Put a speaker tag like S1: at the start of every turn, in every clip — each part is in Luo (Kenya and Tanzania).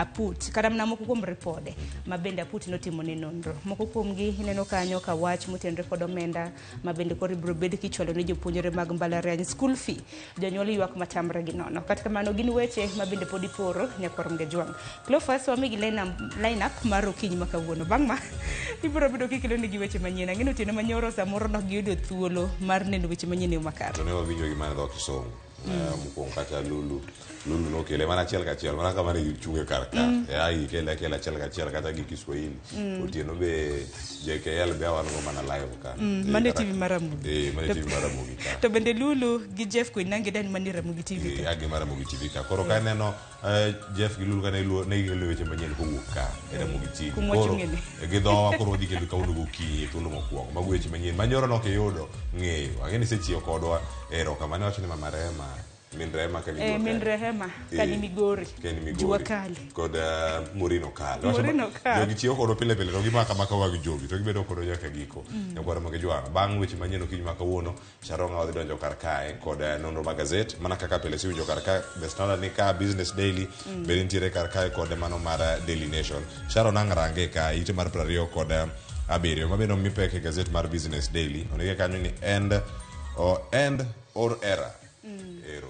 S1: Aput kata mana moko kuom ripode ma bende Aput notimo ne nonro. Moko kuomgi ineno kanyo ka wach motenore kod omenda ma bende koro ibiro bed kichwalo ne jopuonjre mag mbalariany school fee. Jonyuol ywak matamre gi nono. Kata kamano gin weche ma bende pod iporo nyakwar Mgejwang'. Cleophas wamigi line up mar okinyi ma kawuono. Bang' ma ibiro bedo kikelo negi weche manyien. Ang'e ni otieno manyoro samoro nok giyudo thuolo mar neno weche manyien e yo makare.
S2: To ne wawinjo gi mana dho kisungu. Mokwongo kacha Lulu Lulu nokele mana achiel kachiel mana kama ne gichunge kar ka mm. Gikele akela achiel kachiel kata gi Kiswahili otieno be JKL be wan go mana live ka
S1: Mano e TV mar Ramogi.
S2: Mano e TV mar Ramogi ka.
S1: To bende Lulu gi Jeff Koinange dani manie Ramogi TV ka.
S2: Agi mar Ramogi TV ka. Koro ka ineno Jeff gi Lulu ka ne luo ne gikelo weche manyien kowuok ka e Ramogi TV.
S1: Kuma
S2: Koro
S1: wachung'e ni.
S2: Gi dhowa koro wadhi kelo kawuono gokinyi e thuolo mokwongo. Mago weche manyien. Ma nyoro nok iyudo ng'eyo. Ang'e ni isechiewo kodwa. Erokamano. Iwacho ni mama Rema, min Rema ka ni
S1: Eh,
S2: Jua
S1: min
S2: Kali.
S1: Rehema ka ni
S2: Eh,
S1: Migori.
S2: ka ni Migori.
S1: Jua Kali.
S2: Kod Maureen Okal. Iwacho
S1: Maureen Okal.
S2: Jogi chiewo kodwa pile pile to gimako amaka wang' jowi to gibedo kodwa nyaka giko. Nyakwar Magejwang'. Bang' weche manyien okinyi ma kawuono, Sharon Ng'awa dhi donjo kar kae kod nonro mag gazet mana kaka pile siwinjo kar ka The Standard ni ka Business Daily bende nitiere kar kae kod mano mar Daily Nation. Sharon ang' range ka ite mar 27 kod 7 ma bende omi pek e gazet mar Business Daily. Ondike kanyo ni end or end or error. Ero.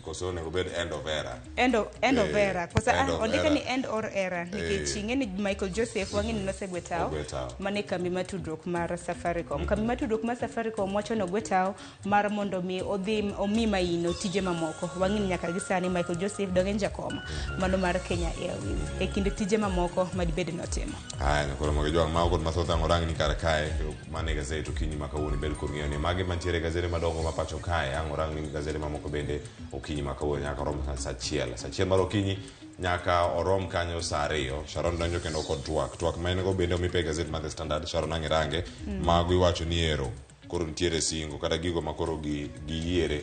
S2: Koso onego bed end of era.
S1: End of era. Kosa
S2: end of
S1: ondike
S2: era.
S1: Ni end or era nikech ing'e ni Michael Joseph wang'e ni nosegwe tao
S2: Ogwe tao.
S1: mane kambi mar tudruok mar Safaricom. Kambi mar tudruok mar Safaricom wacho ni ogwe tao mar mondo mi odhi omi maino tije mamoko. Wang'e ni nyaka gi sani Michael Joseph dong en jakom mano mar Kenya Airways e kind tije mamoko madibed notimo.
S2: Haya, koro mogo jwang' mago kod mathoth ang' orang ni kar kae mane gazet okinyi ma kawuono ibed kod ng'eyo ni mage mantiere e gazede madongo ma pacho kae ang' orang ni gazede mamoko bende okinyi ma kawuono nyaka orom sa achiel sa achiel mar okinyi nyaka orom kanyo sa ariyo. Sharon donjo kendo kod twak twak ma en go bende omi pek gazet mar The Standard. Sharon ang' irange mago iwacho ni ero koro nitiere singo kata gigo ma koro giyiere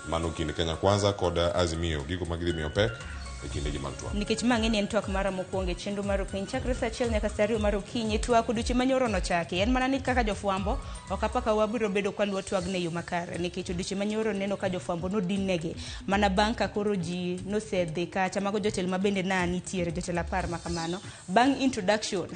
S2: mano kind Kenya Kwanza kod Azimio gigo ma gidhi miyo pek e kindegi mag twak.
S1: Nikech ma ng'e ni en twak mara mokwongo e chenro mar okinyi chakre saa achiel nyaka saa ariyo mar okinyi. Twak odiochieng' manyoro nochaki en mana ni kaka jofwambo ok apaka wabiro bedo kwaluwo twagno e yo makare nikech odiochieng' manyoro neno ka jofwambo nodinnegi mana bang' ka koro ji nosedhi kacha mago jotelo ma bende na nitiere jotelo apar ma kamano bang' introduction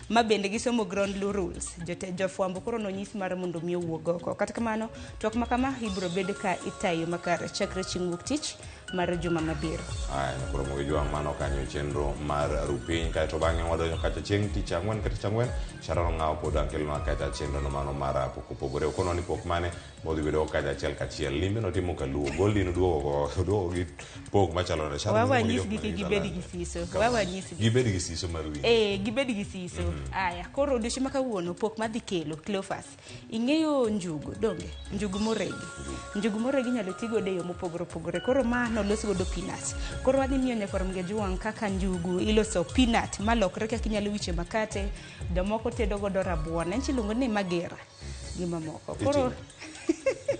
S1: ma bende gisomo ground rules jofwambo koro nonyis mar mondo mi owuog oko. Kata kamano twak ma kama ibiro bed ka itayo makare chakre chieng' wuok tich mar juma mabiro.
S2: Aya, koro mogo jwang' mano kanyo chenro mar rupiny kaeto bang'e wadonjo kacha chieng' tich ang'wen ka tich ang'wen Sharon Ong'awo pod ang' kelonwa kacha chenro no mano mar pok opogore okonwa ni pok mane modhi bedo kacha achiel kachiel limbe notimo kaluo Goldie noduogo oduogo gi pok machalo nade Sharon
S1: Wawa
S2: iluongo ni
S1: nyisgi
S2: jok
S1: kik
S2: manigi
S1: gibed
S2: talanta.
S1: gi siso.
S2: Kamano.
S1: Wawa nyisgi.
S2: Gibed gi siso mar winjo.
S1: Eh, gibed gi siso. Aya, koro odiochieng' ma kawuono pok madhi kelo Cleophas. Ing'eyo njugu, donge? Njugu moregi. Njugu moregi inyalo ti godo e yo mopogore opogore. Koro ma nolos godo peanut. Koro wadhi miyo nyakwar Mgejwang' kaka njugu iloso peanut malokre kaka inyalo wiche makate, jomoko tedo godo rabuon. En iluongo ni magera gi mamoko. Koro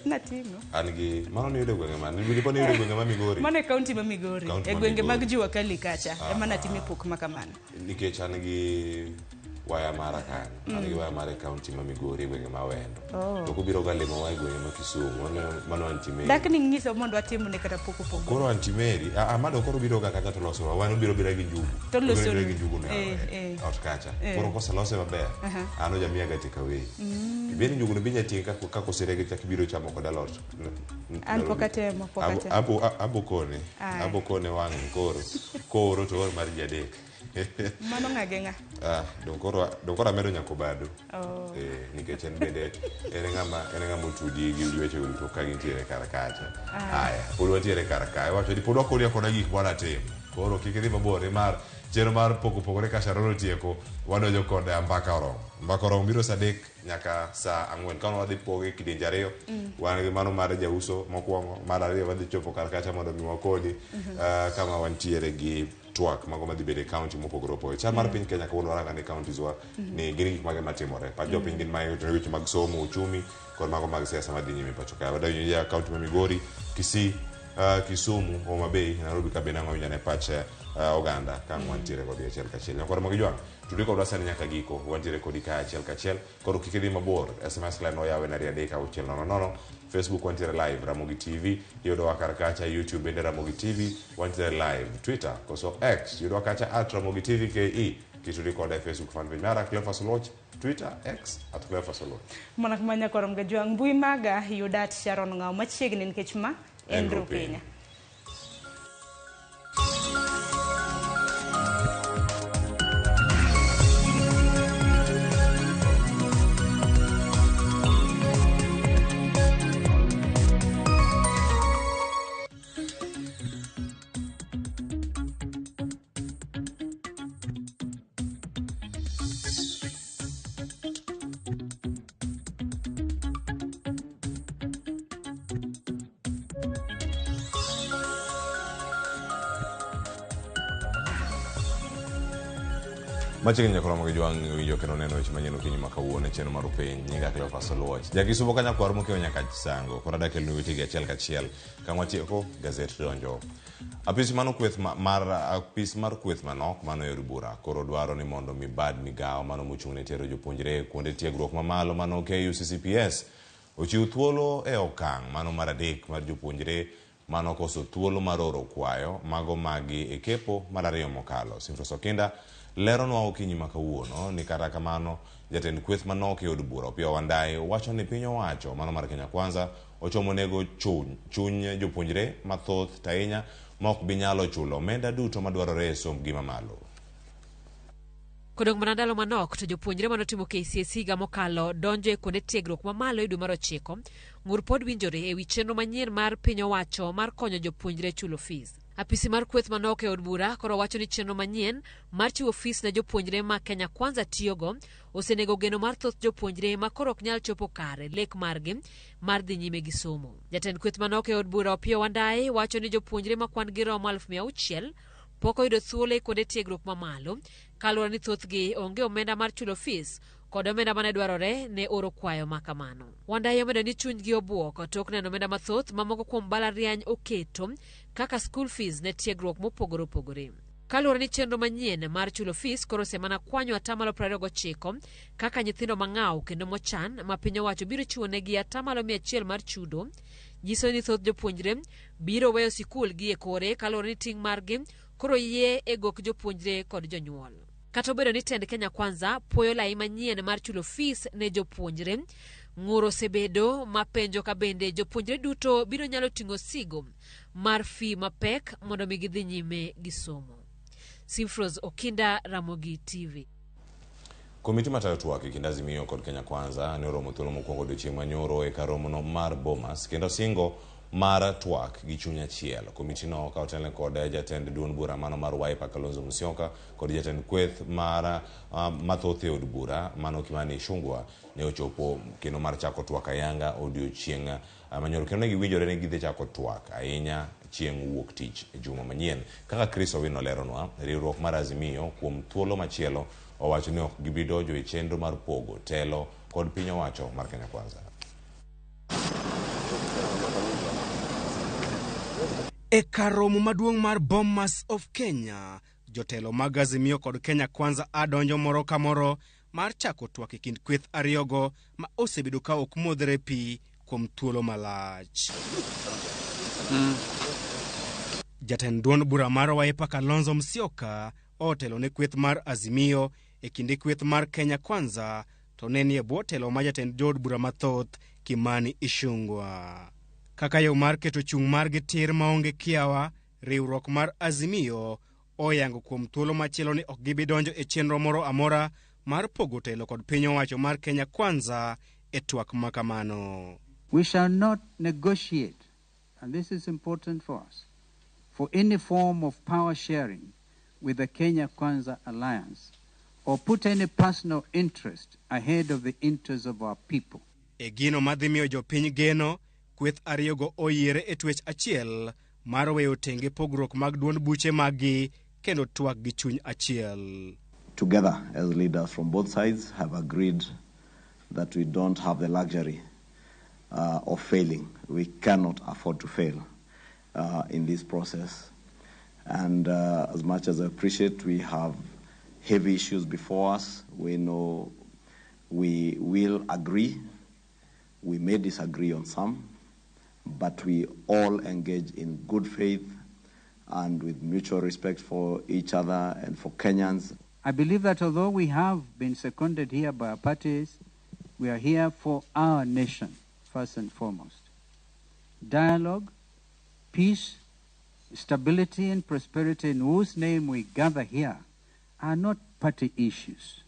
S1: nating'o.
S2: An gi mano niyudo e gwenge ma nipo niyudo e gwenge ma Migori.
S1: Mano e kaunti ma Migori.
S2: Kaunti
S1: E
S2: ma
S1: gwenge mag
S2: Migori.
S1: Jua Kali kacha. Ema natime pok ma kamano.
S2: Nikech an gi waya mara kanyo. An gi waya mara e kaunti ma Migori e gwenge ma Awendo.
S1: Oh.
S2: To kobiro ga limowa e gwenge ma Kisumu, mano Aunty Mary.
S1: Dak ni ng'iso mondo watimne kata pok opogore.
S2: Koro Aunty Mary, a mano koro biro ga kacha to loso wan obiro bira gi njugu.
S1: To
S2: Obiro
S1: loso
S2: bira gi njugu no
S1: eh, eh.
S2: ot kacha.
S1: Eh.
S2: Koro koselose maber, an ojamiya ga take away. Ibeni njugu no be inya ting'e kaka oserege chak ibiro chamo kod alot.
S1: An pok atemo, pok atemo.
S2: Abo kone,
S1: Aya.
S2: abo kone wang'ni koro. Kooro to or mar ji adek.
S1: Mano ng'a gi ng'a?
S2: Ah, dong koro amedo nyaka Obado.
S1: Oh.
S2: Eh, nikech en bende en ng'ama otudi gi weche duto ka gintiere kar kacha. Aya, pod wantiere kar ka. Iwacho ni pod wakoni akona gik mwana timo. Koro kik idhi mabor nimar chenro mar pok opogore ka Sharon otieko wadonjo kod mbaka oromo. Mbaka oromo biro saa adek nyaka saa ang'wen. Kano wadhi poge e kidienje ariyo. Wan gi mano mar jauso mokwongo, mar ariyo wadhi chopo kar kacha mondo mi wakoni kama wantiere gi twak mago madhi bedo e county mopogore opogore. Chal mar piny Kenya kawuono warango ane counties wa ni gin gik mage matimore. Pach jopiny gin mage to weche mag somo, uchumi kod mago mag siasa madhi nyime pacho kae. Wadonjo e county ma Migori, Kisii, Kisumu, Homa Bay, Nairobi ka bende ang'o winjo ane pach Oganda ka ang' wantiere kodi achiel kachiel. Nyakwar Ramogi Jwang', tudi kodwa sani nyaka giko, wantiere kodi ka achiel kachiel. Koro kik idhi mabor, SMS line oyawe nari 3 6 0 0, Facebook wantiere live Ramogi TV, yudowa kar kacha, YouTube bende Ramogi TV, wantiere live Twitter koso X, yudowa kacha at Ramogi TV KE, kitudi koda e Facebook fan page mara Cleophas Oluoch, Twitter X at Cleophas Oluoch.
S1: Mana kuma nyakwar Ramogi Jwang', mbui maga yuda at Sharon Ng'awo machiegni nikech ma en Rupinya.
S2: Machiegni nyakwar Ramogi Jwang' winjo kendo neno weche manyien okinyi ma kawuono e chenro mar Rupiny. Nyinga Cleophas Oluoch. Jakisumo ka nyakwar mokewo nyaka Sango. Koro adwa kelonu wechegi achiel kachiel. Ka watieko, gazet donjo. Apis mano kweth mar apis mar kweth manok mano e od bura koro dwaro ni mondo mi bad migawo mano mochung' ne tero jopuonjre kuonde tiegruok mamalo mano KUCCPS ochiw thuolo e okang' mano mar 3 mar jopuonjre mano koso thuolo mar oro kwayo mago magi e kepo mar 2 mokalo. Simfros Okinda leronwa okinyi ma kawuono ni kata kamano jatend kweth manok e od bura Opiyo Wandayi wacho ni piny owacho mano mar Kenya Kwanza ochomo nego chuny jopuonjre mathoth to ahinya ma ok bi nyalo chulo omenda duto madwarore e sombgi mamalo.
S3: Kodong' mana ndalo manok to jopuonjre manotimo KCSE higa mokalo donjo e kuonde tiegruok mamalo e dwe mar 9, ng'ur pod winjore ewi chenro manyien mar piny owacho mar konyo jopuonjre chulo fees. Apisi mar kweth manok e od bura koro wacho ni chenro manyien mar chiwo fees ne jopuonjre ma Kenya Kwanza tiyogo osenego geno mar thoth jopuonjre ma koro ok nyal chopo kare lek margi mar dhi nyime gi somo. Jatend kweth manok e od bura Opiyo Wandayi wacho ni jopuonjre ma kwan gi romo 600,000 pok oyudo thuolo e kuonde tiegruok mamalo kaluwore ni thothgi onge omenda mar chulo fees kod omenda mane dwarore ne oro kwayo ma kamano. Wandayi omedo ni chunygi obuok tok neno omenda mathoth ma moko kuom mbalariany oketo kaka school fees ne tiegruok mopogore opogore. Kaluwore ni chenro manyien mar chulo fees koro osemana kwanyo 29% kaka nyithindo mang'aw kendo mochan ma piny owacho biro chiwo negi 100% mar chudo, nyiso ni thoth jopuonjre biro weyo sikul gi e kore kaluwore ni ting' margi koro yie e gok jopuonjre kod jonyuol. Kata obedo ni tend Kenya Kwanza puoyo lai manyien mar chulo fees ne jopuonjre, ng'ur osebedo mapenjo ka bende jopuonjre duto biro nyalo ting'o sigo mar fee mapek mondo mi gidhi nyime gi somo. Simfros Okinda, Ramogi TV.
S2: Komiti matayo twak e kind Azimio kod Kenya Kwanza ne oromo thuolo mokwongo odiochieng' manyoro e kar romono mar Bomas kendo singo mar twak gi chuny achiel. Komitino ka otelne kod jatend duond bura mano mar Wiper Kalonzo Musyoka kod jatend kweth mar mathoth e od bura mano Kimani Ichung'wa ne ochopo kendo mar chako twak ayanga odiochieng' manyoro kendo ne giwinjore ni gidhi chako twak ahinya chieng' wuok tich e juma manyien. Kaka Chris Owino leronwa, riwruok mar Azimio kuom thuolo machielo owacho ni ok gibi donjo e chenro mar pogo telo kod piny owacho mar Kenya Kwanza.
S4: E kar romo maduong' mar Bomas of Kenya, jotelo mag Azimio kod Kenya Kwanza adonjo moro ka moro mar chako twak e kind kweth ariyogo ma osebedo ka ok modhre pi kuom thuolo malach. Jatend duond bura mar Wiper Kalonzo Musyoka otelo ne kweth mar Azimio e kinde kweth mar Kenya Kwanza to ne nie bwo telo ma jatend jood bura mathoth Kimani Ichung'wa. Kaka yo mar keto chung' margi tir maonge kiawa, riwruok mar Azimio oyango kuom thuolo machielo ni ok gibi donjo e chenro moro amora mar pogo telo kod piny owacho mar Kenya Kwanza e twak ma kamano.
S5: We shall not negotiate, and this is important for us, for any form of power sharing with the Kenya Kwanza Alliance or put any personal interest ahead of the interests of our people.
S4: E gino madhi miyo jopiny geno, kweth ariyogo oyiere e twech achiel mar weyo tenge pogruok mag duond buche maggi kendo twak gi chuny achiel.
S6: Together as leaders from both sides have agreed that we don't have the luxury of failing. We cannot afford to fail in this process. And as much as I appreciate we have heavy issues before us, we know we will agree. We may disagree on some, but we all engage in good faith and with mutual respect for each other and for Kenyans.
S5: I believe that although we have been seconded here by our parties, we are here for our nation, first and foremost. Dialogue, peace, stability and prosperity in whose name we gather here are not party issues.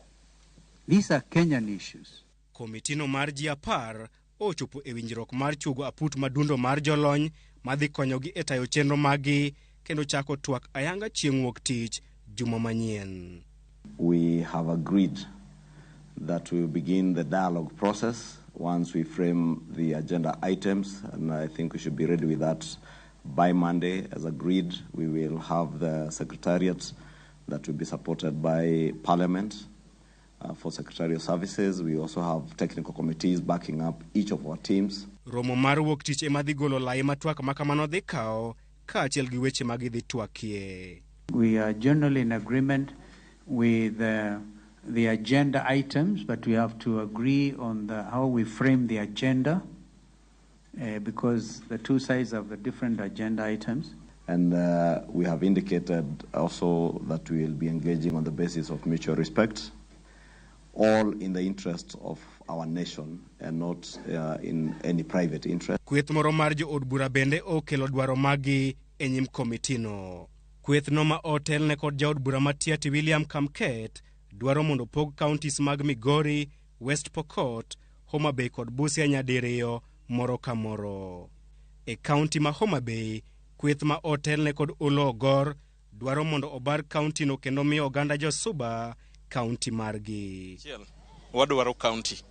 S5: These are Kenyan issues.
S4: Komitino mar ji 10 ochopo e winjruok mar chugo aput madundo mar jolony madhi konyogi e tayo chenro maggi kendo chako twak ayanga chieng' wuok tich juma manyien.
S6: We have agreed that we will begin the dialogue process once we frame the agenda items, and I think we should be ready with that by Monday. As agreed, we will have the secretariat that will be supported by Parliament for secretarial services. We also have technical committees backing up each of our teams.
S4: Romo mar wuok tich ema dhi golo lai ma twak ma kamano dhi kawo kaachiel gi weche ma gidhi twakie.
S5: We are generally in agreement with the agenda items, but we have to agree on how we frame the agenda, because the two sides have the different agenda items.
S6: And we have indicated also that we will be engaging on the basis of mutual respect, all in the interest of our nation and not in any private interest.
S4: Kweth moro mar jood bura bende okelo dwaro maggi e nyim komitino. Kweth no ma otelne kod jaod bura Matiati William Kamket dwaro mondo pog counties mag Migori, West Pokot, Homa Bay kod Busia nyadiriyo moro ka moro. E county ma Homa Bay, kweth ma otelne kod Olo Ogor dwaro mondo obar county no kendo miyo oganda jo-Suba county margi.
S7: Wadwaro county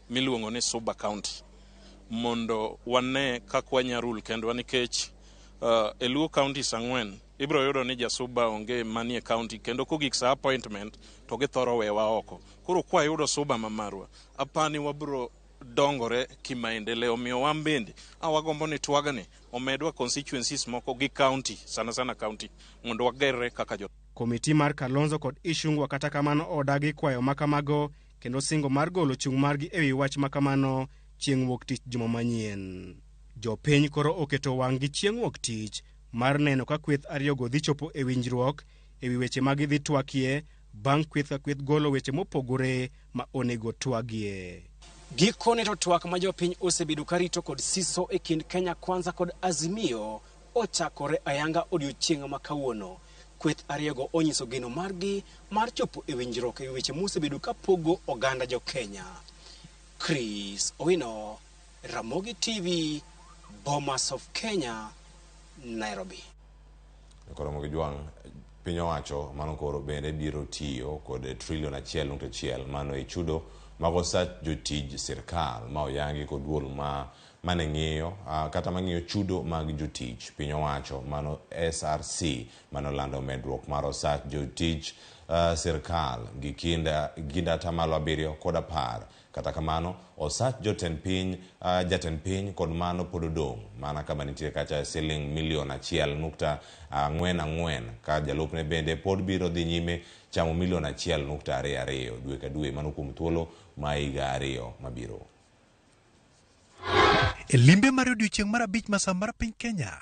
S7: miluongo ni Suba County mondo wane kaka wanyarul kendwa, nikech e Luo counties 4 ibiro yudo ni jasuba onge manie county, kendo kogik sa appointment to githoro wewa oko. Koro kwayudo Suba ma marwa, apani wabiro dongore kimaendeleo. Omiyo wan bende wagombo ni twagni omedwa constituencies moko gi county, sana sana county, mondo wagerre kaka jo.
S4: Komiti mar Kalonzo kod Ichung'wa kata kamano odagi kwayo makamago kendo singo mar golo chung' margi ewi wach makamano chieng' wuok tich juma manyien. Jopiny koro oketo wang'gi chieng' wuok tich mar neno ka kweth ariyogo dhi chopo e winjruok ewi weche ma gidhi twakie bang' kweth ka kweth golo weche mopogore ma onego twagie.
S8: Gikone to twak ma jopiny osebedo karito kod siso e kind Kenya Kwanza kod Azimio ochakore ayanga odiochieng' ma kawuono. Kweth ariyogo onyiso geno margi mar chopo e winjruok ewi weche mosebedo kapogo oganda jo Kenya. Chris Owino, Ramogi TV, Bomas of Kenya, Nairobi.
S2: Koro Ramogi Jwang', piny owacho mano koro bende biro tiyo kod trilion 1.1 mano e chudo mag osach jotij sirkal ma oyangi kod duol ma mane ng'iyo kata mang'iyo chudo mag jotich piny owacho mano SRC mano lando medruok mar osach jotich sirkal gi kinda 7.10. Kata kamano osach jotend piny jatend piny kod mano pod odong' mana kama nitie kacha siling milion 1.44 ka jalupne bende pod biro dhi nyime chamo milion 1.22 dwe ka dwe mano kuom thuolo ma higa 2 mabiro.
S9: E limbe mar odiochieng' mar 5 masaa mar piny Kenya,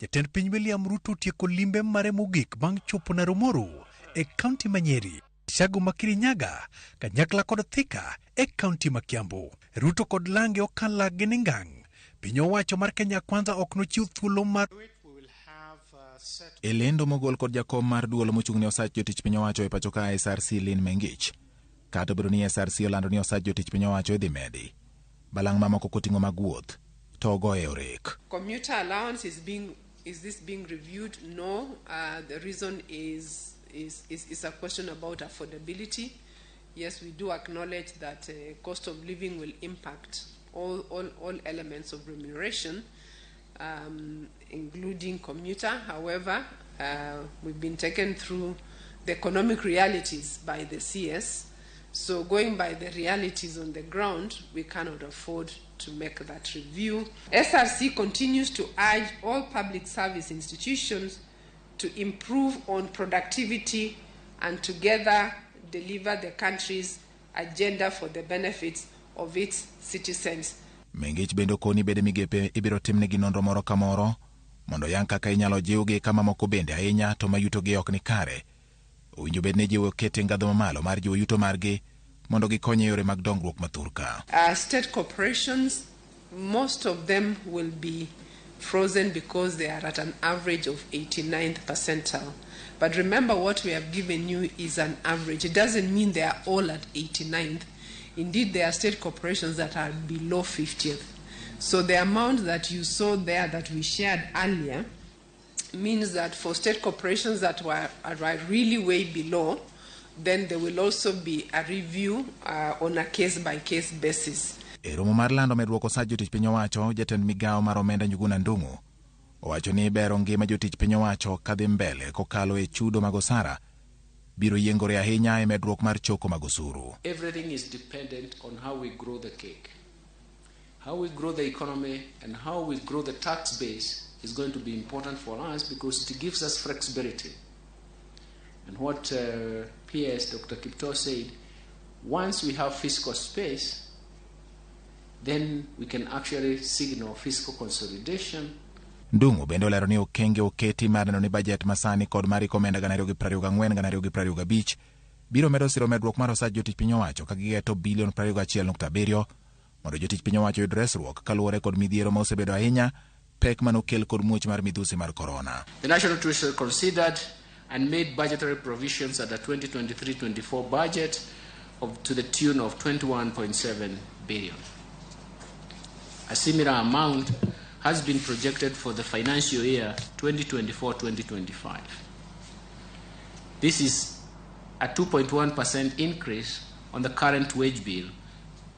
S9: jatend piny William Ruto otieko limbe mare mogik bang' chopo Naromoru e kaunti ma Nyeri, Shago ma Kirinyaga, kanyakla kod Thika e kaunti ma Kiambu. Ruto kod Lange okala gi ningang'. Piny owacho mar Kenya Kwanza ok nochiw thuolo mar
S10: E lendo mogol kod jakom mar duol mochung' ne osach jotich piny owacho e pacho ka SRC Lin Mengich. Kata obedo ni SRC olando ni osach jotich piny owacho idhi medi, balang' mamoko koting'o mag wuoth to ogoye orek.
S11: Commuter allowance is this being reviewed? No. The reason is a question about affordability. Yes, we do acknowledge that cost of living will impact all elements of remuneration, including commuter. However, we've been taken through the economic realities by the CS. So going by the realities on the ground, we cannot afford to make that review. SRC continues to urge all public service institutions to improve on productivity and together deliver the country's agenda for the benefits of its citizens.
S10: Mengich bende okoni bede migepe ibiro timnegi nonro moro ka moro mondo yang kaka inyalo jiwgi ka mamoko bende ahinya to ma yutogi ok ni kare. Owinjo bed ni jiwo kete ngadho mamalo mar jiwo yuto margi mondo gikony e yore mag dongruok mathurka.
S11: State corporations, most of them will be frozen because they are at an average of 89th percentile. But remember, what we have given you is an average. It doesn't mean they are all at 89th. Indeed, there are state corporations that are below 50th. So the amount that you saw there that we shared earlier means that for state corporations that are really way below, then there will also be a review on a case-by-case basis.
S10: E romo mar lando medruok osach jotich piny owacho, jatend migawo mar omenda Njuguna Ndung'u owacho ni bero ngima jotich piny owacho kadhi mbele kokalo e chudo mag osara biro yiengore ahinya e medruok mar choko mag osuru.
S12: Everything is dependent on how we grow the cake. How we grow the economy and how we grow the tax base is going to be important for us because it gives us flexibility. And what PS Dr. Kiptoo said, once we have fiscal space, then we can actually signal fiscal consolidation.
S10: Ndung'u bende olero ni okenge oketi mar neno ni bajet masani kod mar iko omenda 2024-2025 biro medo siro medruok mar osach jotich piny owacho ka gigeto bilion 21.7 mondo jotich piny owacho oyud resruok kaluwore kod midhiero ma osebedo ahinya pek manokel kod muoch mar midhusi mar korona.
S12: The National Treasury considered and made budgetary provisions at the 2023-24 budget to the tune of 21.7 billion. A similar amount has been projected for the financial year 2024-2025. This is a 2.1% increase on the current wage bill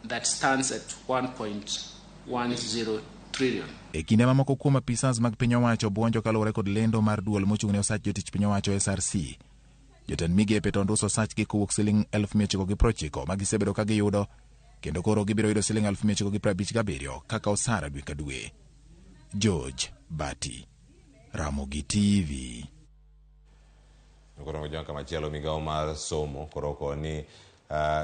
S12: that stands at 1.10 trillion.
S10: E kinde mamoko kuom apisas mag piny owacho buonjo kaluwore kod lendo mar duol mochung' ne osach jotich piny owacho SRC. Jotend migepe to onduso osachgi kowuok siling 990 ma gisebedo ka giyudo kendo koro gibiro yudo siling 957 kaka osara dwe ka dwe. George Bati, Ramogi TV.
S2: Koro jonka machielo migawo mar somo koro koni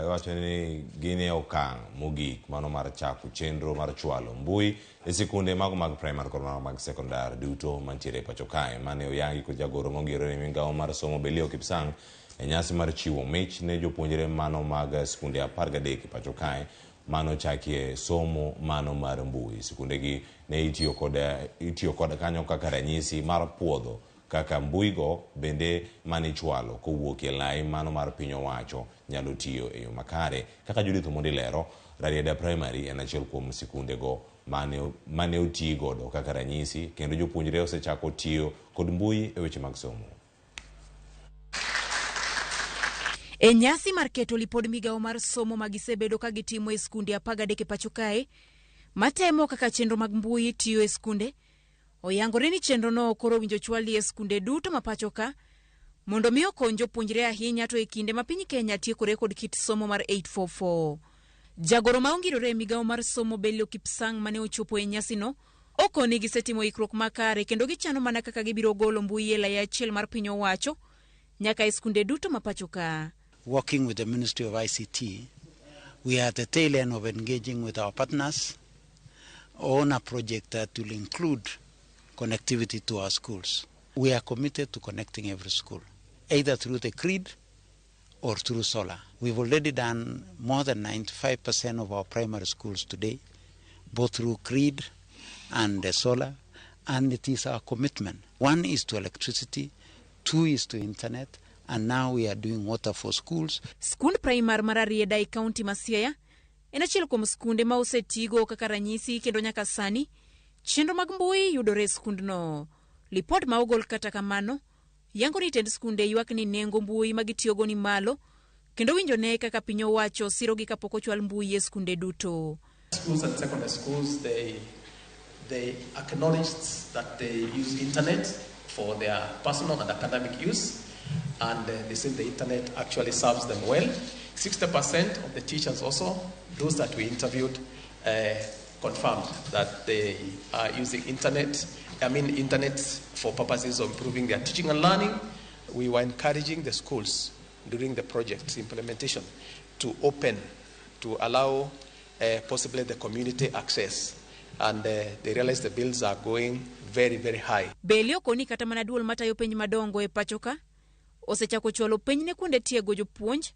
S2: iwacho ni gin e okang' mogik mano mar chako chenro mar chwalo mbui e sikunde mago mag primary kod mago mag sekondar duto mantiere e pacho kae. Mane oyangi kod jagoro mongirore e migawo mar somo Belio Kipsang e nyasi mar chiwo mich ne jopuonjre mano mag sikunde 13 e pacho kae mano chakie somo mano mar mbui. Sikundegi ne itiyo kod kanyo kaka ranyisi mar puodho kaka mbuigo bende manichwalo kowuok e lai mano mar piny owacho nyalo tiyo e yo makare. Kaka Judith Omondi lero, Rarieda Primary en achiel kuom sikundego mane oti godo kaka ranyisi kendo jopuonjre osechako tiyo kod mbui e weche mag somo.
S13: E nyasi mar keto lipod migawo mar somo ma gisebedo ka gitimo e skunde 13 e pacho kae, matemo kaka chenro mag mbui tiyo e skunde, oyangore ni chenrono koro owinjo chwali e skunde duto ma pacho ka mondo mi okony jopuonjre ahinya to e kinde ma piny Kenya tiekore kod kit somo mar 844. Jagoro ma ongirore e migawo mar somo Belio Kipsang mane ochopo e nyasino okoni gisetimo ikruok makare kendo gichano mana kaka gibiro golo mbui e lai achiel mar piny owacho nyaka e skunde duto ma pacho ka.
S14: Working with the Ministry of ICT, we are at the tail end of engaging with our partners on a project that will include connectivity to our schools. We are committed to connecting every school, either through the grid or through solar. We've already done more than 95% of our primary schools today, both through grid and solar, and it is our commitment. One is to electricity, two is to internet, and now we are doing water for schools.
S13: Skund primar mar Rarieda e kaunti ma Siaya en achiel kuom skunde ma osetigo kaka ranyisi kendo nyaka sani chenro mag mbui yudore e skundno. Lipot ma ogol kata kamano yango ni tend skunde ywak ni nengo mbui ma gitiyogo ni malo kendo winjo ne kaka piny owacho sirogi kapok ochwal mbui e skunde duto.
S15: Schools and secondary schools, they acknowledged that they use internet for their personal and academic use, and they said the internet actually serves them well. 60% of the teachers also, those that we interviewed, confirmed that they are using internet I mean, internet for purposes of improving their teaching and learning. We were encouraging the schools during the project implementation to open, to allow possibly the community access. And they realized the bills are going very, very high.
S13: Belio koni kata mana duol matayo penj madongo e pacho ka osechako chwalo penj ne kuonde tiego jopuonj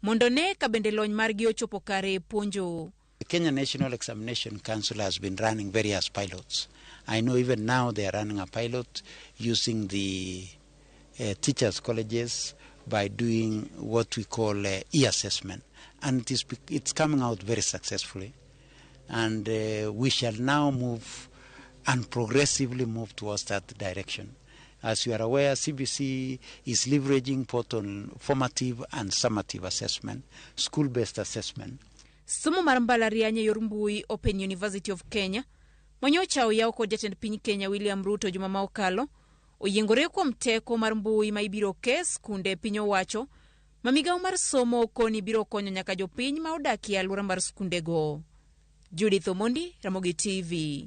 S13: mondo ne ka bende lony margi ochopo kare e puonjo.
S14: The Kenya National Examination Council has been running various pilots. I know even now they are running a pilot using the teachers' colleges by doing what we call e-assessment. And it's coming out very successfully. And we shall now move and progressively move towards that direction. As you are aware, CBC is leveraging both on formative and summative assessment, school-based assessment.
S13: Somo mar mbalariany e yor mbui Open University of Kenya manyocha oyaw kod jatend piny Kenya William Ruto juma ma okalo oyiengore kuom teko mar mbui ma ibiro ke skunde piny owacho ma migawo mar somo koni biro konyo nyaka jopiny ma odak e alwora mar skundego. Judith Omondi, Ramogi TV.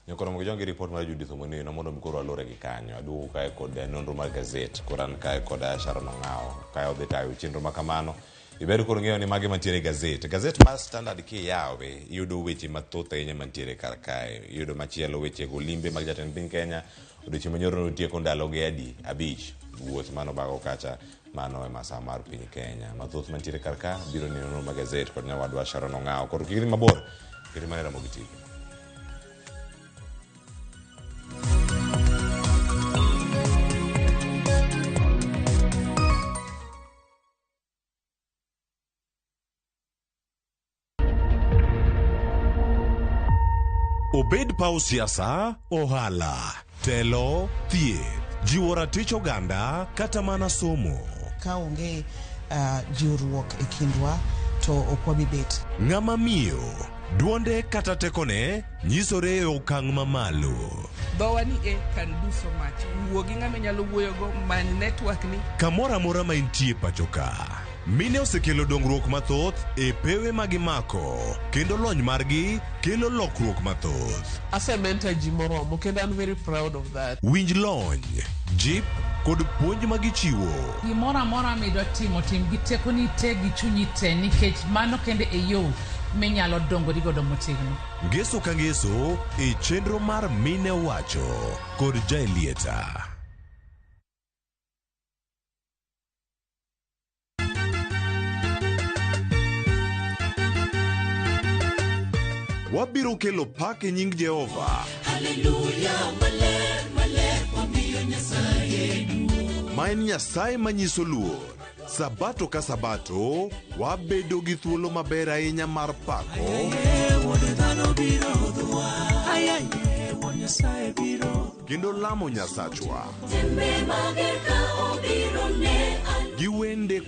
S2: Nyokoro mogi report mar Judith Omondi no mondo mikoro alore gi kanyo. Aduogo kae kod nonro mar gazet, koran kae kod Sharon Ong'awo, kae odhi tayo chenro ma kamano. Iber koro ng'eyo ni mage mantiere e gazet. Gazet mar Standard kiyawe, iyudo weche mathoth ahinya mantiere kar kae. Iyudo machielo weche go limbe mag jatend piny Kenya, odiochieng' manyoro notieko ndalo ge adi? 5. Wuoth mano bago kacha mano e masaa mar piny Kenya. Mathoth mantiere kar ka biro ni nonro mar gazet kod nyawadwa Sharon Ong'awo. Koro kik idhi mabor, kik mana Ramogi TV.
S16: Obed paw siasa, ohala, telo, thieth, jiwo ratich oganda kata mana somo.
S17: Ka onge jiwruok e kindwa to ok wabi bet.
S16: Ng'ama miyo, duonde kata tekone nyisore e okang' mamalo.
S11: Dhowa ni e can do so much. Wuo gi ng'ama inyalo wuoyogo, many network ni.
S16: Kamoro amora ma intie pacho ka. Mine osekelo dongruok mathoth e pewe ma gimako, kendo lony margi kelo lokruok mathoth.
S18: Asementa ji moromo kendo I'm very proud of that.
S16: Winj lony, jip kod puonj ma gichiwo.
S19: Gimoro amora midwa timo, tim gi tekoni te gi chunyi te, nikech mano kende e yo minyalo dongori godo motegno.
S16: Ngeso ka ngeso e chenro mar Mine Owacho kod Jaelieta. Wabiro kelo pak e nying Jehova.
S20: Haleluya, maler, maler, wamiyo Nyasaye duong'.
S16: Ma en Nyasaye manyiso luor. Sabato ka sabato, wabedo gi thuolo maber ahinya mar pako kendo lamo Nyasachwa gi wende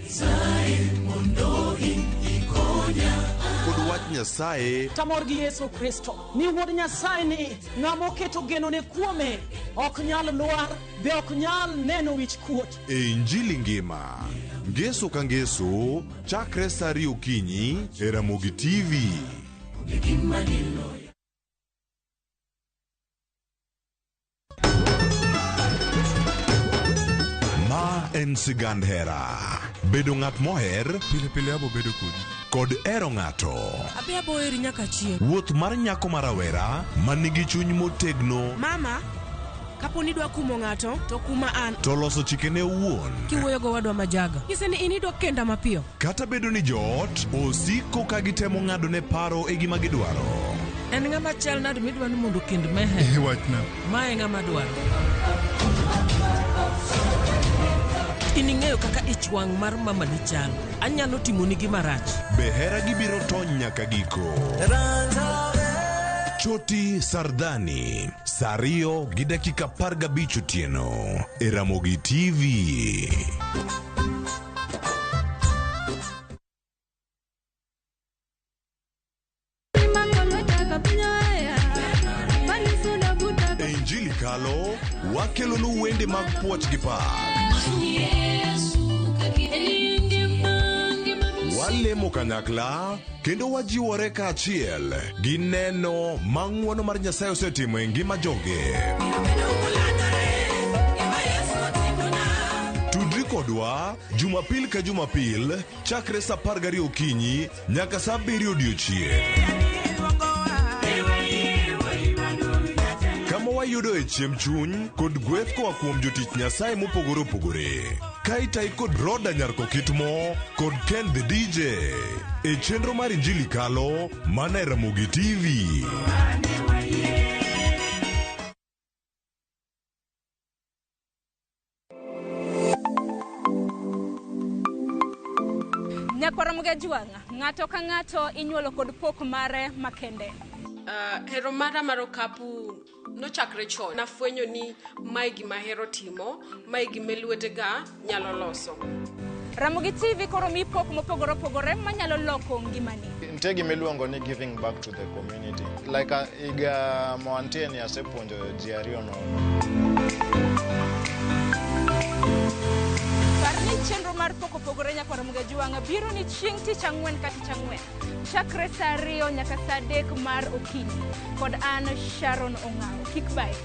S16: kod wach Nyasaye.
S21: Tamor gi Yesu Kristo ni wuod Nyasaye ni ng'ama oketo genone kuome ok nyal lwar, be ok nyal neno wich kuot.
S16: E Injili ngima, ngeso ka ngeso, chakre saa 2 okinyi e Ramogi TV. Ma en sigand hera. Bedo ng'at moher,
S22: pile pile abo bedo kodi,
S16: kod hero ng'ato.
S23: Abi abo heri nyaka chieng'.
S16: Wuoth mar nyako ma rawera manigi chuny motegno.
S23: Mama, kapo ni idwa kumo ng'ato, to kuma an.
S16: To loso chikene owuon.
S23: Kiwuoyo go wadwa majaga. Nyise ni in idwa kenda mapiyo.
S16: Kata bedo ni joot osiko ka gitemo ng'ado ne paro e gima gidwaro.
S23: En ng'ama chal nade midwa ni mondo kend mehe?
S22: Wachna.
S23: Ma e ng'ama dwaro. In ing'eyo kaka ich wang' mar mama ni chal. Anyalo timoni gima rach.
S16: Be hera gi biro tony nyaka giko. Choti Sardani, saa 2:15 otieno e Ramogi TV. E Injili Kalo, wakelonu wende mag puoch gi pak. Walemo walamo kanyakla kendo wajiwore kaachiel gi neno ma ng'wono mar Nyasaye osetimo e ngima joge. Tudri kodwa Jumapil ka Jumapil chakre saa 12 okinyi nyaka saa 7 odiechieng'. Kama wayudoe chiemb chuny kod gweth koa kuom jotich Nyasaye mopogore opogore. Ka itayi kod Roda Nyar Kokitmo kod Ken the DJ e chenro mar Injili Kalo mana e Ramogi TV.
S1: Nyakwara Mugajwang', ng'ato ka ng'ato inyuolo kod pok mare makende.
S11: Hero mara mar okapu nochakre chon. Nafwenyo ni mae gima ahero timo, mae gima lwetega nyalo loso.
S1: Ramogi TV koro miyi pok mopogore opogore manyalo loko ngimani.
S3: Nitie gima iluongo ni giving back to the community. Like higa ma wantie ni asepuonjo ji ariyo nono.
S1: Par ni chenro mar pok opogore nyakwar Mugajwang' biro ni chieng' tich ang'wen ka tich ang'wen chakre saa 2 nyaka saa 3 mar okinyi kod an Sharon Ong'awo. Kik bayi.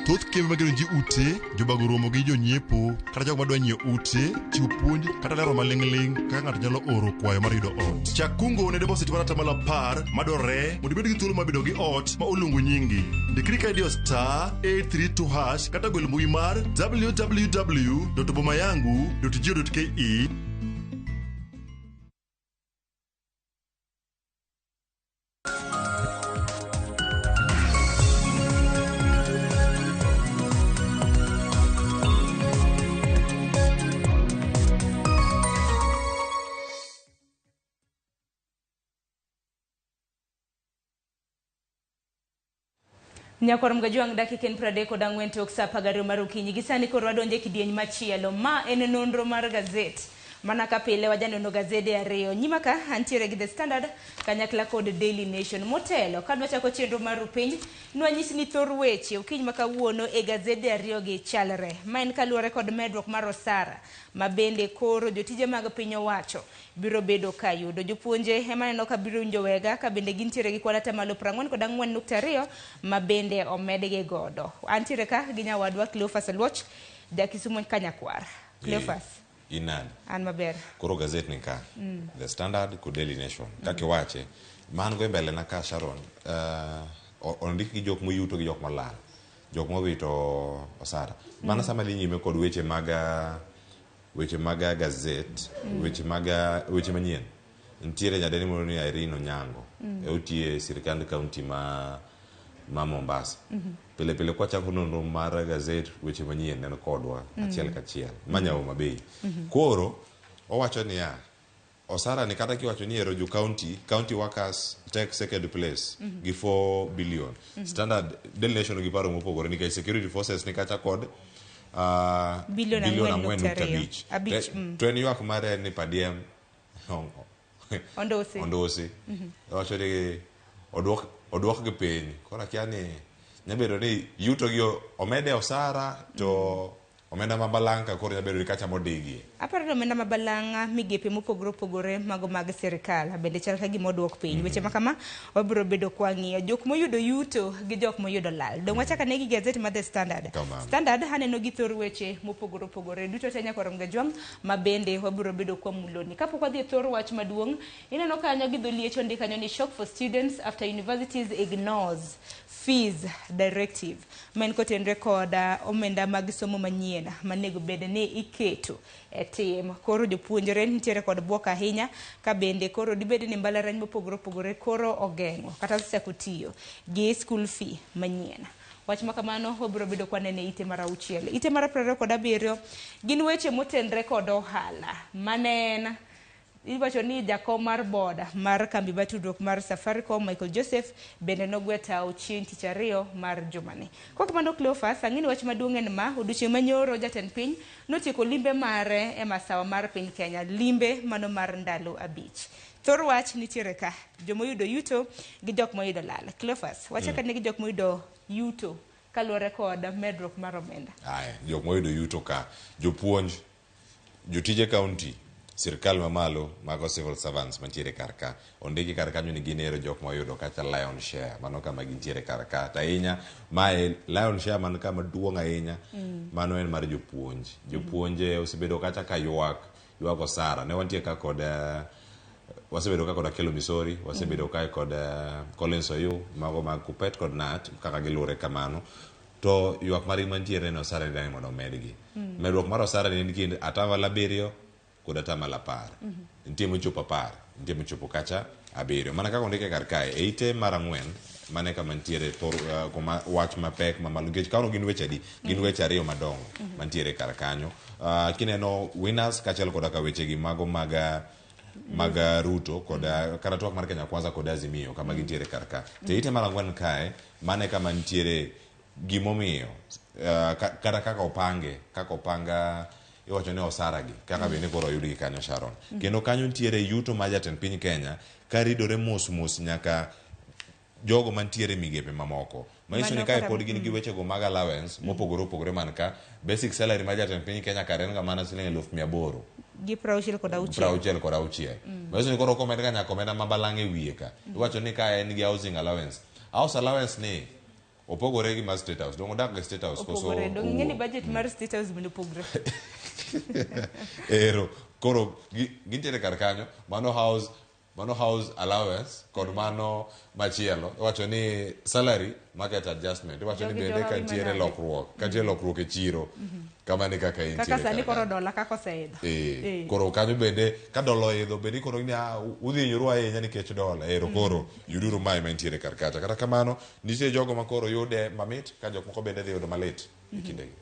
S22: Thoth kembe magero ji ute, jobago romo gi jonyiepo kata jogo madwa nyiewo ute, chiwo puonj kata lero maling'ling' kaka ng'ato nyalo oro kwayo mar yudo ot. Chak kungo ne deposit mar atamalo 10 madwarore mondo ibed gi thuolo mar bedo gi ot ma oluongo nyingi. Ndikri ka idiyo star 832 hash kata gwel mbui mar www.bomayangu.go.ke.
S1: Nyakwar Mgajwang' dakika en 34 tok saa 12 mar okinyi. Gi sani koro wadonjo e kidieny machielo. Ma en nonro mar gazet. Mana ka pile wajaneno gazede ariyo. Nyima ka antiere gi The Standard kanyakla kod Daily Nation. Motelo ka dwachako chenro mar rupiny, nwanyisi ni thor weche okinyi ma kawuono e gazede ariyo gi chalre. Ma en kaluwore kod medruok mar osara ma bende koro jotije mag piny owacho biro bedo ka yudo. Jopuonje ema neno ka biro winjo wega ka bende gintiere gi kwan atamalo 44.2 ma bende omedgi godo. Antiere ka gi nyawadwa Cleophas Oluoch, ja Kisumu Kanyakwar. Cleophas.
S2: Inani.
S1: An maber.
S2: Koro gazet ni ka. The Standard kod Daily Nation. Kaka iwache, man go e mbele na ka Sharon, ondik gi jok moyuto gi jok molal. Jok mowito osara. Mana sama dhi nyime kod weche mag gazet, weche mag weche manyien. Nitiere nyadendi moro ni Irene Onyango. Otiye e sirkand county ma Mombasa. Pile pile kwachako nonro mar gazet weche manyien en kodwa achiel kachiel. Ma nya Homa Bay. Koro owacho niya, osara ni kata kiwacho ni ero jo county, county workers take second place gi 4 billion. Standard Daily Nation gi paro mopogore nikech security forces ni kacha kod
S1: bilion
S2: bilion
S1: 4.5.
S2: 4.5. To en ywak mare en ni per diem
S1: Ondosi.
S2: Ondosi. Owacho ni oduok gi piny. Koro akia ni nyabedo ni yuto gi omede osara to omenda ma balang' koro nyabedo ni kacha modigie.
S1: Aparo ni omenda ma balang' migepe mopogore opogore mago mag sirikal bende chal ka gima oduok piny. Weche ma kama wabiro bedo kwa ng'iyo jok moyudo yuto gi jok moyudo lal. Dong' wachak ane gi gazet mar The Standard.
S2: Kamano.
S1: Standard aneno gi thor weche mopogore opogore duto te nyakwar Mgajwang' ma bende wabiro bedo kwa muloni. Kapok wadhi e thor wach maduong', ineno kanyo gi dho liech ondik kanyo ni shock for students after universities ignores fees directive. Ma en kotenre kod omenda mag somo manyien manego bed ni iketo e tim. Koro jopuonjre nitiere kod buok ahinya ka bende koro dibed ni mbalariany mopogore opogore koro ogeng'o kata osechako tiyo gi school fee manyien. Wach ma kamano wabiro bedo kwanene ite mar 6. Ite mar 27 gin weche motenre kod ohala. Mane en iwacho ni jakom mar board mar kambi mar tudruok mar Safaricom Michael Joseph bende nogwe tao chieng' tich ariyo mar jumani. Kok kamano Cleophas, ang'e ni wach maduong' en ma odiochieng' manyoro jatend piny notieko limbe mare e masawa mar piny Kenya, limbe mano mar ndalo 5. Thor wach nitiere ka, jomoyudo yuto gi jok moyudo lal. Cleophas, wachak ane gi jok moyudo yuto kaluwore kod medruok mar omenda.
S2: Aya, jok moyudo yuto ka, jopuonj, jotije county, sirkal mamalo mago civil servants mantiere kar ka. Ondiki kar kanyo ni gin ero jok moyudo kacha lion share, mano kama gintiere kar ka. To ahinya, mae lion share man ka maduong' ahinya, mano en mar jopuonj. Jopuonje osebedo kacha ka ywak, ywak osara. Ne wantie ka kod wasebedo ka kod Akelo Misori, wasebedo kae kod Collins Oyu, mago mag Kupet kod Nat, kaka giluwore kamano. To ywak margi mantiere ni osara ni mondo omedgi. Medruok mar osara ni en kind atamalo 7 kod atamalo 10. Nitie mochopo 10, nitie mochopo kacha 7. Mana kaka ondike kar kae, e ite mar 4, mane kama nitiere thor, kuma wach mapek mamalo, nikech kawno gin weche adi? Gin weche 2 madongo mantiere kar kanyo. Kineno winners kaachiel koda ka wechegi mago mag Ruto kod kata twak mar Kenya Kwanza kod Azimio kama gintiere kar ka. To ite mar 4 kae, mane kama nitiere gimomiyo kata kaka opange, kaka opanga iwacho ni osara gi, kaka bende koro oyudgi kanyo Sharon. Kendo kanyo nitiere yuto mar jatend piny Kenya ka ridore mos mos nyaka jogo mantiere migepe mamoko. Manyiso ni kae pod gin gi wechego mag allowance mopogore opogore man ka. Basic salary mar jatend piny Kenya kare en ga mana siling 800,000.
S1: Gi 66.
S2: 66. Manyiso ni koro komed ga nyaka omenda ma balang' e wiye ka. Iwacho ni ka en gi housing allowance. House allowance ni opogore gi mar State House. Dongo odak e State House koso
S1: Opogore. Donge ing'e ni budget mar State House bende opogore.
S2: Ero, koro gintiere kar kanyo, mano house allowance kod mano machielo. Iwacho ni salary market adjustment. Iwacho ni bende ka nitiere lokruok, ka nitiere lokruok e chiro, kama ni kaka intiere
S1: Kaka sani
S2: kar
S1: koro
S2: kanyo.
S1: dola kaka oseidho.
S2: Koro kanyo bende ka dola oidho bende koro ni, udhi hinyuru ahinya nikech dola. Ero koro yuduru mae mantiere kar kacha. Kata kamano nitie jogo ma koro yude mamit ka jok moko bende dhi yudo malit e kindegi.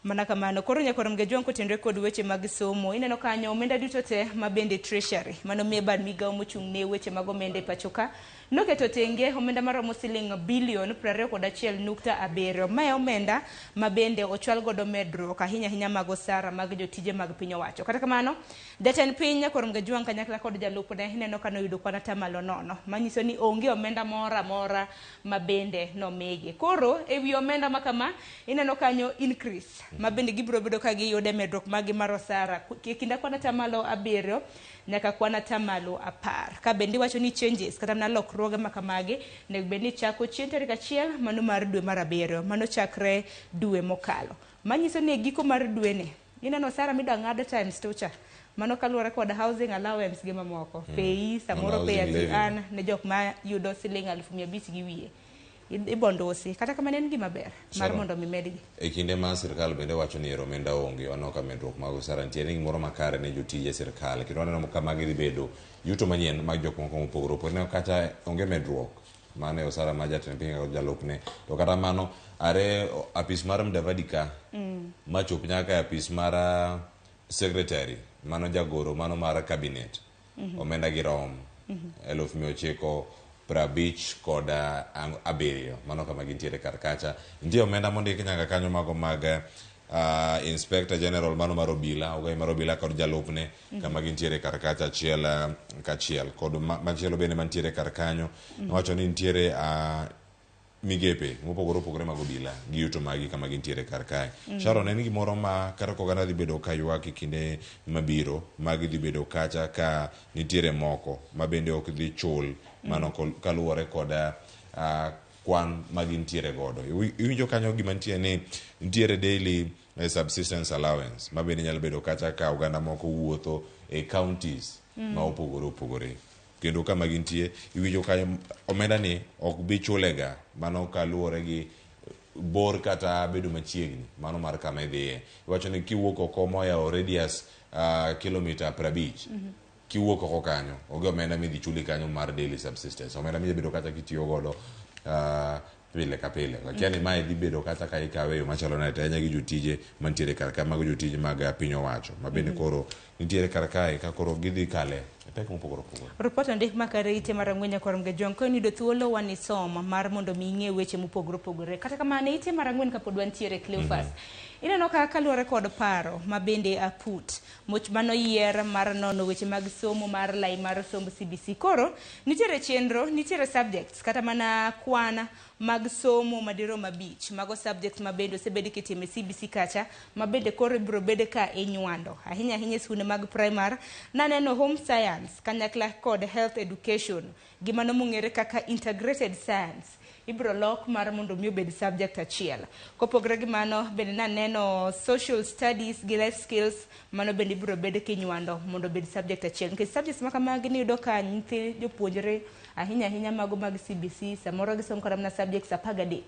S1: Mana kamano, koro nyakoro Mgejwang' kotenore kod weche mag somo, ineno kanyo omenda duto te ma bende Treasury mano miye bad migawo mochung' ne weche mag omenda e pacho ka noketo tenge omenda maromo siling bilion 21.7. Mae omenda ma bende ochwal godo medruok ahinya ahinya mag osara mag jotije mag piny owacho. Kata kamano, jatend piny Nyakoro Mgejwang' kanyakla kod jalupne ineno ka noyudo kwan atamalo 0, manyiso ni onge omenda moro amora ma bende nomigi. Koro ewi omenda ma kama ineno kanyo increase ma bende gibiro bedo ka giyude medruok magi mar osara e kind kwan atamalo 7 nyaka kwan atamalo 10. Ka bende iwacho ni changes kata mana lokruoge ma kamagi onego bed ni chako chieng' tarik 1 mano mar dwe mar 7 mano chakre dwe mokalo. Manyiso ni e giko mar dweni ineno osara midwa ng'ado times 2 cha. Mano kaluwore kod housing allowance gi mamoko. Pay samoro pay as you earn ne jok ma yudo siling 500,000 gi wiye. Ibondosi. Kata kamano en gima ber mar mondo mi medgi.
S2: E kinde ma sirkal bende wacho ni ero omenda onge, waneno ka medruok mag osara nitie, en gimoro makare ne jotije sirkal. Kendo waneno ka magi dhi bedo yuto manyien mag jok moko mopogore opogore. Ineno kata onge medruok mano e osara mar jatend piny kod jalupne. To kata mano, are apis mar Mudavadi ka, machop nyaka e apis mar secretary, mano jagoro, mano mar cabinet. Omenda gi rom 957,000. Mano kama gintiere kar kacha. Nitie omenda mondiki nyaka kanyo mago mag Inspector General mano mar obila, ogai mar obila kod jalupne kama gintiere kar kacha achiel kachiel. Kod machielo bende mantiere kar kanyo. Nowacho ni nitiere migepe mopogore opogore mag obila gi yuto magi kama gintiere kar kae. Sharon, en gimoro ma kata ka oganda dhi bedo ka ywak e kinde mabiro, magi dhi bedo kacha ka nitiere moko ma bende ok dhi chul mano kaluwore kod kwan ma gintiere godo. Iwinjo kanyo gima nitie ni nitiere daily subsistence allowance ma bende nyalo bedo kacha ka oganda moko wuotho e counties ma opogore opogore. Kendo kama gintie, iwinjo ka omenda ni ok bi chulega, mano kaluwore gi bor kata bedo machiegni, mano mar kama idhiye. Iwacho ni kiwuok oko moyawo radius kilomita 50, kiwuok oko kanyo, onge omenda midhi chuli kanyo mar daily subsistence. Omenda midhi bedo kata kitiyo godo pile ka pile. Akia ni mae dhi bedo kata ka ikawe e yo machalo nade, to ahinya gi jotije mantiere kar ka, mago jotije mag piny owacho, ma bende koro nitiere kar kae ka koro gidhi kale e pek mopogore opogore.
S1: Ripot ondik makare ite mar ang'wen nyakwar Mgajwang' ka iyudo thuolo wanisom mar mondo mi ing'e weche mopogore opogore. Kata kamano ite mar ang'wen kapod wantiere Cleophas. Ineno ka kaluwore kod paro ma bende aput moch manoyier mar nono weche mag somo mar lai mar somb CBC. Koro nitiere chenro, nitiere subjects kata mana kwan mag somo madirom abich. Mago subjects ma bende osebed kitimo e CBC kacha ma bende koro ibiro bed ka inywando. Ahinya ahinya e skunde mag primar naneno home science kanyakla kod health education gi mano mong'ere kaka integrated science ibiro lok mar mondo mi obed subject achiel. Kopogore gi mano bende naneno social studies gi life skills mano bende ibiro bed kinywando mondo obed subject achiel. Nikech subjects ma kamagi niyudo ka nyithi jopuonjre ahinya ahinya mago mag CBC samoro gisomo kata mana subjects 13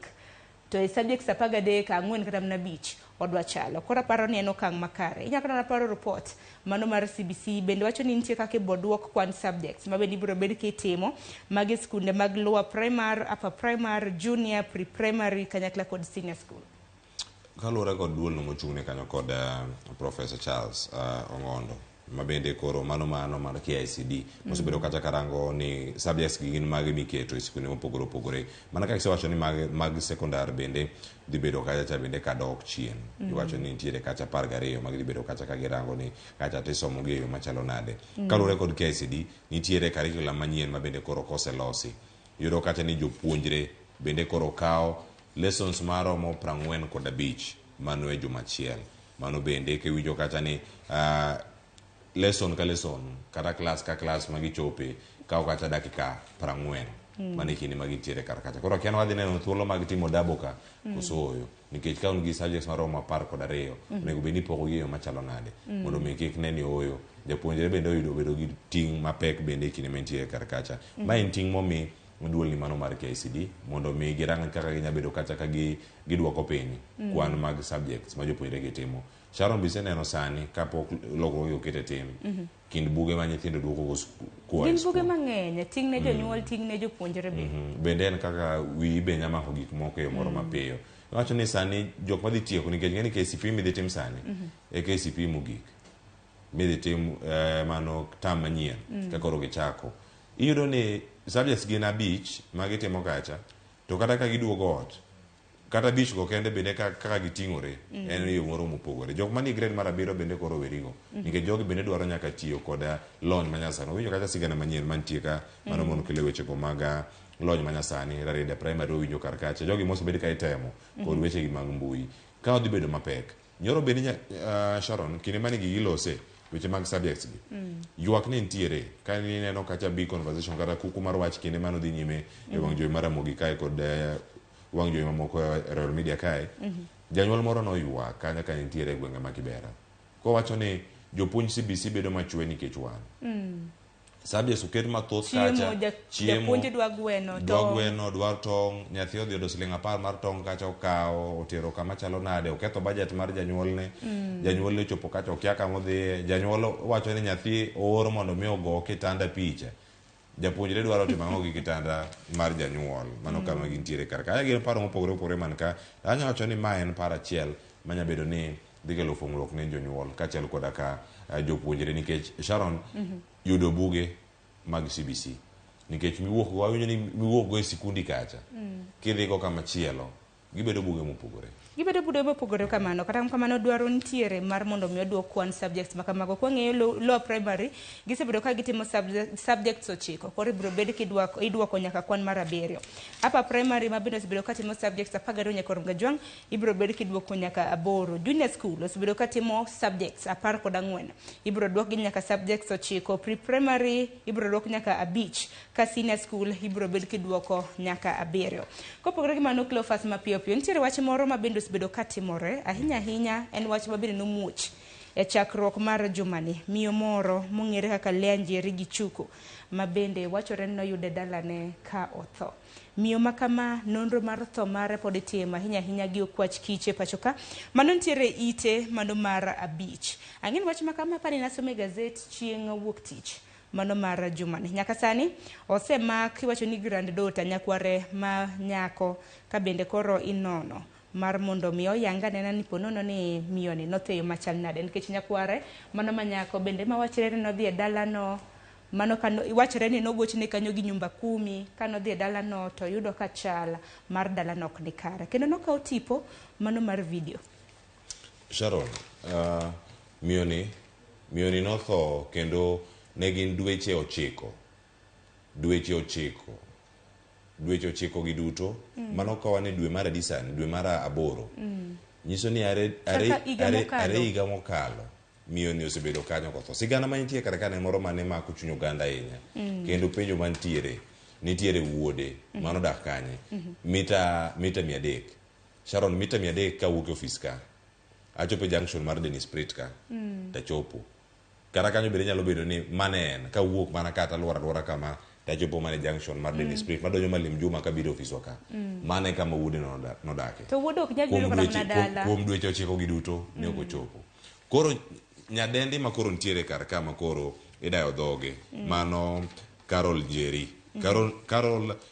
S1: to e subjects 13 ang'wen kata mana abich odwa chalo. Koro aparo ni en okang' makare. Inyalo kata mana paro report mano mar CBC bende wacho ni nitie kaka ibiro duok kwan subjects ma bende ibiro bed kitimo magi skunde mag lower primary, upper primary, junior, pre-primary kanyakla kod senior school.
S2: Kaluwore kod duolno mochung'ne kanyo kod Professor Charles Ong'ondo ma bende koro mano mano mar KICD mosebedo kacha karango ni subjects gi gin mage miketo e skunde mopogore opogore mana kaka isewacho ni mag sekondar bende dhi bedo kacha cha bende kadok chien. Iwacho ni nitiere kacha 12 mag dhi bedo kacha ka girango ni kacha tisomo gi e yo machalo nade. Kaluwore kod KICD nitiere curriculum manyien ma bende koro koselosi yudo kacha ni jopuonjre bende koro kawo lessons maromo 45 mano e juma achiel. Mano bende kiwinjo kacha ni lesson ka lesson kata class ka class ma gichope kawo kacha dakika 40 mano e kinde ma gintiere kar kacha. Koro akia ni wadhi neno thuolo mag timo dabo ka koso ooyo nikech ka un gi subjects maromo 12 onego bed ni ipogo gi e yo machalo nade mondo mi kik ne ni ooyo japuonjre bende oyudo bedo gi ting' mapek bende e kinde ma entiere kar kacha. Ma en ting' momi duolni mano mar KICD mondo mi girang kaka ginya bedo kacha ka giduoko piny kwan mag subjects ma jopuonjre gi timo. Sharon biseneno sani kapok lokruok oket e tim kind buge ma nyithindo duoko go koa e
S1: Gin buge
S2: skul.
S1: mang'eny, ting' ne jonyuol, ting' ne jopuonjre be.
S2: Bende en kaka wiyi be nya mako gik moko e yo moro mapiyo. Iwacho ni sani jok madhi tieko nikech ing'e ni KCPE midhi tim sani e KCPE mogik midhi tim mano term manyien ka koro gichako. Iyudo ni subjects gin abich ma gitimo kacha to kata ka giduogo ot kata abich go kende bende kaka giting'ore en yo moro mopogore. Jok manie grade mar 7 bende koro werigo nikech jogi bende dwaro nyaka tiyo kod lony manyasani. Wawinjo kacha sigana manyien mantie ka mano mondo kelo wechego mag lony manyasani. Rarieda Primary wawinjo kar kacha. Jogi mosebed ka itemo kod wechegi mag mbui. Ka odhi bedo mapek. Nyoro bende Sharon kinde mane gigi lose weche mag subjects gi. Ywak ne nitiere ka nineno kacha big conversation kata kuku mar wach kinde mane odhi nyime e wang' jowi mar Ramogi kae kod wang' jowi mamoko e Royal Media kae. Janyuol moro noywak kanyo ka nitiere e gwenge ma Kibera. Kowacho ni jopuonj CBC bedo machwe nikech wan. Subjects oket mathoth kacha.
S1: Chiemo, japuonj dwa gweno,
S2: dwa gweno, dwa tong', nyathi odhi yudo siling 10 mar tong' kacha okawo, otero kama chalo nade, oketho budget mar janyuolne. Janyuolne ochopo kacha okia kama odhiye. Janyuol wacho ni nyathi oor mondo mi ogo kitanda picha. Japuonjre dwaro timo ang'o gi kitanda mar janyuol. Mano kama gintiere kar ka. Gin paro mopogore opogore man ka. Anyalo wacho ni ma en paro achiel manya bedo ni dhi kelo fungruok ne jonyuol kaachiel koda ka jopuonjre nikech Sharon yudo buge mag CBC nikech miwuok go awinjo ni miwuok go e sikundi kacha kidhi go kama chielo gibedo buge mopogore.
S1: Gibedo buge mopogore kamano. Kata kamano dwaro nitiere mar mondo mi oduok kwan subjects ma kamago. Kwang'iyo lower primary gisebedo ka gitimo subjects 9. Koro ibiro bed kidwako idwoko nyaka kwan mar 7. Upper primary ma bende osebedo ka timo subjects 12 nyaka Gajwang' ibiro bed kidwoko nyaka 8. Junior school osebedo ka timo subjects 14. Ibiro duok gi nyaka subjects 9. Pre-primary ibiro duok nyaka 5. Ka senior school ibiro bed kidwoko nyaka 7. Kopogore gi mano Cleophas mapiyo piyo nitiere wach moro ma bende osebedo ka timore ahinya ahinya en wach ma bende nomuoch e chakruok mar jumani. Miyo moro mong'ere kaka Leah Njeri Gichuku ma bende wachore ni noyude dalane ka otho. Miyo ma kama nonro mar tho mare pod itimo ahinya ahinya gi okwach kiche pacho ka. Mano nitiere ite mano mar 5. Ang'e ni wach ma kama apani nasome e gazet chieng' wuok tich mano mar jumani. Nyaka sani osemak iwacho ni granddaughter nyakware ma nyako ka bende koro inono. mar mondo mi oyang anena ni ponono ni miyoni notho e yo machal nade nikech nyakware mano manyako bende mawachre ni nodhi e dalano mano kano wachre ni nogochne kanyo gi nyumba kumi kanodhi e dalano to yudo ka chal mar dalano ok ni kare kendo nokawo tipo mano mar video.
S2: Sharon, miyoni miyoni notho kendo ne gin dweche 9. Dweche 9. Dweche 9 gi duto. Mano kawa ni dwe mar adi sani? Dwe mar 8. Nyiso ni are higa mokalo miyoni osebedo kanyo kotho. Sigana mantie kar ka ne moro mane mako chuny oganda ahinya. Kendo penjo mantiere, nitiere wuode mano dak kanye? Mita 300. Sharon, mita 300 kawuok e ofis ka. Achopo e junction mar Dennis Pritt ka. Tachopo. Kata kanyo bende nyalo bedo ni mane en kawuok mana kata luora kama tachopo mana e junction mar Dennis Pritt madonjo Malim Juma kabiro ofiswa ka. Mane kama wuode nodake.
S1: To wuode ok nyal biro kata mana dala.
S2: Kuom dweche 9 gi duto ne ok ochopo. Koro nyadendi ma koro nitiere kar ka ma koro idayo dhoge. Mano Carol Njeri.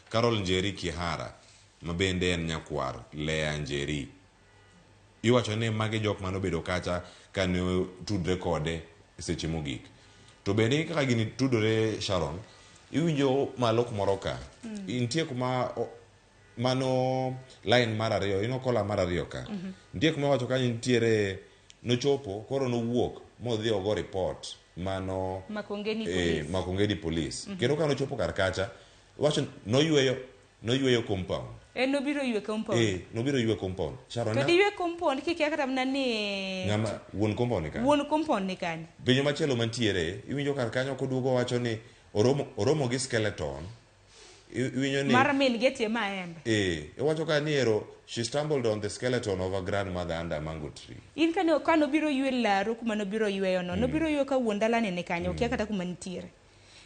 S2: Carol Njeri Kihara ma bende en nyakwar Lea Njeri. Iwacho ni magi jok manobedo kacha kane tudre kode seche mogik. To bende kaka gini tudore Sharon, iwinjo malo kumoro ka. Nitie kuma mano line mar 2, ino kola mar 2 ka. Nitie kuma wacho kanyo nitiere nochopo koro nowuok modhi ogo report mano
S1: Makongeni Police.
S2: Makongeni Police. Kendo ka nochopo kar kacha, wacho noyweyo compound.
S1: En nobiro ywe compound.
S2: Nobiro ywe compound. Sharon,
S1: to diywe compound kikia kata mana ni
S2: ng'ama wuon compound ni kanyo.
S1: Wuon compound ni kanyo.
S2: Penjo machielo mantiere, iwinjo kar kanyo koduogo wacho ni oromo gi skeleton. Iwinjo ni
S1: mar min getie maembe.
S2: Iwacho ka ni ero she stumbled on the skeleton of her grandmother under a mango tree.
S1: In kane nobiro ywe laro kuma nobiro yweyo no, nobiro ywe ka wuon dalane ni kanyo, okia kata kuma nitiere.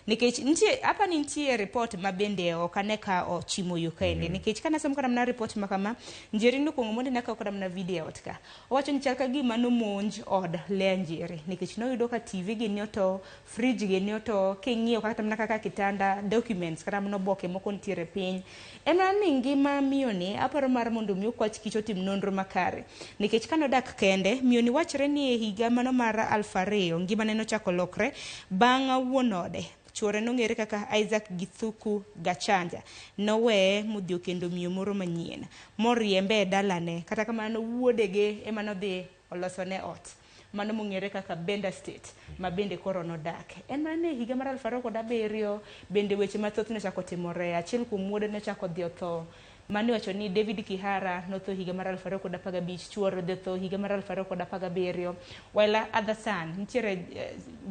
S1: Nikech nitie apa ni nitie report ma bende ok ane ka ochimo yo kaendi. Nikech kana somo kata mana report ma kama, Njeri nokwongo mondo ne akawo kata mana video e ot ka. Owacho ni chal ka gima nomonj od Lea Njeri. Nikech noyudo ka TV gi ni oto, fridge gi ni oto, king'iyo kata mana kaka kitanda, documents kata mana oboke moko nitiere piny. En mana ni ngima miyoni aparo mar mondo mi okwach kich otim nonro makare. Nikech kanodak kende, miyoni wachre ni e higa mano mar 2000 ngimane nochako lokre bang' wuon ode. Chuore nong'ere kaka Isaac Githuku Gachanja noweye modhi okendo miyo moro manyien moriembe e dalane. Kata kamano wuodege ema nodhi olosone ot mano mong'ere kaka Benda State ma bende koro nodake. En mana ni higa mar 2007 bende weche mathoth nochako timore. Achiel kuom wuode nochako dhi otho. Mano iwacho ni David Kihara notho higa mar 2015, chuore odhi otho higa mar 2017, while other son nitiere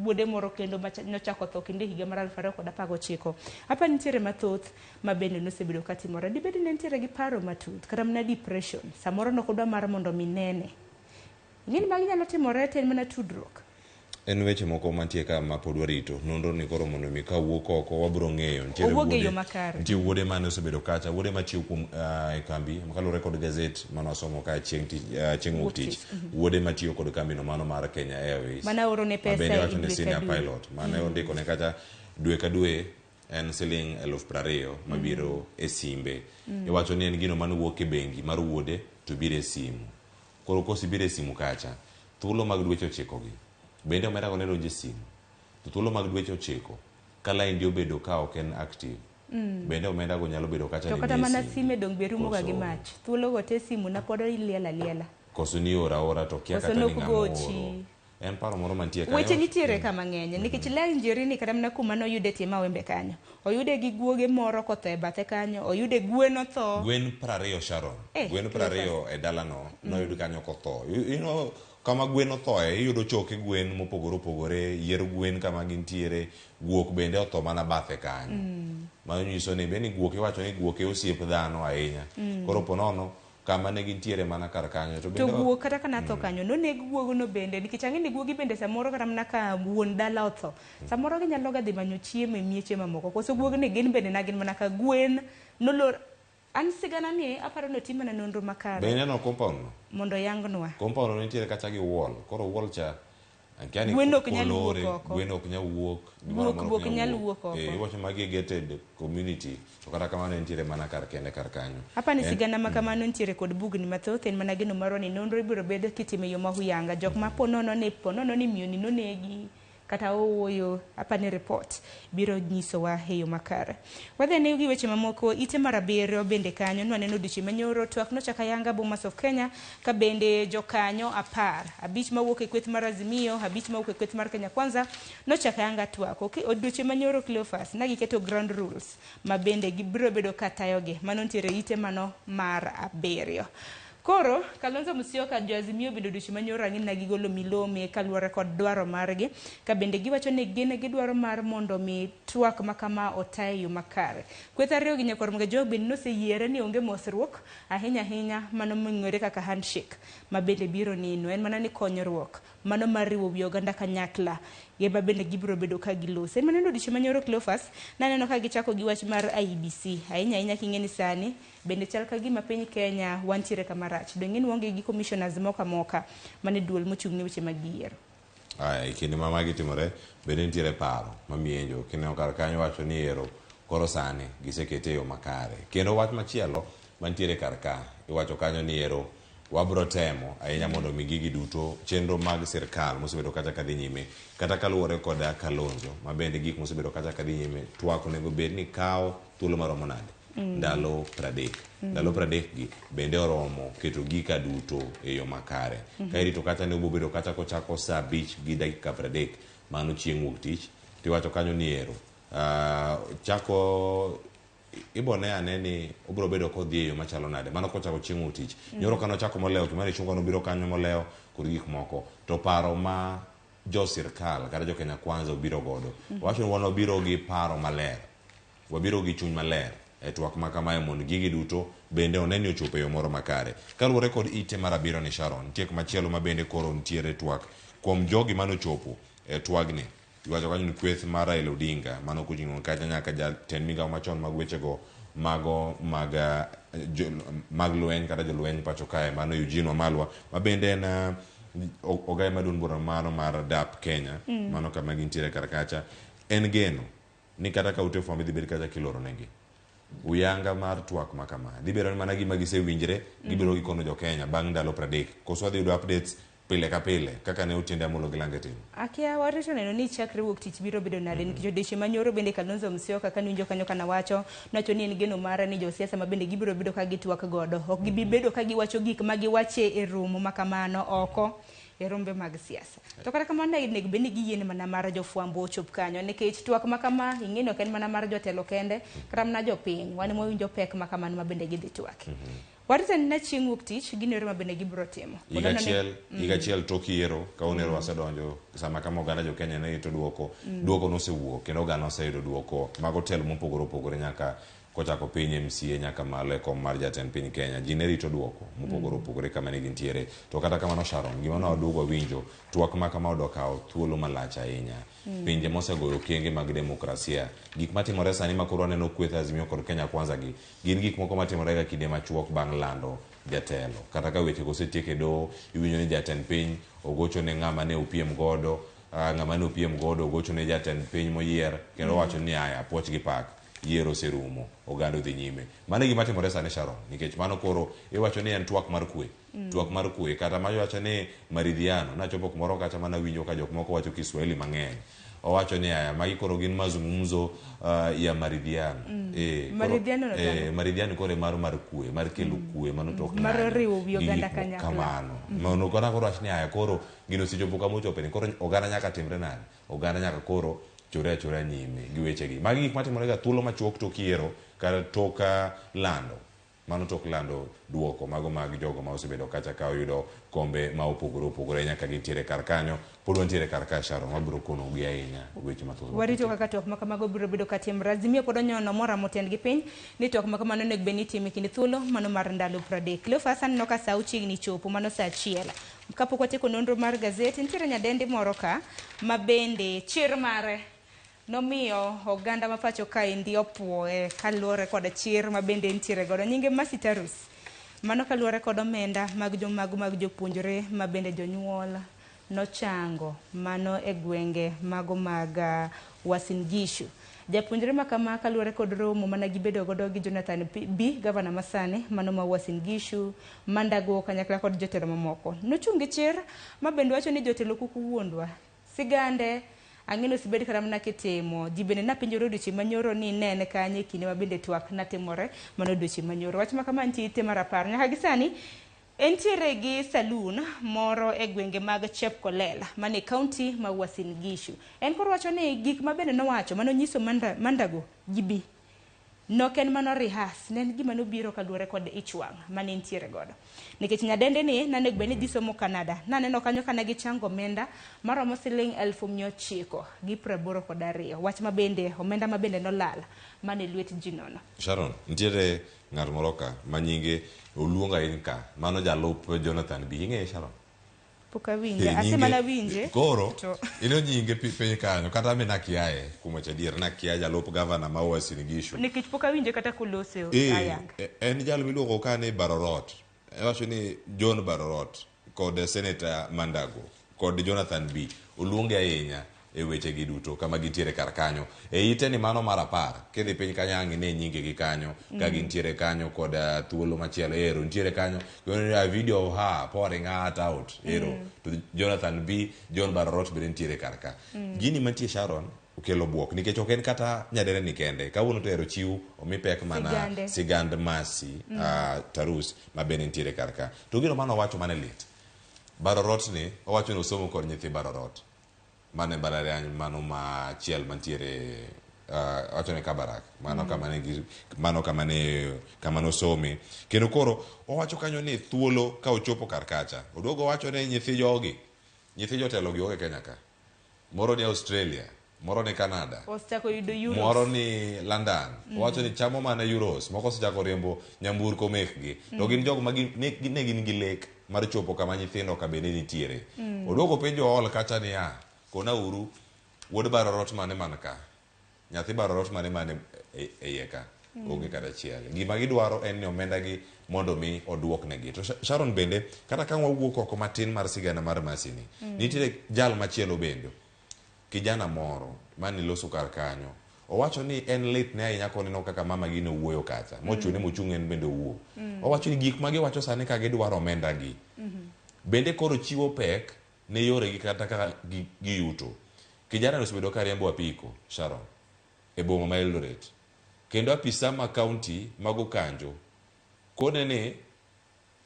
S1: wuode moro kendo nochako tho kendo higa mar 2019. Apa nitiere mathoth ma bende nosebedo katimore. Dibed ni nitiere gi paro matut kata mana depression. Samoro nokodwa mar mondo mi nene. Ing'eni magi nyalo timore to en mana tudruok.
S2: En weche moko mantie ka ma pod warito. Nonro ni koro mondo mi kawuok oko wabiro ng'eyo. Nitie wuode mane osebedo kacha, wuode matiyo kuom e kambi kaluwore kod gazet mane wasomo ka chieng' wuok tich. Wuode matiyo kod kambi no mano mar Kenya Airways.
S1: Mane orone pesa
S2: bende wacho ni senior pilot. Mane ondiko ne kacha dwe ka dwe en siling 20,000 mabiro e simbe. Iwacho ni en gino mane wuok e bengi mar wuode to biro e simu. Koro kosebiro e simu kacha, thuolo mag dweche 9 gi. Bende omera go ne donjo e simu. To thuolo mag dweche 9 ka line di obedo ka ok en active. Bende omenda go nyalo bedo kacha
S1: ni. To kata mana sime dong be rumo ga gi mach. Thuolo go te simu na pod iliela liela.
S2: Koso ni ora to kia kata ni ng'ama oro. En paro moro mantie kanyo.
S1: Weche nitiere ka mang'eny nikech Lea Njeri ni kata mana kuma noyude tie mawembe kanyo. Oyude gi guoge moro kotho e bathe kanyo, oyude gwen otho.
S2: Gwen 20 Sharon. Gwen 20 e dalano noyud kanyo kotho. You know kama gwen othoe iyudo choke gwen mopogore opogore, yier gwen kama gintiere, guok bende otho mana bathe kanyo. Mano nyiso ni bende guok iwacho ni guok e osiep dhano ahinya. Koro ponono kama ne gintiere mana kar kanyo to bende
S1: to guok kata kana tho kanyo noneg guogono bende nikech ang'e ni guogi bende samoro kata mana ka wuon dala otho samoro ginyalo ga dhi manyo chiemo e mieche mamoko. Koso guogni gin bende na gin mana ka gwen nolor. An sigana ni aparo ni otim mana nonro makare.
S2: Be ineno compound no?
S1: Mondo yangnwa.
S2: Compound no nitiere kacha gi wall. Koro wall cha Ankia ni
S1: Gwen ok nyal wuok
S2: kolore,
S1: oko.
S2: Gwen ok nyal wuok. Gimoro
S1: Guok
S2: amora
S1: be ok nyal wuok oko.
S2: Eh, iwacho magi e gated community to kata kamano entiere mana kar kende kar kanyo.
S1: Apa ni sigana ma kamano nitiere kod bugni mathoth en mana geno marwa ni nonro ibiro bed kitimo e yo ma huyanga. Jok ma po nono ni po nono ni miyo ni nonegi kata owuoyo apa ni report biro nyisowa e yo makare. Wadhi ane gi weche mamoko ite mar abiriyo bende kanyo nwaneno odiochieng' manyoro twak nochak ayanga Bomas of Kenya ka bende jokanyo 10, 5 mawuok e kweth mar Azimio, 5 mawuok e kweth mar Kenya Kwanza nochak ayanga twak. Odiochieng' manyoro Cleophas ne giketo ground rules ma bende gibiro bedo ka tayogi. Mano nitiere ite mano mar 7. Koro, Kalonzo Musyoka jo Azimio bende odiochieng' manyoro ang'e na gigolo milome kaluwore kod dwaro margi, ka bende giwacho ni gin gidwaro mar mondo mi twak ma kama ota e yo makare. Kweth ariyo gi nyakwar Mgajwang bende noseyiere ni onge mosruok, ahinya ahinya mano mong'ere kaka handshake ma bende biro nino. En mana ni konyruok, mano mar riwo wi oganda kanyakla, ema bende gibiro bedo ka giloso. En mana ni odiochieng' manyoro Cleophas, naneno ka gichako gi wach mar IEBC, ahinya ahinya king'e ni sani bende chal ka gima piny Kenya wantiere kama rach. Donge ni waonge gi commissioners moko amoka mane duol mochung' ne weche mag yiero.
S2: Aya, e kinde ma magi timore, bende nitiere paro mamienjo. Kineno kar kanyo wacho ni ero koro sani gisekete e yo makare. Kendo wach machielo mantiere kar ka, iwacho kanyo ni ero wabro temo ahinya mondo mi gigi duto chenro mag sirkal mosebedo kacha kadhi nyime, kata kaluwore koda Kalonzo, ma bende gik mosebedo kacha kadhi nyime, twak onego bed ni kawo thuolo maromo nade? Ndalo 30. Ndalo 30 gi bende oromo keto gika duto e yo makare. Ka irito kacha ne obobedo kacha kochako saa 5:30, mano chieng' wuok tich, tiwacho kanyo ni ero chako ibo ne ane ni obiro bedo kodhi e yo machalo nade. Mano kochako chieng' wuok tich. Nyoro kane ochako molewo, Kimani Ichung'wa nobiro kanyo molewo kod gik moko. To paro ma jo sirkal kata jo Kenya Kwanza obiro godo, wacho ni wan wabiro gi paro maler, wabiro gi chuny maler e twak ma kamae mondo gigi duto bende one ni ochopo e yo moro makare. Kaluwore kod ite mar 7 ni Sharon, nitie machielo ma bende koro nitiere twak kuom jogi manochopo e twagni. Iwacho kanyo ni kweth mar Raila Odinga mano koting'o kacha nyaka jatend migawo machon mag wechego mago mag lweny kata jolweny pacho kae mano Eugene Wamalwa ma bende en ogaye maduong' bura mano mar DAP Kenya, mano kama gintiere kar kacha. En geno ni kata ka ute fwambo idhi bed kacha kiloro negi uyanga mar twak ma kama dhi bedo ni mana gima gisewinjre gibiro gikono jo Kenya bang' ndalo 30 koso wadhi yudo updates pile ka pile kaka ne Otiende Amolo gi Lange timo.
S1: Akia warito neno ni chakre wuok tich biro bedo nade nikech odiochieng' manyoro bende Kalonzo Musyoka kane winjo kanyo kana wacho nowacho ni en geno mare ni josiasa ma bende gibiro bedo ka gitwak godo ok gibi bedo ka giwacho gik ma giwache e romo ma kamano oko e rombe mag siasa. To kata kamano onego bed ni giyiene mana mar jofwambo ochop kanyo nikech twak ma kama ing'e ni ok en mana mar jotelo kende kata mana jopiny wan ema wawinjo pek ma kamano ma bende gidhi twake. Warito anena chieng' wuok tich gin yore ma bende gibiro timo.
S2: Higa achiel tok yiero ka onero wasedonjo sama kama oganda jo Kenya ne rito duoko, duoko nosewuok kendo oganda oseyudo duoko mag otelo mopogore opogore nyaka kochako piny MCA nyaka malo e kom mar jatend piny Kenya. Ji ne rito duoko mopogore opogore kama ne gintiere. To kata kamano Sharon, gima ne waduogo wawinjo, twak ma kama odok kawo thuolo malach ahinya. Pinje mosegoyo okenge mag demokrasia, gik matimore sani ma koro waneno kweth Azimio kod Kenya Kwanza gi, gin gik moko matimore ga kinde machuok bang' lando jatelo. Kata ka weche go osetiek e doho, iwinjo ni jatend piny ogocho ne ng'ama ne opiem godo, ng'ama ne opiem godo ogocho ne jatend piny moyier, kendo owacho ni aya, puoch gi pak, yiero oserumo, oganda odhi nyime. Mano e gima timore sani Sharon, nikech mano koro iwacho ni en twak mar kwe. Twak mar kwe, kata mawacho ni maridhiano, nachopo kumoro kacha mana winjo ka jok moko wacho Kiswahili mang'eny. Owacho ni aya, magi koro gin mazungumzo ya maridhiano.
S1: Maridhiano no tano.
S2: Maridhiano koro e mar kwe, mar kelo kwe, mano tok
S1: Mar
S2: ng'anyo
S1: riwo wi
S2: gi
S1: oganda
S2: gik moko
S1: kanyakla.
S2: Kamano. Mondo kata koro wach ni aya, koro gino osechopo kama ochope ni, koro oganda nyaka timre nade? Oganda nyaka koro chore achora nyime gi wechegi. Magi gik matimore ga thuolo machuok tok yiero kata tok lando. Mano tok lando duoko mago mag jogo ma osebedo kacha ka oyudo kombe ma opogore opogore nyaka gintiere kar kanyo. Pod wantiere kar ka Sharon, wabiro konogi ahinya weche mathoth.
S1: Warito kaka twak ma kamago biro bedo ka timore. Azimio pod onyono moramo tendgi piny ni twak ma kamano onego bed ni itimo e kinde thuolo mano mar ndalo 30. Cleophas aneno ka sa ochiegni chopo mano sa 1. Kapok watieko nonro mar gazet, nitiere nyadendi moro ka ma bende chir mare nomiyo oganda ma pacho kaendi opuoye kaluwore kod chir ma bende nitiere godo. Nyinge Mercy Tarus. Mano kaluwore kod omenda mag jomago mag jopuonjre ma bende jonyuol nochango mano e gwenge mago mag Uasin Gishu. Japuonjre ma kama kaluwore kod romo mana gibedo godo gi Jonathan B, gavana masani mano ma Uasin Gishu, Mandago kanyakla kod jotelo mamoko. Nochung' gi chir ma bende wacho ni jotelo kik wuondwa. Sigande ang'e osebed kata mana kitimo. Ji bende napenjore odiochieng' manyoro ni ne en kanye e kinde ma bende twak natimore mano odiochieng' manyoro. Wach ma kama nitie ite mar 10. Nyaka gi sani entiere gi saloon moro e gwenge mag Chepkolel mane kaunti ma Uasin Gishu. En koro wacho ni gik ma bende nowacho manonyiso Mandago gi bi nok en mano rehearse, ne en gima nobiro kaluwore kod ich wang' mane entiere godo. Nikech nyadende ni nanego bed ni dhi somo Canada. Naneno kanyo ka ne gichango omenda maromo siling 982,000. Wach ma bende omenda ma bende nolal mane lwet ji nono.
S2: Sharon, nitiere ng'at moro ka ma nyinge oluong ahinya ka, mano jalup Jonathan B. Ing'eye Sharon?
S1: Pok awinje, ase mana winje.
S2: Koro, ino nyinge piny kanyo, kata ame nakiaye, kuom wacho adier, nakia jalup gavana ma Uasin Gishu.
S1: Nikech pok awinje kata kolose ayanga.
S2: En jal miluongo ka ni Barorot. Iwacho ni John Barorot kod Senator Mandago kod Jonathan B. Oluonge ahinya e weche gi duto kama gintiere kar kanyo. E ite ni mano mar 10, kidhi piny kanyo ang' ine nyinge gi kanyo, ka gintiere kanyo kod thuolo machielo, ero nitiere kanyo, a video of her pouring her heart out, ero. To Jonathan B, John Barorot bende nitiere kar ka. Gini mantie Sharon okelo buok nikech ok en kata nyadere ni kende. Kawuono to ero chiw omi pek mana sigand Mercy Tarus ma bende nitiere kar ka. To gino mano owacho mane lit. Barorot ni owacho ni osomo kod nyithi Barorot. Mane mbalariany mano machiel mantiere wacho ni Kabarak mano mano kama nosome. Kendo koro owacho kanyo ni thuolo ka ochopo kar kacha oduogo owacho ni nyithi jogi, nyithi jotelo gi onge Kenya ka, moro ni Australia, moro ni Canada,
S1: osechako yudo euros,
S2: moro ni London. Owacho ni chamo mana euros, moko osechako riembo nyamburko mekgi. To gin jogo ma ne gin gi lek mar chopo kama nyithindo ka bende nitiere. Oduogo penjo ol kacha niya, kona uru wuod Barorot mane man ka, nyathi Barorot mane man e iye ka, onge kata achiel. Gima gidwaro en ni omenda gi mondo mi oduoknegi. To Sharon bende kata ka wawuok oko matin mar sigana mar Mercy ni, nitiere jal machielo bende, kijana moro mane loso kar kanyo. Owacho ni en lit ne ahinya koneno kaka mama gi nowuoyo kacha, mochune mochung' en bende owuo. Owacho ni gik ma giwacho sani ka gidwaro omenda gi, bende koro chiwo pek ne yoregi kata kaka giyuto. Kijana no osebedo ka riembo apiko, Sharon, e boma ma Eldoret. Kendo apisa ma county mag Okanjo kone ni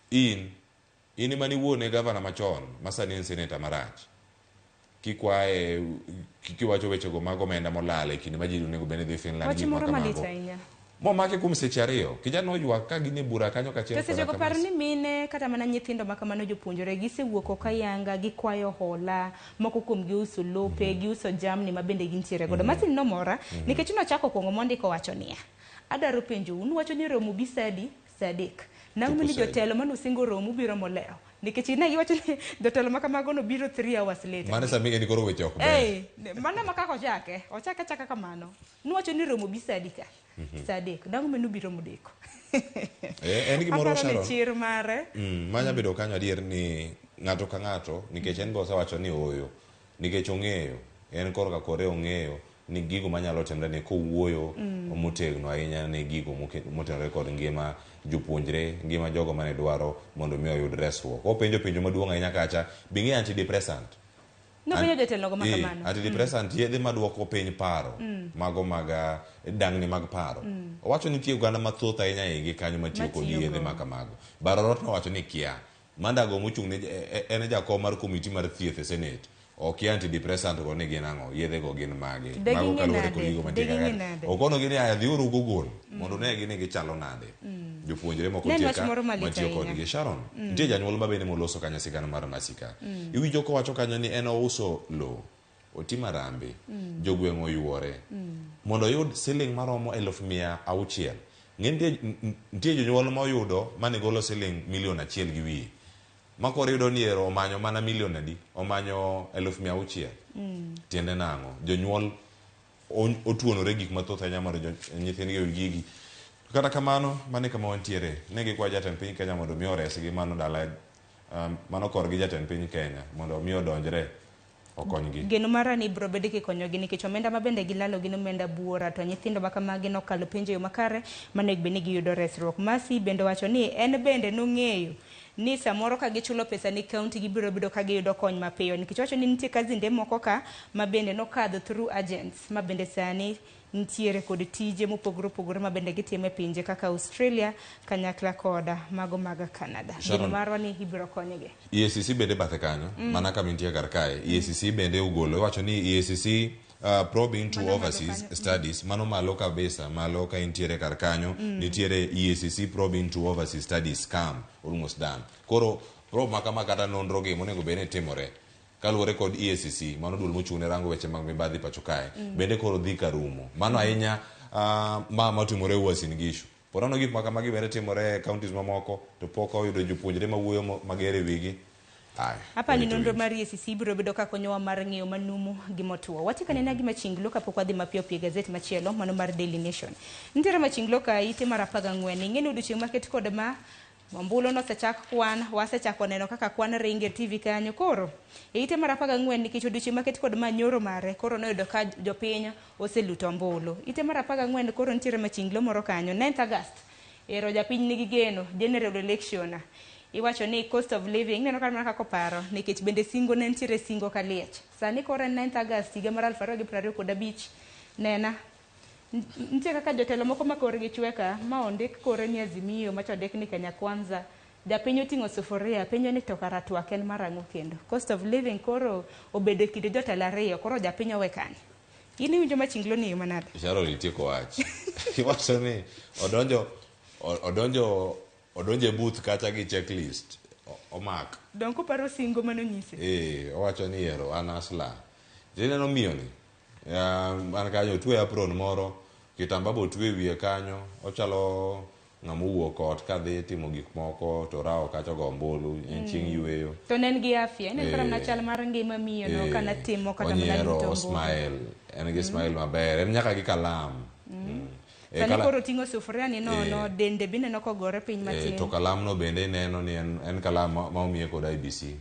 S2: in ema niwuone gavana machon ma sani en seneta marach. Kikwaye, kiwacho wechego mag omenda molal e kinde ma ji onego bed ni dhi Finland.
S1: Wach moro malit ahinya.
S2: Momake kuom seche 2. Kijana oywak ka gin e bura kanyo kachiel.
S1: To seche go par ni mine kata mana nyithindo ma kamano jopuonjore gisewuok oko ayanga, gikwayo hola, moko kuom giuso lope, giuso jamni ma bende gintiere godo. Masin nomora nikech nochako kuongo mondiko wacho niya, adwaro penjo un wacho ni romo bi saa adi? Saa 3. Nang'o ni jotelo manosingo romo biro molewo? Nikech ne giwacho ni jotelo ma kamago no biro 3 hours later.
S2: Mano sami en koro weche ok ber.
S1: Mano ma kaka ochake, ochake achaka kamano. Nuwacho ni romo bi saa adi ka? Saa 3. Nang'o meno biro modeko?
S2: En gimoro Sharon.
S1: Chir mare.
S2: Manya bedo kanyo adier ni ng'ato ka ng'ato nikech en be osewacho ni ooyo. Nikech ong'eyo, en korka kore ong'eyo ni gigo manyalo timre ni kowuoyo motegno ahinya ni gigo motenore kod ngima jopuonjre, ngima jogo mane dwaro mondo mi oyud resruok. Openjo penjo maduong' ahinya kacha, be ing'eyo antidepressant?
S1: Nopenjo jotelo ma kamano.
S2: Antidepressant yedhe maduoko piny paro, mago mag dangni mag paro. Owacho ni nitie oganda mathoth ahinya e igi kanyo matiyo kod yedhe ma kamago. Barorot nowacho ni kia. Mandago mochung' ne en jakom mar komiti mar thieth e Senate. Okia antidepressant go ni gin ang'o, yedhe go gin mage. Mago kaluwore kod gigo mantie kaka. Okono gi ni aya dhiuru Google mondo une gi ni gichalo nade. Jopuonjre moko nitie ka matiyo kodgi. Sharon, nitie janyuol ma bende moloso kanyo sigana mar Mercy ka. Iwinjo kowacho kanyo ni en ouso lowo, otimo harambee, jogweng' oyuore mondo oyud siling maromo 600,000. Ng'e nitie jonyuol moyudo mane golo siling milion 1.5. Makoro iyudo ni ero omanyo mana milion adi? Omanyo 600,000. Tiende nang'o? Jonyuol otuonore gik mathoth ahinya mondo nyithindgi oyud gigi. Kata kamano, mano e kama wantiere. Ne gikwayo jatend piny Kenya mondo mi oresgi mano dala mano korgi jatend piny Kenya mondo mi odonjre okonygi.
S1: Geno mara ni ibiro bed kikonyogi nikech omenda ma bende gilalo gin omenda buora to nyithindo ma kamagi nokalo penjo e yo makare mano bed ni giyudo resruok. Mercy bende owacho ni en bende nong'eyo ni samoro ka gichulo pesa ni county gibiro bedo ka giyudo kony mapiyo nikech owacho ni nitie kazinde moko ka ma bende nokadho through agents ma bende sani nitiere kod tije mopogore opogore ma bende gitimo e pinje kaka Australia kanyakla koda mago mag Canada. Geno
S2: Sharon,
S1: marwa ni ibiro konygi.
S2: EACC bende bathe kanyo mana kama intie kar kae. EACC bende ogolo iwacho ni EACC probe into
S1: Mano malo
S2: overseas
S1: kanyo.
S2: studies mano malo kabisa malo ka intiere kar kanyo nitiere EACC probe into overseas studies scam almost done. Koro probe ma kama kata nonro gi monego bed ni timore kaluwore kod EACC mano duol mochung' ne rango weche mag mibadhi pacho kae bende koro dhi karumo mano ahinya ma matimore Uasin Gishu po nono gik ma kamagi bende timore e counties mamoko to pok oyudo jopuonjre mawuoyo mager e wigi. Aya,
S1: Apa ni
S2: warito
S1: nonro
S2: winjo.
S1: mar EACC biro bedo ka konyowa mar ng'eyo manumu gi motuo. Wachiko anena gi machinglo kapok wadhi mapiyo piyo e gazet machielo mano mar Daily Nation. Nitiere machinglo ka ite mar 14. Ing'e ni odiochieng' maket kod ma ombulu nosechak kwan, wasechako neno kaka kwan ringe e TV kanyo. Koro e ite mar 14 nikech odiochieng' maket kod ma nyoro mare koro noyudo ka jopiny oseluto ombulu. Ite mar 14 koro nitiere machinglo moro kanyo 9th August. Ero japiny nigi geno general election. Iwacho ni cost of living ineno ka mana kaka oparo nikech bende singo ne nitiere singo kaliech. Sani koro en 9th August higa mar 2025 nena nitie kaka jotelo moko ma korgi chwe ka ma ondik kore ni Azimio macha ondik ni Kenya Kwanza. Japiny oting'o sufuria penjo ni to kara twak en mar ang'o kendo. Cost of living koro obedo e kind jotelo ariyo koro japiny owe kanye. In iwinjo machinglo ni yo manade?
S2: Sharon itieko wach. Iwacho ni odonjo e booth kacha gi checklist omak.
S1: Donk uparo singo manonyise?
S2: Owacho ni ero an asla. Tineno miyo ni an kanyo otwe apron moro, kitamba be otwe e wiye kanyo, ochalo ng'ama owuok ot kadhi timo gik moko to rawo kacha ogo ombulu, en chieng' yueyo.
S1: To ne en gi afya, ineno kata mana chal mar ngima miyo no kana timo kata mana
S2: Onyiero,
S1: luto ombulu.
S2: smile, en gi smile maber, en nyaka gi kalam.
S1: Sani koro oting'o sufuria ni nono, dende be ineno kogore piny matin.
S2: To kalamno bende ineno ni en kalam ma omiye kod IBC.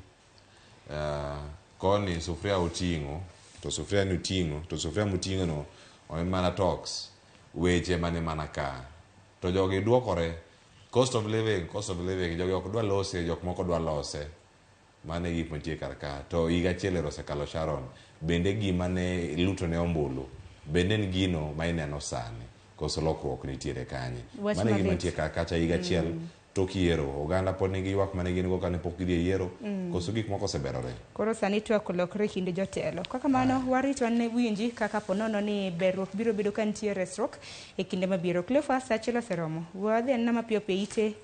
S2: Koni sufuria oting'o, to sufuria ni oting'o, to sufuria moting'o no en mana talks, weche mane mana ka. To jogi duokore, cost of living, jogi ok dwa lose, jok moko dwa lose. Mano e gik mantie kar ka. To higa achiel ero osekalo Sharon, bende gima ne luto ne ombulu, bende en gino ma ineno sani, koso lokruok nitiere kanye.
S1: Wach
S2: Mano e gima
S1: malit.
S2: nitie kar kacha higa achiel tok yiero. Oganda pod nigi ywak mane gin go kane pok gidhi e yiero, koso gik moko oseberore.
S1: Koro sani twak olokre e kind jotelo. Kaka mano warito ane winji kaka ponono ni berruok biro bedo ka nitie resruok e kinde mabiro. Cleophas, sa achiel oseromo. Wadhi anena mapiyo piyo ite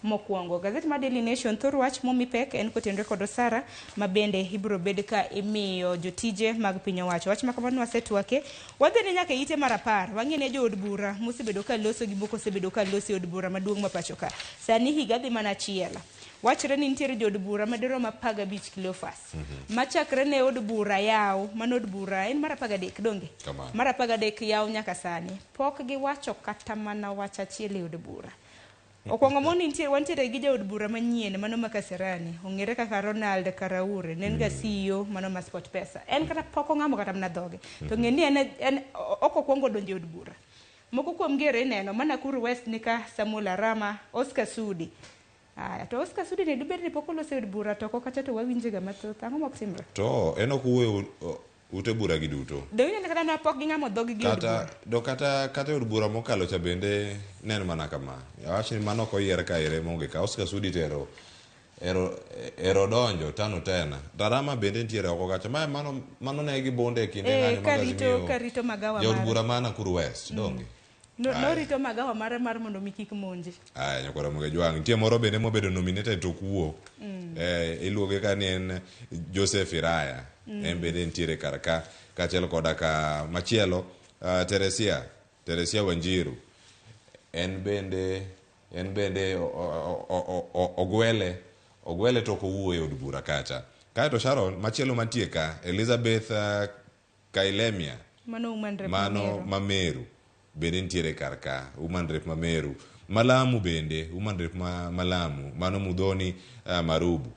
S1: mokwongo. Gazet mar Daily Nation thor wach momi pek en kotenore kod osara ma bende ibiro bed ka imiyo jotije mag piny owacho. Wach ma kamano wasetwake. Wadhi ne nyaka ite mar 10. Wang'e ne jood bura mosebedo ka loso gi moko osebedo ka loso e od bura maduong' ma pacho ka. Sani higa dhi mana achiel. Wachre ni nitiere jood bura madirom 15 Cleophas. Machakre ne od bura yaw, mano od bura en mar 13 donge? Mar 13 yaw nyaka sani. Pok giwacho kata mana wach achiel e od bura. Okwongo mondi nitie wantiere gi jaod bura manyien mano ma Kasarani, ong'ere kaka Ronald Karaure, ne en ga CEO mano ma Sport Pesa. En kata pok ong'amo kata mana dhoge. To ng'e ni en ok okwongo donjo e od bura. Moko kuom gi ero ineno, ma Nakuru West ni ka Samuel Arama, Oscar Sudi. Aya, to Oscar Sudi ne dibed ni pok oloso e od bura to oko kacha to wawinje ga mathoth. Ang'o mok timre?
S2: To en ok owuoyo ute bura gi duto.
S1: Do ineno kata na pok ging'amo dhogi gi od bura.
S2: Do kata e od bura mokalo cha bende ne en mana kama. Awach ni mano ok oyier ka ere monge ka. Oscar Sudi to ero donjo tano tena. Tarama bende nitiere oko kacha. Ma mano ne gibunde e kinde ng'anyo mag Azimio.
S1: Karito magawa
S2: Jaod
S1: mare.
S2: bura ma Nakuru West, donge?
S1: Norito magawa mare mar mondo mi kik monje.
S2: Aya, nyakwara Muga Jwang'. Nitie moro bende mobedo nominated to ok wuo. Iluonge ka ni en Joseph Iraya. En bende nitiere kar ka, kaachiel koda ka machielo, Teresia Wanjiru. En bende ogwele to ok owuo e od bura kacha. Kaeto Sharon, machielo mantie ka, Elizabeth Kailemia.
S1: Mano woman rep
S2: Mano
S1: Mameru.
S2: Mameru. Bende nitiere kar ka, woman rep Mameru. Malamu bende, woman rep Malamu, mano Mudhoni Marubu.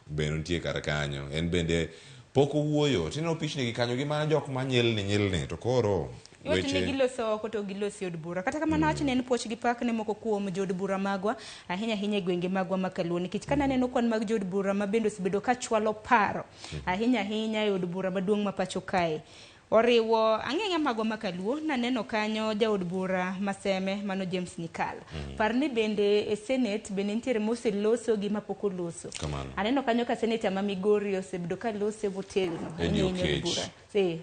S2: Bende nitie kar kanyo. En bende pok owuoyo. Tineno pichni gi kanyo gi mana jok ma nyilni nyilni to koro
S1: Iwacho ni giloso oko to giloso e od bura. Kata kamano awach ni en puoch gi pak ne moko kuom jood bura magwa, ahinya ahinya e gwenge magwa ma Kaluo. Nikech ka naneno kwan mag jood bura ma bende osebedo ka chwalo paro, ahinya ahinya e od bura maduong' ma pacho kae. Oriwo ang'eng'a magwa ma Kaluo, naneno kanyo jaod bura ma Seme mano James Nyikal. Par ni bende e Senate bende nitiere moseloso gi mapok oloso.
S2: Kamano.
S1: Aneno kanyo ka seneta ma Migori osebedo ka loso motegno.
S2: Eddie
S1: ahinya e od
S2: Okech.
S1: bura.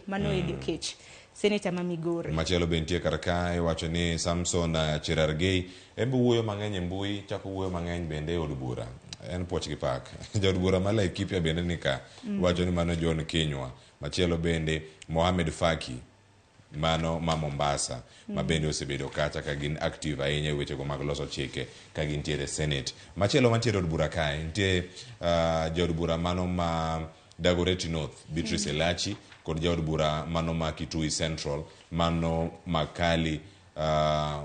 S1: Mano Eddie Okech. Seneta ma Migori.
S2: Machielo be nitie kar ka iwacho ni Samson Cherargei en be wuoyo mang'eny e mbui, chako wuoyo mang'eny bende e od bura. En puoch gi pak. Jaod bura ma Laikipia bende ni ka. Wacho ni mano John Kinyua. Machielo bende Mohamed Faki mano ma Mombasa ma bende osebedo kacha ka gin active ahinya e wechego mag loso chike ka gintiere e Senate. Machielo mantiere e od bura kae nitie jaod bura mano ma Dagoretti North Beatrice Elachi kod jaod bura mano ma Kitui Central mano Makali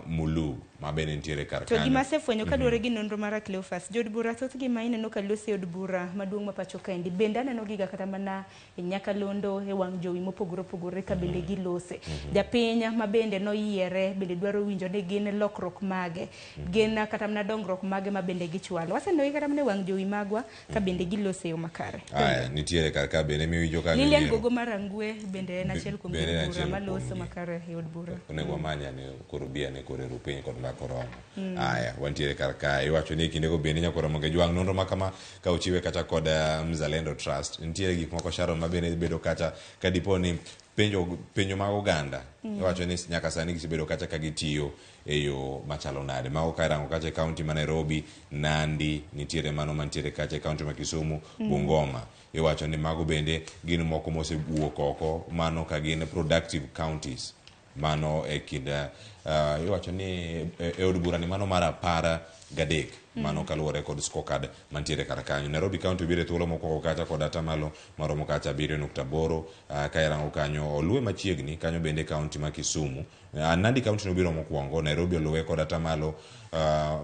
S2: Mulu ma bende nitiere kar
S1: To
S2: kanyo.
S1: gima asefwenyo kaluwore gi nonro mara Cleophas, jood bura thothgi ma ineno ka loso e od bura maduong' ma pacho kaendi, bende aneno giga kata mana e nyakalondo, e wang' jowi mopogore opogore ka bende gilose. Japiny ma bende noyiere bende dwaro winjo ni gin lokruok mage, gin kata mana dongruok mage ma bende gichwalo. Wasenenogi kata mana e wang' jowi magwa ka bende gilose e yo makare.
S2: Aya, nitiere kar ka bende miwinjo ka
S1: Lilian
S2: nyiero.
S1: Gogo mar Rangwe bende en achiel kuom
S2: Bende en
S1: jood bura
S2: achiel
S1: maloso
S2: kuomgi.
S1: makare e od bura.
S2: Onego wamany ane koro bi ane koro eru piny kod mbaka oromo. Aya, wantiere kar kae. Iwacho ni e kindego bende nyaka Ramogi Ajwang' nonro ma kama ka ochiwe kata kod Mzalendo Trust. Nitiere gik moko Sharon ma bende bedo kacha ka dipo ni penjo penjo mag oganda. Iwacho ni nyaka sani gisebedo kacha ka gitiyo e yo machalo nade. Mago ka irango kacha e kaunti ma Nairobi, Nandi, nitiere mano mantiere kacha e kaunti ma Kisumu, Bungoma. Iwacho ni mago bende gin moko mosewuok oko mano ka gin productive counties. Mano e kind iwacho ni e od bura ni mano mar 13 mano kaluwore kod scorecard mantiere kar kanyo. Nairobi County obiro e thuolo mokwongo kacha kod atamalo maromo kacha 7.8 ka irango kanyo oluwe machiegni kanyo bende kaunti ma Kisumu. Nandi County nobiro mokwongo, Nairobi oluwe kod atamalo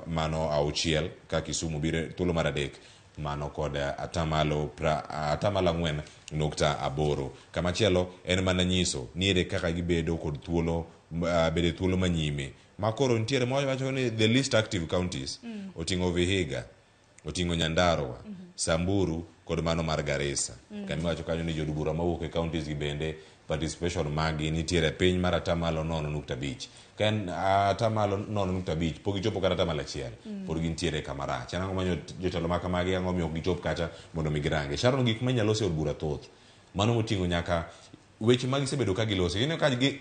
S2: mano 6 ka Kisumu biro e thuolo mar 3 mano kod atamalo 4.8. Kamachielo en mana nyiso ni ere kaka gibedo kod thuolo bedo e thuolo manyime. Ma koro nitiere mawacho ni the least active counties oting'o Vihiga, oting'o Nyandarua, Samburu kod mano mar Garissa. Kama iwacho kanyo ni jood bura mawuok e counties gi bende participation maggi nitiere piny mar atamalo 0.5. Ka en atamalo 0.5 pok gichopo kata atamalo 1 pod gintiere kama rach. En ang'o ma jotelo ma kamagi ang'o miyo ok gichop kacha mondo mi girangi. Sharon gik ma inyalo loso e od bura thoth. Mano moting'o nyaka weche ma gisebedo ka giloso. Ineno ka gi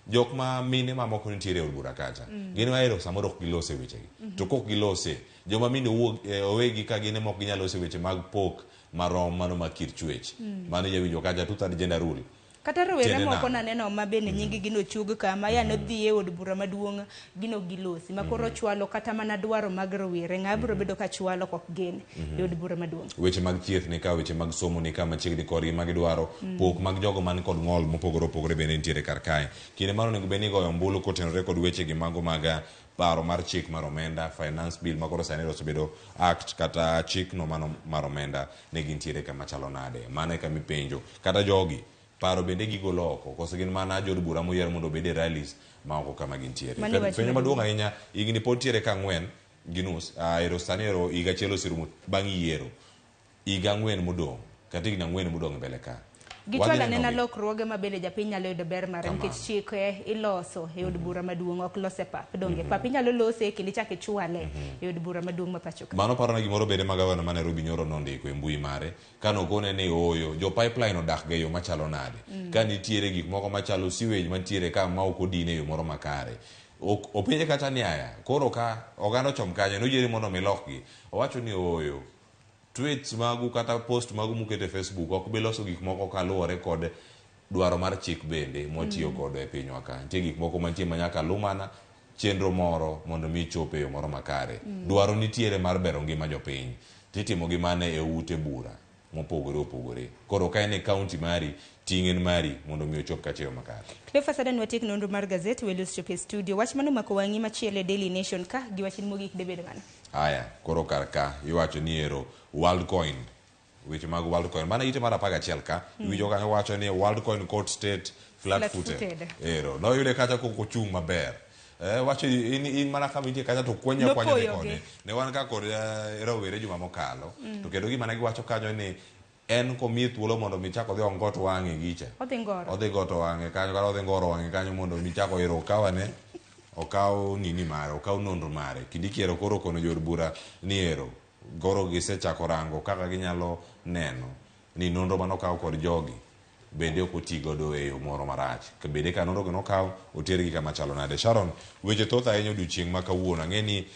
S2: jok ma mine mamoko nitiere e od bura kacha. Gin wahero samoro ok gilose wechegi. To kok gilose, joma mine owuog owegi ka gin ema ok ginyal loso weche mag pok marom mano mag kit chwech. Mano ijawinjo kacha two-third gender rule.
S1: Kata rowere
S2: Tiende
S1: moko
S2: nang'o?
S1: naneno ma bende nying gi nochug ka ma ya nodhi e od bura maduong' gino gilosi ma koro chwalo kata mana dwaro mag rowere ng'a biro bedo ka chwalo kok gin e od bura maduong'.
S2: Weche mag thieth ni ka, weche mag somo ni ka machiegni kodgi ma gidwaro, pok mag jogo man kod ng'ol mopogore opogore bende nitiere kar kae. Kinde mar onego bed ni igoyo ombulu kotenore kod weche gi mago mag paro mar chik mar omenda, finance bill ma koro sani osebedo act kata chikno mano mar omenda ne gintiere kama chalo nade. Mano e kama ipenjo. Kata jogi paro bende gigolo oko koso gin mana jood bura moyier mondo obed e rallies ma oko kama gintiere.
S1: Mano e wach
S2: Penjo
S1: maduong'.
S2: maduong' ahinya higni pod tiere ka 4.5 ero sani ero higa achiel oserumo bang' yiero. Higa 4 modong' kata higni 4 modong' e mbele ka.
S1: Gichwalo
S2: Wadhi
S1: anena
S2: neno gi.
S1: lokruoge ma bende japiny nyalo yudo ber mare
S2: Kamano.
S1: nikech chike iloso e od bura maduong' ok lose pap. Donge pap inyalo lose kendo ichak ichwale e od bura maduong' ma pacho ka.
S2: Mano parona gimoro bende ma gavana ma Nairobi nyoro nondiko e mbui mare kane okone ni ooyo jo pipeline odak ga e yo machalo nade. Ka nitiere gik moko machalo sewage mantiere ka ma ok odin e yo moro makare. Openje kata ni aya koro ka oganda ochom kanyo noyieri mondo mi lokgi. Owacho ni ooyo tweets magu kata post magu muketo e Facebook ok bi loso gik moko kaluwore kod dwaro mar chik bende mwatiyo godo e pinywa ka. Nitie gik moko mantie ma nyaka luw mana chenro moro mondo mi chop e yo moro makare. Dwaro nitiere mar bero ngima jopiny. Titimo gi mana e ute bura mopogore opogore. Koro ka en e county mari, ting' en mari mondo mi ochop kacha e yo makare.
S1: Cleophas Adan watiek nonro mar gazet welo osechopo e studio. Wach mano omako wang'i machielo e Daily Nation ka gi wachni mogik debed mane?
S2: Aya, koro kar ka iwacho ni ero Worldcoin. Weche mag Worldcoin. Mana ite mar 11 ka, iwinjo kanyo wacho ni Worldcoin court state flat footed.
S1: Flat-footed.
S2: Ero, noyude kacha kok ochung' maber. Wacho ni in mana kama intie kacha to kwanya kwanya ni
S1: Nopoyogi.
S2: kode. Ne wan ka kod rawere juma mokalo.
S1: Mm.
S2: To kendo gima ne giwacho kanyo ni en komiye thuolo mondo mi chak odhi ongot wang'e gicha.
S1: Odhi ngoro.
S2: Odhi goto wang'e kanyo kata odhi ngoro wang'e kanyo mondo mi chak oiro okawane okaw nini mare, okaw nonro mare. Kindiki ero koro okono jood bura ni ero koro gisechako rango kaka ginyalo neno ni nonro mane okaw kod jogi bende ok oti godo e yo moro marach. Bende ka nonro gi nokaw otergi kama chalo nade. Sharon, weche thoth ahinya odiochieng' ma kawuono. Ang'e ni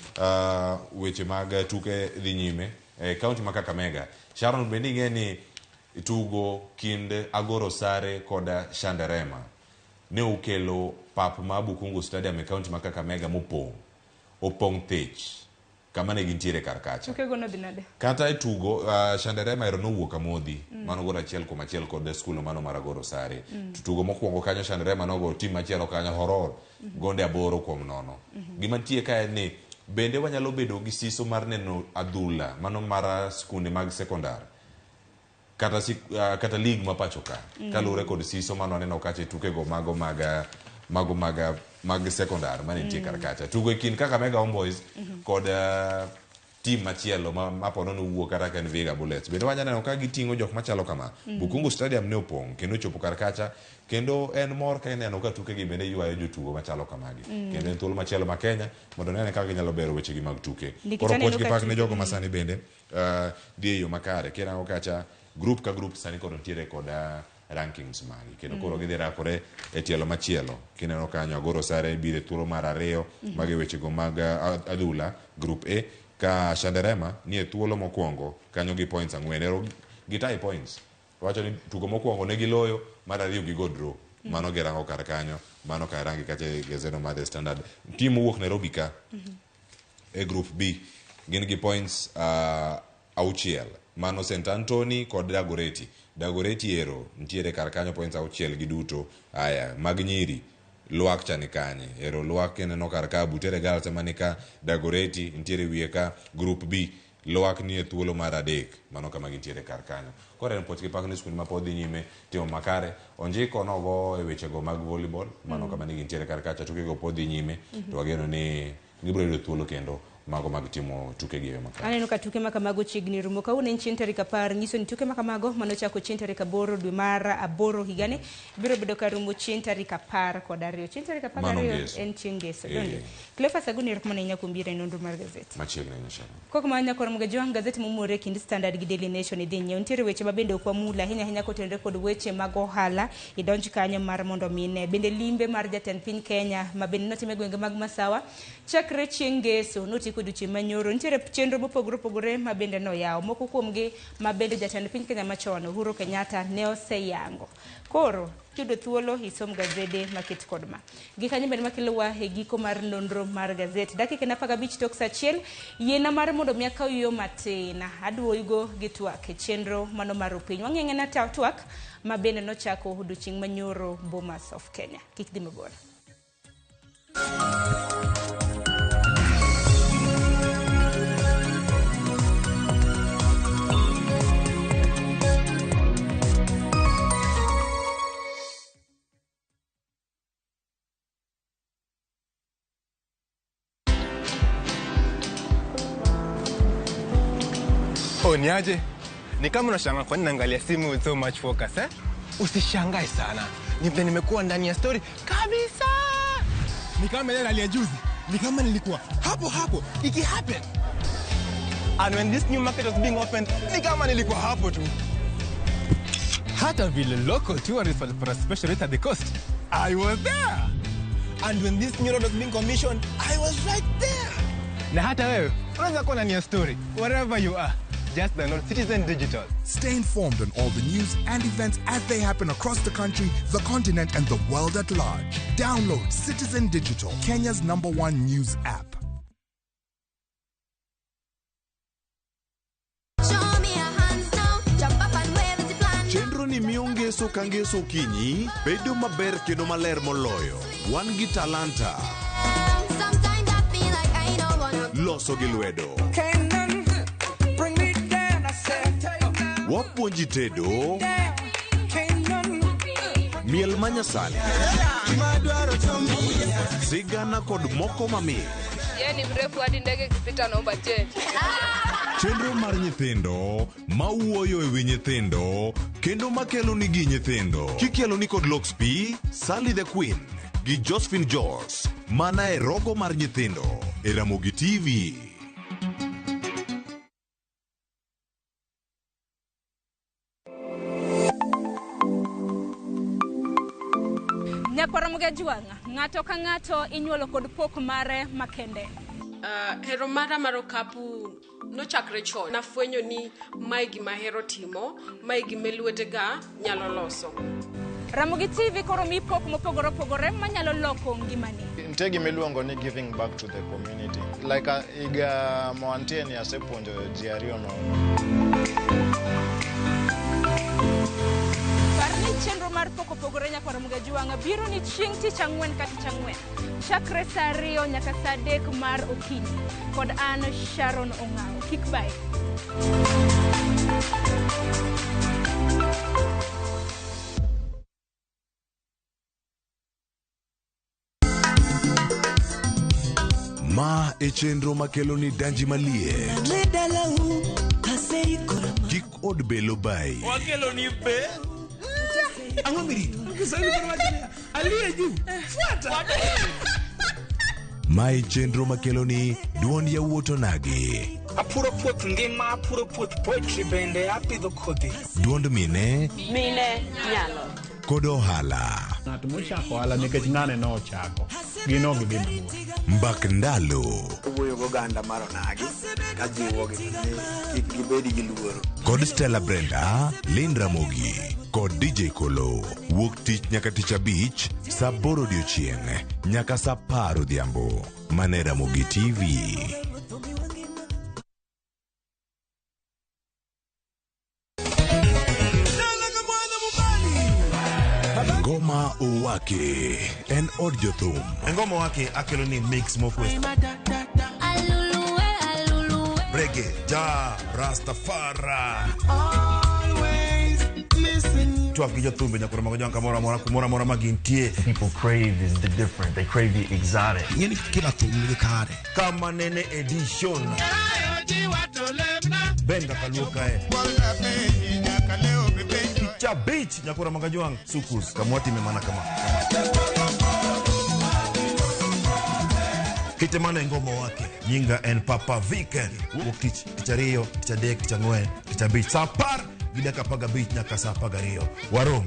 S2: weche mag tuke dhi nyime e kaunti ma Kakamega. Sharon, bende ing'e ni tugo kind Agoro Sare kod Shanderema ne okelo pap ma Bukungu Stadium e kaunti ma Kakamega mopong'. Opong' thich kama ne gintiere kar kacha.
S1: Tukego nodhi nade?
S2: Kata e tugo, Shanderema ero nowuok amodhi. Mano gol 1-1 kod skul mano mar Agoro Sare. To tugo mokwongo kanyo Shanderema nogo tim machielo kanyo Horor gonde 8-0. Gima nitie ka en ni bende wanyalo bedo gi siso mar neno adhula mano mar skunde mag sekondar kata kata league ma pacho ka kaluwore kod siso mano waneno kacha e tukego mago mag sekondar mane nitie kar kacha. Tugo e kind Kakamega Homeboys kod team machielo ma po nono wuok kata ka en Vihiga Bullets. Bende wanyalo neno ka giting'o jok machalo kama. Bukungu Stadium ne opong' kendo ochopo kar kacha kendo en mor ka ineno ka tukegi bende ywayo jotugo machalo kamagi. Kendo en thuolo machielo ma Kenya mondo nene kaka ginyalo bero wechegi mag tuke.
S1: Nikech
S2: Koro
S1: aneno
S2: puoch gi
S1: ka
S2: pak ne
S1: tuke-
S2: jogo ma sani bende dhi e yo makare. Kirango kacha group ka group sani koro nitiere kod rankings magi kendo koro gidhi rakore e tielo machielo. Kineno kanyo Agoro Sare biro e thuolo mar 2 magi wechego mag adhula group A ka Shanderema ni e thuolo mokwongo kanyo gi points 4. Ero gitai points. Wacho ni tugo mokwongo ne giloyo, mar 2 gigo draw. Mano girango kar kanyo, mano ka rangi kacha e gazeno mar The Standard. Team mowuok Nairobi ka e group B gin gi points 6. Mano St Anthony kod Dagoretti. Dagoretti ero nitiere kar kanyo points 6 giduto. Aya, mag nyiri Lwak cha ni kanye? Ero Lwak ineno kar ka Butere Girls ema ni ka, Dagoretti nitiere wiye ka, group B Lwak nie thuolo mar 3. Mano kama gintiere kar kanyo. Koro en puoch gi pak ni skul ma pod dhi nyime timo makare. Onjiko nogo e wechego mag volleyball, mano kama ne gintiere kar kacha, tukego pod dhi nyime. To wageno ni gibiro yudo thuolo kendo mago mag timo tukegi e yo makare.
S1: Aneno ka tuke ma kamago chiegni rumo. Kawuono en chieng' tarik 10, nyiso ni tuke ma kamago manochako chieng' tarik 8 dwe mar 8 higani biro bedo ka rumo chieng' tarik 12. Chieng' tarik
S2: Mano
S1: 12
S2: Ngeso.
S1: en chieng' Ngeso. Donge? Cleophas Aguni, erokamano ahinya kuom biro e nonro mar gazet.
S2: Machiegni ahinya, Sharon.
S1: Kok ma nyakoro Mgajwang' gazet momore kind Standard gi Daily Nation idhi nyiew. Nitiere weche ma bende ok wamul ahinya ahinya kotenore kod weche mag ohala. Idonj kanyo mar mondo mi ine. Bende limbe mar jatend piny Kenya ma bende notime gwenge mag Masawa chakre chieng' Ngeso notieko odiochieng' manyoro. Nitiere chenro mopogore opogore ma bende noyawo. Moko kuomgi ma bende jatend piny Kenya machon Uhuru Kenyatta ne oseyango. Koro kiyudo thuolo isom gazede maket kod ma. Gikanyo bende makelowa e giko mar nonro mar gazet. Dakika en 15 tok saa 1, yiena mar mondo mi akaw yo matin. Aduogo gi twak e chenro mano mar opiny. Wang'eng'e na twak ma bende nochako odiochieng' manyoro Bomas of Kenya. Kik dhi mabor.
S5: Oh, niaje? Ni kama unashangaa kwa nini naangalia simu with so much focus, eh? Usishangae sana. Ni vile nimekuwa ndani ya story kabisa. Ni kama ile hali ya juzi. Ni kama nilikuwa hapo hapo iki happen. And when this new market was being opened, ni kama nilikuwa hapo tu. Hata vile local tourists walipata special rate at the coast, I was there. And when this new road was being commissioned, I was right there. Na hata wewe unaweza kuwa ndani ya story wherever you are. Just download Citizen Digital.
S6: Stay informed on all the news and events as they happen across the country, the continent, and the world at large. Download Citizen Digital, Kenya's #1 news app.
S7: Show me your hands now. Jump up and wave at the plan.
S16: Chenro ni miyo ngeso ka ngeso okinyi bedo maber kendo maler moloyo. Wan gi talanta.
S7: Sometimes I feel like I don't wanna
S16: Loso gi lwedo.
S24: Canaan, bring me down, I said.
S16: Wapuonji tedo, miel manyasani, sigana kod moko mamit.
S4: Yeye ni mrefu hadi ndege ikipita naomba change.
S16: Chenro mar nyithindo mawuoyo e wi nyithindo kendo makelo nigi nyithindo. Kikelo ni kod Lox P, Sally the Queen gi Josephine Jos mana e rogo mar nyithindo e Ramogi TV.
S1: Nyakwar Ramogi Ajwang', ng'ato ka ng'ato inyuolo kod pok mare makende.
S11: Hero mara mar okapu nochakre chon. Nafwenyo ni mae gima ahero timo, mae gima lwetega nyalo loso.
S1: Ramogi TV koro mi pok mopogore opogore manyalo loko ngimani.
S3: Nitie gima iluongo ni giving back to the community. Like higa ma wantie ni asepuonjo ji ariyo nono.
S1: Par ni chenro mar pok opogore nyakwar Ramogi Ajwang' biro ni chieng' tich ang'wen ka tich ang'wen chakre saa 2 nyaka saa 3 mar okinyi kod an Sharon Ong'awo. Kik bayi.
S16: Ma e chenro makelo ni danji maliet. Kik od belo bayi.
S8: Wakelo ni be. Ang'o mirito? Kiswahili koro wacho niya, aliye juu. Fuata.
S16: Ma e chenro makelo ni duond yawuot onagi.
S9: Apuro puoth ngima, apuro puoth poetry bende apidho kodhi.
S16: Duond mine
S24: Mine nyalo.
S16: kod ohala.
S25: Ng'at mochako ohala nikech ng'ane nochako, gin ok gidhi mabor.
S16: Mbak ndalo
S26: Owuoyo goganda mar onagi kajiwogi ni kik gibed gi luoro.
S16: kod Stella Brenda, Lynn Ramogi kod DJ Kolo. Wuok tich nyaka tich abich saa 8 odiochieng' nyaka saa 10 odhiambo. Mane Ramogi TV. Ngoma Owake en od jothum.
S22: Ngoma Owake akelo ni mix mofwes. Reggae, ja, Rastafari. Twak gi jothumbe nyaka Ramogi Ajwang' kamoro amora kumoro amora ma gintie.
S27: People crave is the different. They crave the exotic.
S22: Ing'eni kila thum nigi kare. Kama nene edition. Benga kaluo kae. Tich abich nyaka Ramogi Ajwang' sukus kamwatime mana kama. Kite mana e Ngoma Owake. Nyinga en Papa Viken. Wuok tich, tich ariyo, tich adek, tich ang'wen, tich abich. Saa 10:15 nyaka saa 12. Warom.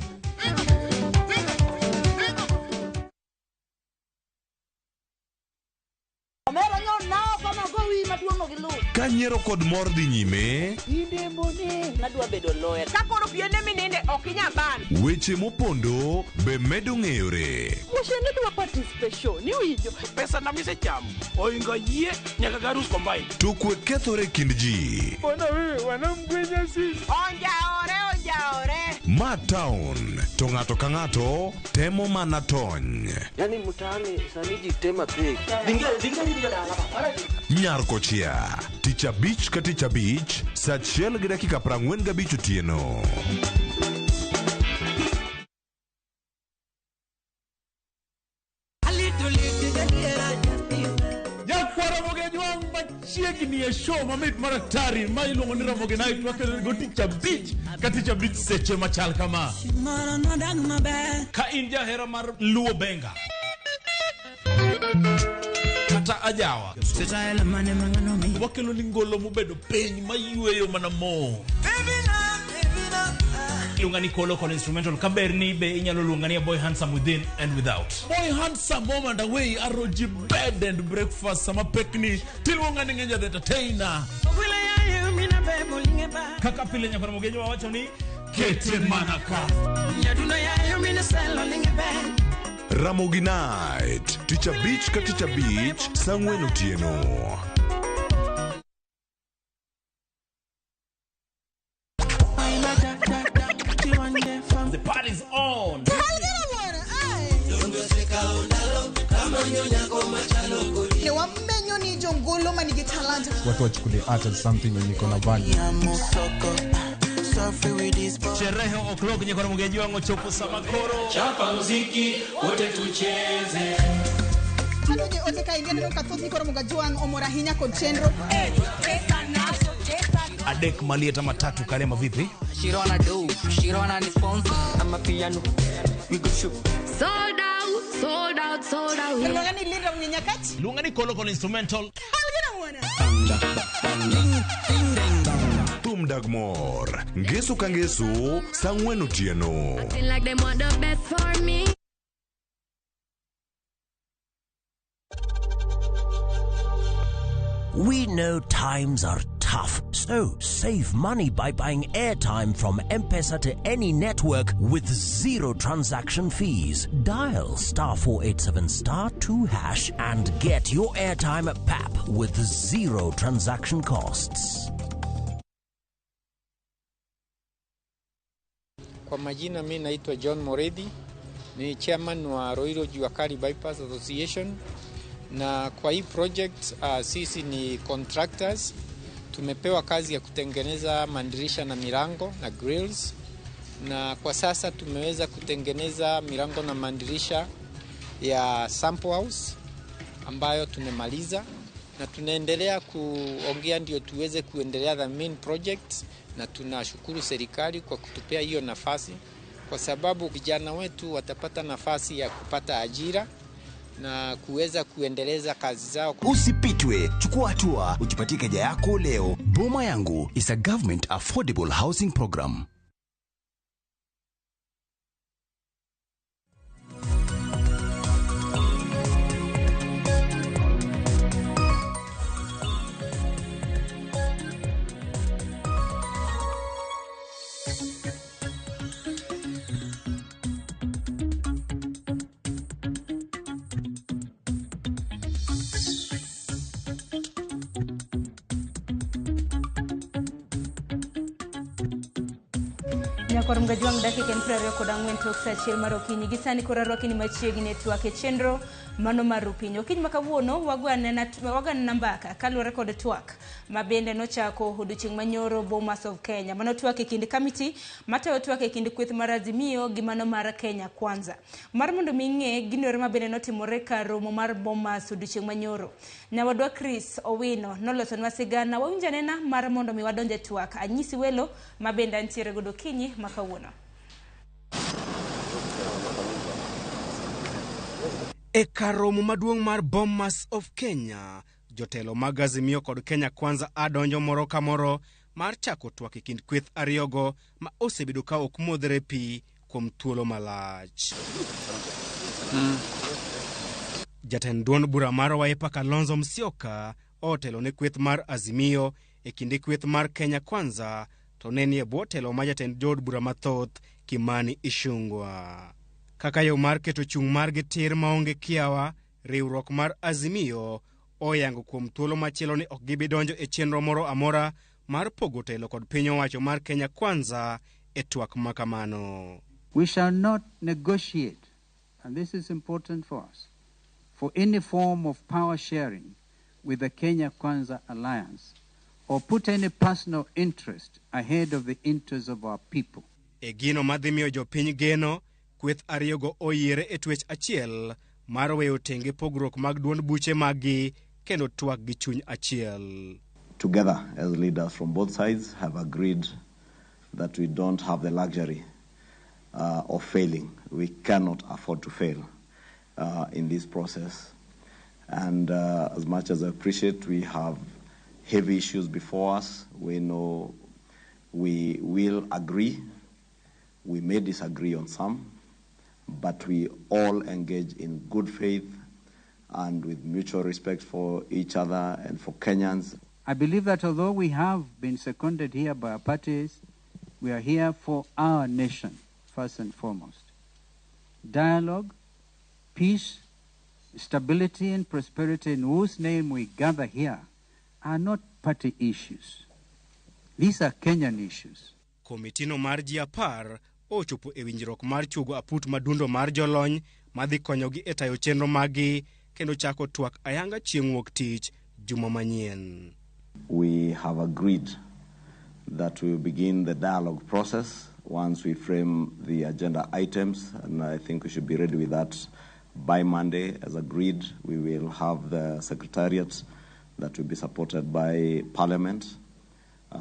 S28: Omera nyo nao kama gowi maduong' ok iluw.
S16: Ka nyiero kod mor dhi nyime,
S28: Nadwa bedo lawyer.
S24: Ka koro piende mininde ok inyal ban.
S16: weche mopondo be medo ng'eyore.
S28: Wuoche dwa participation, iwinjo?
S8: Pesa na misechamo oingo yie nyaka garus combine.
S16: To kwe kethore e kind ji.
S8: Bwana wewe wanamgwenya sisi.
S24: Onjaore onjaore.
S16: Ma town to ng'ato ka ng'ato temo mana tony.
S26: Yaani mtaani sani ji tema pek.
S16: Nyar kochia tich abich ka tich abich saa 1:45 otieno.
S8: Nyakwar Ramogi Ajwang' machiegni e show mamit mar atari ma iluongo ni Ramogi Night wakelo go tich abich ka tich abich seche machal kama. Ka in jahera mar Luo Benga kata ajawa wakelo ni ngolo mobedo piny mayweyo mana mo. Iluonga ni Kolo kod instrumental kaber ni be inyalo luonga ni a boy handsome within and without. Boy handsome home and away aroji bed and breakfast sama pekni tiluonga ni Ngenja the entertainer. Kaka pile nyakwar Ramogi Ajwang' wacho ni kete mana ka.
S16: Ramogi Night tich abich ka tich abich saa 4 otieno.
S8: The party's on.
S17: Ne wamenyo ni jongolo manigi talanta.
S25: Watu wachukulie art as something yenye iko na value.
S10: Suffer with this boy.
S8: Sherehe o'clock nyikoro mugeji wangu chopo sama koro.
S10: Chapa muziki wote tucheze.
S12: Adonje ote ka ineno ka thoth nyikoro Mugajwang' omor ahinya kod chenro.
S8: Adek malieta matatu kalema vipi?
S13: Shirona do, Shirona ni sponsor. I'm a piano. We go shoot.
S4: Sold out, sold out, sold out.
S12: Luonga ni Linda Mnyenyakach.
S8: Luonga ni Kolo Kolo instrumental.
S16: Thum dag mor. Ngeso ka ngeso, saa 4 otieno.
S4: Acting like they want the best for me.
S14: We know times are tough, so save money by buying airtime from M-Pesa to any network with zero transaction fees. Dial *487*2# and get your airtime at PAP with zero transaction costs.
S15: Kwa majina mi naitwa John Moredi, ni chairman wa Ruiru Juakali Bypass Association. Na kwa hii project sisi ni contractors. Tumepewa kazi ya kutengeneza madirisha na milango na grills. Na kwa sasa tumeweza kutengeneza milango na madirisha ya sample house ambayo tumemaliza, na tunaendelea kuongea ndio tuweze kuendelea the main project. Na tunashukuru serikali kwa kutupea hiyo nafasi, kwa sababu vijana wetu watapata nafasi ya kupata ajira na kuweza kuendeleza kazi zao.
S18: Usipitwe, chukua hatua, ujipatie keja yako leo. Boma Yangu is a government affordable housing program.
S1: Nyakwar Mugajwang' dakika en 24 tok saa 1 mar okinyi. Gi sani koro arwaki ni machiegni e twak e chenro mano mar Rupiny. Okinyi ma kawuono wago anena mbaka kaluwore kod twak ma bende nochako odiochieng' manyoro Bomas of Kenya. Mano twak e kind kamiti matayo twak e kind kweth mar Azimio gi mano mar Kenya Kwanza. Mar mondo mi ing'e gino ma bende notimore kar romo mar Bomas odiochieng' manyoro. Nyawadwa Chris Owino nolosonwa sigana wawinj anena mar mondo mi wadonj e twak. Anyisi welo ma bende antiere godo okinyi ma kawuono.
S19: E kar romo maduong' mar Bomas of Kenya, jotelo mag Azimio kod Kenya Kwanza adonjo moro ka moro mar chako twak e kind kweth ariyogo ma osebedo ka ok modhre pi kuom thuolo malach. Jatend duond bura mar Wiper Kalonzo Musyoka otelo ne kweth mar Azimio e kinde kweth mar Kenya Kwanza to ne ni e bwo telo ma jatend jood bura mathoth Kimani Ichung'wa. Kaka yo mar keto chung' margi tir maonge kiawa, riwruok mar Azimio oyango kuom thuolo machielo ni ok gibi donjo e chenro moro amora mar pogo telo kod piny owacho mar Kenya Kwanza e twak makamano.
S20: We shall not negotiate, and this is important for us, for any form of power sharing with the Kenya Kwanza Alliance or put any personal interest ahead of the interests of our people.
S19: E gino madhi miyo jopiny geno, kweth ariyogo oyiere e twech achiel mar weyo tenge pogruok mag duond buche maggi kendo twak gi chuny achiel.
S29: Together as leaders from both sides have agreed that we don't have the luxury of failing. We cannot afford to fail in this process. And as much as I appreciate we have heavy issues before us, we know we will agree. We may disagree on some, but we all engage in good faith and with mutual respect for each other and for Kenyans.
S20: I believe that although we have been seconded here by our parties, we are here for our nation, first and foremost. Dialogue, peace, stability and prosperity in whose name we gather here are not party issues. These are Kenyan issues.
S19: Komitino mar ji 10 ochopo e winjruok mar chuogo aput madundo mar jolony madhi konyogi e tayo chenro maggi kendo chako twak ayanga chieng' wuok tich juma manyien.
S29: We have agreed that we will begin the dialogue process once we frame the agenda items, and I think we should be ready with that by Monday. As agreed, we will have the secretariat that will be supported by Parliament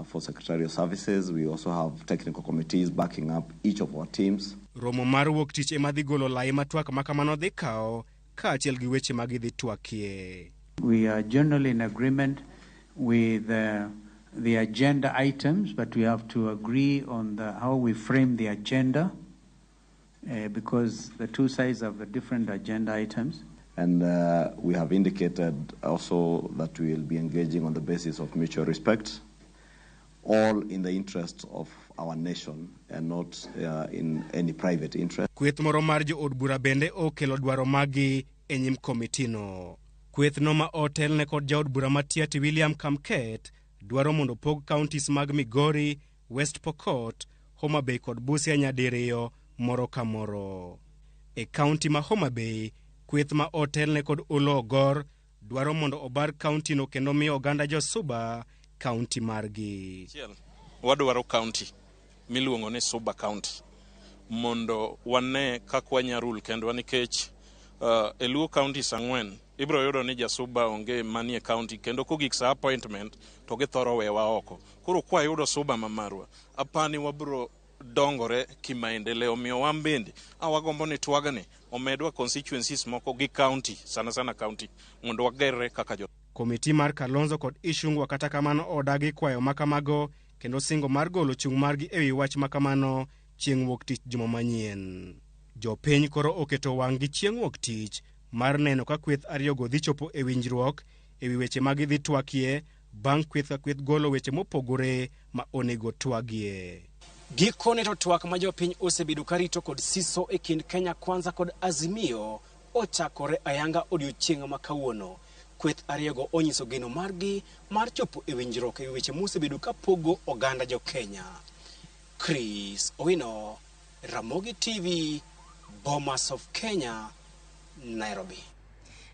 S29: for secretarial services. We also have technical committees backing up each of our teams.
S19: Romo mar wuok tich ema dhi golo lai ma twak ma kamano dhi kawo kaachiel gi weche ma gidhi twakie.
S20: We are generally in agreement with the agenda items, but we have to agree on how we frame the agenda because the two sides have the different agenda items.
S29: And we have indicated also that we will be engaging on the basis of mutual respect, all in the interest of our nation and not in any private interest.
S19: Kweth moro mar jood bura bende okelo dwaro maggi e nyim komitino. Kwethno ma otelne kod jaod bura ma Tiaty William Kamket dwaro mondo pog counties mag Migori, West Pokot, Homa Bay kod Busia nyadiriyo moro ka moro. E kaunti ma Homa Bay, kweth ma otelne kod Olo Ogor dwaro mondo obar kauntino kendo miyo oganda jo-Suba kaunti margi.
S2: Wadwaro kaunti miluongo ni Suba County mondo wane kaka wanyarul kendwa nikech e Luo counties 4 ibiro yudo ni jasuba onge manie county kendo kogik sa appointment to githoro wewa oko. Koro kwayudo Suba ma marwa, apani wabiro dongore kimaendeleo. Omiyo wan bende wagombo ni twagni omedwa constituencies moko gi county, sana sana county, mondo wagerre kaka jo.
S19: Komiti mar Kalonzo kod Ichung'wa kata kamano odagi kwayo makamago kendo singo mar golo chung' margi ewi wach makamano chieng' wuok tich juma manyien. Jopiny koro oketo wang'gi chieng' wuok tich mar neno ka kweth ariyogo dhi chopo e winjruok ewi weche ma gidhi twakie bang' kweth ka kweth golo weche mopogore ma onego twagie.
S3: Gikone to twak ma jopiny osebedo karito kod siso e kind Kenya Kwanza kod Azimio ochakore ayanga odiochieng' ma kawuono. Kweth ariyogo onyiso geno margi mar chopo e winjruok e weche mosebedo kapogo oganda jo Kenya. Chris Owino, Ramogi TV, Bomas of Kenya, Nairobi.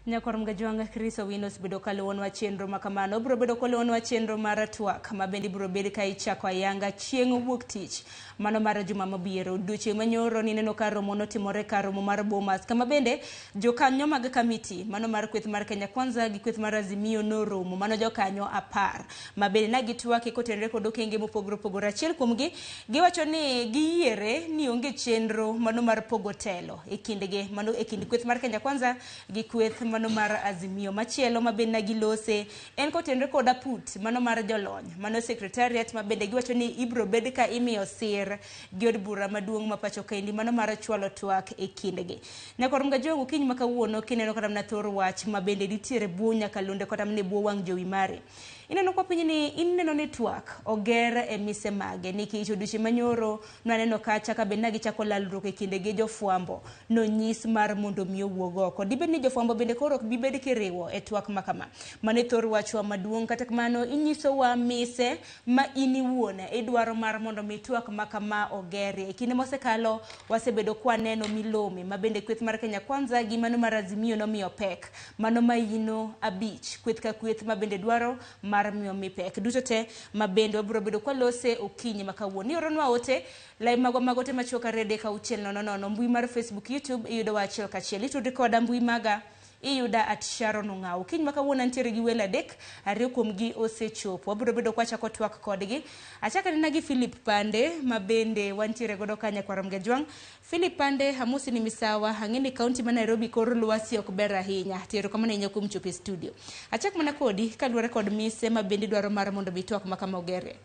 S1: Nyakwar Mgajwang' Chris Owino osebedo kaluwonwa chenro ma kamano. Obiro bedo koluwonwa chenro mar twak ma bende ibiro bed ka ichako ayanga chieng' wuok tich mano mar juma mabiro. Odiochieng' manyoro nineno ka romo notimore ka romo mar Bomas kama bende jokanyo mag kamiti mano mar kweth mar Kenya Kwanza gi kweth mar Azimio noromo mano jokanyo 10 ma bende ne gitwak kotenore kod okenge mopogore opogore. Achiel kuomgi giwacho ni giyiere ni onge chenro mano mar pogo telo e kindgi mano e kind kweth mar Kenya Kwanza gi kweth mano mar Azimio. Machielo ma bende gilose en kotenore kod aput mano mar jolony mano secretariat ma bende giwacho ni ibiro bed ka imiyo sir gi od bura maduong' ma pacho kaendi mano mar chwalo twak e kindgi. Nyakwar Mgajwang' okinyi ma kawuono kineno kata mana thor wach ma bende nitiere bwo nyakalondo kata mana bwo wang' jowi mare. Ineno kwa piny ni ineno ni twak oger e mise mage nikech odiochieng' manyoro nwaneno kacha ka bende gichako lalruok e kinde gi jofwambo nonyis mar mondo mi owuog oko. Dibed ni jofwambo bende koro ok bi bed kiriwo e twak ma kama. Mano e thor wachwa maduong' kata kamano inyisowa mise ma in iwuon idwaro mar mondo mi twak ma kama ogerie. E kinde mosekalo wasebedo kwaneno milome ma bende kweth mar Kenya Kwanza gi mano mar Azimio nomiyo pek mano maino 5 kweth ka kweth ma bende dwaro mar miyo mi pek duto te ma bende wabiro bedo kwalose okinyi ma kawuono. Ioronwa ote lai magwa mag ote machuok 2 3 6 0 0 mbui mar Facebook, YouTube iyudowa achiel kachiel. Itudri koda mbui maga iyuda at Sharon Ong'awo. Okinyi ma kawuono antiere gi welo 3, 2 kuomgi osechopo. Wabiro bedo kwachako twak kodgi. Achako anena gi Philip Pande ma bende wantiere godo ka Nyakwar Mgajwang'. Philip Pande, amosi ni misawa, ang'e ni kaunti ma Nairobi kor lwasi ok ber ahinya. Tero kamano ahinya kuom chopo e studio. Achak mana kodi kaluwore kod mise ma bende dwaro mar mondo mi twak ma kama ogere.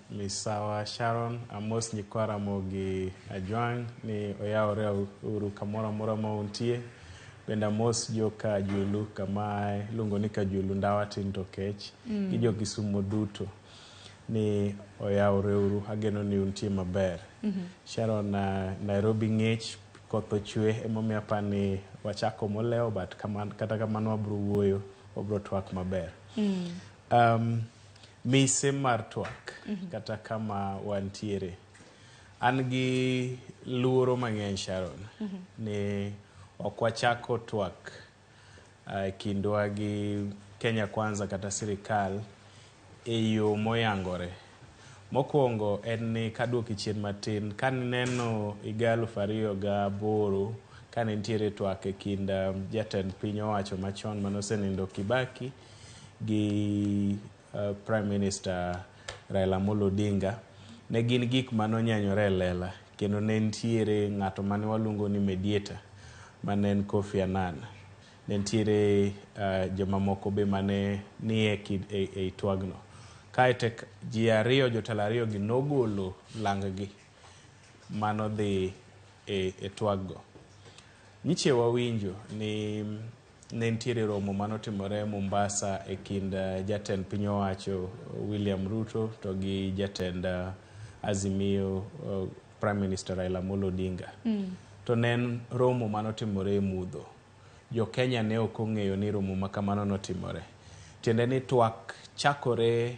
S25: Misawa Sharon, amos nyikwa Ramogi Ajwang' ni oyawore uru kamoro amora ma untie. Bende amos jo Kajulu kama iluongo ni Kajulu ndawa tin to kech gi jo Kisumo duto ni oyawore uru, ageno ni untie maber. Sharon, Nairobi ng'ich, koth ochwe emomiyo apani wachako molewo but kata kamano wabiro wuoyo, wabiro twak maber. Mise mar twak kata kama wantiere an gi luoro mang'eny Sharon ni ok wachako twak kindwa gi Kenya Kwanza kata sirikal e yo moyangore. Mokwongo en ni kaduoki chien matin, kanineno higa 2008 kane nitiere twak e kind jatend piny owacho machon manosenindo Kibaki gi Prime Minister Raila Amolo Odinga, ne gin gik manonyanyore e lela kendo ne nitiere ng'ato mane waluongo ni mediator mane en Kofi Annan. Ne nitiere jomamoko be mane nie ei twagno. Kaeto ji ariyo, jotelo ariyo gi nogolo lang gi manodhi e twaggo. Nyiche wawinjo ni ne nitiere romo manotimore Mombasa e kind jatend piny owacho William Ruto to gi jatend Azimio Prime Minister Raila Amolo Odinga. To ne en romo manotimore e mudho. Jo Kenya ne ok ong'eyo ni romo ma kamano notimore. Tiende ni twak chakore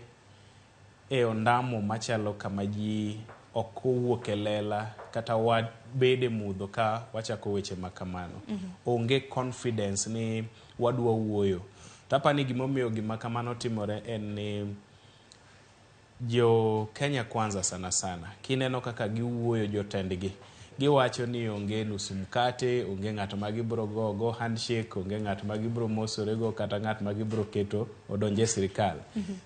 S25: e ondamo machalo kama ji ok owuok e lela kata wabede mudho ka wachako weche ma kamano. Onge confidence ni wadwa wuoyo. To apani gimomiyo gima kamano timore en ni jo Kenya Kwanza sana sana kineno kaka giwuoyo jotendgi giwacho ni onge nusu mkate, onge ng'at ma gibiro go handshake, onge ng'at ma gibiro mosorego kata ng'at ma gibiro keto odonj e sirikal.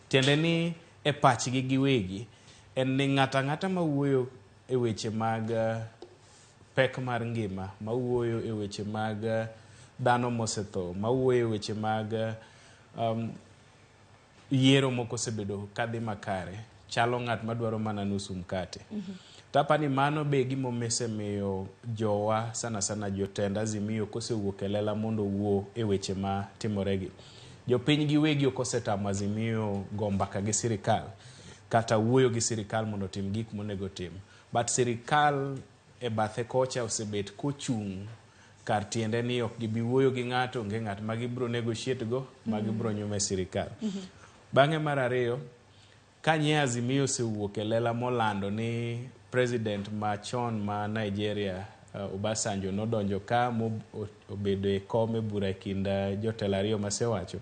S25: Tiende ni e pachgi giwegi en ni ng'ato ang'ata mawuoyo e weche mag pek mar ngima, mawuoyo e weche mag dhano mosetho, mawuoyo e weche mag yiero moko osebedo kadhi makare, chalo ng'at madwaro mana nusu mkate. To apani mano be gimosemiyo jowa sana sana jotend Azimio kosewuok e lela mondo owuo e weche ma timoregi. Jopiny giwegi ok osetamo Azimio go mbaka gi sirikal kata wuoyo gi sirikal mondo otim gik monego otim. But sirikal e bathe kocha osebet kochung' kar tiende ni ok gibi wuoyo gi ng'ato, onge ng'at ma gibiro negotiate go, ma gibiro nyumo e sirikal. Bang'e mar ariyo, kanye Azimio osewuok e lela molando ni president machon ma Nigeria Obasanjo nodonjo ka mobedo e kom e bura e kind jotelo ariyo masewacho.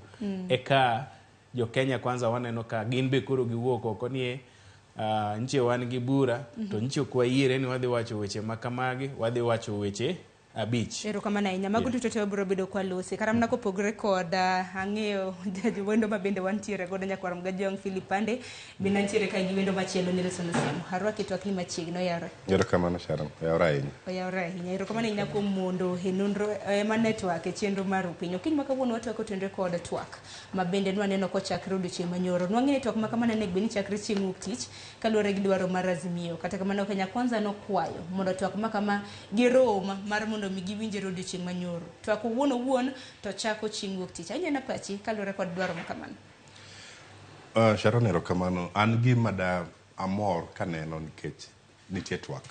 S25: Eka jo Kenya Kwanza waneno ka gin be koro giwuok oko ni nche wan gi bura to nche ok wayiere ni wadhi wacho weche ma kamagi, wadhi wacho weche 5.
S1: Erokamano ahinya. Mago duto te wabiro bedo kwa losi. Kata mana kopogore kod ang'eyo wendo ma bende wantiere godo nyakwar Mgajwang' Philip Pande, bende nitiere ka gi wendo machielo Nelson Osiemo. Arwaki twakni machiegni, oyawre.
S5: Erokamano Sharon, oyawre ahinya.
S1: Oyawre ahinya. Erokamano ahinya kuom mondo e nonro ema network e chenro mar Upiny. Okinyi ma kawuono watwako tenre kod twak ma bende nwaneno kochakre odiochieng' manyoro. Nwang'e ni twak ma kamano onego bed ni chakre chieng' wuok tich kaluwore gi dwaro mar Azimio. Kata kamano Kenya Kwanza nokwayo mondo twak ma kama girom mar mondo mi giwinjre odiochieng' manyoro. Twak owuon owuon to chako chieng' wuok tich. Ahinya na pachi kaluwore kod dwaro ma kamano.
S5: Sharon, erokamano. An gima da amor kaneno nikech nitie twak.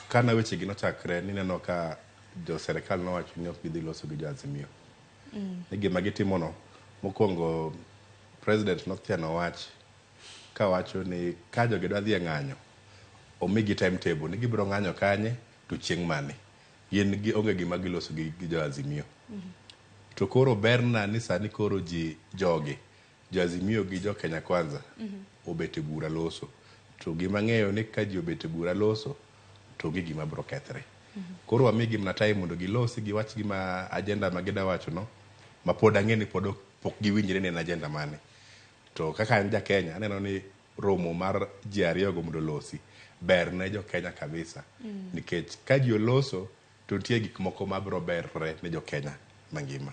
S5: Kana weche gi nochakre nineno ka jo serikal nowacho ni ok gidhi loso gi jo Azimio. Ni gima gitimono, mokwongo president nothiano wach kawacho ni ka jogi dwa dhi e ng'anyo, omigi timetable ni gibiro ng'anyo kanye to chieng' mane. Gin gi onge gima giloso gi jo Azimio. To koro berna ni sani koro ji jogi, jo Azimio gi jo Kenya Kwanza obet e bura loso. To gima ng'eyo ni ka ji obet e bura loso, to onge gima biro kethre. Koro wamigi mana time mondo gilosi giwach gima agenda ma gida wacho no, ma pod ang'e ni pod pok giwinjre ni en agenda mane. To kaka an ja Kenya, aneno ni romo mar ji ariyogo mondo olosi ber ne jo Kenya kabisa. Nikech ka ji oloso, to nitie gik moko mabiro berre ne jo Kenya mangima.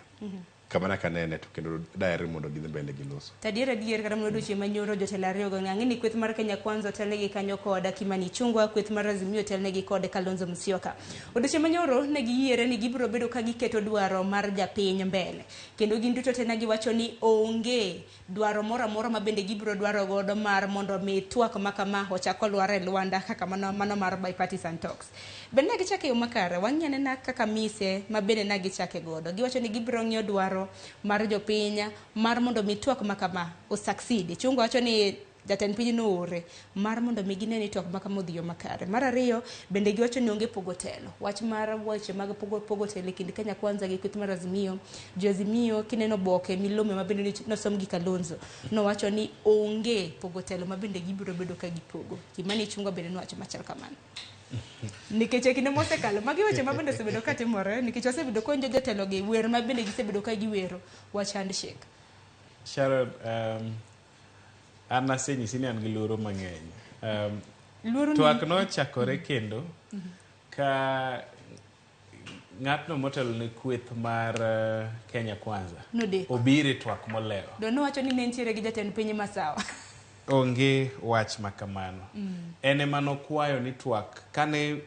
S5: Kamano kanene to kendo daher mondo gidhi mbele gi loso.
S1: To adier adier kata mana odiochieng' manyoro jotelo ariyo go ng'e ni kweth mar Kenya Kwanza otelnegi kanyo kod Kimani Ichung'wa, kweth mar Azimio otelnegi kod Kalonzo Musyoka. Odiochieng' manyoro ne giyiere ni gibiro bedo ka giketo dwaro mar japiny mbele. Kendo gin duto te ne giwacho ni onge dwaro moro amora ma bende gibiro dwaro godo mar mondo mi twak ma kama ochak olwar e lwanda kaka mano mar bipartisan talks. Bende ne gichako e yo makare, wang'i anena kaka mise ma bende ne gichake godo. Giwacho ni gibiro ng'iyo dwaro mar jopiny mar mondo mi twak ma kama o succeed. Ichung'wa wacho ni Jatend piny noore mar mondo mi gine ni twak ma kama odhi yo makare. Mar ariyo, bende giwacho ni onge pogo telo. Wach mar weche mag pogo telo e kind Kenya Kwanza gi kweth mar Azimio. Jo Azimio kineno boke milome ma bende nosom gi Kalonzo, nowacho ni onge pogo telo ma bende gibiro bedo ka gipogo. Kimani Ichung'wa bende nowacho machal kamano. Nikech e kinde mosekalo, magi weche ma bende osebedo ka timore, nikech wasebedo ka winjo jotelo gi wer ma bende gisebedo ka giwero wach handshake.
S25: Sharon, an asenyisi ni an gi luoro mang'eny. Twak nochakore kendo ka ng'atno motelo ne kweth mar Kenya Kwanza obiro e twak molewo.
S1: Do nowacho ni ne nitiere gi jatend piny Masawa.
S25: Onge wach ma kamano. En ema nokwayo ni twak kane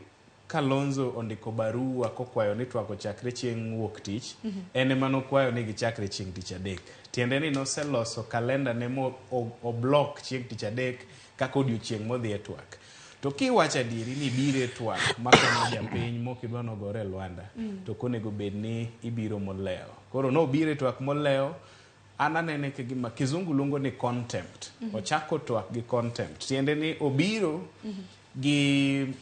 S25: Kalonzo ondiko barua kokwayo ni twak ochakre chieng' wuok tich, en ema nokwayo ni gichakre chieng' tich adek. Tiende ni noseloso kalenda ne mo oblok chieng' tich adek kaka odiochieng' modhi e twak. To kiwacho adieri ni ibiro e twak makonyo japiny mok idwa nogore e lwanda, to ok onego bed ni ibiro molewo. Koro nobiro e twak molewo, an anene ka gima kizungu luongo ni contempt. Ochako twak gi contempt. Tiende ni obiro gi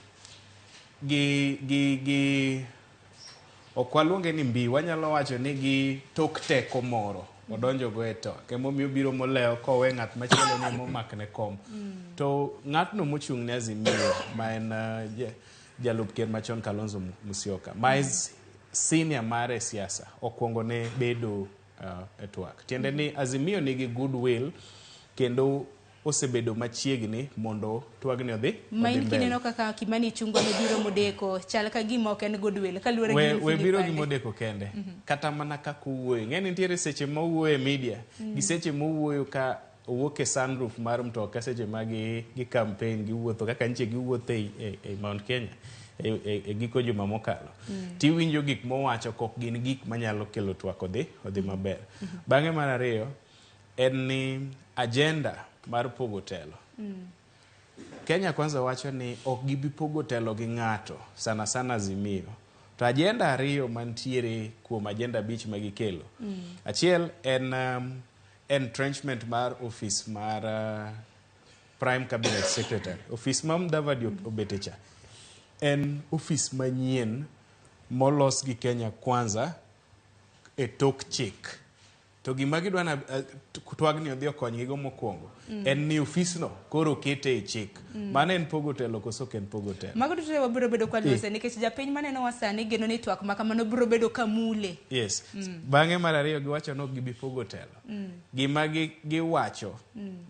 S25: ok waluonge ni mbi, wanyalo wacho ni gi tok teko moro odonjo go e twak. Emomiyo obiro molewo kowe ng'at machielo ni momakne kom. To ng'atno mochung' ne Azimio ma en jalup ker machon Kalonzo Musyoka, ma senior mare e siasa, okwongo ne bedo e twak. Tiende ni Azimio nigi goodwill kendo osebedo machiegni mondo twagni odhi
S1: Ma in kineno kaka Kimani Ichung'wa ne biro modeko, chal ka gima ok en goodwill kaluwore gi
S25: we biro gi modeko kende. Kata mana kaka owuoyo. Ng'e ni nitiere seche ma owuoyo e media, gi seche mowuoyo ka owuok e sunroof mar mtoka seche ma gi campaign giwuotho kaka nche giwuotho e Mount Kenya e giko juma mokalo. Tiwinjo gik mowacho kok gin gik manyalo kelo twak odhi maber. Bang'e mar ariyo en ni agenda mar pogo telo. Kenya Kwanza wacho ni ok gibi pogo telo gi ng'ato, sana sana Azimio. To agenda ariyo mantiere kuom agenda 5 ma gikelo. Achiel en entrenchment mar office mar Prime Cabinet Secretary. Office ma Mudavadi obete cha en office manyien molos gi Kenya Kwanza e tok chik. To gima gidwa na twagni odhi okonygigo mokwongo en ni ofisno koro kete e chik. Mano en pogo telo koso ok en pogo telo?
S1: Mago duto wabiro bedo kwa lose nikech japiny maneno wa sani geno ni twak ma kamano biro bedo kamule.
S25: Yes. Bang'e mar ariyo giwacho ni ok gibi pogo telo. Gima giwacho,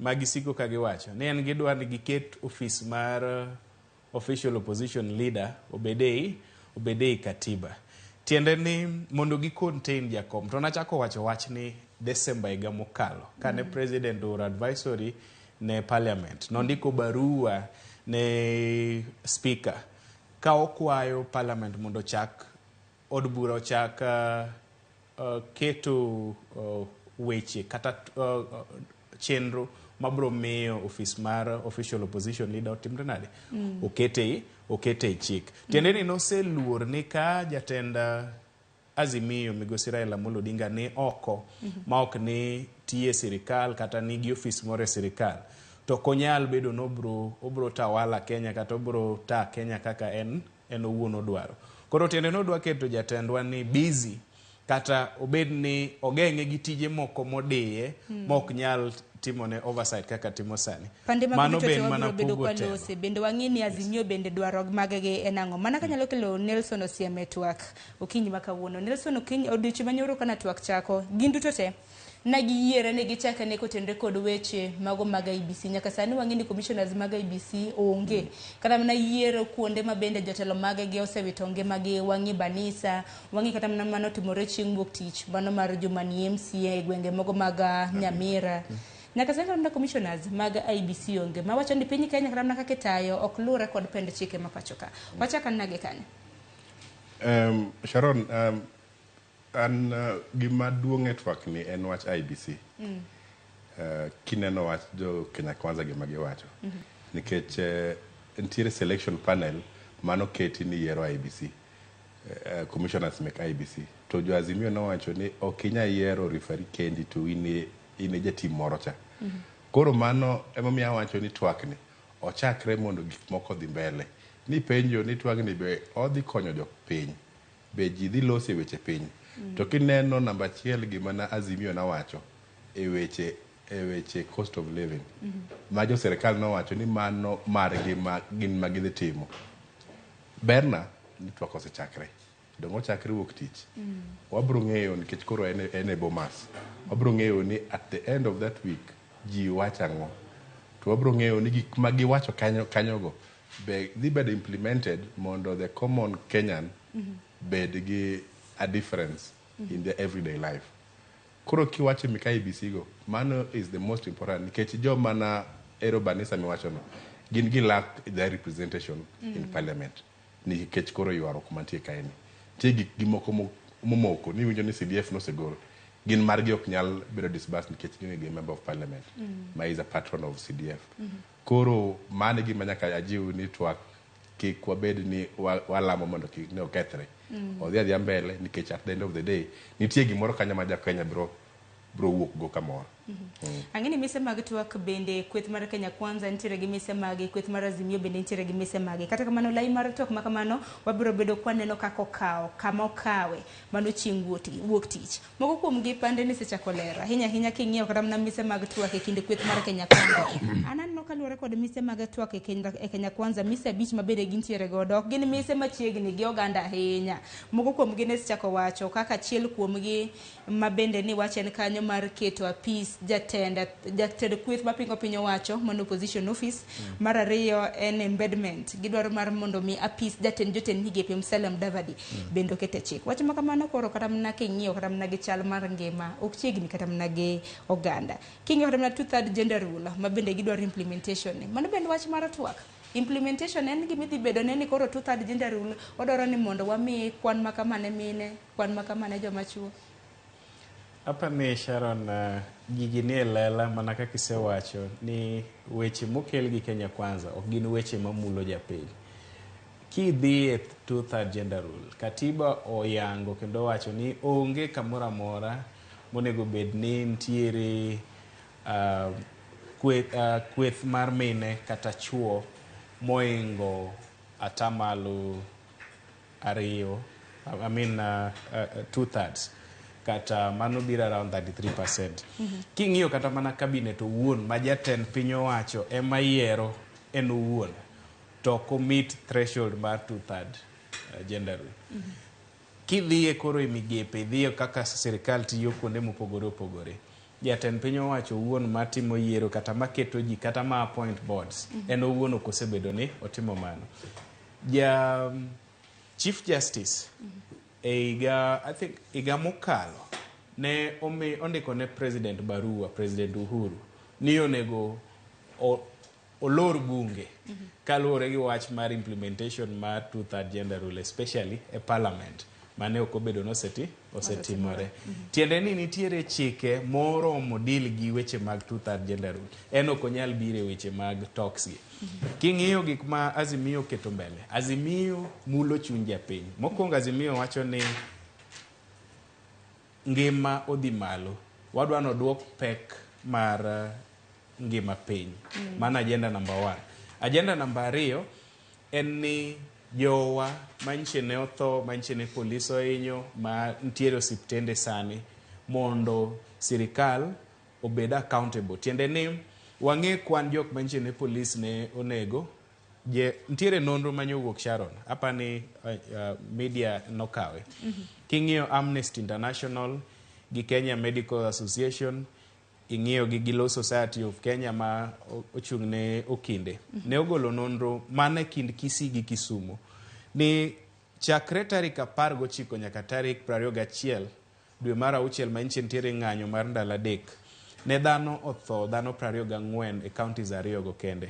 S25: ma gisiko ka giwacho, ni en gidwa ni giket ofis mar official opposition leader obede ei katiba. Tiende ni mondo gi contain jakom. To nachako wacho wach ni December higa mokalo kane president ooro advisory ne parliament, nondiko barua ne speaker ka okwayo parliament mondo ochak od bura ochak keto weche kata chenro mabro miyo ofis mar official opposition leader otimre nade? Okete e chik. Tiende ni noseluor ni ka jatend Azimio migosi Raila Amolo Odinga ni oko ma ok ni tiye sirikal kata nigi ofis moro e sirikal, to ok onyal bedo ni obro tawala Kenya kata obro ta Kenya kaka en owuon odwaro. Koro tiende ni odwa keto jatendwa ni busy kata obed ni ogeng'e gi tije moko modiye ma ok nyal timone oversight kaka timo sani. Mano ben mana pogo telo.
S1: Bende wang'e ni Azimio bende dwaro maggi en ang'o. Mana kanyalo kelo Nelson Osiemo e twak okinyi ma kawuono. Nelson okinyi odiochieng' manyoro kana twak chako gin duto te na giyiere ni gichake ne kotenre kod weche mago mag IEBC. Nyaka sani wang'e ni commissioners mag IEBC onge. Kata mana yiero kuonde ma bende jotelo maggi osewito ngimagi, wang'e Banisa, wang'e kata mana mano timore chieng' wuok tich mano mar Jumani MCA e gwenge mogo mag Nyamira. Nyaka sani kata mana commissioners mag IEBC onge. Mawacho ni piny Kenya kata mana kaka itayo ok luwre kod pend chike ma pacho ka. Wachak anage kanyo.
S5: Sharon, an gima duong' e twak ni en wach IEBC. Kineno wach jo Kenya Kwanza gima giwacho. Nikech nitiere selection panel mano keti ni yiero IEBC. Commissioners mek IEBC. To jo Azimio nowacho ni ok inyal yiero referee kendi to in e jatim moro cha. Koro mano emomiyo awacho ni twakni ochakre mondo gik moko odhi mbele. Nipenjo ni twagni be odhi konyo jopiny, be ji dhi loso e weche piny. To kineno namba achiel gima na Azimio nawacho e weche e weche cost of living ma jo sirikal nowacho ni mano margi ma gin ma gidhi timo. Berna ni twak osechakre. Donge ochakre wuok tich. Wabro ng'eyo nikech koro en en e Bomas. Wabro ng'eyo ni at the end of that week ji wacho ang'o. To wabro ng'eyo ni gik ma giwacho kanyo kanyogo be dhi bedo implemented mondo the common Kenyan bed gi a difference in their everyday life. Koro kiwacho mika IEBC go, mano is the most important nikech joma na ero Banisa miwachono gin gi lack their representation in parliament nikech koro ywaruok mantie kae ni. Nitie gik gi moko momoko ni iwinjo ni CDF nosegol gin margi ok nyal bedo disbursed nikech gionge gi member of parliament ma is a patron of CDF. Koro mano e gima nyaka ajiw ni twak kik wabed ni walamo mondo kik ne okethre. Odhi adhiya mbele nikech at the end of the day nitie gimoro kanyo ma ja Kenya bro bro wuok go kamoro.
S1: Ang'e ni mise mag twak bende kweth mar Kenya Kwanza nitiere gi mise mage, kweth mar Azimio bende nitiere gi mise mage. Kata kamano lai mar twak ma kamano wabiro bedo kwaneno kaka okawo, kama okawe, mano chieng' wuok tich. Moko kuom gi pande nisechako lero, ahinya ahinya king'iyo kata mana mise mag twak e kind kweth mar Kenya Kwanza. An aneno kaluwore kod mise mag twak e Kenya Kwanza, mise abich ma bende gintiere godo, ok gin mise machiegni gi oganda ahinya. Moko kuom gi nesechako wacho kaka achiel kuom gi ma bende ni wach en kanyo mar keto apis jatend jatend kweth mapingo piny owacho mano opposition office. Mar ariyo en embedment, gidwaro mar mondo mi apis jatend jotend migepe Musalia Mudavadi bende oket e chik. Wach ma kamano koro kata mana king'iyo kata mana gi chal mar ngima ok chiegni kata mana gi oganda. King'iyo kata mana two third gender rule ma bende gidwaro implementation ni, mano bende wach mar twak. Implementation en gima idhi bedo ne ni koro two third gender rule odwaro ni mondo wami kwan ma kama ne mine, kwan ma kama ne joma chuo.
S25: Apani Sharon, gigi nie lela mana kaka isewacho ni weche mokel gi Kenya Kwanza ok gin weche mamulo japiny. Kidhi e two third gender rule, katiba oyango kendo owacho ni onge kamoro amora monego bed ni nitiere kweth mar mine kata chuo moingo atamalo ariyo, I mean two thirds kata mano biro around 33%. King'iyo kata mana cabinet owuon ma jatend piny owacho ema yiero en owuon to ok meet threshold mar two third gender rule. Kidhiye koro e migepe, idhiye kaka sirikal tiyo kuonde mopogore opogore. Jatend piny owacho owuon matimo yiero kata maketo ji kata ma appoint boards en owuon ok osebedo ni otimo mano. Ja Chief Justice e higa I think higa mokalo ne omi ondiko ne president barua President Uhuru ni onego olor bunge kaluwore gi wach mar implementation mar two third gender rule especially e parliament mane ok obedo ni osetimore. Tiende ni nitiere chike moromo deal gi weche mag two third gender rule. En ok onyal biro e weche mag talks gi. King'iyo gik ma Azimio oketo mbele, Azimio mulo chuny japiny. Mokwongo Azimio wacho ni ngima odhi malo. Wadwa ni oduok pek mar ngima piny. Mano agenda number 1. Agenda namba 2 en ni jowa manyiche ne otho, manyiche ne polis ohinyo, ma nitiere osiptende sani mondo sirikal obed accountable. Tiende ni wang'e kwan jok manyiche ne polis ne onego. Nitiere nonro manyowuok Sharon, apani media nokawe. King'iyo Amnesty International gi Kenya Medical Association, ing'iyo gi Law Society of Kenya ma ochung' ne okinde. Ne ogolo nonro mana e kind Kisii gi Kisumu ni chakre tarik 19 nyaka tarik 21 dwe mar auchiel ma nyiche nitiere ng'anyo mar ndalo 3 ne dhano otho dhano 24 e counties ariyo go kende.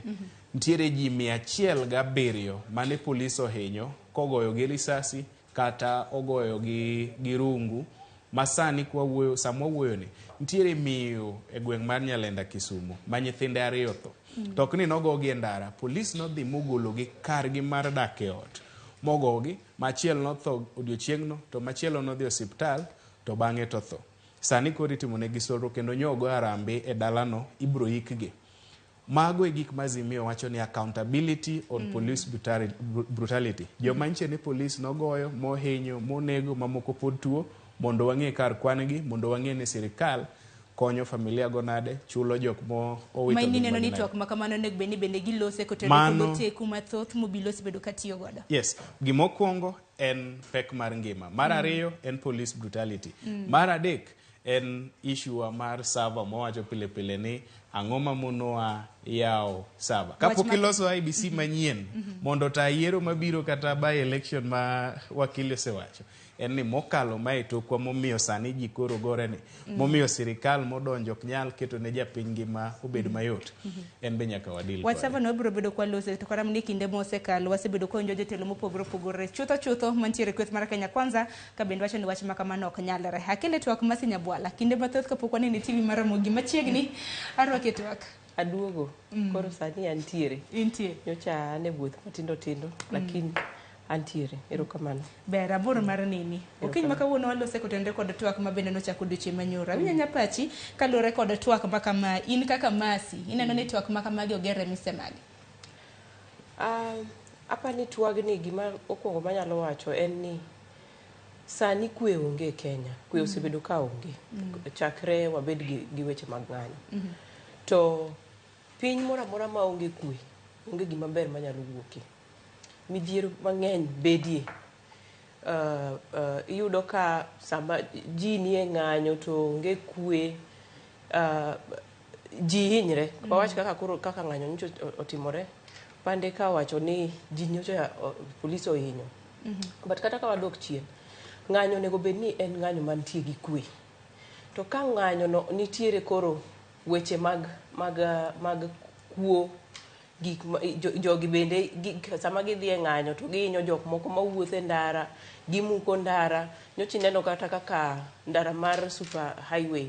S25: Nitiere ji 107 mane polis ohinyo kogoyo gi risasi kata ogoyo gi rungu ma sani kwa sama wawuoyo ni nitiere miyo e gweng' mar Nyalenda Kisumu ma nyithinde 2 otho. To ok ni nogogi e ndara, polis nodhi mogologi kargi mar dak e ot mogogi, machielo notho odiochieng'no to machielo nodhi osiptal to bang'e to tho. Sani koro itimonegi solro kendo nyogo harambee e dalano ibro ikgi. Mago e gik ma Azimio wacho ni accountability on police brutality. Joma nyiche ni police nogoyo, mohinyo, monego, mamoko pod tuo, mondo wang'e kar kwan gi, mondo wang'e ni sirikal konyo familia go nade, chulo jok mo owito
S1: Ma in
S25: ngimagi
S1: ineno ni
S25: nade.
S1: twak ma kamano onego bed ni bende gilose kotenore
S25: Mano-
S1: kod oteku mathoth mobilo osebedo ka tiyo godo.
S25: Yes, gimokwongo en pek mar ngima. Mar ariyo en police brutality. Mar adek en issue mar server mowacho pile pile ni ang'o mamonowa yawo server. Kapok iloso IEBC manyien mondo ota yiero mabiro kata by election ma wakili osewacho en ni mokalo mae tokwa momiyo sani ji koro gore ni momiyo sirikal modonjo ok nyal keto ne japiny ngima obed mayot en be nyaka wadil
S1: Wach
S25: kode.
S1: server no wabiro bedo kwalose to kata mana e kinde mosekalo wasebedo kwawinjo jotelo mopogore opogore chutho chutho mantiere e kweth mar Kenya Kwanza ka bende wacho ni wach ma kamano ok nyalre. Akele twak Mercy Nyabwala kinde mathoth kapok wanene e TV mar Ramogi machiegni arwaki e twak.
S6: Aduogo. Koro sani antiere.
S1: Intie.
S6: Nyocha an e wuoth matindo tindo lakini antiere. Erokamano.
S1: Ber aboro mar neni. Okinyi ma kawuono walose kotenore kod twak ma bende nochako odiochieng' manyoro. Awinjo nyapachi kaluwore kod twak ma kama in kaka Mercy ineno ni twak ma kamagi ogere mise mage?
S6: Apa ni twagni gima okwongo manyalo wacho en ni sani kwe onge e Kenya. Kwe osebedo ka onge. Chakre wabed gi weche mag ng'anyo. To piny moro amora ma onge kwe, onge gima ber manyalo wuokie. Midhiero mang'eny bedie. Iyudo ka sama ji nie ng'anyo to onge kwe, ji hinyre. Wawach kaka koro kaka ng'anyo nyocha otimore. Pande ka owacho ni ji nyocha polis ohinyo. But kata ka wadok chien, ng'anyo onego bed ni en ng'anyo mantie gi kwe. To ka ng'anyo no nitiere koro weche mag kuo gik ma, jogi bende sama gidhi e ng'anyo to gihinyo jok moko mawuotho e ndara, gimuko ndara. Nyocha ineno kata kaka ndara mar super highway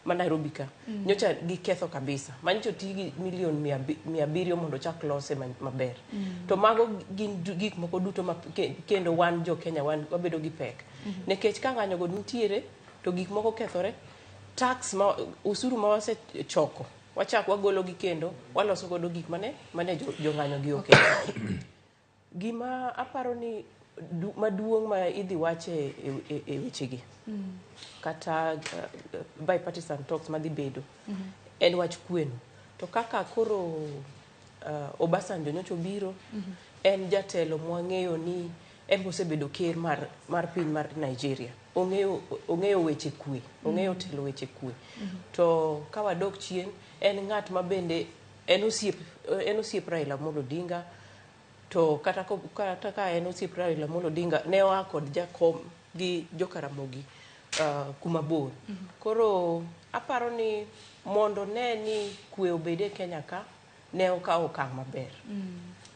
S6: ma Nairobi ka. Nyocha giketho kabisa. Ma nyocha oti gi milion 700 mondo ochak lose maber. To mago gin gik moko duto ma kendo wan jo Kenya wan wabedo gi pek. Nikech ka ng'anyo go nitiere to gik moko kethore, tax ma usuru ma wasechoko wachak wagolo gi kendo waloso godo gik mane jong'anyo gi oketho. Gima aparo ni maduong' ma idhi wache e wechegi kata bipartisan talks madhi bedo en wach kweno. To kaka koro Obasanjo nyocha obiro, en jatelo mwang'eyo ni en osebedo ker mar piny mar Nigeria. Ong'eyo weche kwe, ong'eyo telo weche kwe. To ka wadok chien, en ng'at ma bende en osiep Raila Amolo Odinga. To kata ka en osiep Raila Amolo Odinga, ne oa kod jakom gi jokaramogi kuma bor. Koro aparo ni mondo ne ni kwe obed e Kenya ka, ne okawo okang' maber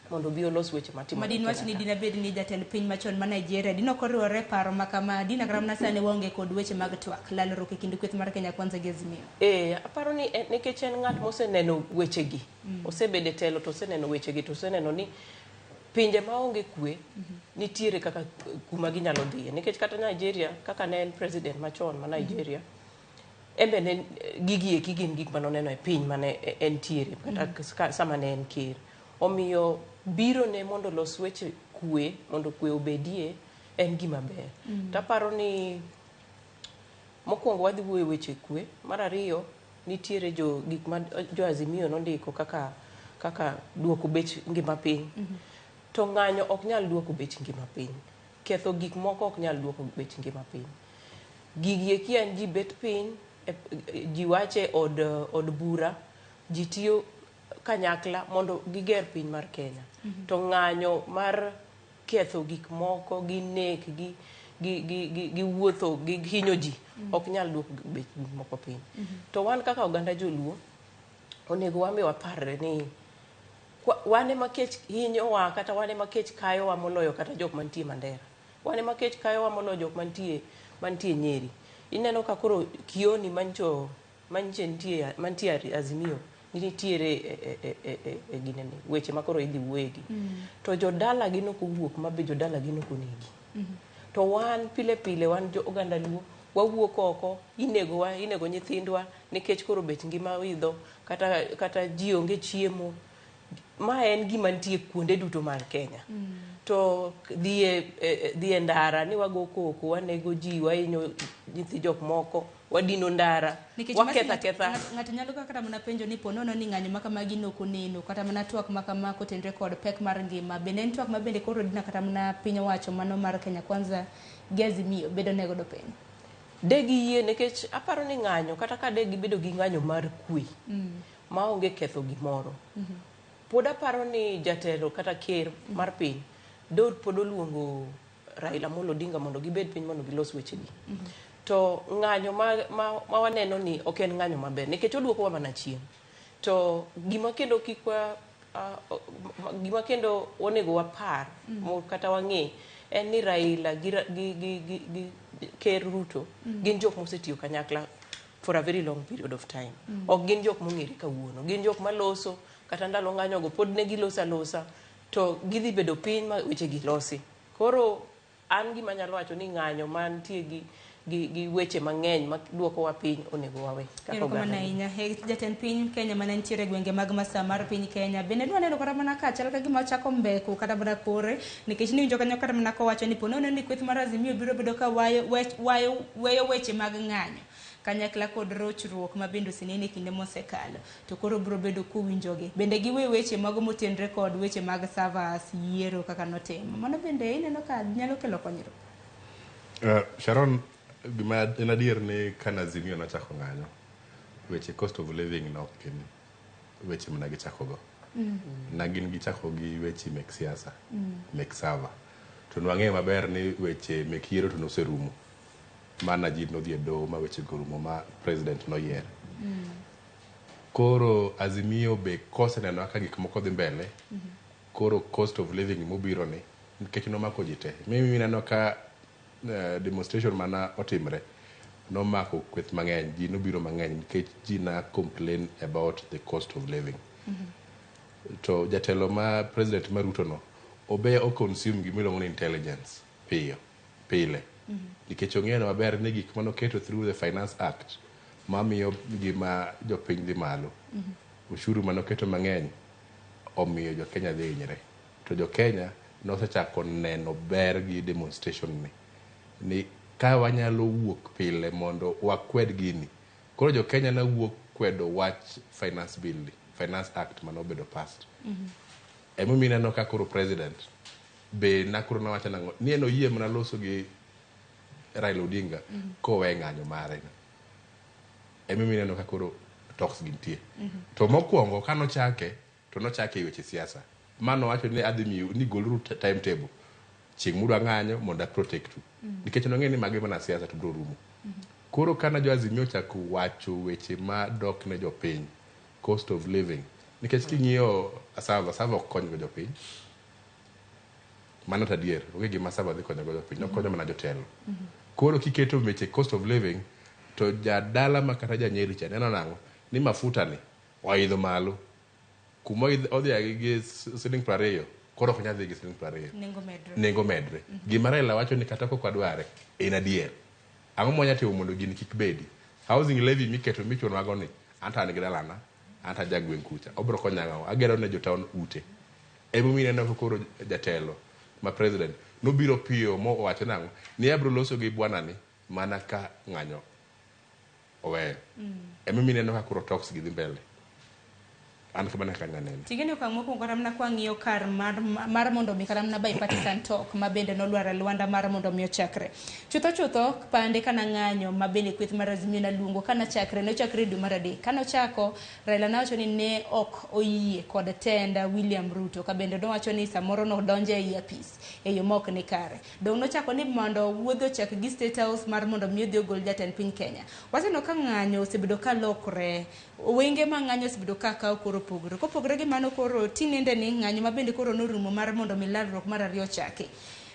S6: mondo obi olos weche matimore
S1: Madin
S6: e
S1: wach
S6: Kenya
S1: ni
S6: ka.
S1: dina bed ni jatend piny machon ma Nigeria dino ok oriwore e paro ma kama dina kata mana sani waonge kod weche mag twak lalruok e kind kweth mar Kenya Kwanza gi Azimio.
S6: Aparo ni nikech en ng'at moseneno wechegi, osebedo e telo to oseneno wechegi to oseneno ni pinje maonge kwe nitiere kaka kuma ginyalo dhiye. Nikech kata Nigeria, kaka ne en president machon ma Nigeria, en be ne gigi eki gin gik manoneno e piny mane entiere kata sama ne en ker. Omiyo biro ne mondo olos weche kwe mondo kwe obedie en gima ber. Taparo ni mokwongo wadhi wuoyo e weche kwe. Mar ariyo, nitiere jo gik ma jo Azimio nondiko kaka duoko bech ngima piny. To ng'anyo ok nyal duoko bech ngima piny. Ketho gik moko ok nyal duoko bech ngima piny. Gigi eki en ji bet piny, ji wache od bura, ji tiyo kanyakla mondo giger piny mar Kenya. To ng'anyo mar ketho gik moko gi nek gi wuotho gi hinyo ji ok nyal duoko bech gik moko piny. To wan kaka oganda joluo, onego wan be waparre ni wan ema kech hinyowa kata wan ema kech kayowa moloyo kata jok mantie Mandera. Wan ema kech kayowa moloyo jok mantie Nyeri. Ineno ka koro Kioni mancho manche nitie mantie Azimio nitiere e ginene weche ma koro idhi wuoye gi. To jodala gi nok owuok ma be jodala gi nok onegi. To wan pile pile wan jo oganda Luo Wawuok oko, inegowa, inego nyithindwa nikech koro bech ngima oidho, kata ji onge chiemo. Ma en gima nitie kuonde duto mar Kenya. To dhi e ndara ni wago koko, wanego ji, wahinyo nyithi jok moko, wadino ndara, waketha ketha.
S1: Ng'ato nyalo kata mana penjo ni ponono ni ng'anyo ma kamagi nok oneno, kata mana twak ma kama kotenre kod pek mar ngima. Bende en twak ma bende koro dina kata mana piny owacho mano mar Kenya Kwanza gi Azimio bedo ne godo piny.
S6: De giyie nikech aparo ni ng'anyo, kata ka de gibedo gi ng'anyo mar kwe, maonge ketho gimoro. Pod aparo ni jatelo kata ker mar piny do pod oluongo Raila Amolo Odinga mondo gibed piny mondo gilos wechegi. To ng'anyo ma waneno ni ok en ng'anyo maber nikech oduokowa mana chien. To gima kendo kik gima kendo onego wapar kata wang'e en ni Raila gi Ker Ruto gin jok mosetiyo kanyakla for a very long period of time. Ok gin jok mong'ere kawuono, gin jok maloso kata ndalo ng'anyogo pod ne giloso alosa to gidhi bedo piny ma weche gi losi. Koro an gima anyalo wacho ni ng'anyo mantie gi weche mang'eny ma duokowa piny onego wawe.
S1: Erokamano ahinya. Jatend piny Kenya mane nitiere e gwenge mag Masaa mar piny Kenya bende nwaneno kata mana ka chal ka gima ochako mbeko kata mana kore nikech niwinjo kanyo kata mana kowacho ni ponono ni kweth mar Azimio biro bedo ka weyo weche mag ng'anyo kanyakla kod rochruok ma bende osenene e kinde mosekalo to koro biro bedo kowinjogi. Bende giwe weche mago motenre kod weche mag servers yiero kaka notimo. Mano bende ineno ka nyalo kelo konyruok.
S5: Sharon, gima en adier ni kana Azimio nochako ng'anyo, weche cost of living nok gin weche mana gichako go. Na gin gichako gi weche mek siasa, mek server. To nwang'eyo maber ni weche mek yiero to noserumo. Mana ji nodhi e doho ma weche go rumo ma president noyier. Koro Azimio be koseneno kaka gik moko dhi mbele, koro cost of living mobiro ni nikech nomako ji te. Mimi ineno ka demonstration mana otimre nomako kweth mang'eny, ji nobiro mang'eny nikech ji na complain about the cost of living. To jatelo ma president ma Ruto no obe o consume gimiluongo ni intelligence piyo pile. Nikech ong'eyo maber ni gik manoketo through the Finance Act mamiyo gima jopiny dhi malo. Ushuru manoketo mang'eny omiyo jo Kenya dhi hinyre. To jo Kenya nosechako neno ber gi demonstration ni ka wanyalo wuok pile mondo wakwed gini. Koro jo Kenya ne wuok kwedo wach Finance Bill ni, Finance Act manobedo passed. Emomiyo ineno ka koro president be nakoro nowacho nang'o ni en oyie mana loso gi Raila Odinga kowe ng'anyo mare no. Emomiyo ineno ka koro talks gi nitie. To mokwongo kanochake to nochake e weche siasa. Mano wacho ni adhi miyo ni goluru timetable. Chieng' mudwa ng'anyo mondo a protect u. Nikech nong'eyo ni magi mana siasa to biro rumo. Koro kana jo Azimio ochako wacho weche ma dok ne jopiny, cost of living. Nikech king'iyo Asava ok kony go jopiny. Mano to adier, onge gima Asava dhi konyo go jopiny, okonyo mana jotelo. Koro kiketo weche cost of living, to jadala ma kata janyeri cha neno nang'o ni mafuta ni oidho malo. Kuma odhi gi siling 20, koro ok nyal dhi gi siling 20.
S1: Nengo medre.
S5: Nengo medre. Gima Raila wacho ni kata kok wadware, en adier. Ang'o mwanya timo mondo gini kik bedi? Housing levy miketo michunowago ni, anto an gi dalana, anto ajagweng' kucha. Obro konya ang'o? Agero ne jo town ute. Emomiyo ineno ka koro jatelo ma president nobiro piyo mowacho nang'o ni abro loso gi bwana ni mana ka ng'anyo oweyo. Emomiyo ineno ka koro talks gi dhi mbele. An kamano kaka anene.
S1: Tigeni okang' mokwongo kata mana kwang'iyo kar mar mondo mi kata mana bipartisan talk ma bende nolwar e lwanda mar mondo mi ochakre. Chutho chutho pande kana ng'anyo ma bende kweth mar Azimio naluongo kana chakre nochakre dwe mar 3. Kano chako Raila nowacho ni ne ok oyie kod tenda William Ruto ka bende nowacho ni samoro nodonjo e apis e yo ma ok ni kare. Dong' nochako ni mondo wuodhe ochak gi State House mar mondo mi odhi ogol jatend piny Kenya. Waseneno ka ng'anyo osebedo ka lokre. Wenge ma ng'anyo osebedo ka kawo koro pogore. Kopogore gi mano koro tinende ni ng'anyo ma bende koro norumo mar mondo mi lalruok mar 2 ochaki.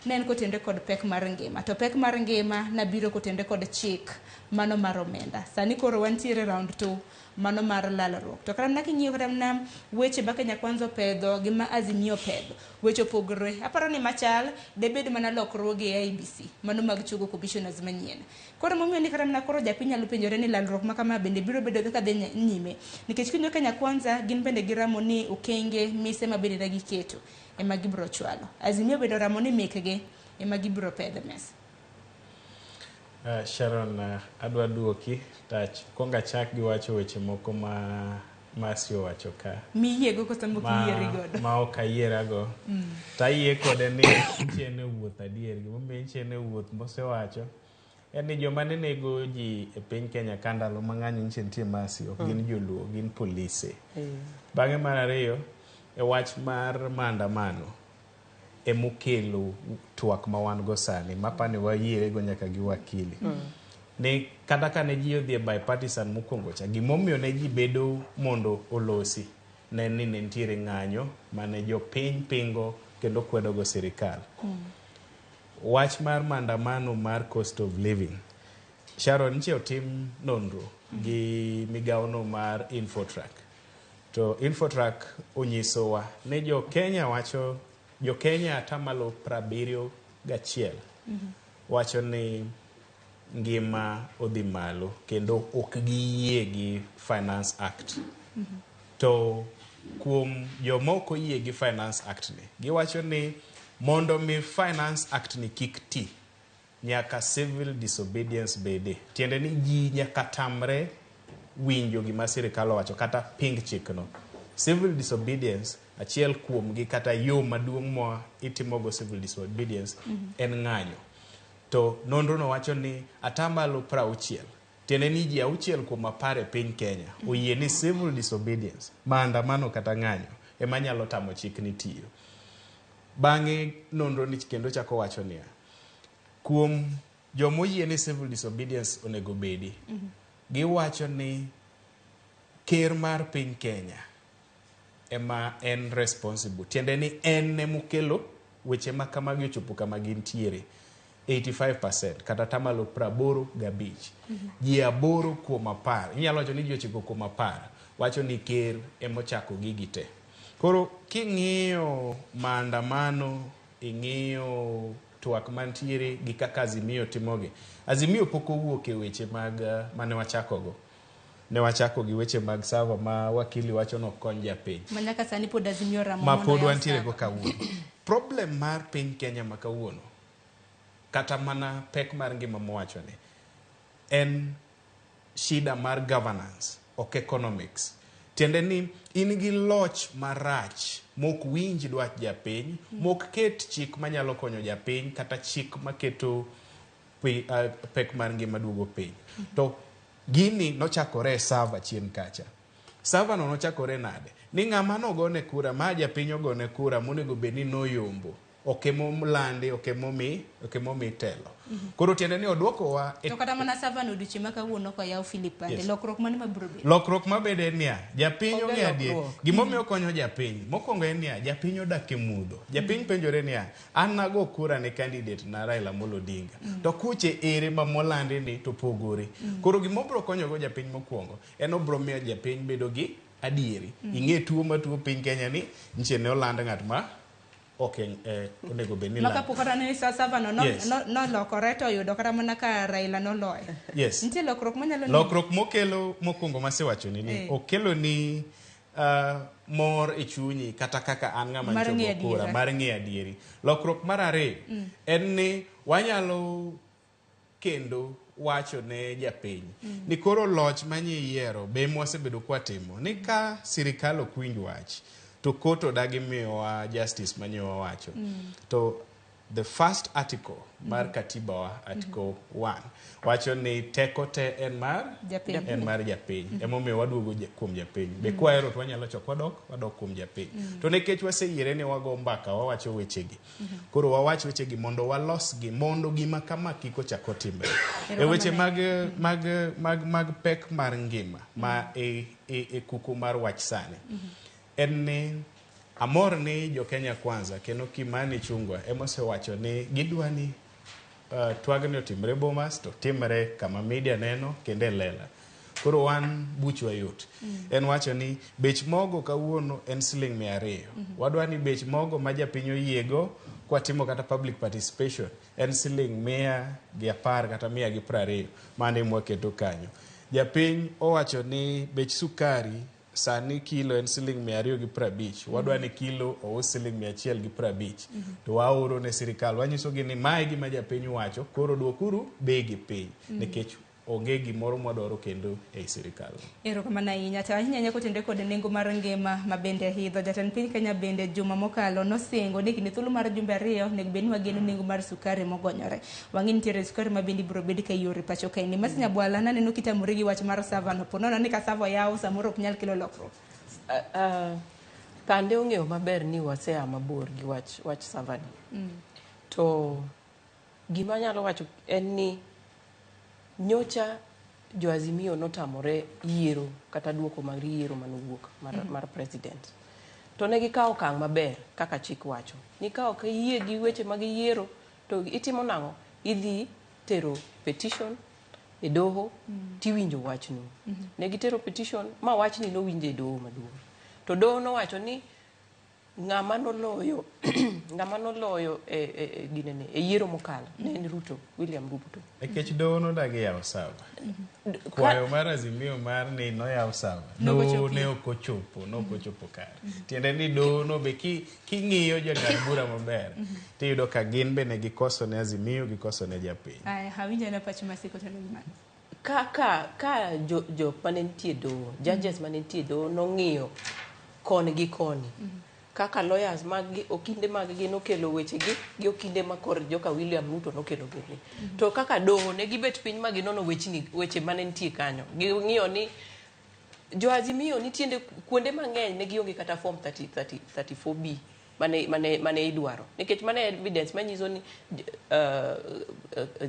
S1: Ne en kotenre kod pek mar ngima. To pek mar ngima nabiro kotenre kod chik mano mar omenda. Sani koro wantiere round 2 mano mar lalruok. To kata mana king'iyo kata mana weche ma Kenya Kwanza opedho gi ma Azimio opedho, weche opogore. Aparo ni machal debed mana lokruoge e IEBC, mano mag chugo commissioners manyien. Koro momiyo ni kata mana koro japiny nyalo penjore ni lalruok ma kama bende biro bedo kaka dhi nyime. Nikech king'iyo Kenya Kwanza gin bende giramo ni okenge mise ma bende ne giketo ema gibiro chwalo. Azimio bende oramo ni mekgi ema gibiro pedho e mesa.
S25: Sharon, adwa duoki tach. Kuongo achak gi wacho weche moko ma Mercy owacho ka.
S1: Miyiego koso mok iyieri godo?
S25: Ma ok ayierago. To ayie kode ni chien e wuoth adier. Gimomiyo chien e wuoth mosewacho en ni joma ne nego ji e piny Kenya ka ndalo mang'any nyiche nitie Mercy, ok gin joluo, gin polise. Bang'e mar ariyo, e wach mar maandamano emokelo twak ma wan go sani, mapani wayierego nyaka gi wakili. Ni kata ka ne ji odhi e bipartisan mokwongo cha, gimomiyo ne ji bedo mondo olosi ne ni ne nitiere ng'anyo mane jopiny pingo kendo kwedogo sirikal. Wach mar maandamano mar cost of living, Sharon, nche otim nonro gi migawono mar Infotrack. To Infotrack onyisowa ni jo Kenya wacho, jo Kenya atamalo 71 wacho ni ngima odhi malo kendo ok giyie gi Finance Act. To kuom joma ok oyie gi Finance Act ni, giwacho ni mondo mi Finance Act ni kik ti, nyaka civil disobedience bede. Tiende ni ji nyaka tamre winjo gima sirikal owacho kata ping chikno. Civil disobedience achiel kuomgi kata yo maduong' ma itimogo civil disobedience en ng'anyo. To nonro no wacho ni atamalo 60, tiende ni ji 6 kuom 10 e piny Kenya oyie ni civil disobedience, maandamano kata ng'anyo, ema nyalo tamo chik ni tiyo. Bang'e nonro ni kendo chako wacho niya, kuom joma oyie ni civil disobedience onego bedi, giwacho ni ker mar piny Kenya ema en responsible. Tiende ni en emokelo weche ma kamagi ochopo kama gintiere. 85% kata atamalo 85. Ji 8 kuom 10, inyalo wacho ni ji 9 kuom 10 wacho ni ker emochako gigi te. Koro king'iyo maandamano, ing'iyo twak mantiere gi kaka Azimio timogi. Azimio pok owuok e weche mag mane wachakogo. Ne wachako gi weche mag sava ma wakili wacho ni ok kony japiny.
S1: Ma nyaka sani pod Azimio ramo
S25: ma
S1: mondo
S25: pod
S1: oyaw
S25: wantiere
S1: sava.
S25: go kawuono. Problem mar piny Kenya ma kawuono, kata mana pek mar ngima mowacho ni, en shida mar governance, ok economics. Tiende ni in gi loch marach mok winj dwach japiny, mok ket chik manyalo konyo japiny kata chik maketo pek mar ngima duogo piny. To gini nochakore e sava chien kacha. Sava no nochakore nade? Ni ng'ama nogone kura, ma japiny ogone kura monego bed ni noyombo, ok emolandi, ok emomi telo. Koro tiende ni oduokowa e
S1: To kata mana sava no odiochieng' ma kawuono koyaw Philip Pande,
S25: Yes.
S1: lokruok mane mabiro bedo?
S25: Lokruok mabedo en niya, japiny
S6: Onge
S25: ong'eyo adier.
S6: lokruok.
S25: Gimomiyo okonyo japiny, mokwongo en niya, japiny odak e mudho. Japiny penjore niya, an nago kura ne candidate na Raila Amolo Odinga. To kuche ere ma molandi ni to pogore. Koro gima obiro konyogo japiny mokwongo, en obiro miyo japiny bedo gi adieri. Ing'e tuo matuo piny Kenya ni, nche ne oland ng'at ma ok onego bed ni
S1: Ma
S25: lando.
S1: kapok kata ni sava no
S25: Yes.
S1: nolokore to oyudo kata mana ka Raila noloye.
S25: Yes.
S1: Nitie lokruok manyalo ni
S25: Lokruok mokelo mokwongo masewacho ni ni, okelo ni mor e chunyi kata kaka an ng'ama
S1: Mar
S25: nchogo
S1: ng'eyo
S25: kura,
S1: adiera.
S25: mar ng'eyo adieri. Lokruok mar ariyo en ni wanyalo kendo wacho ne japiny ni koro loch manye yiero be mwasebedo kwatimo ni ka sirikal ok winj wach to kot odagi miyowa justice manye wawacho. To the first article mar katiba wa, article 1, wacho ni teko te en mar
S1: Japiny.
S25: en mar japiny. Emomiyo waduogo kuom japiny. Be kwahero to wanyalo chok wadok kuom japiny. To nikech waseyiere ni wago mbaka, wawacho wechegi. Koro wawach wechegi mondo walosgi, mondo gima kama kik ochak otimre. E weche mag pek mar ngima ma e kuku mar wach sani. En ni amor ni jo Kenya Kwanza kendo Kimani Ichung'wa emosewacho ni gidwa ni twagni otimre Bomas to timre kama media neno kendo e lela. Koro wan buchwa yot. En wacho ni bech mogo kawuono en siling 200. Wadwa ni bech mogo ma japiny oyiego kwatimo kata public participation en siling 110 kata 120 mano ema waketo kanyo. Japiny owacho ni bech sukari sani kilo en siling 250. Wadwa ni kilo ous siling 150. To waoro ne sirikal wanyisogi ni mae gima japiny wacho koro duokuru bei gi piny nikech onge gimoro mwadwaro kendo ei sirikal.
S1: Erokamano ahinya. To ahinya ahinya kotenore kod nengo mar ngima ma bende idho. Jatend piny Kenya bende juma mokalo nosingo ni kinde thuolo mar jumbe 2 onego bed ni wageno nengo mar sukari mogonyore. Wang'e nitiere sukari ma bende ibiro bed ka ioro e pacho kaendi. Mercy Nyabwala naneno kitamori gi wach mar server no. Po nono ni ka server oyaw samoro ok nyal kelo lokruok.
S6: Kande ong'eyo maber ni wasea mabor gi wach server ni. To gima anyalo wacho en ni nyocha jo Azimio notamore yiero kata duoko mag yiero manowuok mar president. To ne gikawo okang' maber kaka chik wacho. Ni ka ok iyie gi weche mag yiero to itimo nang'o? Idhi tero petition e doho tiwinjo wachno. Ne gitero petition ma wachni nowinjo e doho maduong'. To doho nowacho ni ng'ama noloyo e ginene e yiero mokalo ne en Ruto, William Ruto.
S25: Nikech doho nodagi yawo server. Kwayo mar Azimio mar ni noyaw server. Doho ne ok ochopo kare. Tiende ni doho no be king'iyo jong'ad bura maber tiyudo ka gin be ne gikoso ne Azimio, gikoso ne japiny.
S1: Aya, awinjo na pacho masiko to ne gimano.
S6: Ka jo mane nitie doho, judges mane nitie doho nong'iyo koni gi koni. Kaka lawyers mag gi, okinde mag gi nokelo wechegi gi okinde ma kor joka William Ruto nokelo wechegi. To kaka doho ne gibet piny ma ginono weche mane nitie kanyo. Ging'iyo ni jo Azimio nitie kuonde mang'eny ne gionge kata form 34B mane idwaro. Nikech mane evidence manyiso ni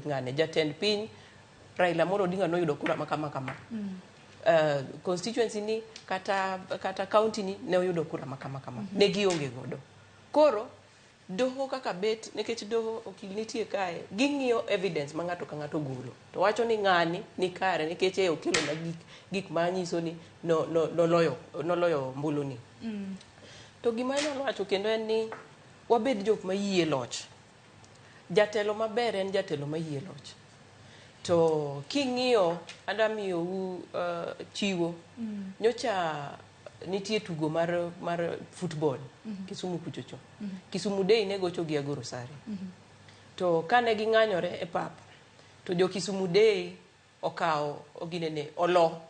S6: ng'ane jatend piny Raila Amolo Odinga noyudo kura ma kama kama. Constituency ni kata county ni ne oyudo kura ma kama kama. Ne gionge godo. Koro doho kaka bet nikech doho okil nitie kae ging'iyo evidence ma ng'ato ka ng'ato golo. To wacho ni ng'ani ni kare nikech e okelo na gik ma nyiso ni noloyo mbulu ni. To gima anyalo wacho kendo en ni wabed jok ma yie loch. Jatelo maber en jatelo ma yie loch. To king'iyo adwa miyou chiwo. Nyocha nitie tugo mar football Kisumu kuchocho. Kisumu Day ne gocho gi Agoro Sare. To kane ging'anyore e pap to jo Kisumu Day okawo ginene olo.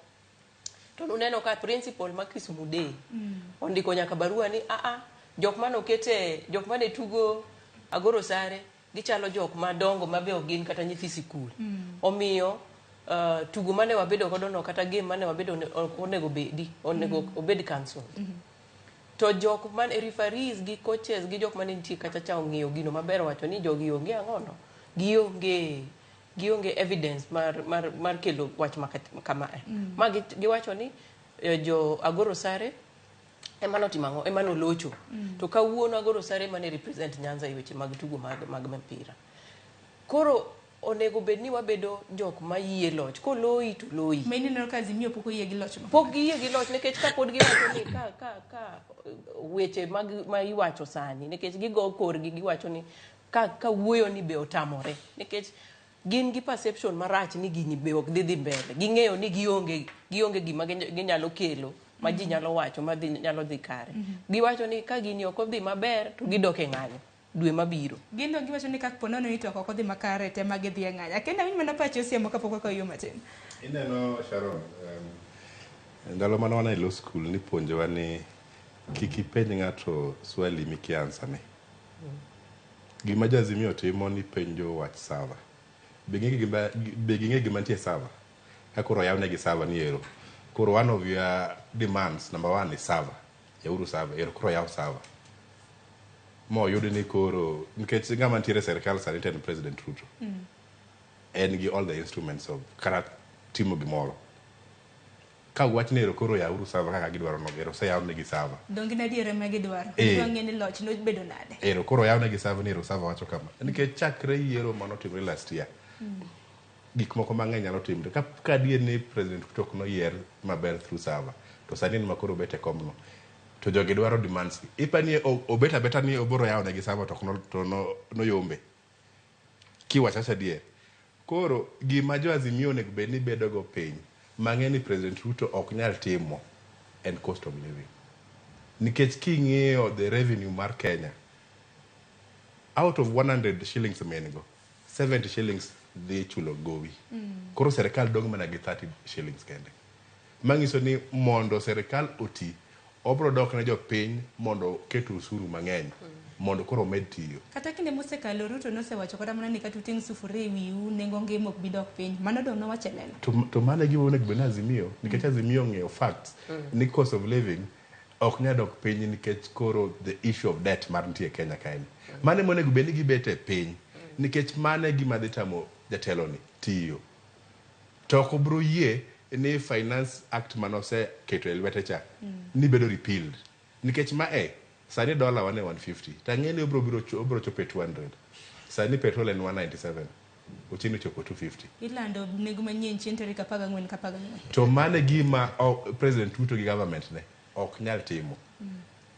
S6: To nuneno ka principal ma Kisumu Day ondiko nyaka barua ni jok manokete jok mane tugo Agoro Sare gichalo jok madongo mabe ok gin kata nyithi sikul. Omiyo tugo mane wabedo godo no kata game mane wabedo onego bedi onego obed cancelled. To jok man referees gi coaches gi jok mane nitie kacha cha ong'iyo gino maber wacho ni jogi onge ang'ono gionge evidence mar kelo wach kama. Ma giwacho ni jo Agoro Sare ema notimo ang'o ema nolocho. To kawuono Agoro Sare mane represent Nyanza e weche mag tugo mag mpira. Koro onego bed ni wabedo jok ma yie loch. Koloyi to loyi.
S1: Ma ineno ka Azimio pok oyie gi loch no.
S6: Pok giyie gi loch nikech kapod giwacho ni ka weche mag ma iwacho sani nikech gigo korgi giwacho ni ka wuoyo ni be otamore nikech gin gi perception marach ni gini be ok dhi mbele. Ging'eyo ni gionge gima ginyalo kelo ma ji nyalo wacho ma nyalo dhi kare. Giwacho ni ka gini ok odhi maber to gidok e ng'anyo dwe mabiro.
S1: Gin to giwacho ni ka po nono ni to ok odhi makare te ma gidhi e ng'anyo. Akenda winj mana pachi osiemo kapok wakawo yo matin.
S5: Ineno Sharon, ndalo mane wan e law school nipuonjowa ni kik ipenj ng'ato swali mikia answer ne. Gima jo Azimio timo ni penjo wach server. Be ging'e gima nitie e server? Ka koro oyawnegi server ni ero. Koro one of your demands, number one is server. Yauru server, ero koro yaw server. Mo oyud ni koro, nikech ng'ama nitiere e sirkal sani to en President Ruto. En gi all the instruments of kata timo gimoro. Ka wach ni ero koro yawuru server kaka gidwaro no, ero oseyawnegi server.
S1: Donge in adier ema gidwaro?
S5: Eh.
S1: Gidwa ng'e ni loch nobedo nade?
S5: Ero koro oyawnegi server ni ero server wacho kama. Nikech chakre yiero manotimre last year, gik moko mang'eny nyalo timre. Ka adier ni President Ruto ok noyier maber through server, to sani en ma koro obet e komno. To jogi dwaro demands gi. Ipa ni obet abeta ni oboro yawnegi server to ok no, to no, noyombe. Kiwacho acha adier. Koro gima jo Azimio onego bed ni bedo go piny, mang'e ni President Ruto ok nyal timo en cost of living. Nikech king'iyo the revenue mar Kenya, out of 100 shillings ma en go, 70 shillings dhi chulo gowi. Koro serikal dong' mana gi 30 shillings kende. Manyiso ni mondo serikal oti, obro dok ne jopiny mondo oket usuru mang'eny mondo koro omed tiyo.
S1: Kata kinde mosekalo Ruto nosewacho kata mana ni kata uting' sufuria e wiu, nengo ngima ok bi dok piny. Mano dong' nowacho e lela.
S5: To mano e gima onego bed ni Azimio, nikech Azimio ong'eyo facts ni cost of living ok nyal dok piny nikech koro the issue of debt mar nitie e Kenya kaeni. Mano ema onego bed ni gibet e piny nikech mano e gima dhi tamo jatelo ni tiyo. To ok obro yie ni Finance Act manoseketo e lwete cha ni bedo repealed. Nikech ma e, sani dollar wan e 150, to ang'e ni obro biro obro chopo e 200. Sani petrol en 197, Otieno ochopo 250.
S1: Ilando nengo manyien chieng' tarik 14 ka 14.
S5: To mano e gima President Ruto gi government ne ok nyal timo.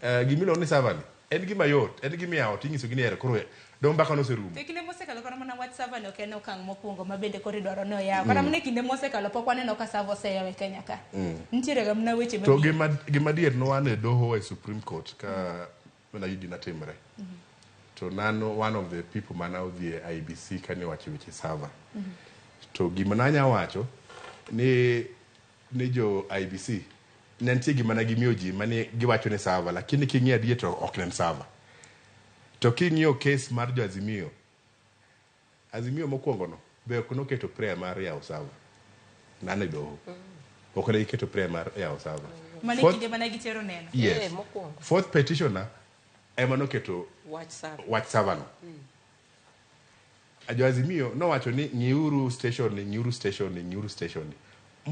S5: Gimiluongo ni server ni en gima yot, en gima iyawo tinyisogi ni ero koro dong mbaka noserumo.
S1: To e kinde mosekalo kata mana wach server ni ok en okang' mokwongo ma bende koro idwaro ni oyaw. Kata mana e kinde mosekalo pok waneno ka server oseyaw e Kenya ka. Nitiere ga mana weche
S5: To
S1: mabiro.
S5: gima dier nwan e doho e Supreme Court ka mana gina timre. To nano one of the people mane odhi e IEBC kane owacho weche server. To gima nanya wacho ni jo IEBC ne nitie gima ne gimiyo ji mane giwacho ni server, lakini king'iyo adier to ok ne en server. To king'iyo case mar jo Azimio, Azimio mokwongo no be ok noketo prayer mar yawo server. Nane doho. Ok ne giketo prayer mar yawo server.
S1: Mano e kinde mane gitero neno.
S5: Yes. Fourth petitioner ema noketo
S6: wach server.
S5: Wach server no. Jo Azimio nowacho ni ng'iuru station ni, ng'iuru station ni, ng'iuru station ni.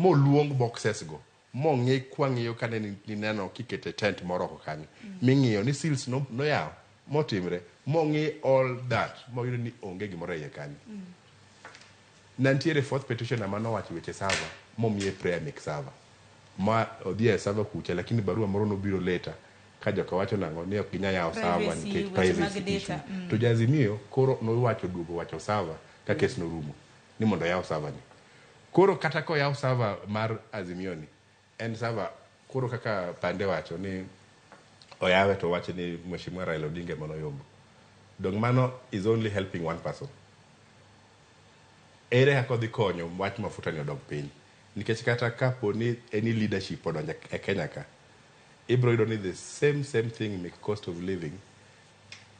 S5: Moluong boxes go. Mong'i kwang'iyo kane nineno kikete tent moro oko kanyo. Ming'iyo ni seals no noyaw motimre. Mong'i all that. Moyudo ni onge gimoro e iye kanyo. Ne nitiere fourth petitioner manowacho weche server momiye prayer mek server. Ma odhi e server kucha lakini barua moro nobiro later ka joka wacho nang'o ni ok ginyal yawo server
S1: Privacy,
S5: nikech
S1: weche mag
S5: privacy
S1: data,
S5: issue. To jo Azimio koro nowacho duogo wacho server ka kes norumo ni mondo oyaw server ni. Koro kata koyaw server mar Azimio ni en server koro kaka Pande wacho ni oyawe to wacho ni Mheshimiwa Raila Odinga ema noyombo. Dong mano is only helping one person. Ere kaka odhi konyo wach mafuta ni odog piny? Nikech kata kapo ni any leadership odonjo e Kenya ka, ibro yudo ni the same thing make cost of living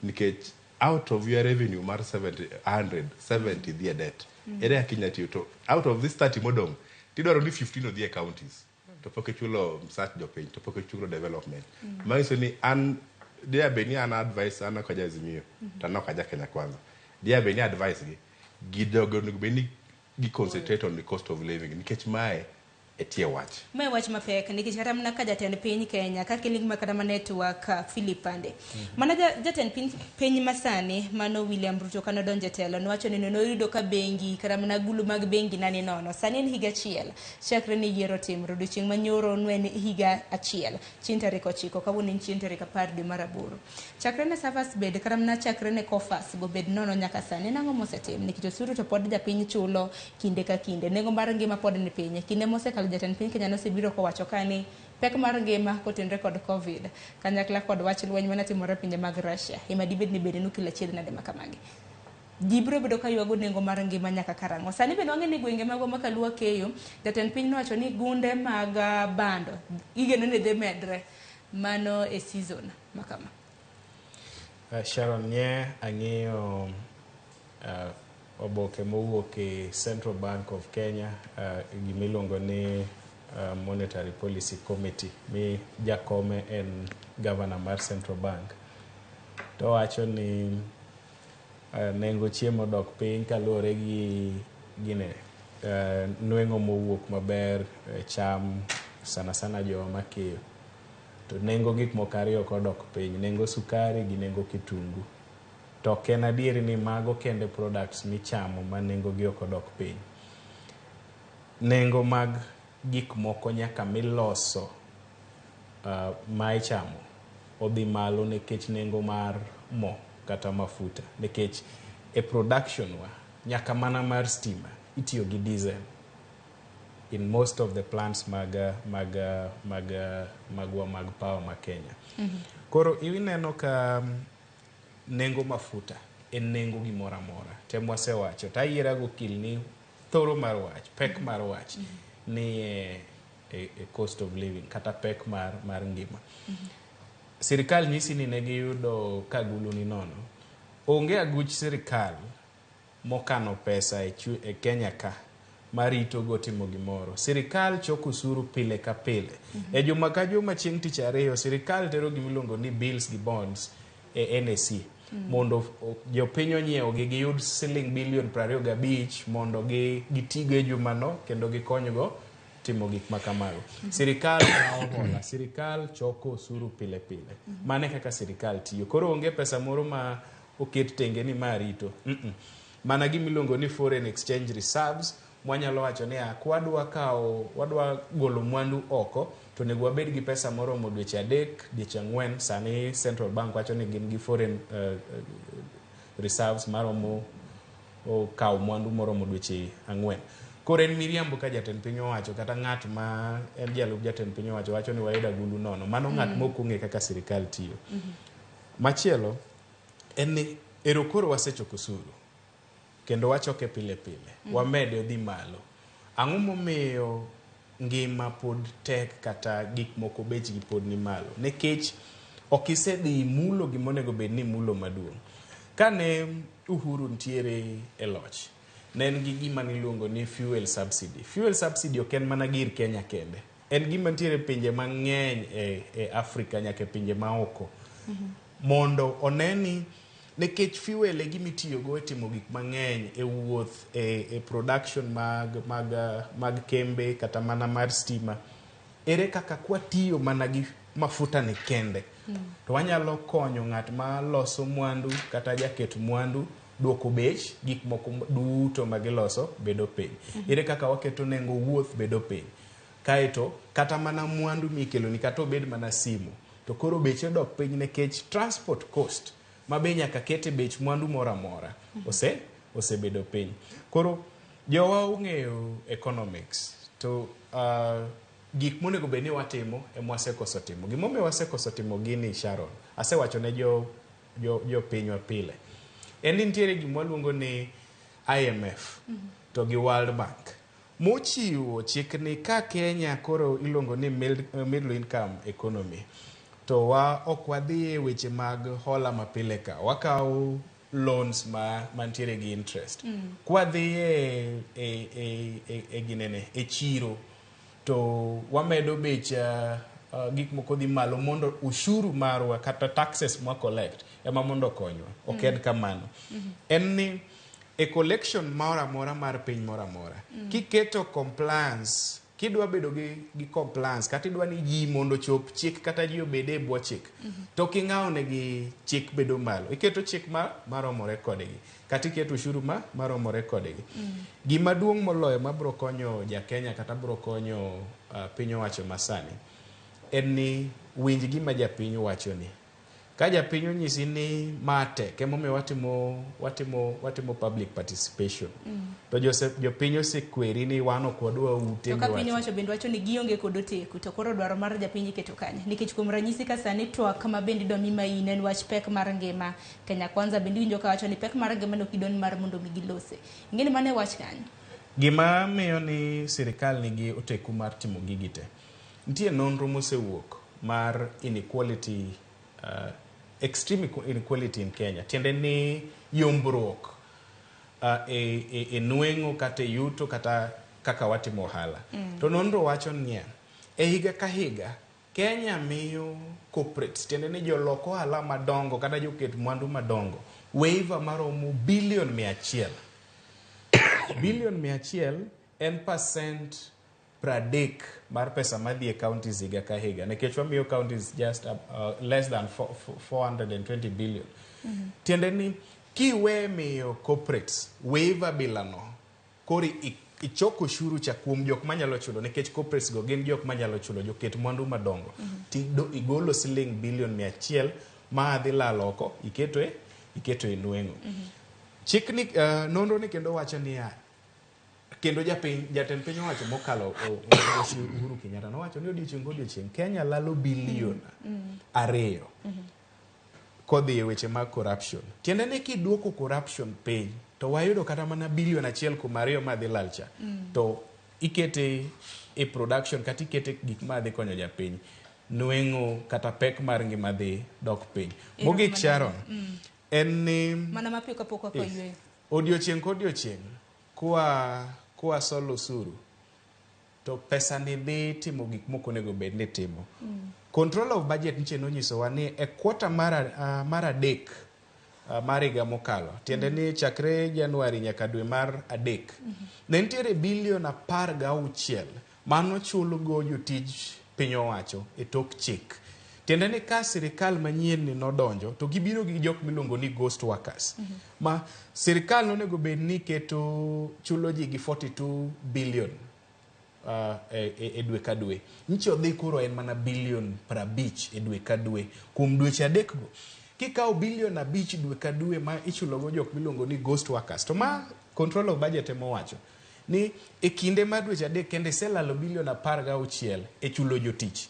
S5: nikech out of your revenue mar 70, 100, 70 dhi e debt. Ere kaka inya tiyo to out of this 30 modong' tidwaro ni 15 odhi e counties to pok ichulo msach jopiny to pok ichulo development. Manyiso ni an dia bed ni an advice an ok aja Azimio to an ok aja Kenya Kwanza. Dia bed ni advice gi gidogo onego bed ni gi concentrate on the cost of living nikech mae e tie wach.
S1: Mae wach mapek nikech kata mana ka jatend piny Kenya ka kiling ma kata mana e twak Philip Pande. Mana jatend piny masani mano William Ruto kane odonjo e telo nowacho ni noyudo ka bengi kata mana agulu mag bengi nani nono. Sani en higa achiel chakre ni yiero timre. Odiochieng' manyoro ne en higa achiel chieng' tarik 9 kawuono en chieng' tarik 10 dwe mar 8. Chakre ne servers bed kata mana chakre ne coffers go bed nono nyaka sani. En ang'o mosetim? Nikech osuru to pod japiny chulo kinde ka kinde. Nengo mar ngima pod ni piny. Kinde mosekalo jatend piny Kenya nosebiro kowacho ka ni pek mar ngima kotenore kod COVID kanyakla kod wach lweny mane timore e pinje mag Russia ema dibed ni bende nokelo achiedh nade ma kamagi. Ji biro bedo ka ywago nengo mar ngima nyaka karang'o. Sani bende wang'e ni gwenge magwa ma Kalua keyo, jatend piny nowacho ni gunde mag bando igeno ni dhi medre mano e season ma kama.
S25: Sharon, nye ang'iyo oboke mowuok e Central Bank of Kenya, gimiluongo ni Monetary Policy Committee, mi jakome en governor mar Central Bank. To wacho ni nengo chiemo dok piny kaluwore gi gine nweng'o mowuok maber, cham Sana sana jowa makeyo. To nengo gik moko ariyo ok odok piny, nengo sukari gi nengo kitungu. To ok en adieri ni mago kende products michamo ma nengo gi ok odok piny. Nengo mag gik moko nyaka miloso ma ichamo odhi malo nikech nengo mar mo kata mafuta. Nikech e production wa nyaka mana mar stima itiyo gi diesel in most of the plants mag mag mag magwa mag power ma Kenya. Koro ineno ka nengo mafuta en nengo gimoro amora. Tem wasewacho to ayiera gokil ni thoro mar wach, pek mar wach ni e cost of living kata pek mar ngima. Sirikal nyisi ni ne giyudo ka agulu ni nono. Onge aguch sirikal mokano pesa e Kenya ka marito go timo gimoro. Sirikal choko osuru pile ka pile. E juma ka juma chieng' tich ariyo, sirikal tero gimiluongo ni bills gi bonds e NSE. Mondo jopiny onyiew gi giyud siling bilion 25 mondo gitigo e jumano kendo gikonygo timo gik ma kamago. Sirikal kawo hola, sirikal choko osuru pile pile. Mano e kaka sirikal tiyo. Koro onge pesa moro ma oket tenge ni ma rito. Mana gimiluongo ni foreign exchange reserves mwanyalo wacho ni kwadwa kawo wadwa golo mwandu oko to onego wabed gi pesa moromo dweche 3 dweche 4. Sani Central Bank wacho ni gin gi foreign reserves maromo kawo mwandu moromo dweche 4. Koro en miriambo ka jatend piny owacho kata ng'at ma en jalup jatend piny owacho wacho ni wayudo agulu nono. Mano ng'at mok ong'e kaka sirikal tiyo. Machielo en ni ero koro wasechoko osuru kendo wachoke pile pile. Wamede odhi malo. Ang'o momiyo ngima pod tek kata gik moko bechgi pod ni malo? Nikech ok isedhi mulo gima onego bed ni imulo maduong'. Kane Uhuru nitiere e loch, ne en gi gima niluongo ni fuel subsidy. Fuel subsidy ok en mana gir Kenya kende. En gima nitiere e pinje mang'eny e Afrika nyaka e pinje maoko. Mondo one ni nikech fuel e gima itiyogo e timo gik mang'eny e wuoth, e production mag kembe kata mana mar stima. Ere kaka kwatiyo mana gi mafuta ni kende to wanyalo konyo ng'at ma loso mwandu kata jaket mwandu duoko bech gik moko duto ma giloso bedo piny. Ere kaka waketo nengo wuoth bedo piny. Kaeto kata mana mwandu mikeloni kata obed mana simu to koro beche odok piny nikech transport cost ma be nyaka ket e bech mwandu moro amora osebedo piny. Koro jowa ong'eyo economics to gik monego bed ni watimo ema wasekoso timo. Gimomiyo wasekoso timo gini Sharon, asewacho ne jopinywa pile, en ni nitiere gima waluongo ni IMF to gi World Bank mochiwo chik ni ka Kenya koro iluongo ni middle income economy to wa ok wadhi e weche mag hola mapile ka, wakawo loans ma mantiere gi interest. Kwadhi e ginene e chiro to wamedo bech gik moko dhi malo mondo ushuru marwa kata taxes mwa collect ema mondo okonywa. Ok en kamano. En ni e collection moro amora mar piny moro amora kiketo compliance, kidwa bedo gi compliance kata idwa ni ji mondo ochop chik kata ji obed e bwo chik to king'awo negi chik bedo malo. Iketo chik maromore kodgi kata iketo ushuru maromore kodgi. Gima duong' moloyo mabro konyo ja Kenya kata bro konyo piny owacho masani en ni winj gima japiny wacho ni. Ka japiny onyisi ni ma tek emomiyo watimo public participation. To jopiny osekweri ni wan ok wadwa ute
S1: To ka piny
S25: miwacho.
S1: owacho bende wacho ni gionge kod oteku to koro dwaro mar japiny iketo kanye? Nikech kuom ranyisi ka sani twak ma bende idwa mi main en wach pek mar ngima. Kenya Kwanza bende iwinjo ka wacho ni pek mar ngima no ok idwa ni mar mondo mi gilose. Ing'e ni mano e wach kanyo?
S25: Gima miyo ni sirikal nigi oteku mar timo gigi te. Nitie nonro mosewuok mar inequality, extreme inequality in Kenya. Tiende ni yombruok e nweng'o kata e yuto kata kaka watimo ohala. To nonro wacho niya, e higa ka higa, Kenya miyo corporates, tiende ni jolok ohala madongo kata joket mwandu madongo, waiver maromo bilion 100. Bilion 100 en percent 30 mar pesa madhi e counties higa ka higa, nikech wamiyo counties just less than 420 billion. Tiende ni kiwe miyo corporates waiver bilano, koro ichoko ushuru cha kuom jok manyalo chulo, nikech corporates go gin jok manyalo chulo, joket mwandu madongo. Ti igolo siling bilion 100 ma dhi lal oko, iketo e nweng'o. Chik ni nonro ni kendo wacho niya, kendo jatend piny owacho mokalo Uhuru Kenyatta nowacho ni odiochieng' kodiochieng' Kenya lalo bilion 2 kodhi e weche mag corruption. Tiende ni kiduoko corruption piny to wayudo kata mana bilion 1.2 madhi lal cha, to ikete e production kata ikete gik madhi konyo japiny, nweng'o kata pek mar ngima dhi dok piny. Mogik Sharon, en ni
S1: mana mapiyo kapok wakoyweyo.
S25: Odiochieng' kodiochieng' kwa solo osuru to pesa ni dhi timo gik mok onego bed ni timo. Control of budget niche nonyisowa ni e quarter mar 3 mar higa mokalo, tiende ni chakre Januari nyaka dwe mar 3, ne nitiere bilion 16 manochulgo jotij piny owacho e tok chik. Tiende ni ka sirikal manyien ni nodonjo to gibiro gi jok miluongo ni ghost workers. Ma sirikal nonego bed ni keto chulo ji gi 42 billion e dwe ka dwe. Nchi odhi koro en mana bilion 50 e dwe ka dwe kuom dweche 3 go. Kikawo bilion 5 dwe ka dwe ma ichulogo jok miluongo ni ghost workers, to ma control of budget ema owacho ni e kinde mar dweche 3 kende iselalo bilion 16 e chulo jotich.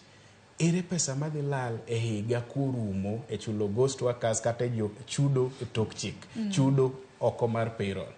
S25: Ere pesa madhi lal e higa korumo e chulo ghost workers kata e chudo e tok chik, chudo oko mar payroll.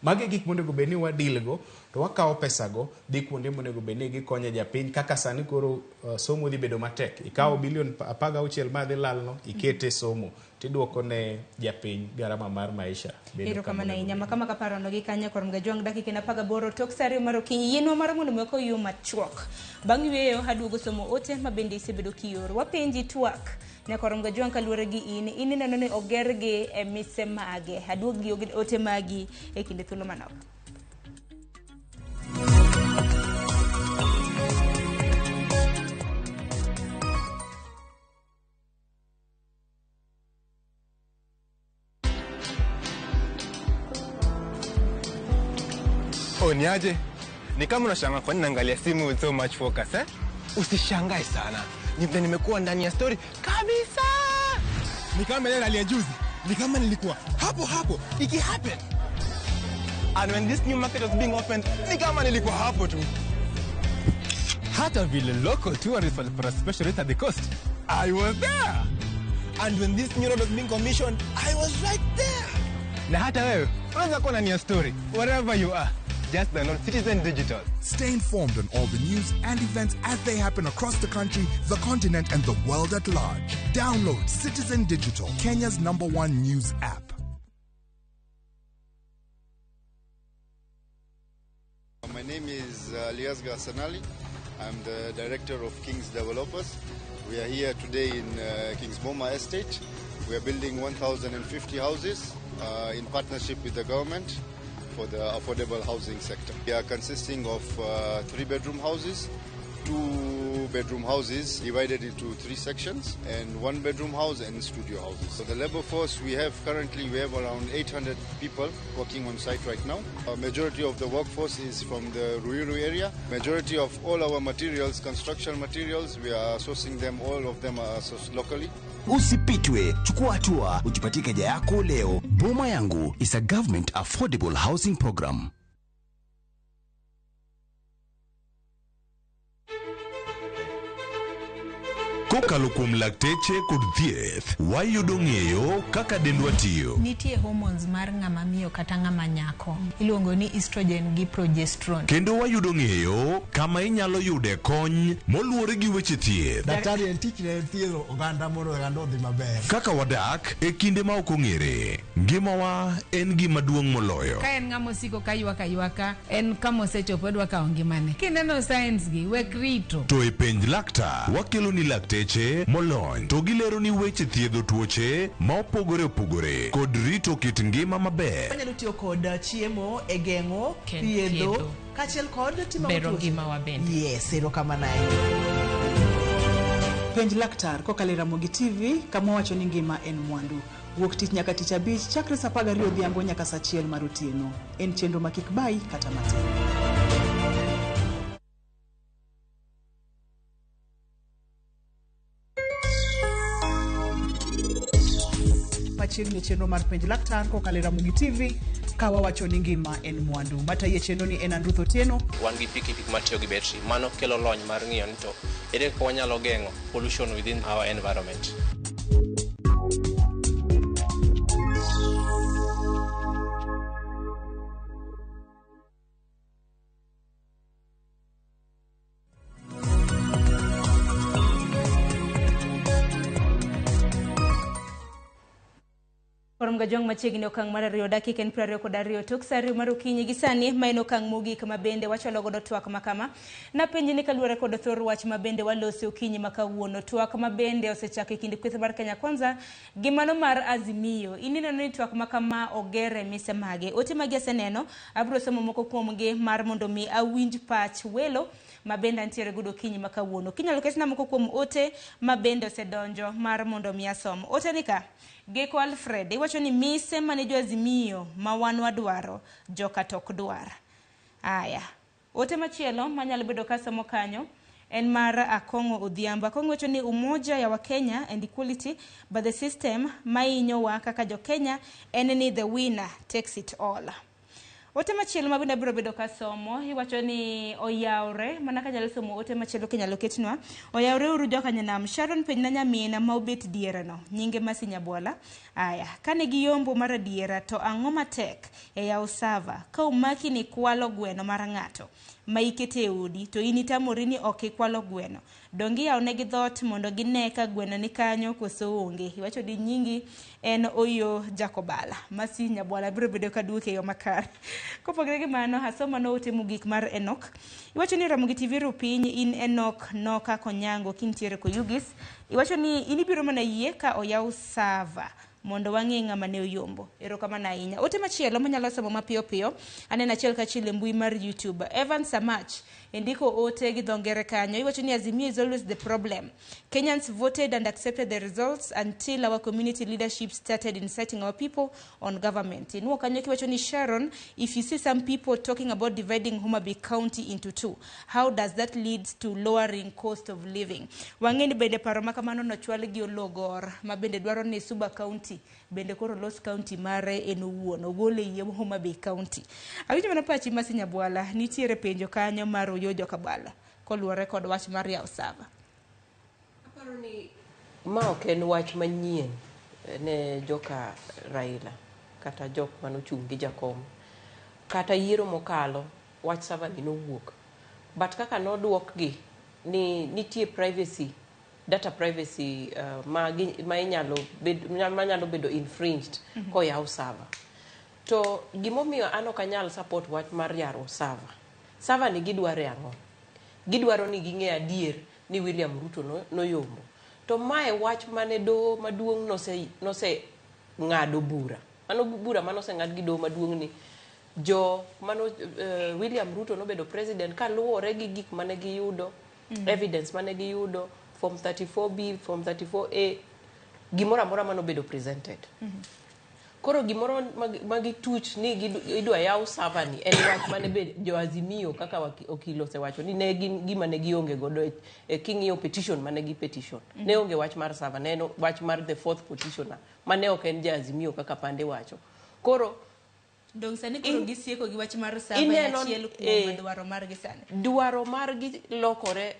S25: Magi gik monego bed ni wadilgo, to wakawo pesago dhi kuonde monego bed ni gikonyo japiny, kaka sani koro somo dhi bedo matek. Ikawo bilion 16 madhi lalno, ikete somo, tiduoko ne japiny garama mar maisha.
S1: Erokamano ahinya. Makama kaparono gi kanya kor Mgajwang' dakika 18 tok sa 2 mar okinyi. Yienwa mar mondo mi wakoyuo machuok. Bang' yweyo aduogo somo ote ma bende isebedo kioro. Wapenji twak nyakor Mgajwang' kaluwore gi in ineno ni ogergi e mise mage. Aduog gi ote magi e kinde thuolo manok.
S7: Oh, niaje? Ni kama unashangaa kwa nini naangalia simu with so much focus, eh? Usishangae sana. Ni vile nimekuwa ndani ya story kabisa. Ni kama ile nalia juzi. Ni kama nilikuwa hapo hapo iki happen. And when this new market was being opened, ni kama nilikuwa hapo tu. Hata vile local tourists walipata special rate at the coast, I was there. And when this new road was being commissioned, I was right there. Na hata wewe unaweza kuwa ndani ya story wherever you are. Just download Citizen Digital.
S16: Stay informed on all the news and events as they happen across the country, the continent, and the world at large. Download Citizen Digital, Kenya's #1 news app.
S9: My name is Aliasga Sanali. I'm the director of King's Developers. We are here today in King's Boma Estate. We are building 1,050 houses in partnership with the government for the affordable housing sector. We are consisting of 3-bedroom houses, 2-bedroom houses divided into 3 sections, and 1-bedroom house and studio houses. So the labor force we have currently, we have around 800 people working on site right now. A majority of the workforce is from the Ruiru area. Majority of all our materials, construction materials, we are sourcing them, all of them are sourced locally.
S18: Usipitwe, chukua hatua, ujipatie keja yako leo. Boma Yangu is a government affordable housing program.
S16: Kokalo kuom lakteche kod thieth, wayudo ng'eyo kaka dendwa tiyo.
S11: Nitie hormones mar ng'ama miyo kata ng'ama nyako. Iluongo ni estrogen gi progesterone.
S16: Kendo wayudo ng'eyo kama inyalo yude kony moluwore gi weche thieth.
S21: Daktari en tich ne thiedho oganda mondo oganda odhi maber.
S16: Kaka wadak e kinde ma ok ong'ere, ngimawa en gima duong' moloyo.
S22: Ka en ng'ama osiko ka ywak aywaka, en kama osechopo odwa kawo ngimane. Kineno signs gi, wek rito.
S16: To e penj laktar, wakelo ni lakteche lakteche molony to gileroni weche thiedho tuoche ma opogore opogore kod rito kit ngima maber.
S10: Wanyalo tiyo kod chiemo e geng'o,
S22: Ken
S10: thiedho,
S22: thiedho.
S10: kaachiel kod timo
S22: Bero
S10: tuoche.
S22: ngimawa bende.
S10: Yes, erokamano ahinya. Penj laktar kokalo e Ramogi TV kama wacho ni ngima en mwandu. Wuok tich nyaka tich abich chakre saa 12 odhiambo nyaka saa 1 mar otieno. En chenro ma kik bayi kata matin. Machiegni chenro mar penj laktar kokalo e Ramogi TV ka wawacho ni ngima en mwandu. Matayi chenro ni en Andruth Otieno.
S12: Wan gi pikipiki matiyo gi betri. Mano kelo lony mar ng'iyo ni to ere kaka wanyalo geng'o pollution within our environment.
S1: Korom gajwang' machiegni okang' mar 2 dakika en 22 tok sa 2 mar okinyi gi sani ma en okang' mogik ma bende wachwalo godo twak ma kama. Napenji ni kaluwore kod thor wach ma bende waloso okinyi ma kawuono, twak ma bende osechako e kind kweth mar Kenya Kwanza gi mano mar Azimio. In ineno ni twak ma kama oger e mise mage? Ote magi aseneno, abiro somo moko kuomgi mar mondo mi awinj pach welo ma bende antiere godo okinyi ma kawuono. Kinyalo ketna moko kuom ote ma bende osedonjo mar mondo mi asom. Ote ni ka Geko Alfred iwacho ni mise mane jo Azimio ma wan wadwaro joka to ok dwar. Aya. Ote machielo manyalo bedo kasomo kanyo en mar Akong'o Odhiambo. Akong'o wacho ni umoja ya Wakenya and equality, but the system mainyowa kaka jo Kenya en ni the winner takes it all. Ote machielo ma bende abiro bedo kasomo iwacho ni oyawre mana kanyalo somo ote machielo kinyalo ketnwa. Oyawre uru joka nyanam. Sharon penjna nyamina ma obet diere no nyinge Masi Nyabwala. Aya, kane giyombo mar adiera to ang'o matek e yawo sava ka omaki ni kwalo gweno mar ng'ato ma ikete e odi to in itamori ni ok ikwalo gweno. Donge iyawonegi dhoot mondo gine ka gweno ni kanyo koso onge. Iwacho ni nyingi en Oyo Jakobala. Masi Nyabwala biro bedo ka duoke e yo makare. Kopogore gi mano, asoma no ote mogik mar Enoch. Iwacho ni Ramogi TV ru piny in Enoch Noka Konyango kintiere Koyugis. Iwacho ni in ibiro mana yie ka oyaw sava mondo wang'e ng'ama ne oyombo. Erokamano ahinya. Ote machielo manyalo somo mapiyo piyo, aneno achiel kachiel e mbui mar YouTube. Evan Samach indiko ote gi dho ngere kanyo. Iwacho ni Azimio is always the problem. Kenyans voted and accepted the results until our community leadership started inciting our people on government. Inuo kanyo kiwacho ni Sharon, if you see some people talking about dividing Homa Bay County into two, how does that lead to lowering cost of living? Wang'e ni bende paro ma kamano nochwal gi Ologor ma bende dwaro ni Suba County bende koro los county mare en owuon ogole iye Homa Bay County. Awinjo mana pachi Masi Nyabwala, nitiere penjo kanyo mar Oyo Jokabala koluwore kod wach mar yawo sava.
S6: Aparo ni ma ok en wach manyien ne joka Raila kata jok manochung' gi jakom. Kata yiero mokalo wach sava ni nowuok. But kaka noduokgi ni nitie privacy, data privacy ma inyalo bed, manyalo bedo infringed koyaw server. To gimomiyo an ok anyal support wach mar yaro server. Server ni gidwaro ang'o? Gidwaro ni ging'e adier ni William Ruto noyombo. To mae wach mane doho maduong' nose ng'ado bura. Mano bura mane oseng'ad gi doho maduong' ni jo mano William Ruto nobedo president kaluwore gi gik mane giyudo, evidence mane giyudo, form 34B, form 34A, gimoro amora mane obedo presented. Koro gimoro magituch ni idwa yaw server ni en wach mane be jo Azimio kaka okil osewacho ni ne gin gima ne gionge godo e king'iyo petition mane gi petition. Ne onge wach mar server, ne en wach mar the fourth petitioner mane ok en ja Azimio kaka pande wacho. Koro
S1: dong sani koro gisieko gi wach mar server en achiel kuom dwaro margi sani.
S6: Dwaro margi lokore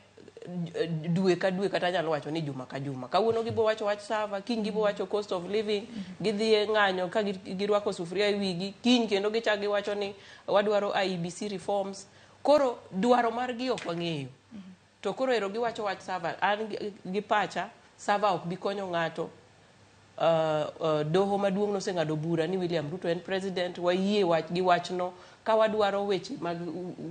S6: dwe ka dwe kata anyalo wacho ni juma ka juma. Kawuono gibo wacho wach server, kiny gibo wacho cost of living, gidhi e ng'anyo ka girwako sufuria e wigi, kiny kendo gichak giwacho ni wadwaro IEBC reforms. Koro dwaro margi ok wang'eyo. To koro ero giwacho wach server, an gi pacha, server ok bi konyo ng'ato. Doho maduong' noseng'ado bura ni William Ruto en president, wayie wach gi wachno. Ka wadwaro weche mag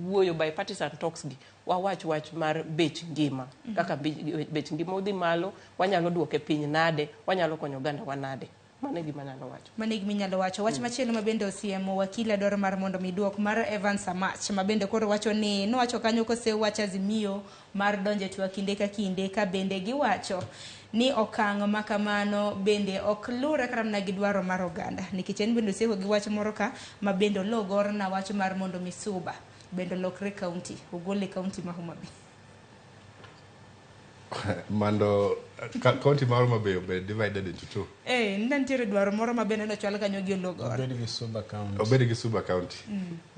S6: wuoyo bipartisan talks gi, wawach wach mar bech ngima. Kaka bech ngima odhi malo, wanyalo duoke piny nade, wanyalo konyo oganda wa nade. Mano e gima anyalo wacho.
S1: Mano e gima inyalo wacho. Wach machielo ma bende osiemo wakila dwaro mar mondo mi duok mar Evans Amach ma bende koro wacho ni nowacho kanyo kosew wach Azimio mar donjo e twak kinde ka kinde ka bende giwacho ni okang' ma kamano bende ok luwre kata mana gi dwaro mar oganda nikech en bende osieko gi wach moro ka ma bende olo gorna wach mar mondo mi Suba bende olokre county ogole county ma Homa Bay.
S5: Mondo county mar Homa Bay obed divided into two.
S1: Ne nitiere dwaro moro ma bende nochwal kanyo gi Oloo Gor.
S25: Obed gi Suba County.
S5: Obed gi Suba County.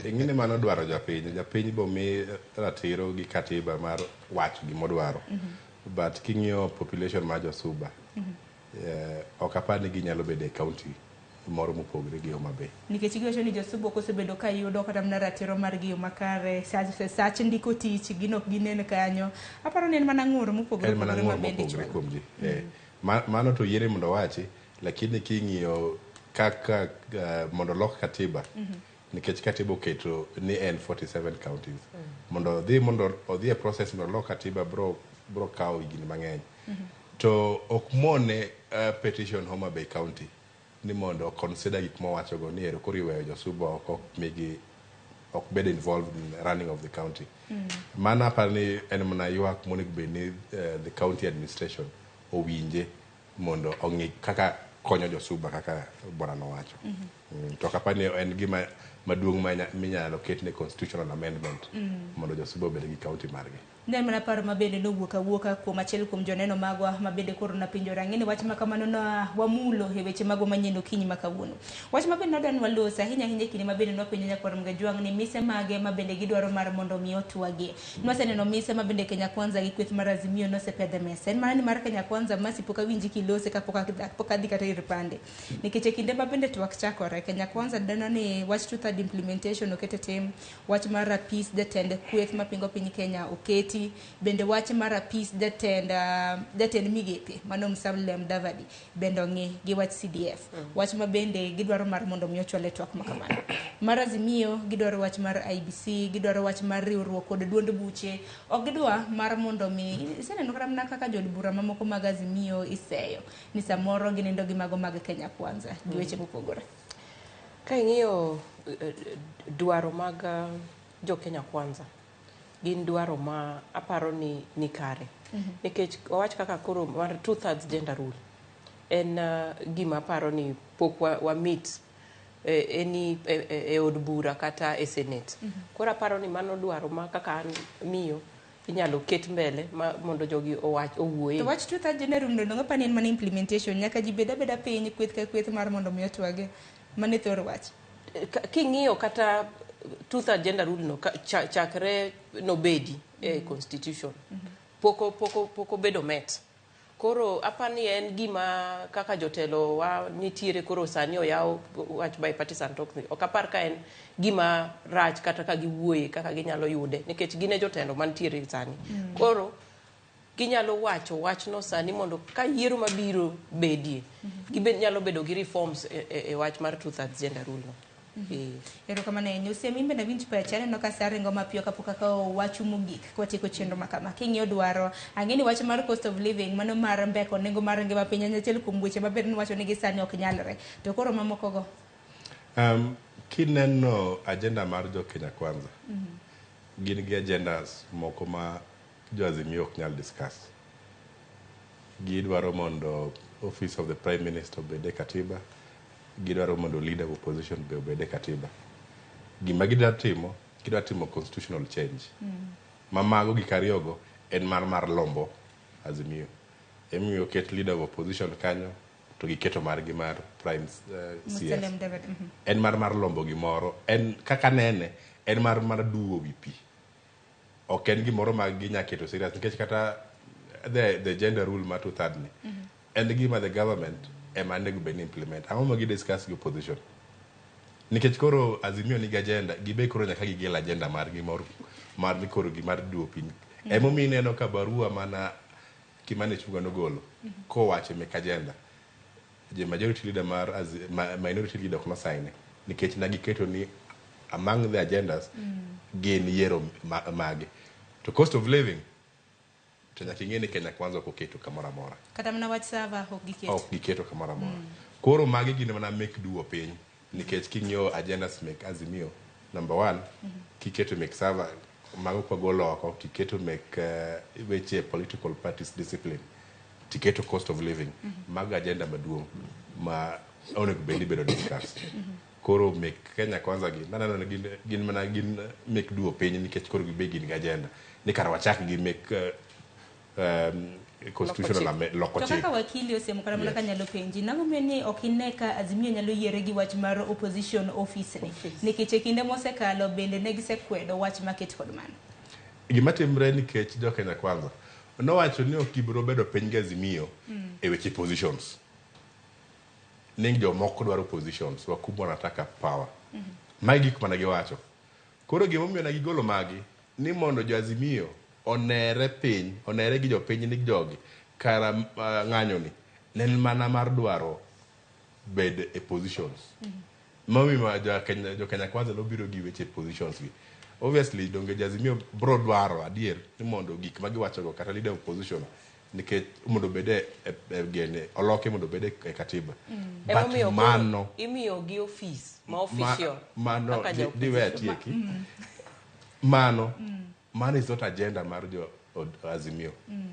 S5: Ing'e mano dwaro japiny. Japiny bomi ratiro gi katiba mar wacho gimodwaro. But king'iyo population mar jo Suba, ok apar ni ginyalo bedo e county moro mopogre gi Homa Bay.
S1: Nikech giwacho ni josuba ok osebedo ka yudo kata mana ratiro margi e yo makare sach ndiko tich gin ok ginen kanyo aparo ni en mana ng'ur mopogore
S5: En mana
S1: opogore ma
S5: ng'ur
S1: bende
S5: mopogore
S1: ichwalo.
S5: kuom ji. Mano to yiere mondo owachi, lakini king'iyo kaka mondo olok katiba, nikech katiba oketo ni en 47 counties. Mondo odhi e process mondo olok katiba bro kawo higni mang'eny. To ok mone petition Homa Bay County ni mondo consider gik mowachogo ni ero koro iweyo josuba oko ok migi ok bed involved in running of the county. Mano aparo ni en mana ywak monego bed ni the county administration owinje mondo ong'i kaka konyo josuba kaka bwana nowacho. To ok apar ni en gima maduong' minyalo ketne constitutional amendment mondo josuba obed gi county margi.
S1: Ne en mana paro ma bende nowuok awuoka kuom achiel kuom joneno magwa ma bende koro napenjore ang'e ni wach ma kamano na wamulo e weche magwa manyien okinyi ma kawuono. Wach ma bende nadwa ni walos ahinya ahinya e kinde ma bende nwapenjo nyakwar Mgajwang' ni mise mage ma bende gidwaro mar mondo mi otwagie. Nwaseneno mise ma bende Kenya Kwanza gi kweth mar Azimio nosepedho e mesa. En mana ni mar Kenya Kwanza masi pok awinji kilose kapok adhi kata ir pande. Nikech e kinde ma bende twak chakore, Kenya Kwanza neno ni wach two-third implementation oket e tim, wach mar apis jatend kweth mapingo piny Kenya oketi, bende wach mar apis jatend migepe mano Musalia Mudavadi bende ong'i gi wach CDF. Wach ma bende gidwaro mar mondo mi ochwal e twak ma kamano. Mar Azimio gidwaro wach mar IEBC, gidwaro wach mar riwruok kod duond buche. Ok gidwa mar mondo mi iseneno kata mana kaka jood bura mamoko mag Azimio iseyo ni samoro ginindo gi mago mag Kenya Kwanza gi weche mopogore.
S6: Ka ing'iyo dwaro mag jo Kenya Kwanza, gin dwaro ma aparo ni ni kare. Nikech wawach kaka koro mar two-thirds gender rule en gima aparo ni pok wa meet eni e od bura kata e senate. Koro aparo ni mano dwaro ma kaka an miyo inyalo ket mbele ma mondo jogi owach owuoye.
S1: To wach two-thirds gender rule no donge apani en mana implementation nyaka ji bed abeda piny kweth ka kweth mar mondo mi otwage. Mano e thor wach.
S6: King'iyo kata two-third gender rule no chakre nobedi e constitution pok obedo met. Koro apani en gima kaka jotelo wa nitiere koro sani oyaw wach bipartisan talks ni. Ok apar ka en gima rach kata ka giwuoye kaka ginyalo yude nikech gin e jotelo mantiere sani. Koro ginyalo wacho wachno sani mondo ka yiero mabiro bedie gibed nyalo bedo gi reforms e wach mar two-thirds gender rule no.
S1: Erokamano ahinya. Osiemo in bende awinj pachi aneno ka sa ringo mapiyo kapok akawo wachu mogik kwatieko chenro ma kama. King'iyo dwaro, ang'e ni wach mar cost of living mano mar mbeko nengo mar ngima piny en achiel kuom weche maber niwacho ni gi sani ok nyalre. To koro mamoko go?
S5: Kineno agenda mar jo Kenya Kwanza, gin gi agendas moko ma jo Azimio ok nyal discuss. Gidwaro mondo office of the Prime Minister obed e katiba, gidwaro mondo leader of opposition be obed e katiba. Gima gidwa timo, gidwa timo constitutional change. Ma mago gik ariyogo en mar lombo Azimio. Emomiyo oket leader of opposition kanyo to giketo margi mar prime CS.
S1: Musalia Mudavadi.
S5: En mar lombo gimoro. En kaka nene, en mar duwo wi pi. Ok en gimoro ma ginya keto serious nikech kata the gender rule mar two third ni en gima the government ema onego bed ni implement. Ang'o ma gi discuss gi opposition? Nikech koro Azimio nigi agenda, gibe koro nyaka gigel agenda margi mor mar ni koro gimar duwo piny. Emomiyo ineno ka barua mana Kimani Ichung'wa nogolo kowacho mek agenda. Je majority leader mar minority leader ok nosaine nikech ne giketo ni among the agendas gin yiero mage. To cost of living to nyaka ing'e ni Kenya Kwanza ok oketo kamoro amora.
S1: Kata mana wach server ok giketo.
S5: Ok giketo kamoro amora. Koro magi gin mana mek duo piny nikech king'iyo agendas mek Azimio number 1 kiketo mek server mago kwagolo oko tiketo mek weche political parties discipline tiketo cost of living mago agenda maduong' ma onego bed ni bedo discussed. Koro mek Kenya Kwanza gi naneno ni gin mana gin mek duo piny nikech koro gibe gin gi agenda ni kar wachak gi mek constitutional loko
S1: chik. To kaka wakili osemo kata mana kanyalo penji nang'o miyo ni ok ine ka Azimio nyalo yiere gi wach mar opposition office ni nikech e kinde mosekalo bende ne gisekwedo wach maket kod mano.
S5: Gima timre nikech jo Kenya Kwanza nowacho ni ok gibiro bedo piny gi Azimio e weche positions. Ni jomoko dwaro positions, wakubwa wanataka power. Magi gik mana giwacho. Koro gimomiyo ne gigolo magi ni mondo jo Azimio onere piny, onere gi jopiny ni jogi kara ng'anyo ni ne en mana mar dwaro bed e positions. Momiyo jo Kenya Kwanza nobiro gi weche positions gi. Obviously donge jo Azimio bro dwaro adier ni mondo gik ma giwachogo kata leader of opposition nikech mondo obed e gene oloke mondo obed e katiba. But mano
S6: imiyo gi office ma official
S5: mano diwe atieki. Mano mano is not agenda mar jo Azimio.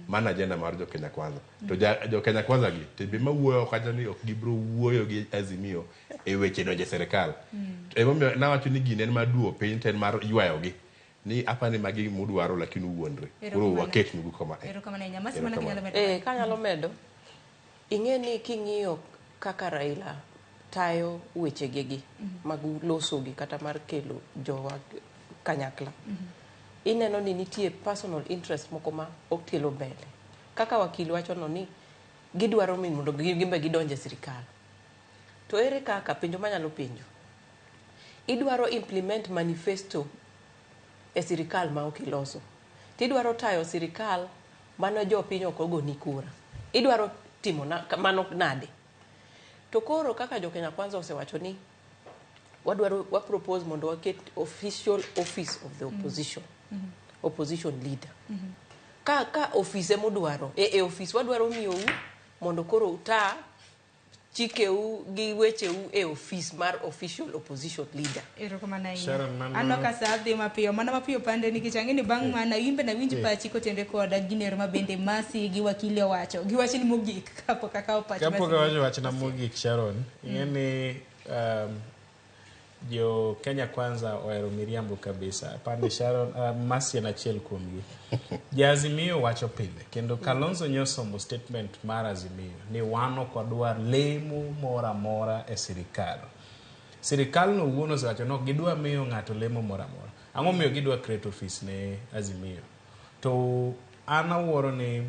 S5: Mano agenda mar jo Kenya Kwanza. To jo Kenya Kwanza gi to be mawuoyo kata ni ok gibro wuoyo gi Azimio e weche donjo e sirikal. Emomiyo nawacho ni gini en mar duo piny to en mar ywayo gi. Ni apa ni magi mudwaro lakini uwuondre. Koro waket nugu kama.
S1: Erokamano ahinya. Masi mana kinyalo medo.
S6: Kanyalo medo. Ing'e ni king'iyo kaka Raila tayo wechegegi mag losogi kata mar kelo jowa kanyakla. Ineno ni nitie personal interest moko ma okelo mbele. Kaka wakili wacho no ni gidwaro min mondo gimbe gidonje sirikal. To ere kaka penjo manyalo penjo. Idwaro implement manifesto e sirikal ma ok iloso. Tidwaro tayo sirikal mano jopiny ok ogoni kura. Idwaro timo mano nade? To koro kaka jo Kenya Kwanza osewacho ni wadwaro wa propose mondo waket official office of the opposition. Opposition leader. Ka office emodwaro, e office wadwaro miyou mondo koro uta chikeu gi wecheu e office mar official opposition leader.
S1: Erokamano ahinya. Aneno ka sa dhi mapiyo, mana mapiyo pande nikech ang'e ni bang' mana imbe nawinj pachi kotenre koda ginero ma bende Masi gi wakili owacho. Giwacho ni mogik kapok akawo pach Masi.
S25: Kapok awacho wachna mogik Sharon, ing'e ni jo Kenya Kwanza ohero miriambo kabisa. Apani Sharon, Masi en achiel kuomgi. Ja Azimio wacho pile kendo Kalonzo nyosomo statement mar Azimio ni wan ok wadwar lemo moro amora e sirikal. Sirikal no owuon osewacho ni ok gidwa miyo ng'ato lemo moro amora. Ang'o miyo gidwa create office ne Azimio? To an awuoro ni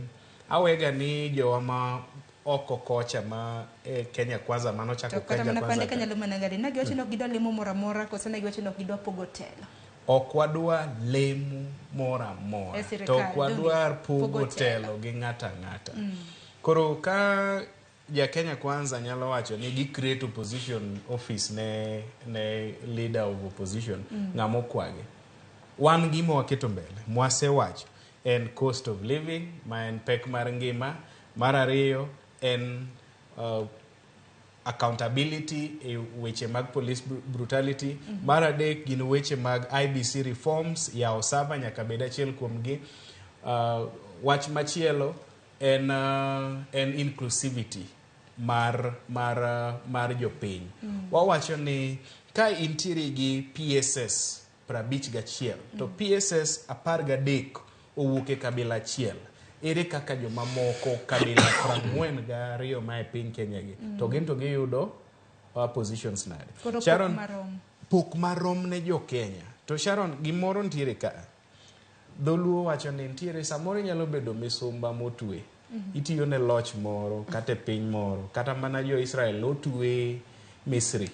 S25: awega ni jowa ma oko kocha ma Kenya Kwanza manochako
S1: To kata
S25: Kenya
S1: mana pande
S25: Kwanza
S1: kanyalo mana ng'ade ne giwacho ni ok gidwa lemo moro amora koso ne giwacho ni ok gidwa pogo telo.
S25: Ok wadwa lemo moro amora
S1: E sirikal,
S25: to ok wadwar
S1: pogo
S25: pogo telo gi ng'ato ang'ata. Koro ka ja Kenya Kwanza nyalo wacho ni gi create opposition office ne leader of opposition ng'ama okwagi. Wan gima waketo mbele mwasewacho en cost of living ma en pek mar ngima, mar ariyo en accountability e weche mag police brutality, mar adek gin weche mag IBC reforms, yawo saba nyaka bed achiel kuomgi. Wach machielo en inclusivity mar jopiny. Wawacho ni ka intiere gi PSS 51 to PSS 13 owuok e kabila achiel, ere kaka jomamoko kabila 42 ma e piny Kenya gi to gin to giyudo positions nade?
S1: Koro pok
S25: Sharon,
S1: marom.
S25: Pok marom ne jo Kenya. To Sharon, gimoro nitiere ka. Dholuo wacho ni nitiere samoro inyalo bedo misumba motwe. Itiyo ne loch moro kata e piny moro kata mana jo Israel notwe Misri.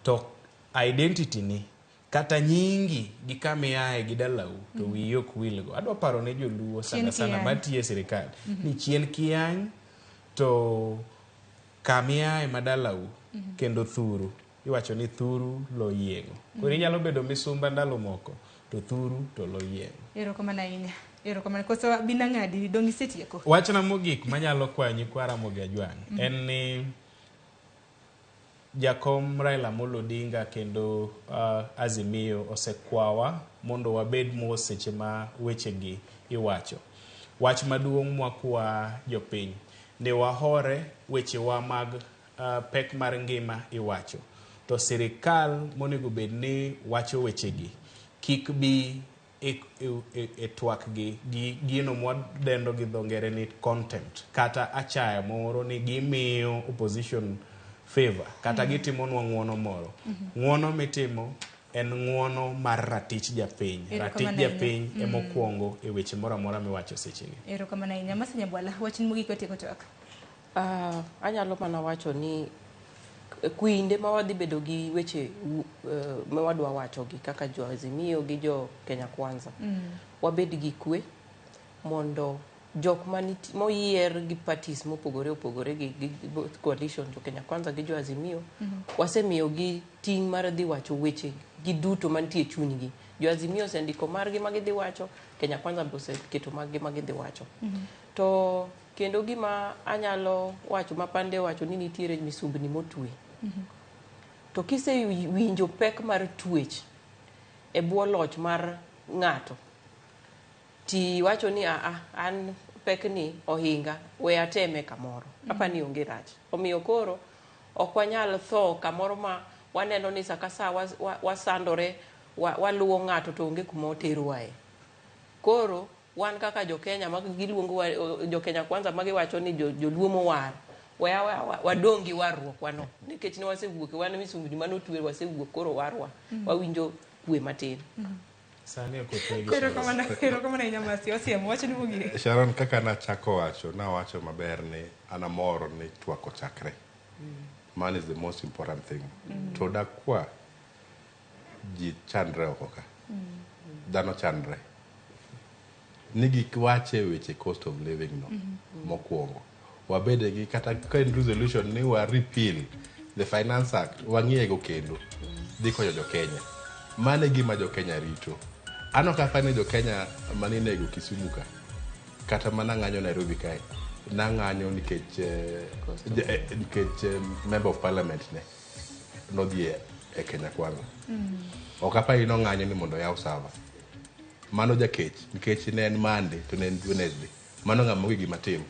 S25: To identity ni kata nyingi gi kama iaye gi dalau to wiyi ok wilgo. Adwa paro ne joluo sana sana matiyo e sirikal ni chien kiyany to kama iaye ma dalau kendo thuru. Iwacho ni thuru lo yieng'o. Koro inyalo bedo misumba ndalo moko to thuru to lo yieng'o.
S1: Erokamano ahinya. Erokamano. Koso binang'adi dong' isetieko.
S25: Wachna mogik manyalo kwayo nyikwa Ramogi Ajwang' en ni Jakom Raila Amolo Odinga kendo Azimio osekwawa mondo wabed mos seche ma wechegi iwacho. Wach maduong' mwakwa jopiny ni wahore wechewa mag pek mar ngima iwacho. To sirikal monego bed ni wacho wechegi kik bi e twak gi gino mwadendo gi dho ngere ni contempt kata achaya moro ni gimiyo opposition favor kata gitimonwa ng'uono moro. Ng'uono mitimo en ng'uono mar ratich japiny. Ratich japiny emokwongo e weche moro amora miwacho sechegi.
S1: Erokamano ahinya. Mercy Nyabwala, wachni mogik watieko twak.
S6: Anyalo mana wacho ni kuinde ma wadhi bedo gi weche ma wadwa wacho gi kaka jo Azimio gi jo Kenya Kwanza, wabed gi kwe mondo jok moyier gi parties mopogore opogore gi both coalition, jo Kenya Kwanza gi jo Azimio, wasemiyo gi ting' mar dhi wacho weche gi duto mantie e chunygi. Jo Azimio osendiko margi ma gidhi wacho, Kenya Kwanza be oseketo margi ma gidhi wacho. To kendo gima anyalo wacho ma Pande wacho ni nitiere misumbni motwe. To kisewinjo pek mar twech e bwo loch mar ng'ato, ti wacho ni an pekni ohinga, we ateme kamoro. Apani onge rach. Omiyo koro ok wanyal tho kamoro ma waneno ni sa ka sa wasandore, waluwo ng'ato to onge kuma oterowae. Koro wan kaka jo Kenya ma giluongo jo Kenya Kwanza ma giwacho ni joluo mowar, wadong' gi warruok wano. Nikech ne wasewuok, wan misumbni manotwe wasewuok, koro warwa. Wawinjo kwe matin.
S25: Sani ok otwe gi
S1: Erokamano ahinya Mercy. Osiemo, wachni mogik.
S5: Sharon, kaka nachako wacho, nawacho maber ni an amor ni twak ochakre. Man is the most important thing. To dakwa ji chandre oko ka. Dhano chandre. Ni gik wache weche cost of living no mokwongo. Wabede gi kata ka en resolution ni wa repeal the Finance Act, wang'iye go kendo. Dhi konyo jo Kenya. Mano e gima jo Kenya rito. An ok apar ni jo Kenya maninego Kisumu ka, kata mana ng'anyo Nairobi kae, nang'anyo nikech member of parliament ne nodhi e Kenya Kwanza. Ok apar ni nong'anyo ni mondo oyaw server. Mano jakech nikech ne en Monday to ne en Wednesday. Mano ng'ama onge gima tim.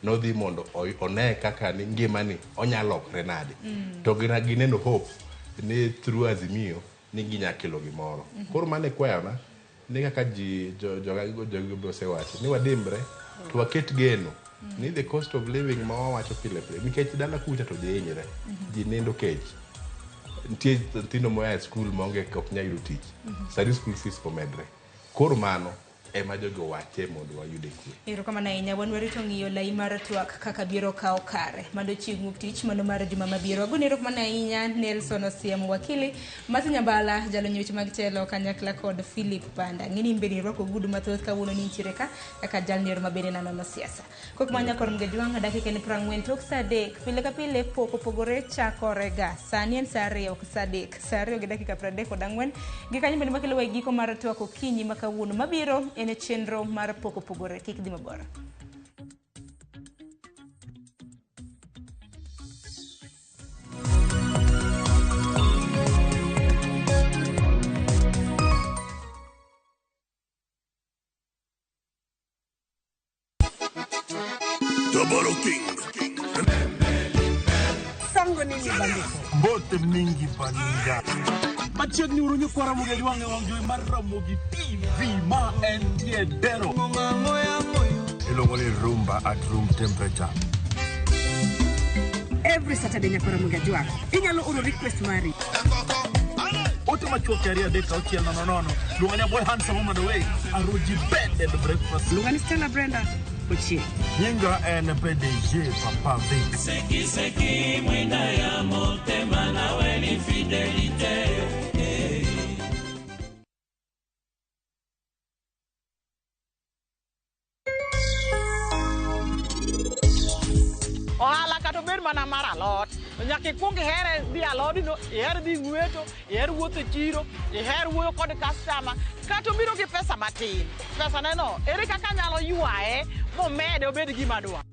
S5: Nodhi mondo one kaka ni ngimani onyalo lokre nade. To gineno hope ni through Azimio ni ginya kelo gimoro. Koro mano e kwayona ni kaka ji jogi be osewacho ni wadimbre to waket geno ni the cost of living ma wawacho pile pile nikech dala kucha to ji hinyre, ji nindo kech. Nitie nyithindo moa e skul maonge ok nyal yudo tich. Sani school fees omedre. Koro mano ema jogi owache mondo wayude kwe.
S1: Erokamano ahinya. Wan warito ng'iyo lai mar twak kaka biro kawo kare. Mano chieng' wuok tich, mano mar juma mabiro. Agoni erokamano ahinya Nelson Osiemo wakili, Mercy Nyambala jalony weche mag telo kanyakla kod Philip Panda. Ng'eni in bende irwako ogudu mathoth kawuono ni intiere ka kaka jalniero mabende nanono siasa. Kok manya kor Mgejwang' dakika en 40 tok sa 3. Pile ka pile pok opogore chakore ga. Sani en sa 2 ok sa 3. Sa 2 gi dakika 34. Gi kanyo bende makelo wa e giko mar twak okinyi ma kawuono mabiro en chenro mar pok opogore. Kik dhi mabor.
S16: Double King.
S4: Sango nini bandiko?
S21: Mbote mingi baninga. Machiegni uru nyikwa Ramogi Ajwang' e wang' jowi mar Ramogi TV ma entie Dero.
S16: Iluongo ni rumba at room temperature.
S4: Every Saturday nyakwa Ramogi Ajwang'. Inyalo oro request mari.
S21: Ote machuok 2 3 6 0 0. Luonga ni boy handsome on the way. Aruji bed and breakfast.
S4: Luonga ni Stella Brenda Ochieng.
S16: Nyinga en PDG Papa Vic.
S8: Seki seki mwinda ya motema nawe ni fidelite.
S13: Ohala kata obed mana mar alot, To nyaka ikwong ihere dhi alodino, iher dhi ng'weto, iher wuotho e chiro, iher wuoyo kod customer, kata obiro gi pesa matin. Pesa neno, ere kaka anyalo ywaye momede obed gima adwaro?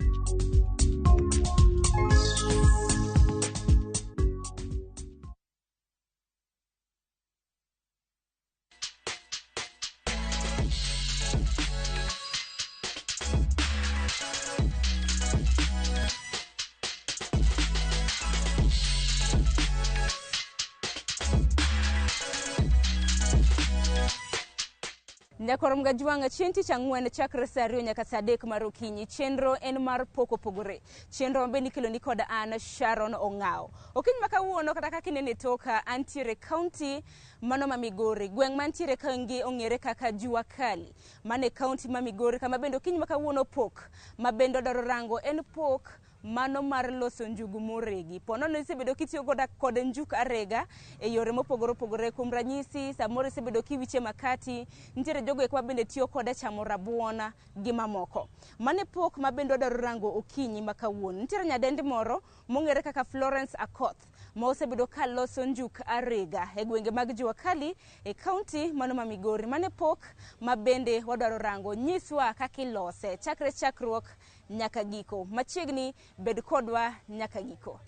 S1: Nyakorom Gajwang' chieng' tich ang'wen chakre saa 2 nyaka saa 3 mar okinyi. Chenro en mar pok opogore. Chenro mabe nikelo ni kod an Sharon Ong'awo. Okinyi ma kawuono kata kaka inene e toka, antiere county mano ma Migori. Gweng' mantiere kaendi ong'ere kaka Jua Kali. Mano e county ma Migori kama bende okinyi ma kawuono pok ma bende odwaro rango en pok mano mar loso njugu moregi. Ponono isebedo kitiyo koda kod njuk arega e yore mopogore opogore. Kuom ranyisi, samoro isebedo kiwiche makati, nitiere jogo eko mabende tiyo kode chamo rabuon gi mamoko. Mano e pok ma bende wadwaro rango okinyi ma kawuono. Nitiere nyadendi moro mong'ere kaka Florence Akoth ma osebedo ka loso njuk arega e gwenge mag Jua Kali e kaunti mano ma Migori. Mano e pok ma bende wadwaro rango. Nyiswa kaka ilose chakre chakruok nyaka giko. Machiegni bed kodwa nyaka giko.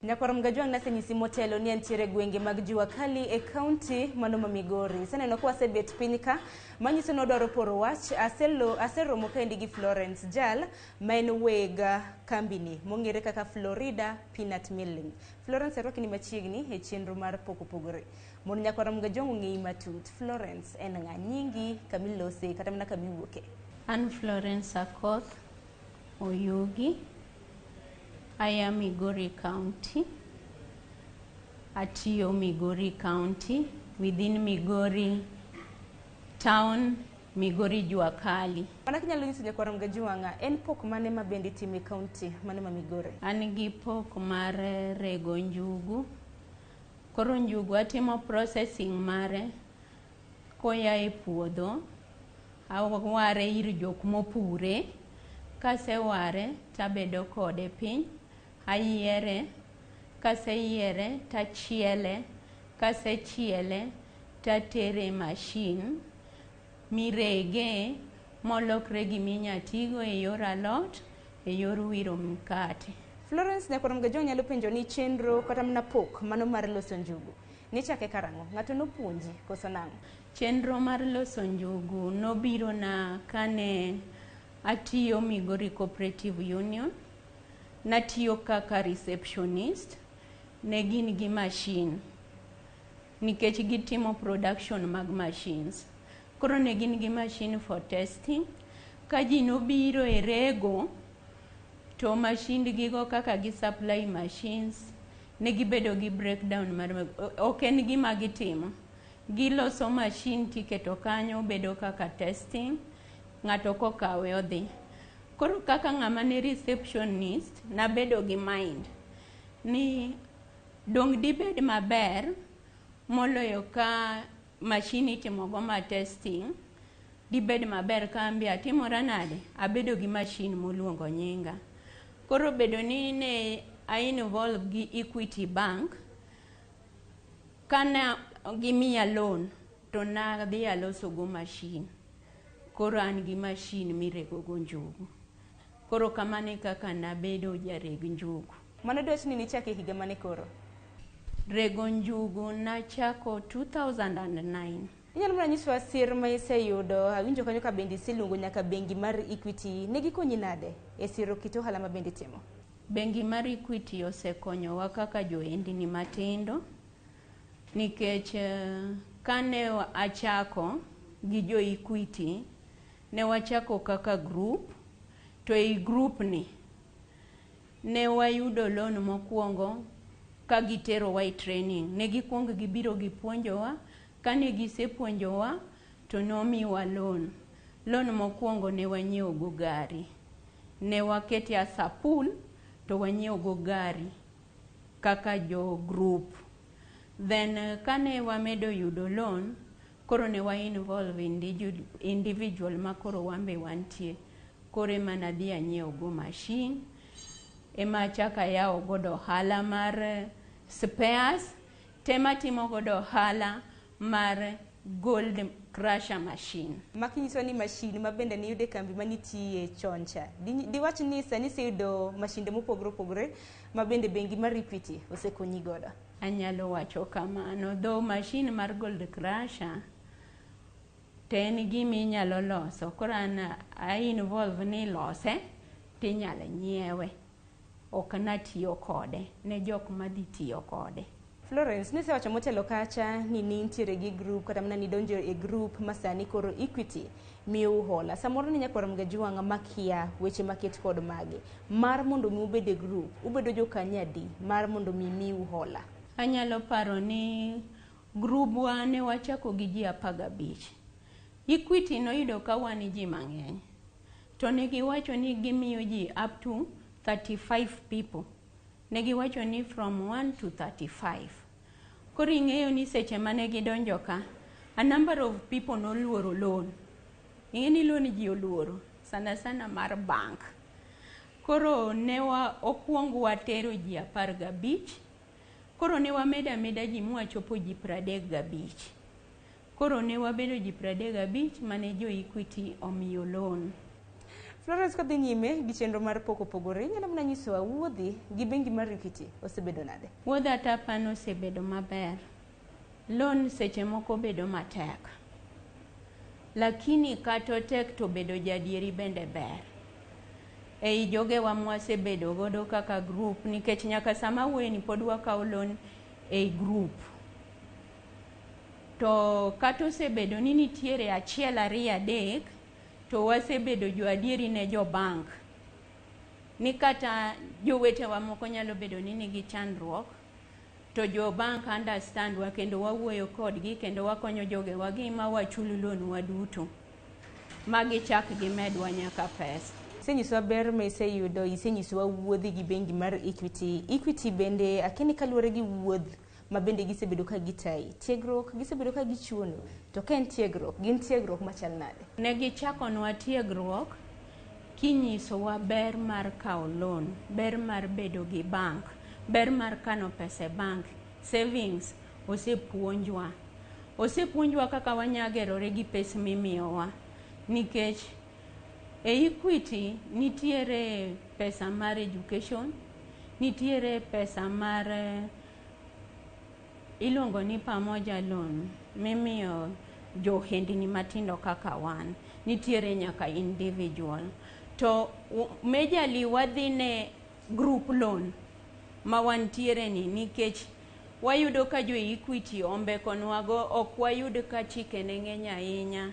S1: Nyakwar Mgajwang' nasenyisi motelo ni entiere gwenge mag Jua Kali e kaunti mano ma Migori. Iseneno ka wasebet piny ka, manyiso ni wadwaro poro wach. Aseromo kaendi gi Florence Jal, ma en weg kambini mong'ere kaka Florida Peanut Milling. Florence, arwaki ni machiegni e chenro mar pok opogore. Mondo nyakwar Mgajwang' ong'eyi matut, Florence en ng'a? Nyingi, kamilose, kata mana kamiwuoke?
S14: An Florence Akoth Oyugi. Aya Migori County. Atiyo Migori County, within Migori Town, Migori Jua Kali.
S1: Mana kinyalo nyiso nyakwar Mgajwang', en pok mane ma bende itimo e county mane ma Migori?
S14: An gi pok mar rego njugu. Koro njugu atimo processing mare koya e puodho, aware ir jok mopure. Kaseware tabedo kode piny, ayiere, kaseyiere tachiele, kasechiele tatere e machine mirege molokre giminya tigo e yor alot, e yor wiro mkate.
S1: Florence nyakwar Mgajwang' nyalo penjo ni chenro kata mana pok mano mar loso njugu nichake karang'o? Ng'ato nopuonji koso nang'o?
S14: Chenro mar loso njugu nobiro na kane atiyo Migori Cooperative Union. Natiyo kaka receptionist, ne gin gi machine nikech gitimo production mag machines. Koro ne gin gi machine for testing. Ka ji nobiro e rego, to machine gigo kaka gi supply machines, ne gibedo gi breakdown mar ok en gima gitimo. Giloso machine tiketo kanyo bedo kaka testing, ng'ato kokawe odhi. Koro kaka ng'ama ne receptionist, nabedo gi mind ni dong dibed maber moloyo ka machine itimogo ma testing, dibed maber ka an be atimora nade, abedo gi machine moluongo nyinga. Koro bedo ni ne a involve gi Equity Bank, kana gimiya loan to nadhi aloso go machine. Koro an gi machine mirego go njugu. Koro kamano e kaka nabedo jareg njugu.
S1: Mano dwach ni nichake higa mane koro?
S14: Rego njugu nachako 2009.
S1: Inyalo mana nyisowa sir ma iseyudo, awinjo kanyo ka bende iseluongo nyaka bengi mar Equity. Ne gikonyi nade e siro kit ohala ma bende itimo?
S14: Bengi mar Equity osekonyowa kaka johendni matindo nikech kane achako gi jo Equity, ne wachako kaka group, to ei group ni ne wayudo loan mokwongo ka giterowa e training. Ne gikwongo gibiro gipuonjowa, kane gisepuonjowa to nomiwa loan. Loan mokwongo ne wanyiewo go gari. Ne wakete as a pool to wanyiewo go gari kaka jo group. Then kane wamedo yudo loan, Koro ne wa involve individual ma koro wan be wantie. Koro ema nadhi anyiewo go machine, ema achako ayawo godo ohala mar spares, tema timo godo ohala mar gold crusher machine.
S1: Makinyiso ni machine ma bende niyudo e kambi manitiye chon cha. Diwach ni sani iseyudo mashinde mopogore opogore ma bende bengi mar Equity osekonyi godo.
S14: Anyalo wacho kamano, though machine mar gold crusher to en gima inyalo loso, koro an a involve ni lose tinyalo nyiewe. Ok natiyo kode, ne jok madhi tiyo kode.
S1: Florence, nisewacho motelo kacha ni nintiere gi group kata mana nidonjo e group ma sani koro Equity miyou hola. Samoro ni nyakwar Mgajwang' makia weche maket kod magi. Mar mondo mi ubed e group, ubedo jokanyo adi mar mondo mi miu hola?
S14: Anyalo paro ni grubwa ne wachako gi ji 15. Equity noyudo ka wan ji mang'eny. To ne giwacho ni gimiyo ji up to 35 people. Ne giwacho ni from 1 to 35. Koro ing'eyo ni seche mane gidonjo ka, a number of people noluoro loan. Ing'e ni loan ji oluoro, sana sana mar bank. Koro ne wa okwong watero ji 15. Koro ne wamedo ameda ji mwachopo ji 35. Koro ne wabedo ji 35 mane jo Equity omiyo loan.
S1: Florence, kodhi nyime gi chenro mar pok opogore, inyalo mana nyisowa wuodhi gi bengi mar Equity osebedo nade?
S14: Wuodha Tapan osebedo maber. Loan seche moko bedo matek. Lakini kata otek to bedo jadieri bende ber. Ei jogewa mwasebedo godo kaka group, nikech nyaka sama wuoyeni pod wakawo loan ei group. To kata osebedo ni nitiere 1, 2, 3, to wasebedo jo adieri ne jo bank. Ni kata jowetewa moko nyalo bedo ni nigi chandruok, to jo bank understand wa kendo wawuoyo kodgi kendo wakonyo jogewa gi ma wachul loan wa duto. Ma gichak gimedwa nyaka pesa.
S1: Isenyisowa ber ma iseyudo, isenyisowa wuodhi gi bengi mar Equity. Equity bende akia ni kaluwore gi wuodh ma bende gisebedo ka gitayi. Tiegruok gisebedo ka gichuonu, to ka en tiegruok, gin tiegruok machal nade?
S14: Ne gichakonwa tiegruok kinyisowa ber mar kawo loan, ber mar bedo gi bank, ber mar kano pesa e bank, savings osepuonjwa. Osepuonjwa kaka wanyagerore gi pes mimiyowa, nikech e Equity nitiere pesa mar education, nitiere pesa mar iluongo ni pamoja loan mimiyo johendni matindo kaka wan, nitiere nyaka individual. To majorly wadhi ne group loan ma wantiere ni, nikech wayudo ka jo Equity ombekonwago, ok wayud ka chike ne ng'eny ahinya.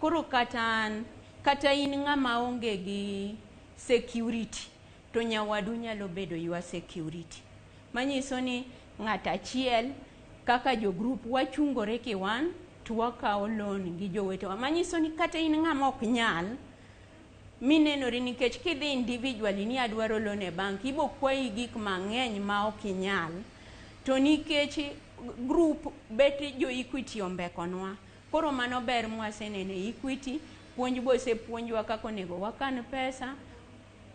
S14: Koro kata an, kata in ng'ama onge gi security, to nyawadu nyalo bedo your security. Manyiso ni ng'at achiel kaka jo group wachungore kiwan to wakawo loan gi jowetewa. Manyiso ni kata in ng'ama ok nyal minenori, nikech kidhi individually ni adwaro loan e bank, ibo kwayi gik mang'eny ma ok inyal. To nikech group bet jo Equity ombekonwa, koro mano ber mwaseneno e Equity. Puonj bo osepuonjwa kaka onego wakan pesa.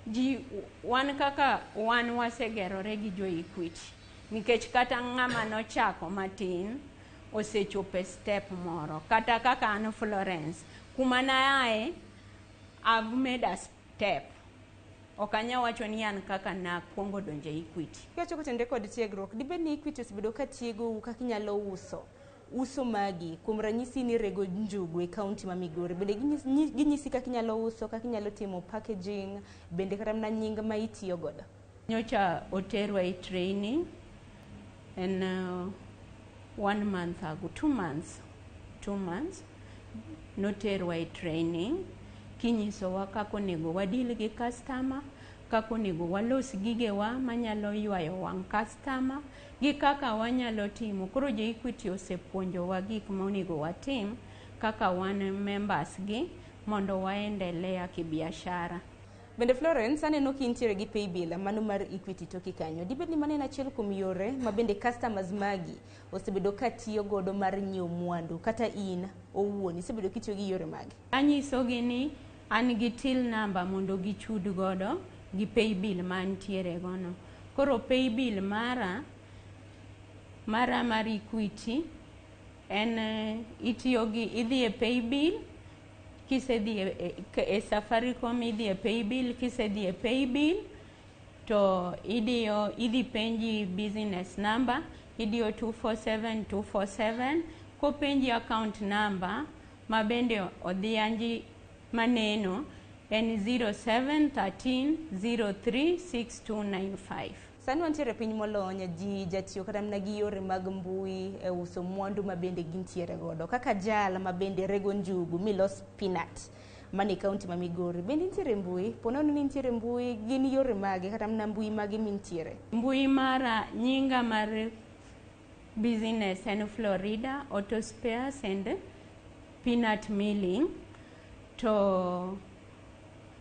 S14: Ji wan kaka wan wasegerore gi jo Equity, nikech kata ng'ama nochako matin osechopo e step moro. Kata kaka an Florence, kuma naaye, I've made a step. Ok anyal wacho ni an kaka nakwongo donjo e Equity.
S1: Kiwacho kotenore kod tiegruok, dibed ni Equity osebedo ka tiegou kaka inyalo uso magi, kuom ranyisi ni rego njugu e kaunti ma Migori, bende ginyisi kaka inyalo uso, kaka inyalo timo packaging, bende kata mana nying ma itiyo godo?
S14: Nyocha oterwa e training en 1 month ago, 2 months, 2 months noterwa e training kinyisowa kaka onego wadil gi customer, kaka onego walos gigewa manyalo ywayo wang' customer, gi kaka wanyalo timo. Koro jo Equity osepuonjowa gik ma onego watim kaka wan members gi mondo waendelea kibiashara.
S1: Bende Florence, aneno ka intiere gi paybill mano mar Equity toki kanyo. Dibed ni mano en achiel kuom yore ma bende customers magi osebedo ka tiyo godo mar nyiewo mwandu kata in owuon isebedo kitiyo gi yore mage?
S14: Anyisogi ni an gi till number mondo gichud godo gi paybill mantiere gono. Koro paybill mara mar Equity en itiyo gi idhi e paybill, kisedhi e Safaricom idhi e paybill, kisedhi e paybill to idiyo idhi penji business number, idiyo 247 247, kopenji account number ma bende odhianji maneno en 07 13 03 6295.
S1: Sani wantiere piny molony, ji jatiyo kata mana gi yore mag mbui e uso mwandu ma bende gintiere godo. Kaka jal ma bende rego njugu milos peanut mane kaunti ma Migori, bende nitiere mbui? Po nono ni nitiere mbui, gin yore mage kata mana mbui mage mintiere?
S14: Mbui mara, nyinga mar business en Florida Auto Spares and Peanut Milling, to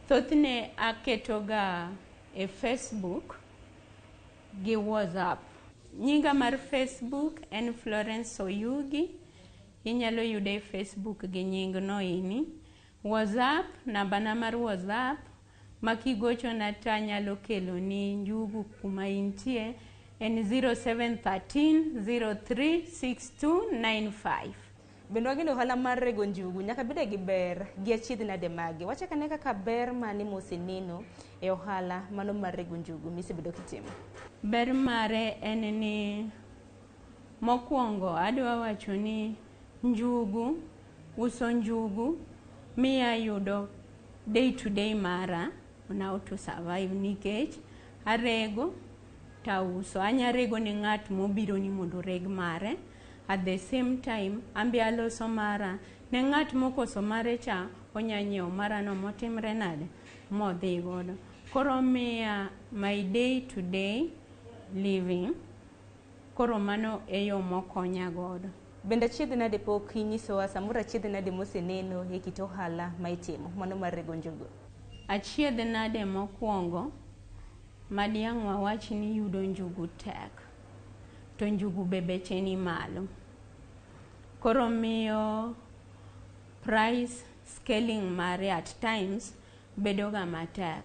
S14: thothne aketoga e Facebook gi WhatsApp. Nyinga mar Facebook en Florence Oyugi, inyalo yude e Facebook gi nying no ini. WhatsApp, nambana mar WhatsApp ma kigochona to anyalo keloni njugu kuma intie en 0713 03 6295.
S1: Bende wageno ohala mar rego njugu nyaka bede gi ber gi achiedh nade mage. Wachak ane kaka ber mane moseneno e ohala mano mar rego njugu misebedo kitimo.
S14: Ber mare en ni mokwongo adwa wacho ni njugu, uso njugu miya yudo day to day mara on how to survive nikech arego tauso. Anya rego ne ng'at mobiro ni mondo oreg mare. At the same time, ambe aloso mara ne ng'at mokoso mare cha onya nyiewo mara no motimre nade modhi godo. Koro miya my day to day living. Koro mano e yo mokonya godo.
S1: Bende achiedh nade pok inyisowa samoro achiedh nade moseneno e kit ohala ma itimo mano mar rego njugu?
S14: Achiedh nade mokwongo madiang' wawach ni yudo njugu tek, to njugu be beche ni malo. Koro miyo price scaling mare at times bedo ga matek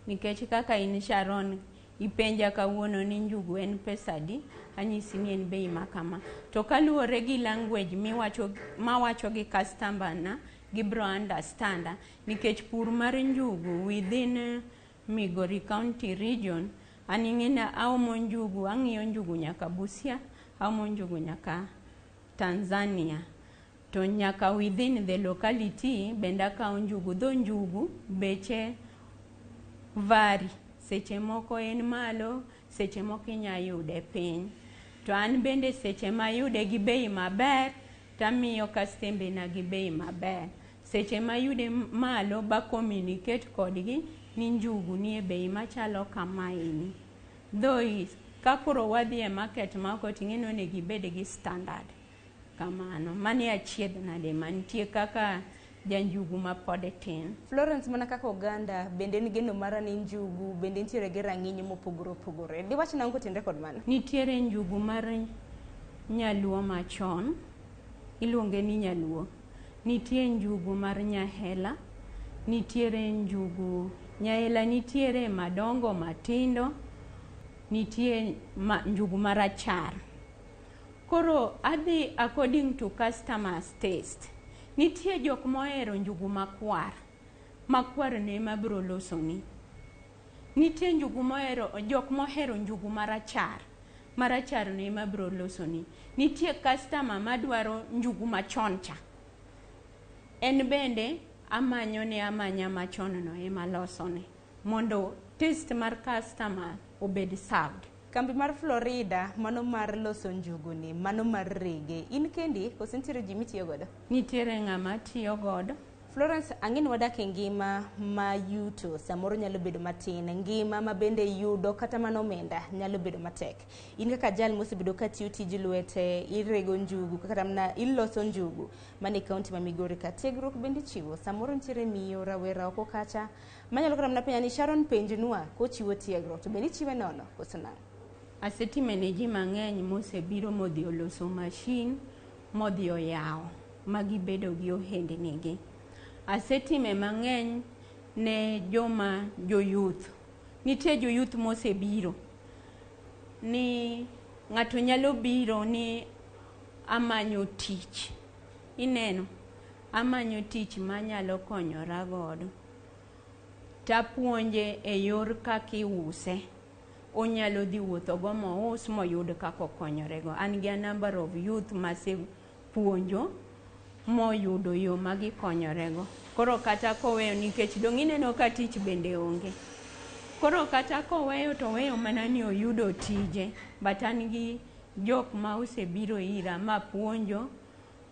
S14: nikech kaka in Sharon ipenja kawuono ni njugu en pesa adi, anyisi ni en bei ma kama. To kaluwore gi language miwacho mawacho gi customer na gibro understand nikech pur mar njugu within Migori County region an ing'eni aomo njugu, ang'iyo njugu nyaka Busia, aomo njugu nyaka Tanzania, to nyaka within the locality bende akawo njugu. Dho njugu beche vary, seche moko en malo, seche moko inya yude piny. To an bende seche mayude gi bei maber tamiyo kastembe na gi bei maber. Seche mayude malo ba communicate kodgi ni njugu nie bei machalo kamaeni. Though ka koro wadhi e market maoko ting'e ni onego ibed gi standard kamano. Mano e achiedh nade mantie kaka janjugu mapod tin.
S1: Florence, mana kaka oganda bende en geno mara ni njugu bende nitiere gi rang'iny mopogore opogore. Diwach nang'o kotenore kod mano?
S14: Nitiere njugu mar nyaluo machon, iluonge ni nyaluo. Nitie njugu mar nyahela, nitiere njugu nyahela, nitiere madongo matindo, nitie njugu marachar. Koro adhi according to customers taste. Nitie jok mohero njugu makwar, makwar ne ema biro losoni. Nitie njugu mohero, jok mohero njugu marachar, marachar no ema biro losoni. Nitie customer madwaro njugu machon cha, en bende amanyone amanya machon no ema losone mondo taste mar customer obed served.
S1: Kambi mar Florida mano mar loso njugu ni, mano mar rege, in kendi koso nitiere ji mitiyo godo?
S14: Nitiere ng'ama tiyo godo.
S1: Florence, ang'e ni wadak e ngima ma yuto samoro nyalo bedo matin, ngima ma bende yudo kata mana omenda nyalo bedo matek. In kaka jal mosebedo ka tiyo tij lwete, irego njugu kata mana iloso njugu mane e kaunti ma Migori ka, tiegruok bende ichiwo. Samoro nitiere miyo rawera oko kacha manyalo kata mana penja ni Sharon penjnwa kochiwo tiegruok to bende ichiwe nono koso nang'o?
S14: Asetime ne ji mang'eny mosebiro modhi oloso mashin modhi oyawo ma gibedo gi ohendni gi. Asetime mang'eny ne joma jo youth. Nitie jo youth mosebiro ni ng'ato nyalo biro ni amanyo tich. Ineno, amanyo tich manyalo konyora godo. Tapuonje e yor kaka iuse. Onyalo dhi wuotho go mous moyud kaka okonyorego. An gi a number of youth masepuonjo moyudo yo ma gikonyorego. Koro kata koweyo nikech dong' ineno ka tich bende onge. Koro kata koweyo to oweyo mana ni oyudo tije. But an gi jok ma osebiro ira mapuonjo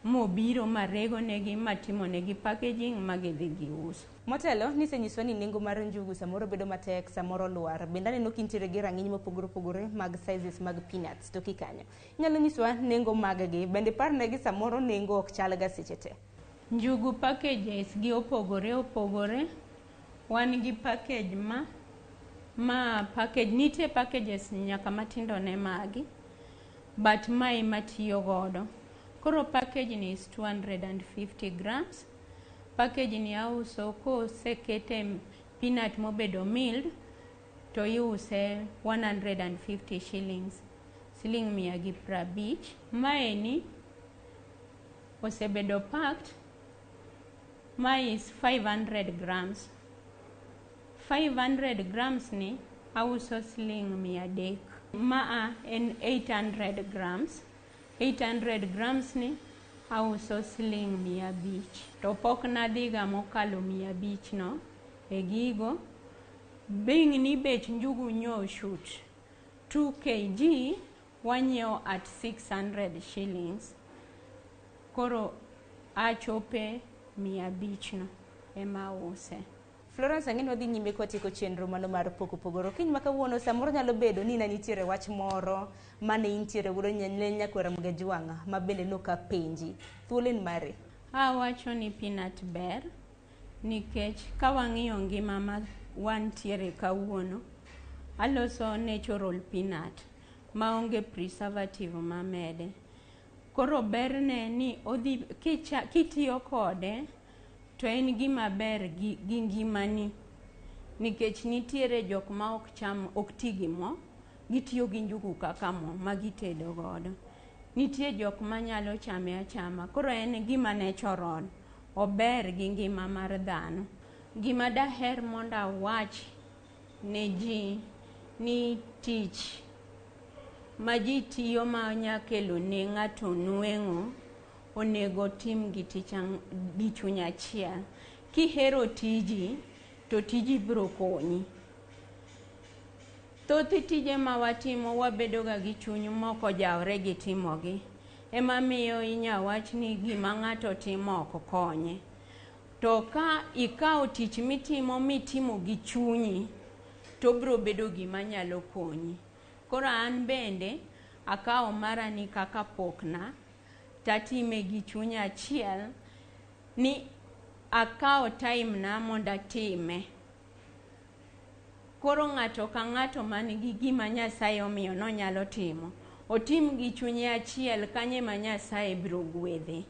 S14: mobiro marego negi matimo negi packaging ma gidhi giuso.
S1: Motelo, nisenyiswa ni nengo mar njugu samoro bedo matek, samoro lwar. Bende aneno kintiere gi rang'iny mopogore opogore mag sizes mag peanuts to kikanyo. Inyalo nyiswa nengo mag gi, bende iparnegi samoro nengo ok chal ga seche te.
S14: Njugu packages gi opogore opogore. Wan gi package ma package nitie packages nyaka matindo ne magi but ma ema tiyo godo. Koro package ni is 250 grams. Package ni auso kosekete peanut mobedo milled to iuse 150 shillings, siling 150. Maeni osebedo packed, ma is 500 grams. 500 grams ni auso siling 300. Maa en 800 grams. 800 grams ni auso siling 500. To pok nadhiga mokalo 500 no e gigo. Being ni bech njugu nyo shoot 2 kg wanyiewo at 600 shillings. Koro achope 500 no ema ause.
S1: Florence, ang'e ni wadhi nyime kwatieko chenro mano mar pok opogore. Okinyi ma kawuono samoro nyalo bedo ni ne nitiere wach moro mane intiere godo ne nyakwar Ramogi Ajwang' ma bende noka penji. Thuolo en mari.
S14: Awacho ni peanut ber nikech ka wang'iyo ngima ma wantiere kawuono, aloso natural peanut maonge preservative mamede. Koro berne ni odhi kitiyo kode to en gima ber gi ngimani nikech nitiere jok ma ok cham ok ti gi mo, gitiyo gi njugu kaka mo ma gitedo godo. Nitie jok manyalo chame achama, koro en gima natural, ober gi ngima mar dhano. Gima daher mondo awach ne ji ni tich ma ji tiyo ma nya kelo ne ng'ato nweng'o onego tim gi tich gi chuny achiel. Kihero tiji to tiji biro konyi. Thoth tije ma watimo wabedo ga gi chuny mokojawre gi timogi. Ema miyo inya wach ni gima ng'ato timo ok konye. To ka ikawo tich mitimo mitimo gi chunyi, to biro bedo gima nyalo konyi. Koro an bende akawo mara ni kaka pokna, tatime gi chuny achiel ni akawo time na mondo atime. Koro ng'ato ka ng'ato man gi gima Nyasaye omiyo nonyalo timo, otim gi chunye achiel kanyo ema Nyasaye biro gwedhe.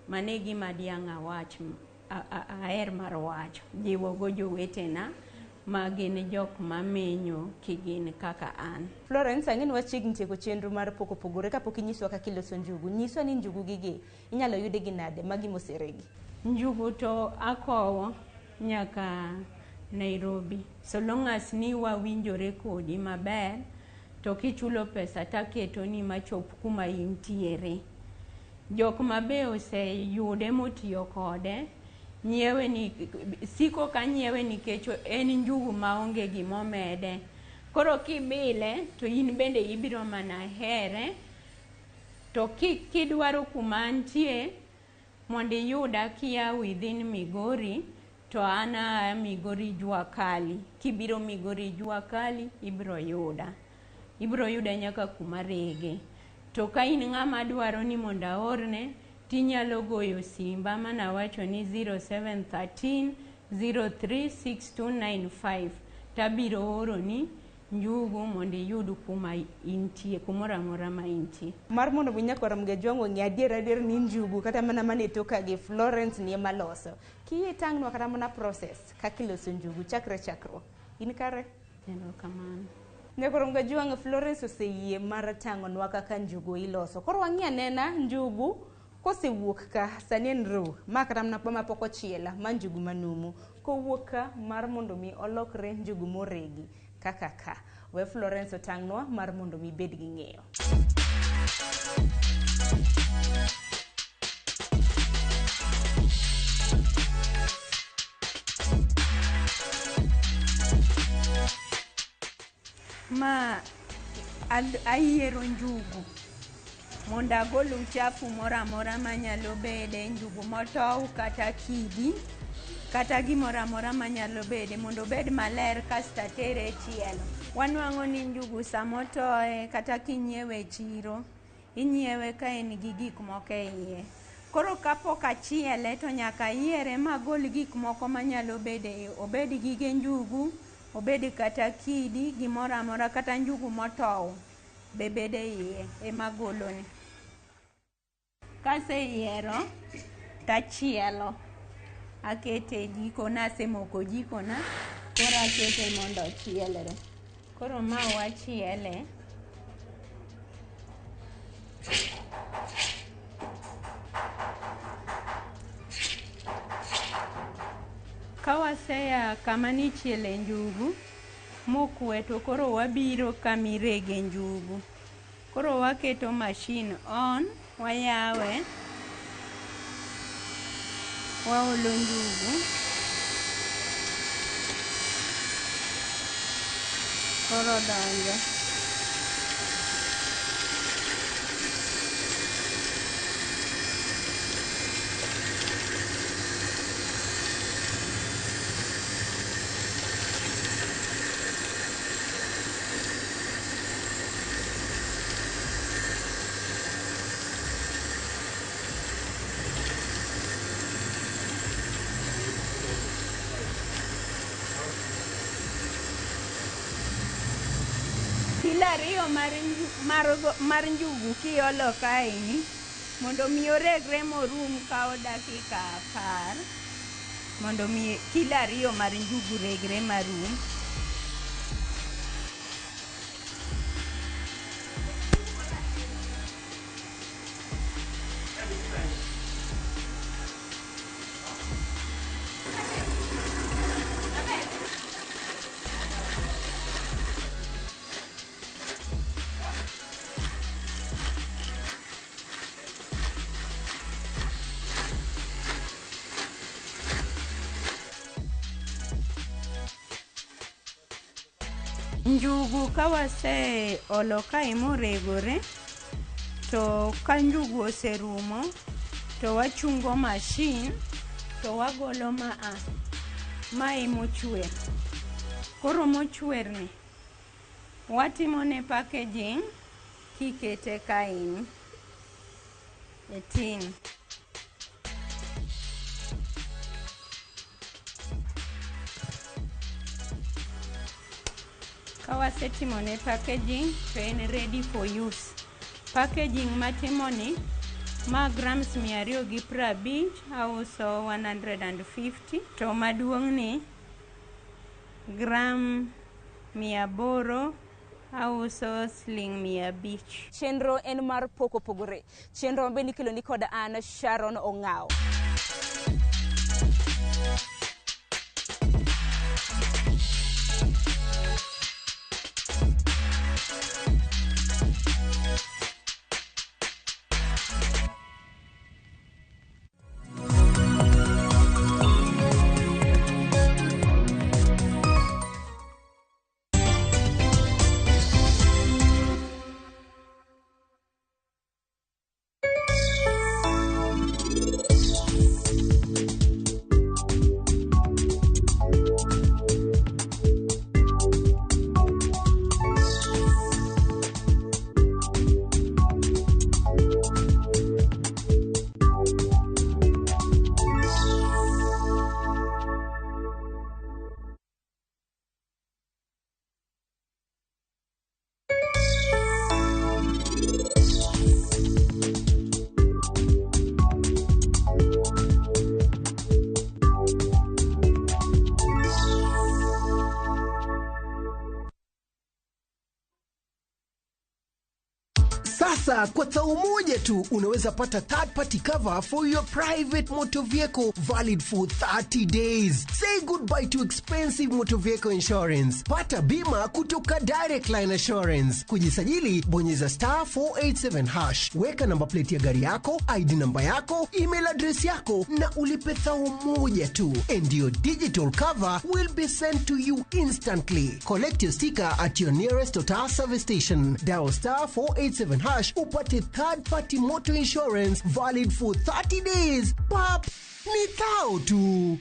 S14: Mano e gima diang' awach, aher mar wacho, jiwogo jowetena ma gin jok mamenyo kigin kaka an.
S1: Florence, ang'e ni wachiegni tieko chenro mar pok opogore kapok inyiswa kaka iloso njugu. Nyiswa ni njugu gigi inyalo yude gi nade magi moseregi?
S14: Njugu to akowo nyaka Nairobi. So long as ni wawinjore kodi maber, to kichulo pesa taketo ni machop kuma intiere. Jok ma be oseyude motiyo kode, nyiewe ni siko ka nyiewe nikech en njugu maonge gimomede. Koro kibile to in bende ibiro mana here. To kidwaro kuma antie Mondo iyuda kia within Migori, to an aa Migori Jua Kali. Kibiro Migori Jua Kali, ibiro yuda. Ibiro yuda nyaka kuma rege. To ka in ng'ama dwaro ni mondo aorne, tinyalo goyo simba manawacho ni 0713 036295 tabiro oroni njugu mondo iyud kuma intie, kumoro amora ma intie.
S1: Mar mondo mi nyakwar Ramogi Ajwang' ong'e adier adier ni njugu kata mana mane toka gi Florence ni ema loso. Kiyie tang'nwa kata mana process kaka iloso njugu chakre chakruok. In kare?
S14: Erokamano.
S1: Nyakwar Ramogi Ajwang', Florence oseyie mar tang'onwa kaka njugu iloso. Koro wang'i anena njugu kosewuok ka, sani en raw, ma kata mana mapok ochiela, ma njugu manumu. Kowuok ka mar mondo mi olokre njugu moregi kaka ka. We Florence otang'nwa mar mondo mi bed gi ng'eyo.
S14: Ma ayiero njugu mondo agol uchafu moro amora manyalo bede, njugu motow kata kidi kata gimoro amora manyalo bede mondo obed maler kasto atere e chielo. Wanwang'o ni njugu samotoye kata kinyiewe e chiro, inyiewe ka en gi gik moko e iye. Koro kapok achiele to nyaka ayiere magol gik moko manyalo bede iye, obed gige njugu, obed kata kidi, gimoro amora kata njugu motow be bede iye ema agoloni. Kaseyiero tachielo, akete e jiko, nasemoko jikona, koro akete mondo ochielre. Koro ma wachiele. Ka waseya kama nichiele njugu mokwe to koro wabiro kama irege njugu. Koro waketo machine on, wayawe, waolo njugu. Koro donjo. Kilo ariyo mar njugu kiolo kaeni mondo mi oregre morum kawo dakika 10 mondo mi kilo ariyo mar njugu regre marum. Njugu ka waseolo kae moregore, to ka njugu oserumo to wachungo machine to wagolo mae mochwer. Koro mochwerni watimone packaging kikete kaeni e tin. Ka wasetimone packaging to en ready for use. Packaging matimoni ma grams 250 auso 150, to maduong' ni gram 800 auso siling 500.
S1: Chenro en mar pok opogore. Chenro mabende ikelo ni kod an Sharon Ong'ao.
S15: Sasa kwa thao moja tu unaweza pata third party cover for your private motor vehicle valid for 30 days. Say goodbye to expensive motor vehicle insurance. Pata bima kutoka Direct Line Assurance. Kujisajili, bonyeza star 487 hash. Weka namba plate ya gari yako, ID namba yako, email address yako na ulipe thao moja tu. And your digital cover will be sent to you instantly. Collect your sticker at your nearest Total service station. Dial star 487 hash upate third party motor insurance valid for 30 days. Pap, ni thao tu.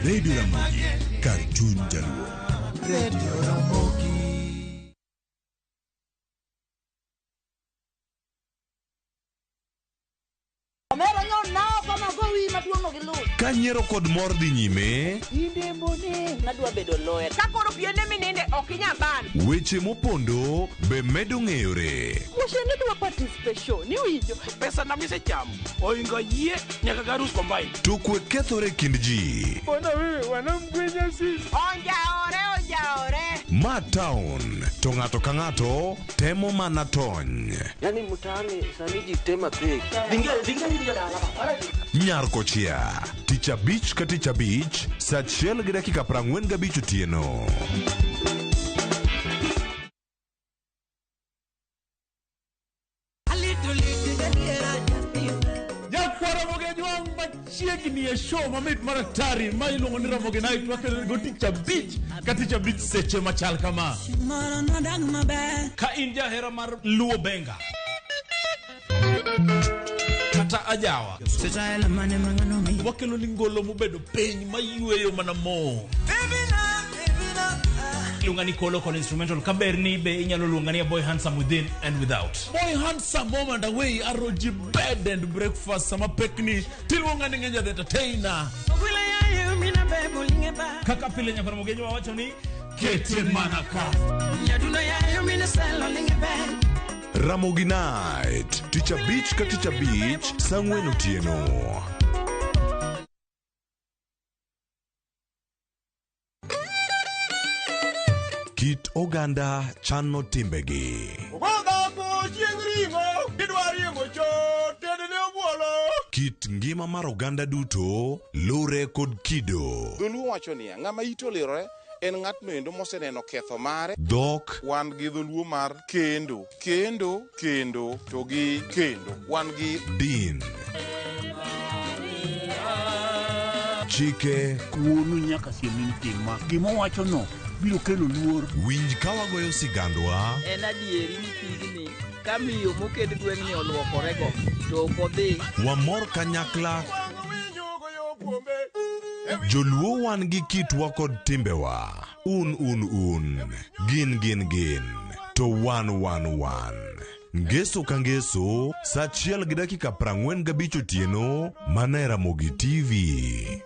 S16: Radio Ramogi, Cartoon Jaluo.
S17: Radio Ramogi.
S16: Ka nyiero kod mor dhi nyime,
S13: Nadwa bedo lawyer. Ka koro piende mininde ok inyal ban.
S16: weche mopondo be medo ng'eyore.
S13: Wuoche dwa participation ni winjo.
S21: Pesa na misechamo oingo yie nyaka garus combine.
S16: To kwe kethore e kind ji.
S21: Mbona wewe wanamgwenya sisi?
S13: Onjaore onjaore.
S16: Ma town to ng'ato ka ng'ato temo mana tony.
S20: Yani mtaani sani ji tema pek.
S16: Nyar kochia, tich abich ka tich abich, saa 1:45 otieno.
S21: Nyakwara Ramogi machiegni e show mamit mar atari ma iluongo ni Ramogi Night wakelo go tich abich ka tich abich seche machal kama. Ka in jahera mar Luo Benga kata ajawa, wakelo ni ngolo mobedo piny mayweyo mana mo.
S23: Iluonga ni Kolo kod instrumental kaberni be inyalo luonga ni a boy handsome within and without.
S21: Boy handsome home and away aroji bed and breakfast sama pekni tiluonga ni Ngenja the entertainer.
S23: Kaka pile nyakwar Ramogi wawacho ni
S21: kete mana ka.
S16: Ramogi Night, tich abich ka tich abich, saa 4 otieno. Kit oganda chano timbegi. Kit ngima mar oganda duto lure kod kido.
S24: Dholuo wacho niya, ng'ama ite olirore en ng'atno endo moseneno ketho mare.
S16: Dhok
S24: wan gi dholuo mar kendo, kendo, kendo to gi kendo. Wan gi
S16: din. Chike
S21: wuonu nyaka siem ni tim ma gima owacho no biro kelo luor.
S16: Winj ka wagoyo sigandwa.
S26: En adieri ni pigni ka miyo moked gweng'ni oluokorego to ok odhi.
S16: Wamor kanyakla. Joluo wan gi kitwa kod timbewa. Un un un, gin gin gin, to wan wan wan. Ngeso ka ngeso, saa 1:45 otieno, mana e Ramogi TV.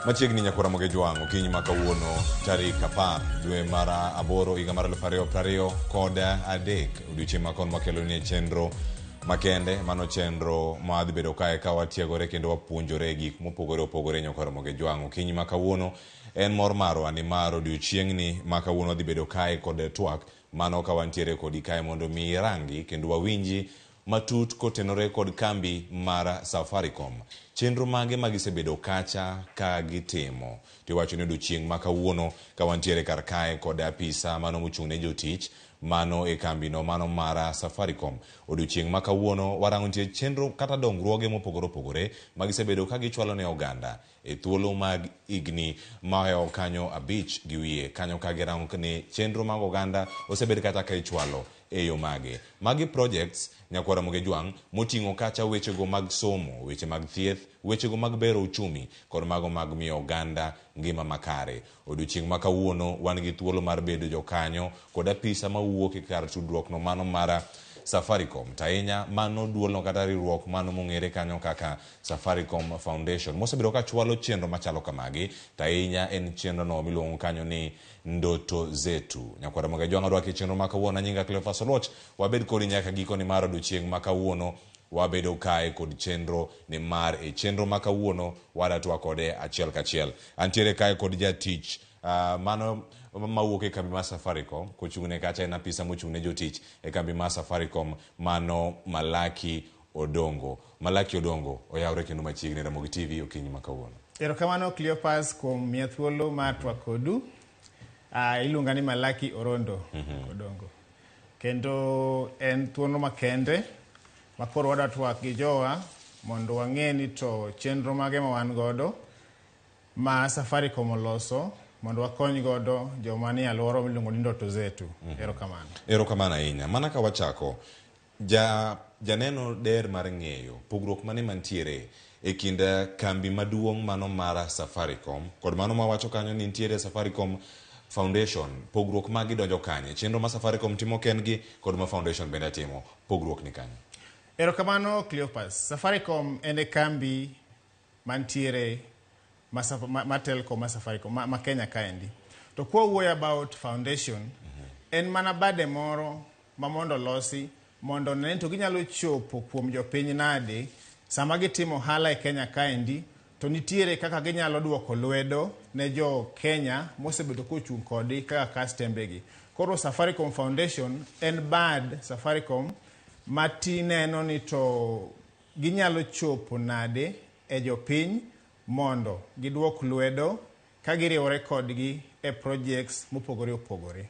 S16: Machiegni nyakwar Ramogi Ojwang' okinyi ma kawuono tarik 10 dwe mar 8 higa mar 2023 odiochieng' ma kon wakelo ni chenro
S2: Makende mano chenro ma dhi bedo kae ka watiegore kendo wapuonjore gik mopogore opogore nyaka Ramogi Jwang'. Okinyi ma kawuono en mor marwa ni mar odiochieng'ni ma kawuono wadhi bedo kae kod twak mano ka wantiere kodi kae mondo mi irangi kendo wawinji matut kotenore kod kambi mar Safaricom. Chenro mage ma gisebedo kacha ka gitimo. Tiwacho ni odiochieng' ma kawuono ka wantiere kar kae kod apisa mano mochung' ne jotich mano e kambino mano mar Safaricom. Odiochieng' ma kawuono warango nitie chenro kata dongruoge mopogore opogore ma gisebedo ka gichwalo ne oganda e thuolo mag higni maohewo kanyo 5 gi wiye kanyo ka girango ni chenro mag oganda osebed kata ka ichwalo e yo mage. Magi projects nyakwar Ramogi Jwang' moting'o kacha wechego mag somo, weche mag thieth, wechego mag bero uchumi kod mago mag miyo oganda ngima makare. Odiochieng' ma kawuono wan gi thuolo mar bedo jokanyo kod apisa mawuok e kar tudruok no mano mar Safaricom. To ahinya mano duolno kata riwruok mano mong'ere kanyo kaka Safaricom Foundation mosebedo ka chwalo chenro machalo kamagi. To ahinya en chenro no miluongo kanyo ni Ndoto Zetu. Nyakwar Ramogi Ajwang' arwaki e chenro ma kawuono. Anyinga Cleophas Oluoch. Wabed kodi nyaka gikoni mar odiochieng' ma kawuono. Wabedo kae kod chenro ni mar e chenro ma kawuono wadatwa kode achiel kachiel. Antiere kae kod jatich mano mawuok e kambi mar Safaricom kochung'ne kacha en apisa mochung'ne jotich e kambi mar Safaricom mano Malaki Odongo. Malaki Odongo oyawre kendo machiegni Ramogi TV okinyi ma kawuono.
S3: Erokamano Cleophas kuom miya thuolo mar twak kodu. Iluonga ni Malaki Orondo Odongo. Kendo en thuolo makende ma koro wadwa twak gi jowa mondo wang'e ni to chenro mage ma wan godo ma Safaricom oloso mondo wakony godo joma nie alwora miluongo ni Ndoto Zetu. Erokamano.
S2: Erokamano ahinya. Mana ka wachako, janeno der mar ng'eyo pogruok mane mantiere e kind kambi maduong' mano mar Safaricom kod mano mawacho kanyo ni nitiere Safaricom Foundation. Pogruok magi donjo kanye? Chenro ma Safaricom timo kendgi kod ma Foundation bende timo. Pogruok ni kanye?
S3: Erokamano Cleophas. Safaricom en e kambi mantiere ma telco ma Safaricom ma Kenya kaendi. To kwa wuoyo about foundation, en mana bade moro ma mondo losi mondo ne to ginyalo chopo kuom jopiny nade sama gitimo ohala e Kenya kaendi to nitiere kaka ginyalo duoko lwedo ne jo Kenya mosebedo kochung' kodgi kaka kastembegi. Koro Safaricom Foundation en bad Safaricom matineno ni to ginyalo chopo nade e jopiny mondo giduok lwedo ka giriwore kodgi e projects mopogore opogore.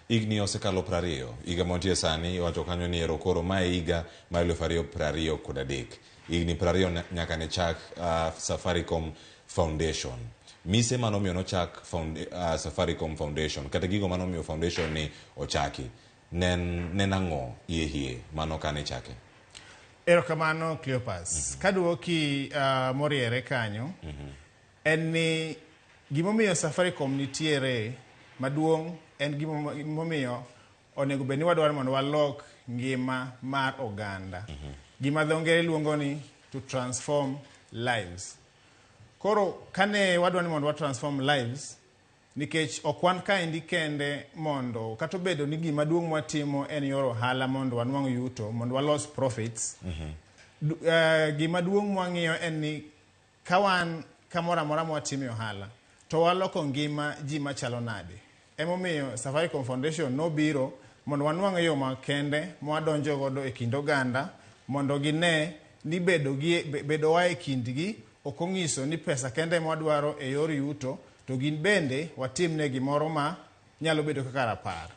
S2: Higni osekalo 20. Higa mantie sani iwacho kanyo ni ero koro mae higa mar 2023. Higni 20 nyaka ne chak Safaricom Foundation. Mise manomiyo nochak Safaricom Foundation kata gigo manomiyo foundation ni ochaki nen ang'o hie mano kane chake?
S3: Erokamano Cleophas. Kaduoki moriere kanyo, en ni gimomiyo Safaricom nitiere maduong' en gimomiyo onego bed ni wadwaro mondo walok ngima mar oganda. Gima dho ngere luongo ni to transform lives. Koro kane wadwaro ni mondo wa transform lives, nikech ok wan kaendi kende mondo kata obedo ni gima duong' mwatimo en yor ohala mondo wanwang' yuto, mondo walos profits. Gima duong' mwang'iyo en ni ka wan kamoro amora mwatime ohala to waloko ngima ji machalo nade. Emomiyo Safaricom Foundation nobiro mondo wanwang' yo makende mwadonjo godo e kind oganda mondo gine ni bedowa e kindgi ok onyiso ni pesa kende mwadwaro e yor yuto, to gin bende watimne gimoro ma nyalo bedo kaka rapar.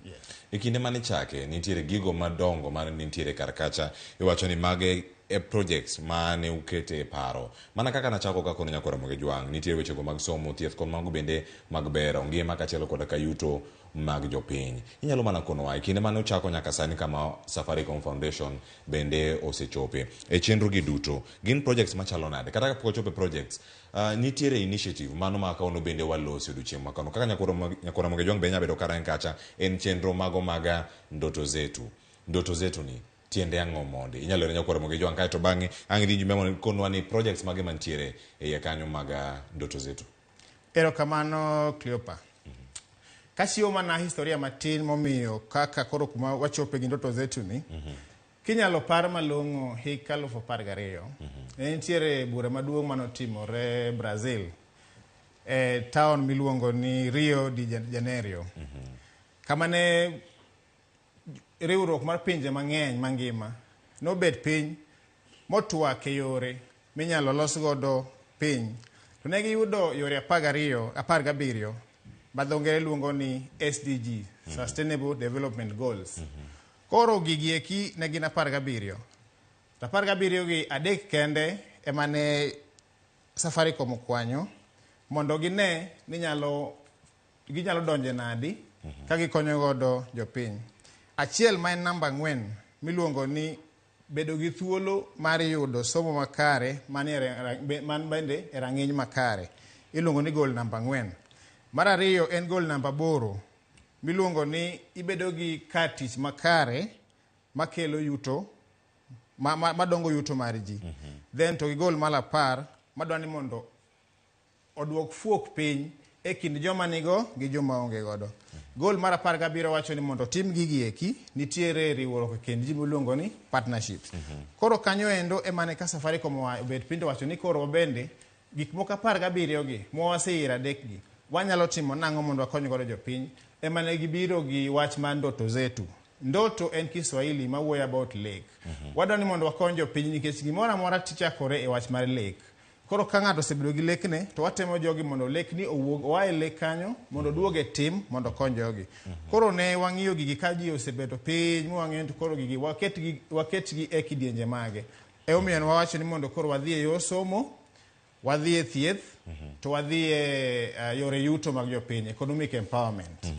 S2: Yes. E kinde mane chake, nitiere gigo madongo mane nitiere kar kacha. Iwacho ni mage e projects mane ukete e paro. Mana kaka nachako kakono nyakwar Ramogi Jwang', nitiere wechego mag somo, thieth kod mago bende mag bero ngima kaachiel koda ka yuto mag jopiny. Inyalo mana konowa e kinde mane uchako nyaka sani kama Safaricom Foundation bende osechope. E chenro gi duto, gin projects machalo nade? Kata kapok ochopo e projects, nitiere initiative mano ma kawuono bende walosi odiochieng' ma kawuono. Kaka nyakwar Ramogi Jwang' be nyalo bedo kara en kacha, en chenro mago mag Ndoto Zetu. Ndoto Zetu ni tiende ang'o mondi? Inyalo lero nyakwar Ramogi Jwang' kaeto bang'e ang' idhi nyime mondo ikonwa ni projects mage mantiere e iye kanyo mag Ndoto Zetu.
S3: Erokamano Cleopa. Kachiwo mana historia matin momiyo kaka koro kuma wachope gi Ndoto Zetu ni, Kinyalo par malong'o hik 2012, ne nitiere bura maduong' manotimore Brazil e town miluongo ni Rio de Janeiro. Kama ne riwruok mar pinje mang'eny mangima nobet piny motwak e yore minyalo los godo piny. To ne giyudo yore 12, 17 ma dho ngere luongo ni SDG, Sustainable Development Goals. Koro gigi eki ne gin 17. To 17 gi adek kende ema ne Safaricom okwanyo mondo gine ni nyalo ginyalo donje nadi ka gikonyo godo jopiny. Achiel ma en namba 4 miluongo ni bedo gi thuolo mar yudo somo makare man bende e rang'iny makare. Iluongo ni goal namba 4. Mar ariyo en goal namba 8 miluongo ni ibedo gi kar tich makare makelo yuto madongo yuto mar ji. Then to gi goal mar 10 madwa ni mondo oduok fuok piny e kind joma nigo gi joma onge godo. Goal mar 17 wacho ni mondo tim gigi eki, nitiere riwruok e kind ji miluongo ni partnerships. Koro kanyo endo emane ka Safaricom obet piny to wacho ni koro bende gik moko 17 gi mwawaseyiero adek gi wanyalo timo nang'o mondo wakony godo jopiny, emane gibiro gi wach mar ndoto zetu. Ndoto en Kiswahili mawuoyo about lek. Wadwa ni mondo wakony jopiny nikech gimoro amora tichakore e wach mar lek. Koro ka ng'ato osebedo gi lekne, to watemo jogi mondo lekni owuog, oa e lek kanyo, mondo oduog e tim, mondo okony jogi. Koro ne wang'iyo gigi ka ji osebeto piny, mwang'iyo to koro gigi waketgi e kidienje mage. Emomiyo ne wawacho ni mondo koro wadhi e yor somo, wadhi e thieth, to wadhi e yore yuto mag jopiny, economic empowerment.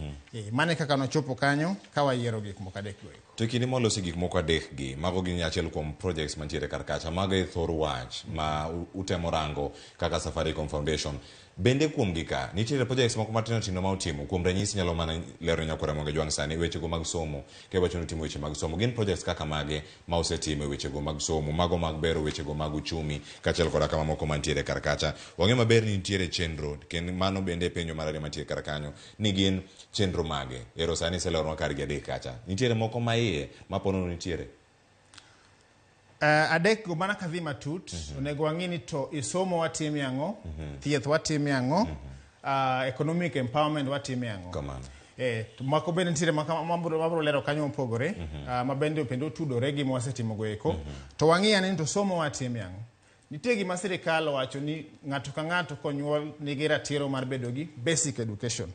S3: Mano e kaka nochopo kanyo ka wayiero gik moko adek go eko.
S2: To kinde mwaloso gik moko adek gi, mago gin achiel kuom projects mantiere kar kacha, mago e thor wach ma utemo rango kaka Safaricom Foundation. Bende kuom gi ka, nitiere projects moko matindo tindo ma utimo, kuom ranyisi nyalo mana lero ne nyakwara Ramogi Ajwang' sani wechego mag somo, ka iwacho ni utimo weche mag somo, gin projects kaka mage ma usetimo e wechego mag somo, mago mag bero wechego mag uchumi, kaachiel koda ka mamoko mantiere kar kacha. Wang'eyo maber ni nitiere chenro, kendo mano bende e penjo mar ariyo mantiere kar kanyo, ni gin chenro mage. Ero sani iseleronwa kargi adek kacha. Nitiere moko ma iye ma po nono nitiere?
S3: Adek go mana kadhi matut, onego wang'i ni to isomo watime ang'o, thieth watime ang'o, economic empowerment watime ang'o.
S2: Kamano.
S3: To mako bende nitiere mabro lero kanyo mopogore, ma bende bende otudore gi mwasetimo go eko. To wang'i ane ni to somo watime ang'o. Nitie gima sirikal owacho ni ng'ato ka ng'ato konyuol nigi ratiro mar bedo gi basic education.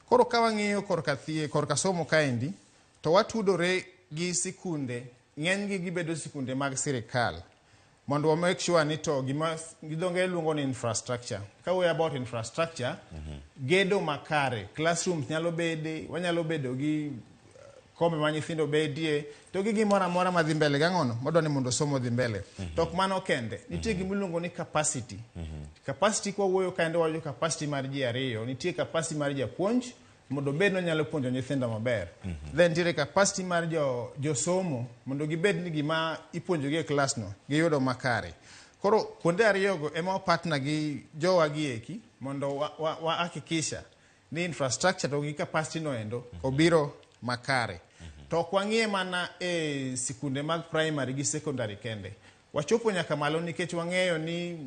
S3: Koro ka wang'iyo korka thieth, korka somo kaendi, to watudore gi sikunde, ng'enygi gibedo sikunde mag sirikal, mondo wa make sure ni to gima gi dho ngere luongo ni infrastructure. Ka wuoyo about infrastructure, gedo makare, classrooms nyalo bede, wanyalo bedo gi kombe ma nyithindo bedie, to gi gimoro amora madhi mbele gang'ono, madwa ni mondo somo dhi mbele. To ok mano kende, nitie gima iluongo ni capacity. Capacity kwa wuoyo kaende wawacho capacity mar ji ariyo, nitie capacity mar japuonj, mondo obed ni onyalo puonjo nyithindo maber. Then nitiere capacity mar josomo, mondo gibed ni gima ipuonjogi e klas no, giyudo makare. Koro kuonde ariyogo ema wa partner gi jowa gi eki, mondo wa hakikisha ni infrastructure to gi capacity no endo obiro makare. To ok wang'iye mana e sikunde mag primary gi secondary kende. Wachopo nyaka malo nikech wang'eyo ni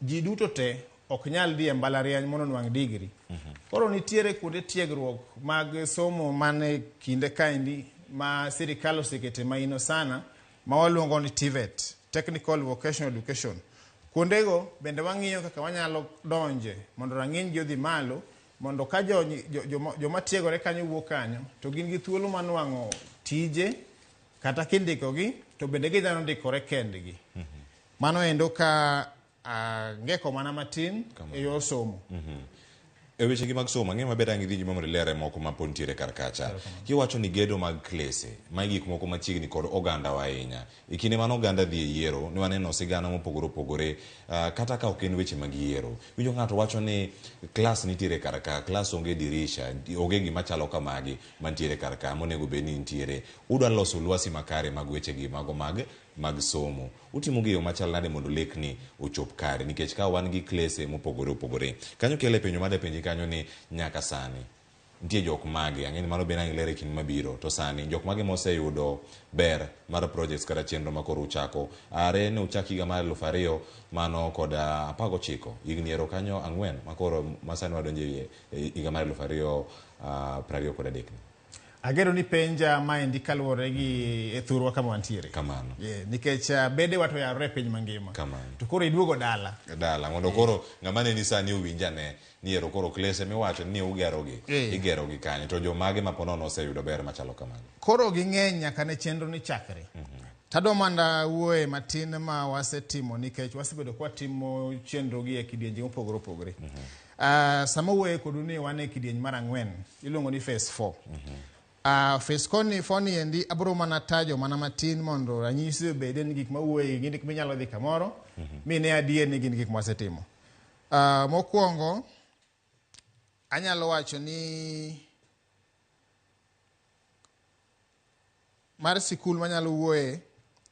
S3: ji duto te ok nyal dhi e mbalariany mondo onwang' degree. Koro nitiere kuonde tiegruok mag somo mane kinde kaendi ma sirikal osekete maino sana ma waluongo ni TVET, Technical Vocational Education. Kuondego bende wang'iyo kaka wanyalo donje mondo rang'iny gi odhi malo, mondo ka joma tiegore kanyo wuok kanyo to gin gi thuolo mar nwang'o tije kata kindikogi to bende ginyalo ndikore kendgi. Mano endo ka angeko mana matin e yor somo.
S2: E wechegi mag somo, ang'eyo maber ang' idhi nyime mondo ilere moko ma pod nitiere kar kacha. Kiwacho ni gedo mag klese, ma gik moko machiegni kod ogandawa ahinya. E kinde mane oganda dhi e yiero, ne waneno sigana mopogore opogore, kata ka ok en weche mag yiero. Winjo ng'ato wacho ni klas nitiere kar ka, klas onge dirisha, onge gima chalo kamagi mantiere kar ka, monego bed ni nitiere. Udwa loso lwasi makare mag wechegi mago mag somo. Utimo gi yo machal nade mondo lekni ochop kare, nikech ka wan gi klese mopogore opogore. Kanyo kele penjo made penji kanyo ni nyaka sani. Nitie jok mage, ang'e ni mano bende ang' iler e kinde mabiro, to sani jok mage moseyudo ber mar projects kata chenro ma koro uchako are ne uchak higa mar 2000 mano kod 19, higni ero kanyo ang'wen ma koro masani wadonjo e higa mar 2023 ni.
S3: Ageno ni penja maendi kaluwore gi e thurwa kama wantiere.
S2: Kamano.
S3: Yeah, nikech bedewa to oyarore e piny mangima.
S2: Kamano.
S3: To koro iduogo dala.
S2: Dala mondo koro ng'ama neni sani owinj ane ni ero koro klese miwacho ni ugerogi, igerogi kanye, to jomage ma ponono oseyudo ber machalo kamano.
S3: Koro ging'eny nyaka ne chenro ni chakre. Tadwa mondo awuoye matin ma wasetimo nikech wasebedo kwatimo chenro gi e kidienje mopogore opogore. Sama wuoye kodu ni wan e kidieny mar 4, iluongo ni phase 4. Phase 4 ni endi abiro mana tajo mana matin mondo ranyisi obede ni gik mawuoye gin gik minyalo dhi kamoro, mi ne adier ni gin gik mwasetimo. Mokwongo, anyalo wacho ni mar sikul manyalo wuoye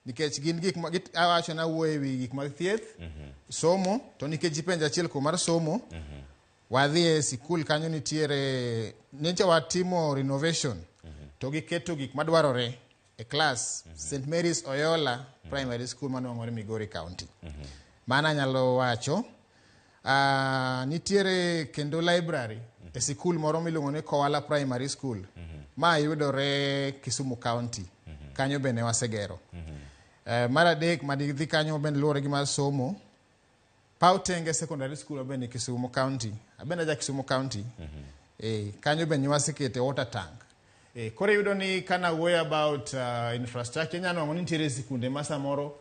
S3: nikech gin gik ma awacho na wuoye wi gik mag thieth, somo, to nikech ipenjo achiel kuom mar somo, wadhi e sikul kanyo nitiere nyocha watimo renovation, to giketo gik madwarore e klas St Mary's Oyola Primary School manwang'ore Migori County. Mano anyalo wacho. Nitiere kendo library e sikul moro miluongo ni Koala Primary School, ma yudore Kisumu County. Kanyo bende wasegero. Mar adek madhi kanyo bende luwore gi mar somo, Pautenge Secondary School bende Kisumu County. Abende aja Kisumu County. Kanyo bende wasekete water tank. Koro iyudo ni kana wuoyo about infrastructure, inyalo nwang'o ni nitiere sikunde ma samoro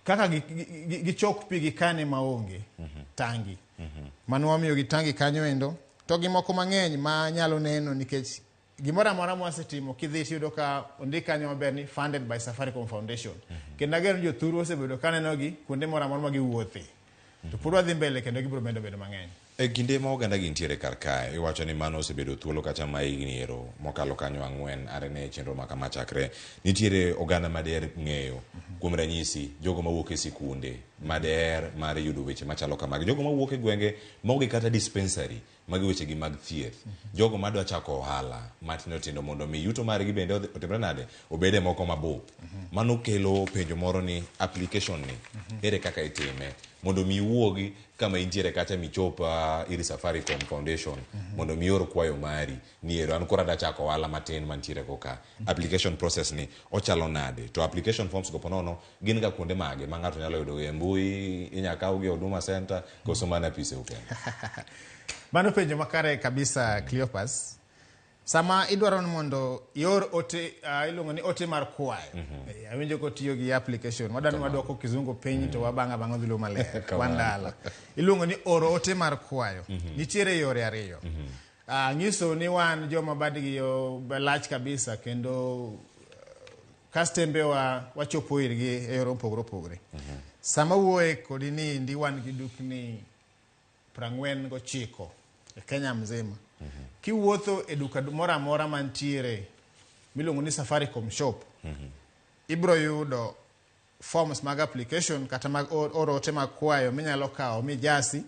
S3: kaka gichok pi gikane maonge tangi. Mano wamiyo gi tangi kanyo endo. To gi moko mang'eny ma nyalo neno nikech gimoro amora mwasetimo kidhi tiyudo ka ondik kanyo maber ni funded by Safaricom Foundation. Kendo ageno ni jothuru osebedo kanenogi kuonde moro amora ma giwuothe. To pod wadhi mbele kendo gibiro medo bedo mang'eny.
S2: E kinde ma oganda gi nitiere kar kae, iwacho ni mano osebedo thuolo kacha ma higni ero mokalo kanyo 4 are ne chenro ma kama chakre. Nitiere oganda mader ng'eyo, kuom ranyisi, jogo mawuok e sikunde, mader mar yudo weche machalo kamagi, jogo mawuok e gwenge maonge kata dispensary, magi weche gi mag thieth, jogo madwa chako ohala matindo tindo mondo mi yuto margi bende otimre nade, obede moko mabup. Mano kelo penjo moro ni application ni, ere kaka itime mondo mi iwuogi kama intiere kacha michop ir Safaricom Foundation, mondo mi ior kwayo mari ni ero an koro adwa chako ohala matin mantiere go ka. Application process ni ochalo nade? To application forms go ponono gin ga kuonde mage ma ng'ato nyalo yudo e mbui, inyalo kawgi e Huduma Center koso mana apiseu kende?
S3: Mano penjo makare kabisa, Cleopas. Sama idwaro ni mondo ior ote, iluongo ni ote mar kwayo. Awinjo kotiyo gi application. Wadwaro ni wadwoko kizungu piny to wabang'a bang'a dholuo maler. Wan dala. Iluongo ni oro ote mar kwayo. Nitiere yore ariyo. Nyiso ni wan joma badgi lach kabisa kendo kastembe wa wachopo irgi e yore mopogore opogore. Sama wuoye kodi ni ndi wan gi dukni 49 e Kenya mzima. Kiwuotho e duka moro amora mantiere miluongo ni Safaricom shop, ibiro yudo forms mag application kata mag oro ote mag kwayo minyalo kawo mijasi.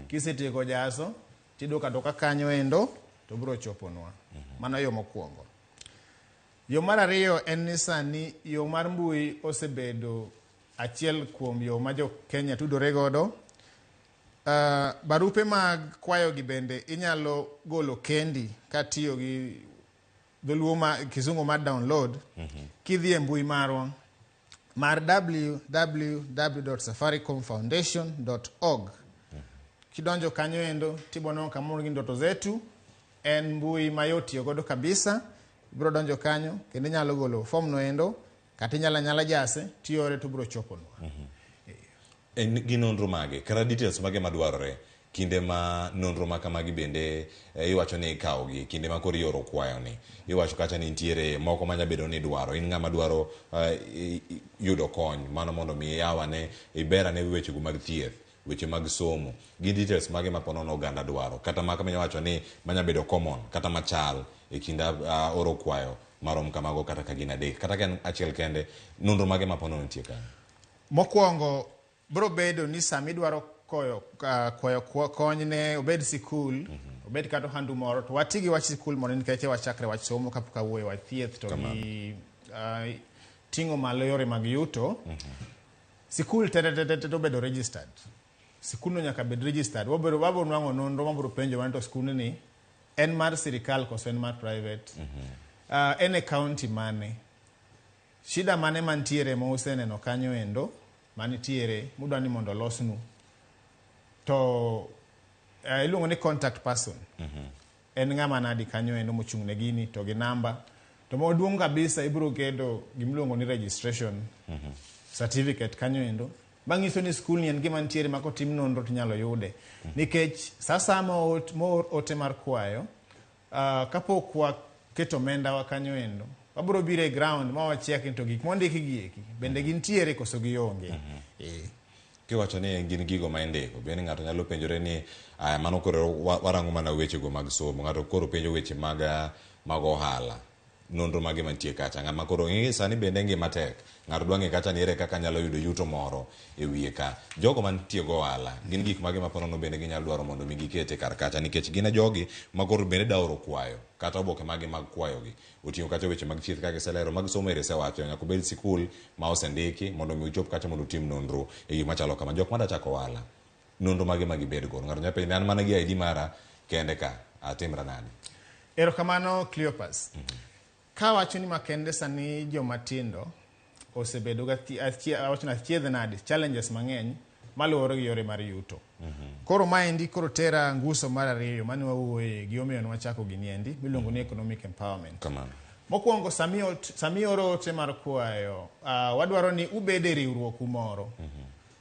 S3: Kisetieko jaso, tiduoko aduoka kanyo endo to biro choponwa. Mano yo mokwongo. Yo mar ariyo en ni sani yo mar mbui osebedo achiel kuom yo ma jo Kenya tudore godo. Barupe mag kwayo gi bende inyalo golo kendi katiyo gi dholuo ma kizungu mar download, kidhi e mbui marwa mar www.safaricomfoundation.org. Kidonjo kanyo endo tiboneno kamoro gi ndoto zetu, en mbui mayot tiyo godo kabisa. Ibiro donjo kanyo kendo inyalo golo form no endo kata inyalo anyala jase tiore to biro choponwa.
S2: En gi nonro mage kata details mage madwarore kinde ma nonro ma kamagi bende iwacho ni ikawogi kinde ma koro ioro kwayo ni iwacho kacha ni nitiere moko manya bedo ni idwaro in ng'ama dwaro yudo kony mano mondo mi iyawane iberane wechego mag thieth, weche mag somo, gin details mage ma ponono oganda dwaro kata maka minya wacho ni manya bedo common kata machal e kind oro kwayo marom kamago kata ka gin adek kata ka en achiel kende, nonro mage ma ponono nitie kanyo?
S3: Mokwongo biro bedo ni sama idwaro kwayo kony ne obed sikul, Obed kata ohandu moro to wati gi wach sikul mondo nikech wachakre wach somo kapok awuoyo wach thieth to gi ting'o malo yore mag yuto. Sikul te te te te to obedo registered. Sikundno nyaka bed registered. Wabiro wabiro nwang'o nonro mabiro penjo wa ni to skundni en mar sirikal koso en mar private. En e county mane? Shida mane mantiere ma useneno kanyo endo manitiere mudwa ni mondo olosnu? To iluongo ni contact person. En ng'ama nadi kanyo endo mochung' ne gini to gi namba. To maduong' kabisa ibiro keto gimiluongo ni registration certificate kanyo endo. Manyiso ni skul ni en gima nitiere ma kotim nonro tinyalo yude. Nikech sa asaya moor ote mar kwayo, kapok waketo omenda wa kanyo endo, wabiro biro e ground ma wacheck ni to gik mondiki gi eki bende gintiere koso gionge.
S2: Kiwacho ni gin gigo ma indiko, bende ng'ato nyalo penjore ni aya mano koro warango mana weche go mag somo, ng'ato koro penjo weche mag ohala. Nonro mage mantie kacha, ng'ama koro ng'e sani bende ngima tek, ng'ato dwa ng'e kacha ni ere kaka nyalo yudo yuto moro e wiye ka. Jogo mantie go ohala, gin gik mage ma ponono bende ginyalo dwaro mondo mi gikete kar kacha, nikech gin e jogi ma koro bende daoro kwayo, kata oboke mage mag kwayo gi. Oting'o kacha weche mag thieth kaka iselero, mag somo ere isewacho, nyaka obed sikul ma osendiki mondo mi uchop kacha mondo utim nonro e gik machalo kama. Jok mada chako ohala, nonro mage ma gibed godo? Ng'ato nyalo penjo ni an mana gi ID mara kende ka, atimra nade?
S3: Erokamano Cleopas. Ka wacho ni makende sani joma tindo osebedo ga awacho ni achiedh nade challenges mang'eny maluwore gi yore mar yuto. Koro maendi koro tera nguso mar ariyo mane wawuoye gi omiyo ne wachako gini endi miluongo ni economic empowerment.
S2: Kamano.
S3: Mokwongo sami oro ote mar kwayo, wadwaro ni ubed e riwruok moro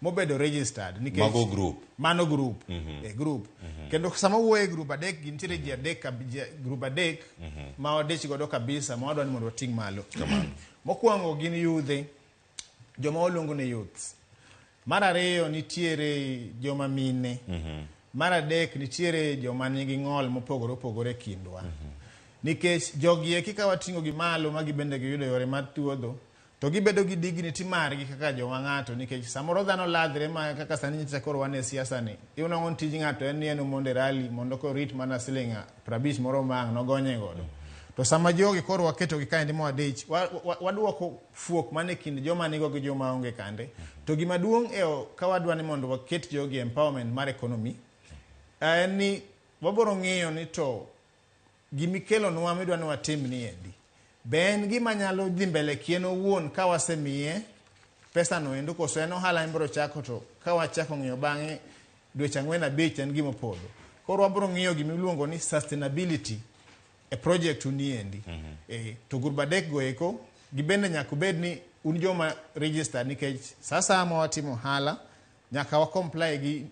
S3: mobedo registered nikech
S2: Mago group.
S3: Mano group. E group. Kendo sama wuoye e group adek gi nitiere ji adek group adek ma wadich godo kabisa ma wadwa ni mondo wating' malo. Mokwongo gin yudhe, joma waluongo ni youths. Mar ariyo nitiere joma mine. Mar adek nitiere joma nigi ng'ol mopogore opogore e kindwa. Nikech jogi eki ka wating'o gi malo ma gibende giyudo yore mar thuodho, to gibedo gi dignity margi kaka joma ng'ato, nikech samoro dhano ladhre ma kaka sani nyicha koro wan e siasa ni. Iwang'o ni tij ng'ato en ni en omondo e rally mondo korit mana siling 50 moro ma ang' nogonye godo. To sama jogi koro waketo gi kaendi mwadich, waduoko fuok mane kind joma nigo gi joma onge kande. To gima duong' e ka wadwa ni mondo waket jogi empowerment mar economy, en ni wabiro ng'iyo ni to gimikelonwa midwa ni watim ni endi. Be en gima nyalo dhi mbele kien owuon ka wasemiye pesa no endo, koso en ohala mibiro chako to ka wachako ng'iyo bang'e dweche 4 5 en gima opodho. Koro wabiro ng'iyo gima iluongo ni sustainability e project ni endi. To group adek go eko gibende nyaka obed ni un joma register, nikech sa asaya ma watimo ohala nyaka wa comply gi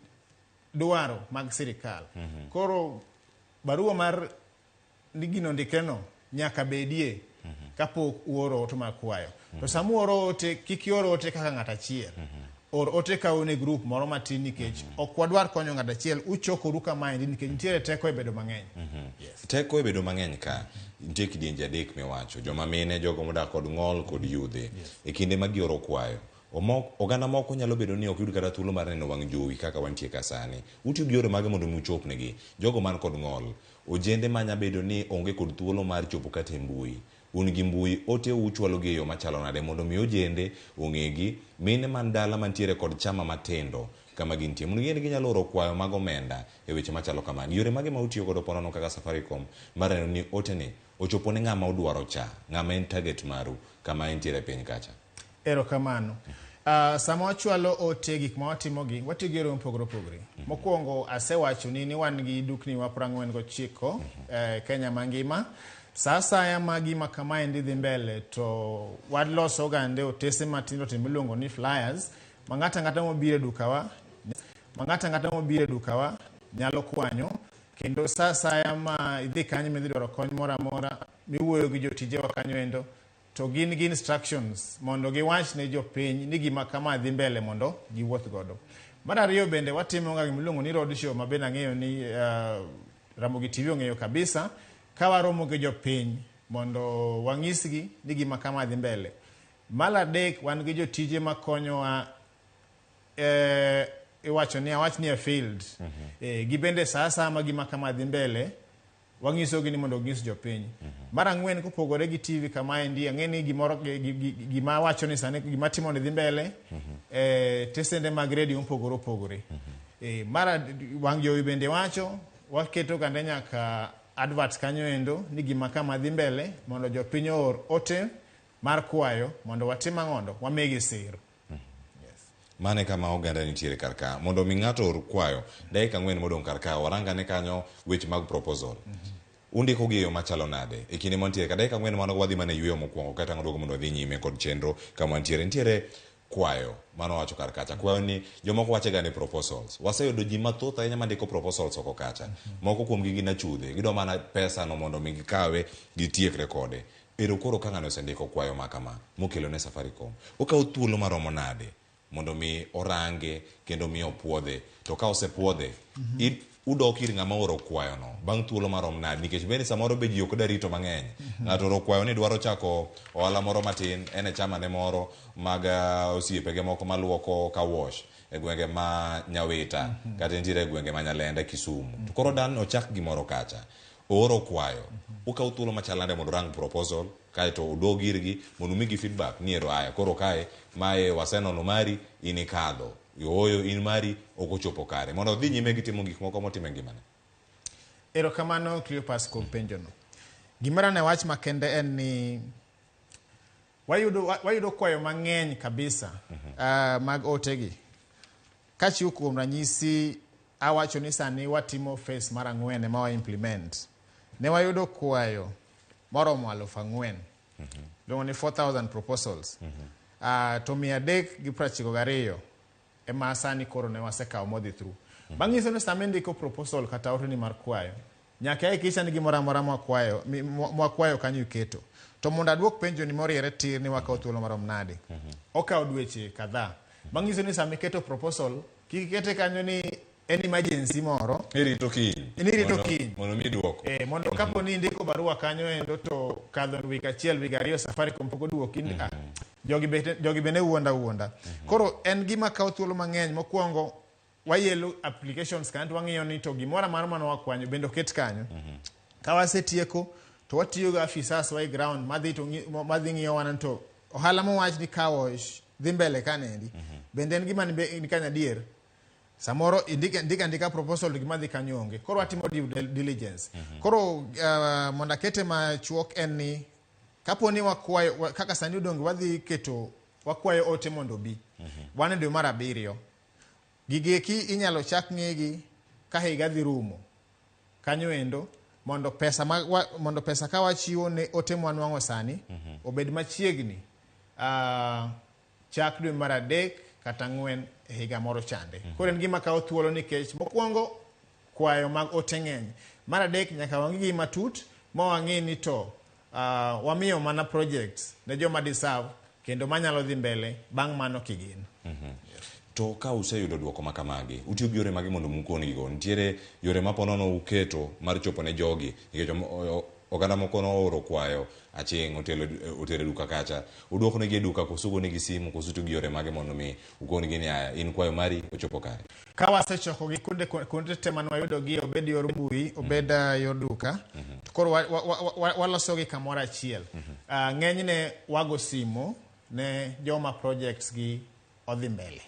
S3: dwaro mag sirikal. Koro barua mar ni gino ndikre no nyaka bedie kapok uoro ote mar kwayo. To sama uoro ote, kik ior ote kaka ng'at achiel. Or ote ka un e group moro matin, nikech ok wadwar konyo ng'at achiel, uchokoru kamaendi nikech nitiere teko e bedo mang'eny.
S2: Teko e bedo mang'eny ka nitie kidienje adek miwacho, joma mine, jogo modak kod ng'ol kod yudhe. E kinde ma gioro kwayo, oganda moko nyalo bedo ni ok yud kata thuolo mar neno wang' jowi kaka wantie ka sani. Utiyo gi yore mage mondo mi uchopnegi? Jogo man kod ng'ol, ojende manya bedo ni onge kod thuolo mar chopo kata e mbui. Un gi mbui, ote uchwalo gi e yo machalo nade mondo mi ojende ong'egi, mine man dala mantiere kod chama matindo kama gintie, mondo ging'e ni ginyalo oro kwayo mag omenda e weche machalo kamagi. Yore mage ma utiyo godo ponono kaka Safaricom mar neno ni ote ni ochopo ne ng'ama udwaro cha, ng'ama en target maru kama entiere e piny kacha?
S3: Erokamano. Sama wachwalo ote gik ma watimogi, watiyo gi yore mopogore opogore. Mokwongo asewachoni ni wan gi dukni wa 49 Kenya mangima. Sa asaya ma gima kamaendi dhi mbele to waloso gande otese matindo tindo miluongo ni flyers ma ng'ato ang'ata mobiro e dukawa, ma ng'ato ang'ata mobiro e dukawa nyalo kwanyo, kendo sa asaya ma idhi kanyo midhi dwaro kony moro amora miwuoyo gi jotijewa kanyo endo, to gin gi instructions mondo giwach ne jopiny ni gima kama dhi mbele mondo giwuoth godo. Mar ariyo bende watimo ga gima iluongo ni road show ma bende ang'eyo ni Ramogi TV ong'eyo kabisa, ka waromo gi jopiny mondo wang'isgi ni gima kama dhi mbele. Mar adek wan gi jotije makonyowa iwacho ni awach ni e field. Gibende sa asaya ma gima kama dhi mbele, wanyisogi ni mondo ginyis jopiny. Mar ang'wen kopogore gi TV kamaendi, ang'e ni gimoro gima awacho ni sani gima timo ni dhi mbele, tesende mag redio mopogore opogore. Mar wang' jowi bende wacho, waketo kande nyaka adverts kanyo endo ni gima kama dhi mbele mondo jopiny oor ote mar kwayo mondo watim ang'ondo wamigi sir.
S2: Mano e kama oganda nitiere kar ka. Mondo mi ng'ato or kwayo, dakika ang'wen modong' kar ka, warangane kanyo weche mag proposal. Undiko gi e yo machalo nade? E kinde mantiere ka dakika ang'wen mano wadhi mana e yueyo mokwongo kata ang' duogo mondo wadhi nyime kod chenro kama wantiere. Nitiere kwayo mano wacho kar kacha. Kwayo ni jomoko wache ga ni proposals. Waseyudo ji mathoth ahinya mandiko proposals oko kacha. Moko kuomgi gin achudhe. Gidwa mana pesa no mondo mi gikawe gitiekre kode. Ero koro ka ng'ani osendiko kwayo ma kama mokelo ne Safaricom, okawo thuolo maromo nade mondo mi orange kendo mi opuodhe? To ka osepuodhe, udok ir ng'ama ooro kwayono bang' thuolo marom nade? Nikech bende samoro be ji ok da rito mang'eny. Ng'ato ooro kwayo ni dwaro chako ohala moro matin, en e chama ne moro mag osiepege moko maluoko car wash e gwenge ma Nyawita kata entiere e gwenge ma Nyalenda, Kisumu. To koro dan ochak gimoro kacha. Ooro kwayo. Ukawo thuolo machal nade mondo urang proposal kaeto udog irgi mondo umigi feedback ni ero aya koro kae mae wasenono mari in ikadho. Ooyo in mari ok ochopo kare. Mondo odhi nyime gi timo gik moko motimo e ngimane.
S3: Erokamano Cleopas kuom penjono. Gimoro ne wach makende en ni wayudo kwayo mang'eny kabisa mag otegi. Kachiwo kuom ranyisi awacho ni sani watimo phase mar ang'wen ema wa implement. Ne wayudo kwayo moromo 4,000. Iluongo ni 4,000 proposals. To 392 ema sani koro ne wasekawo modhi through. Manyiso ni sama indiko proposal kata oteni mar kwayo, nyaka ihakikisha ni gimoro amora mwakwayo kanyo iketo. To mondo aduok penjo ni moriere tir ni wakawo thuolo marom nade. Okawo dweche kadhaa. Manyiso ni sama iketo proposal, kik ikete kanyo ni en emergency moro.
S2: Irito kiny.
S3: Irito kiny.
S2: Mondo mi duoko.
S3: Mondo kapo ni indiko barua kanyo endo to kadho wik achiel, wik ariyo Safaricom pok oduoki, jogi bende wuonda wuonda. Koro en gima kawo thuolo mang'eny. Mokwongo wayelo applications kanyo to wang'iyo ni to gimoro amora mane wakwanyo bende oket kanyo. Ka wasetieko to watiyo gi afisas wa e ground madhi ng'iyo wana to ohala mowach ni car wash dhi mbele kanendi. Bende en gima ni kanyo adier. Samoro indika andika proposal to gima dhi kanyo onge. Koro watimo due diligence. Koro mondo akete machuok en ni kapo ni wakwayo kaka sani odong' wadhi keto wakwayo ote mondo obi. Wan e dwe mar abiriyo. Gigeki inyalo chak ng'egi ka higa dhi rumo. Kanyo endo mondo pesa ka wachiwo ne ote mwanwang'o sani obed machiegni chak dwe mar 3 kata 4 e higa moro chande. Koro en gima kawo thuolo nikech mokwongo kwayo mag ote ng'eny. Mar adek nyaka wang'i gi matut ma wang'i ni to wamiyo mana projects ne joma deserve kendo manyalo dhi mbele bang' mano kigin.
S2: To ka useyudo duoko ma kamagi, utiyo gi yore mage mondo mukon-gigo? Nitiere yore ma ponono uketo mar chopo ne jogi nikech oganda moko nooro kwayo aching' otero e duka kacha. Uduoko negi e duka koso ugo negi simu koso utiyo gi yore mage mondo mi ukon gi ni aya in kwayo mari ochopo kare?
S3: Ka wasechokogi kuonde te mane wayudogi, obed yor mbui, obed yor duka, to koro walosogi kamoro achiel. Ng'enyne wago simu ne joma projects gi odhi mbele.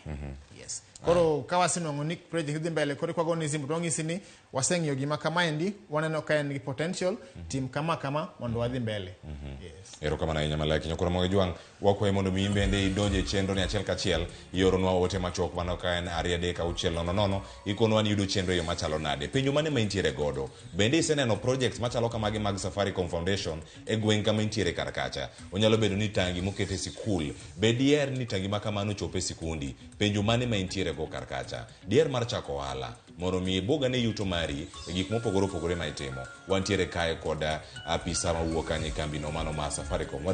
S3: Yes. Koro ka wasenwang'o ni project dhi mbele, koro kwago ni simu to wang'isi ni waseng'iyo gima kamaendi, waneno ka en gi potential, tim kama kama mondo wadhi mbele. Yes.
S2: Erokamano ahinya Malaki. Nyakoro Moge Jwang', wakwayi mondo mi in bende idonje e chenro ni achiel kachiel, ioronwa ote machuok mano ka en 2 3 6 0 0, ikonwa ni iyudo chenro e yo machalo nade. Penjo mane ma intiere godo? Bende iseneno projects machalo kamagi mag Safaricom Foundation e gweng' kama intiere kar kacha? Onyalo bedo ni tangi moket e sikul. Be diher ni tangi ma kamano ochop e sikundi? Penjo mane ma intiere go kar kacha? Diher mar chako ohala mondo mi ibugane yuto mari e gik mopogore opogore ma itimo. Wantiere kae kod apisa mawuok kanyo e kambino mano ma Safaricom.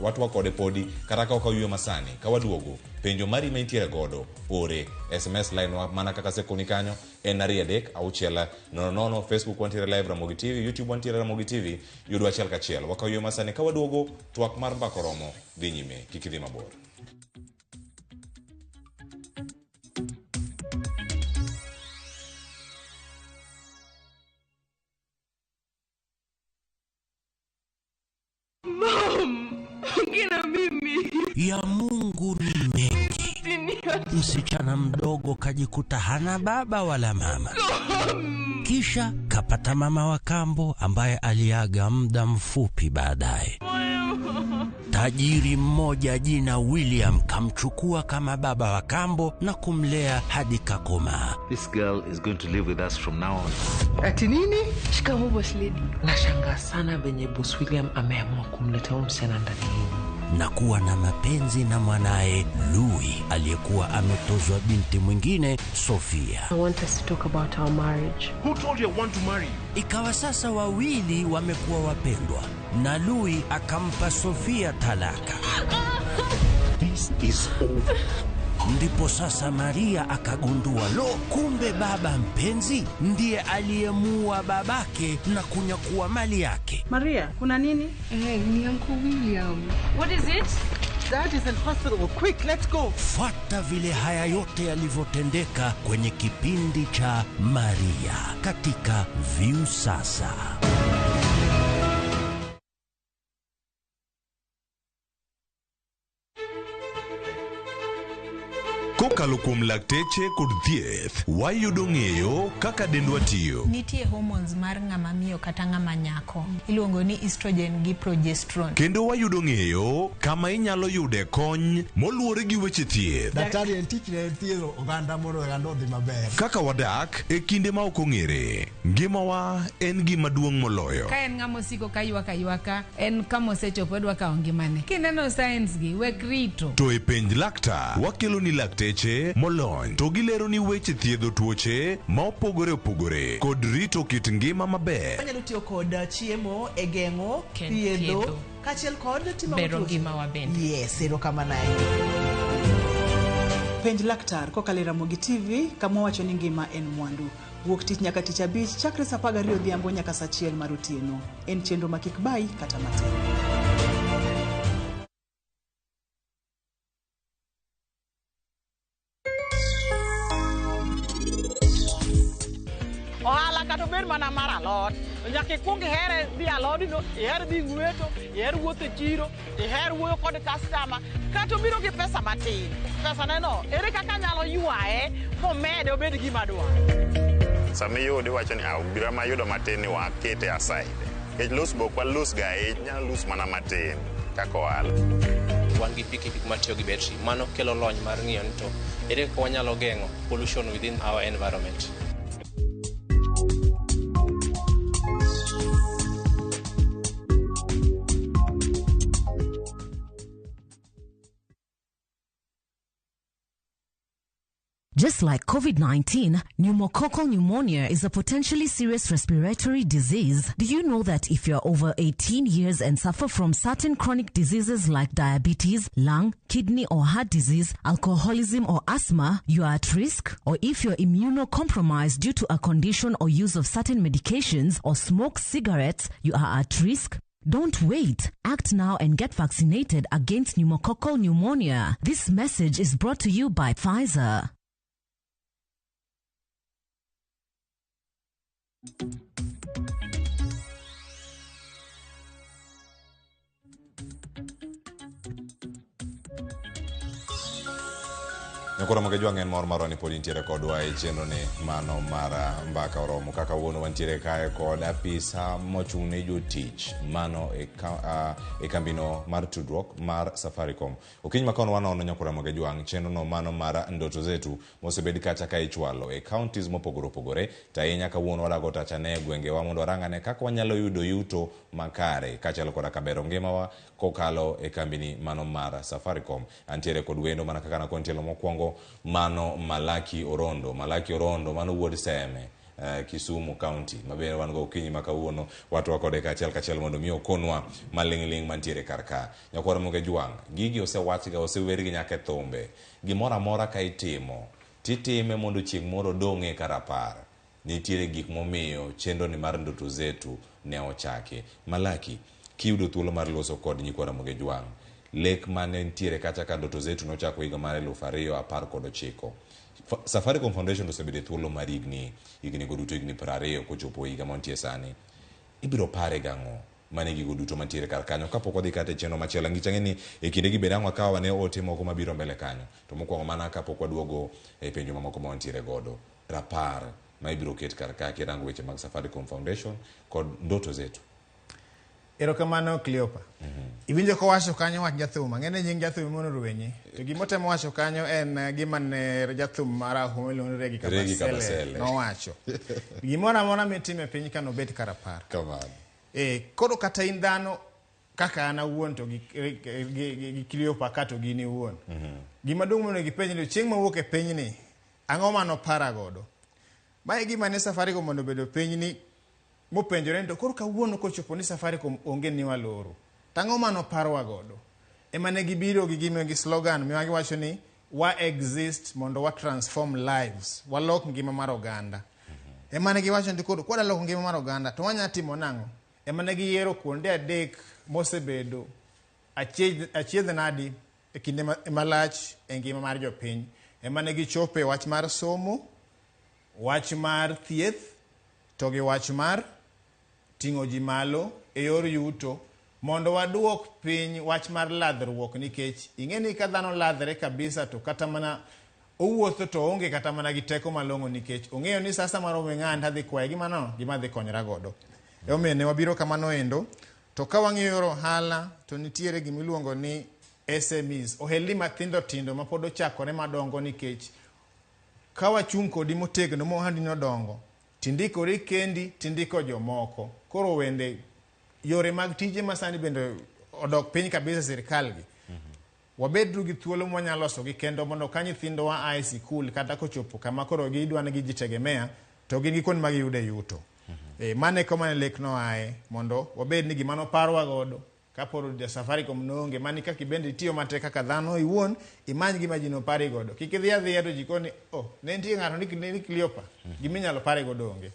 S2: Watwa kode podi kata ka ok wayueyo masani. Ka waduogo, penjo mari ma intiere godo ore SMS line wa mana kaka asekoni kanyo en 2 3 6 0 0. Facebook wantiere live Ramogi TV, YouTube wantiere Ramogi TV, yudwa achiel kachiel. Wakaw masani ka waduogo, twak mar mbaka oromo dhi nyime, kik idhi mabor.
S7: Ya Mungu ni mengi. Msichana mdogo kajikuta hana baba wala mama, kisha kapata mama wa kambo ambaye aliaga muda mfupi baadaye. Tajiri mmoja jina William kamchukua kama baba wa kambo na kumlea hadi kakomaa.
S9: This girl is going to live with us from now on.
S11: Ati nini? Shikamoo boss lady.
S18: Nashangaa sana venye boss William ameamua kumleta huyu msichana ndani yenu.
S7: Na kuwa na mapenzi na mwanaye Louis aliyekuwa ametozwa binti mwingine Sofia.
S11: I want us to talk about our marriage.
S7: Who told you I want to marry you? Ikawa sasa wawili wamekuwa wapendwa na Louis akampa Sofia talaka.
S9: This is over.
S7: Ndipo sasa Maria akagundua, lo, kumbe baba mpenzi ndiye aliyemuua babake na kunyakua mali yake.
S10: Maria, kuna nini?
S11: Ni Uncle William.
S4: What is it?
S13: Dad is in hospital. Quick, let's go.
S7: Fuata vile haya yote yalivyotendeka kwenye kipindi cha Maria katika Viusasa.
S16: Kokalo kuom lakteche kod thieth, wayudo ng'eyo kaka dendwa tiyo.
S19: Nitie hormones mar ng'ama miyo kata ng'ama nyako iluongo ni estrogen gi progesterone.
S16: Kendo wayudo ng'eyo kama inyalo yude kony moluwore gi weche thieth.
S17: Daktari en tich ne thiedho oganda mondo oganda odhi maber.
S16: Kaka wadak e kinde ma ok ong'ere, ngimawa en gima duong' moloyo.
S22: Ka en ng'ama osiko ka ywak aywaka, en kama osechopo odwa kawo ngimane. Kineno signs gi, wek rito.
S16: To e penj laktar, wakelo ni lakteche molony to gilero ni weche thiedho tuoche ma opogore opogore kod rito kit ngima maber.
S10: Wanyalo tiyo kod chiemo e geng'o, thiedho,
S22: thiedho.
S10: kaachiel kod timo
S22: Bero
S10: tuoche.
S22: ngimawa bende.
S10: Yes, erokamano ahinya. Penj laktar kokalo e Ramogi TV kama wacho ni ngima en mwandu. Wuok tich nyaka tich abich chakre saa 12 odhiambo nyaka saa 1 mar otieno. En chenro ma kik bayi kata matin.
S13: Ohala kata obed mana mar alot, nyaka ikwong ihere dhi alodino, iher dhi ng'weto, iher wuotho e chiro, iher wuoyo kod customer, kata obiro gi pesa matin. Pesa neno, ere kaka anyalo ywaye momede obed gima dwaro.
S27: Sama iyude iwacho ni ah, bira mayudo matin ni wakete aside. Nikech lose be ok walose ga ahinya, inyalo lose mana matin kaka ohala.
S12: Wan gi pikipiki matiyo gi betri. Mano kelo lony mar ng'iyo ni to ere kaka wanyalo geng'o pollution within our environment.
S28: Just like COVID 19, pneumococcal pneumonia is a potentially serious respiratory disease. Do you know that if you're over 18 years and suffer from certain chronic diseases like diabetes, lung, kidney, or heart disease, alcoholism, or asthma, you are at risk? Or if you're immunocompromised due to a condition or use of certain medications or smoke cigarettes, you are at risk? Don't wait. Act now and get vaccinated against pneumococcal pneumonia. This message is brought to you by Pfizer.
S2: Nyakoro Mogejwang' en mor marwa ni pod intiere kodwa e chenro ni mano mar Mbaka Oromo. Kaka wuono wantiere kae kod apisa mochung' ne jotich mano e, ka, e kambino mar tudruok mar Safaricom. Okinyi ma kono wanono Nyakoro Mogejwang' chenro no mano mar Ndoto Zetu mosebed kacha ka ichwalo e counties mopogore opogore. To ahinya kawuono wadago tachane e gwengewa mondo warang'ane kaka wanyalo yudo yuto makare kaachiel koda ka bero ngimawa kokalo e kambini mano mar Safaricom. Antiere kod wendo mana kaka nakon tielo mokwongo mano Malaki Orondo. Malaki Orondo mano wuod Seme. Kisumu County maber wan go okinyi ma kawuono watwa kode kaachiel kachiel mondo mi okonwa maling'ling' mantiere kar ka. Nyakwar Mogejwang', gigi osewachga osewergi nyaka e thumbe. Gimoro amora ka itimo, titime mondo chieng' moro odong' e karapar. Nitiere gik momiyo chenro ni mar Ndoto Zetu ne ochaki. Malaki, kiyudo thuolo mar loso kod nyikwa Ramogi Ojwang', lek mane nitiere kacha ka Ndoto Zetu nochako higa mar 2019. Safaricom Foundation osebedo e thuolo mar higni higni go duto higni 20 kochopo higa mantie sani. Ibiro pare gang'o? Mano e gigo duto mantiere kar kanyo. Kapok wadhi kata e chenro machielo, ang'ich ang'e ni e kindegi bende ang' wakaw ane ote moko mabiro mbele kanyo. To mokwongo mana kapok waduogo e penjo mamoko ma wantiere godo. Rapar ma ibiro ket kar ka kirango weche mag Safaricom Foundation kod ndoto zetu.
S3: Erokamano Cleopa. Iwinjo kowacho kanyo wach jathum, ang'e ni nying jathum mono rwenyi. To gima otemo wacho kanyo en gima ne jathum marahuma miluongo ni Regi
S2: Regi
S3: Kabasele
S2: Kabasele.
S3: nowacho. Gimoro amora mitimo e piny ka nobed ka rapar.
S2: Kamano.
S3: Eh, koro kata in dhano kaka an awuon to gi Cleopa ka to gin iwuon. Gima duong' monego ipenj ni chieng' mawuok e pinyni, ang'o mano para godo? Mae e gima ne Safaricom mondo obedo piny ni mopenjore ni to koro kawuono kochopo ni Safaricom onge ni waloro. To ang'o mano parwa godo? Ema ne gibiro gi gima gi slogan ma giwacho ni wa exist mondo wa transform lives, walok ngima mar oganda. Ema ne giwacho ni koro kwadwa loko ngima mar oganda to wanya timo nang'o? Ema ne giyiero kuonde adek mosebedo achiedh nadi e kinde malach e ngima mar jopiny. Ema ne gichope wach mar somo, wach mar thieth, to gi wach mar ting'o ji malo e yor yuto mondo waduok piny wach mar ladhruok nikech ing'e ni ka dhano ladhre kabisa to kata mana owuotho to oonge kata mana gi teko malong'o nikech ong'eyo ni sasa mar ome ng'ani tadhi kwaye gima no gima dhi konyora godo. Emomiyo ne wabiro kamano endo. To ka wang'iyo yor ohala to nitiere gimiluongo ni SMEs, ohelni mathindo tindo mapod ochakore madongo nikech ka wachung' kodi motegno ma ohandi nodongo tindikori kendi tindiko jomoko. Koro wende yore mag tije masani bende odok piny kabisa sirikal gi. Wabedru gi thuolo mwanyalo loso gi kendo mondo ka nyithindwa a e sikul kata kochopo kama koro gidwa ni gijitegemea to gin gi kuonde ma giyude yuto. Mano e kama ne lek noaye mondo wabed ni gima noparwa godo kaporo ja Safaricom noonge mani kaka ibende itiyo matek kaka dhano iwuon imany gima ji nopari godo. Kik idhi adhiya to ji koni oh ne nitie ng'ato ni Cleopa giminyalo pare godo onge.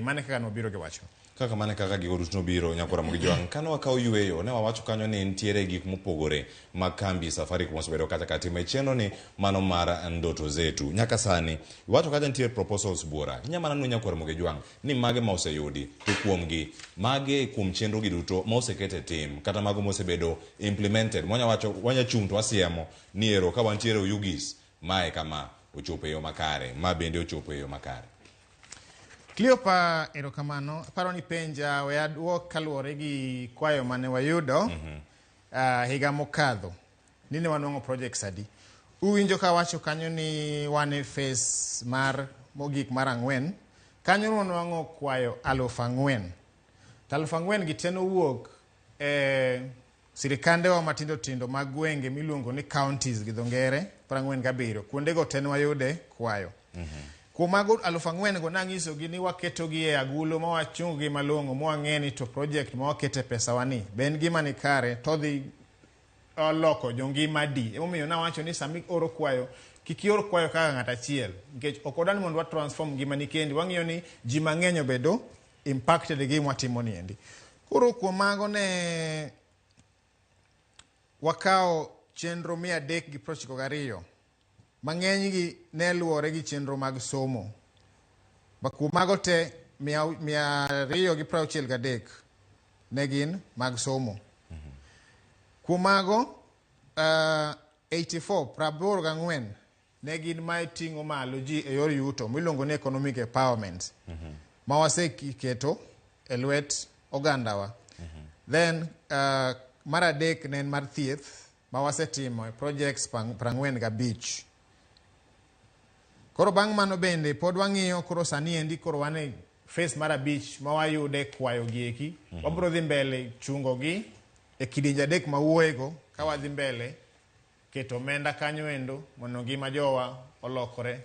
S3: Mano e kaka nobiro gi wachno.
S2: Kaka mane kaka gigo duto nobiro nyakwara Ramogi Jwang'. Kane wakawo yueyo, ne wawacho kanyo ni nitiere gik mopogore ma kambi Safaricom osebedo kacha ka timo e chenro ni mano mar ndoto zetu. Nyaka sani, iwacho kacha nitiere proposals buora. Inya mana nwo nyakwara Ramogi Jwang' ni mage ma oseyudi to kuomgi, mage kuom chenro gi duto ma oseket e tim kata mago mosebedo implemented. Mwanya wacho, wanya chung' to wasiemo ni ero ka wantiere Oyugis, mae kama ochopo e yo makare, ma bende ochopo e yo makare.
S3: Cleopa, erokamano. Aparo ni penja we aduok kaluwore gi kwayo mane wayudo higa mokadho ni ne wanwang'o projects adi. Uwinjo ka wacho kanyo ni wan e phase mar mogik mar 4. Kanyo wanwang'o kwayo 4,000. To 4,000 gi te nowuok e sirikandewa matindo tindo mag gwenge miluongo ni counties gi dho ngere 47. Kuondego te ne wayude kwayo. Kuom mago 4,000 go nang'isogi ni waketogi e agulu ma wachung gi malong'o mwang'e ni to project ma wakete pesawa ni be en gima ni kare to dhi loko jongima di. Emomiyo nawacho ni sama ioro kwayo kik ior kwayo kaka ng'at achiel nikech ok wadwa ni mondo wa transform ngimani kendi, wang'iyo ni ji mang'eny obedo impacted gi gima watimo ni endi. Koro kuom mago ne wakawo chenro 392 mang'eny gi ne luwore gi chenro mag somo. Ba kuom mago te 263 ne gin mag somo. Kuom mago 84 84 ne gin ma iting'o malo ji e yor yuto miluongo ni economic empowerment ma waseketo e lwet ogandawa. Then mar adek ne en mar thieth ma wasetimo e projects 45. Koro bang' mano bende pod wang'iyo koro sani endi koro wan e phase mar 5 ma wayude kwayo gi eki. Wabiro dhi mbele chungo gi e kidienje 3 mawuoyego ka wadhi mbele keto omenda kanyo endo mondo ngima jowa olokore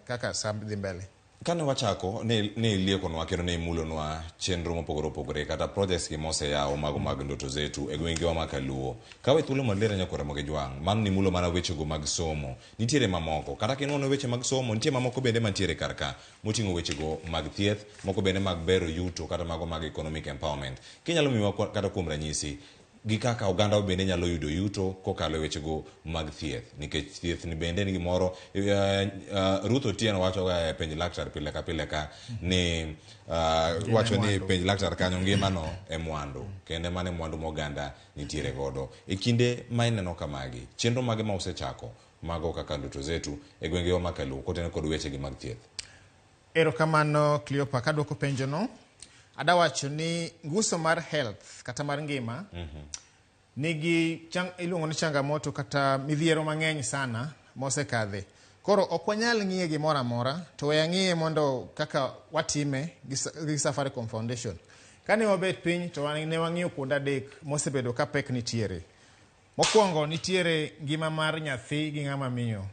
S3: kaka sa dhi mbele.
S2: Kane wachako ne iliekonwa kendo ne imulonwa chenro mopogore opogore kata projects gi moseyaw mago mag ndoto zetu e gwengewa ma Kaluo. Kawe thuolo mondo iler nyakwar Ramogi Jwang', mano nimulo mana wechego mag somo. Nitiere mamoko, kata kinono weche mag somo, nitie mamoko bende mantiere kar ka moting'o wechego mag thieth, moko bende mag bero yuto kata mago mag economic empowerment. Kinyalo miwa kata kuom ranyisi, gi kaka oganda bende nyalo yudo yuto kokalo e wechego mag thieth nikech thieth ni bende ni gimoro Ruth Otieno wacho ga e penj laktar pile ka pile ka ni wacho ni penj laktar kanyo ngimano e mwandu kendo mano e mwandu ma oganda nitiere godo e kinde ma ineno kamagi chenro mage ma usechako mago kaka Ndoto Zetu e gwengewa ma Kaluo kotenore kod wechegi mag thieth?
S3: Erokamano Cleopa, kaduoko penjono adawacho ni nguso mar health kata mar ngima nigi iluongo ni changamoto kata midhiero mang'eny sana mosekadhe. Koro ok wanyal ng'iye gimoro amora, to we ang'iye mondo kaka watime gi Safaricom Foundation. Kane wabet piny to ne wang'iyo kuonde adek mosebedo ka pek nitiere. Mokwongo nitiere ngima mar nyathi gi ng'ama miyo.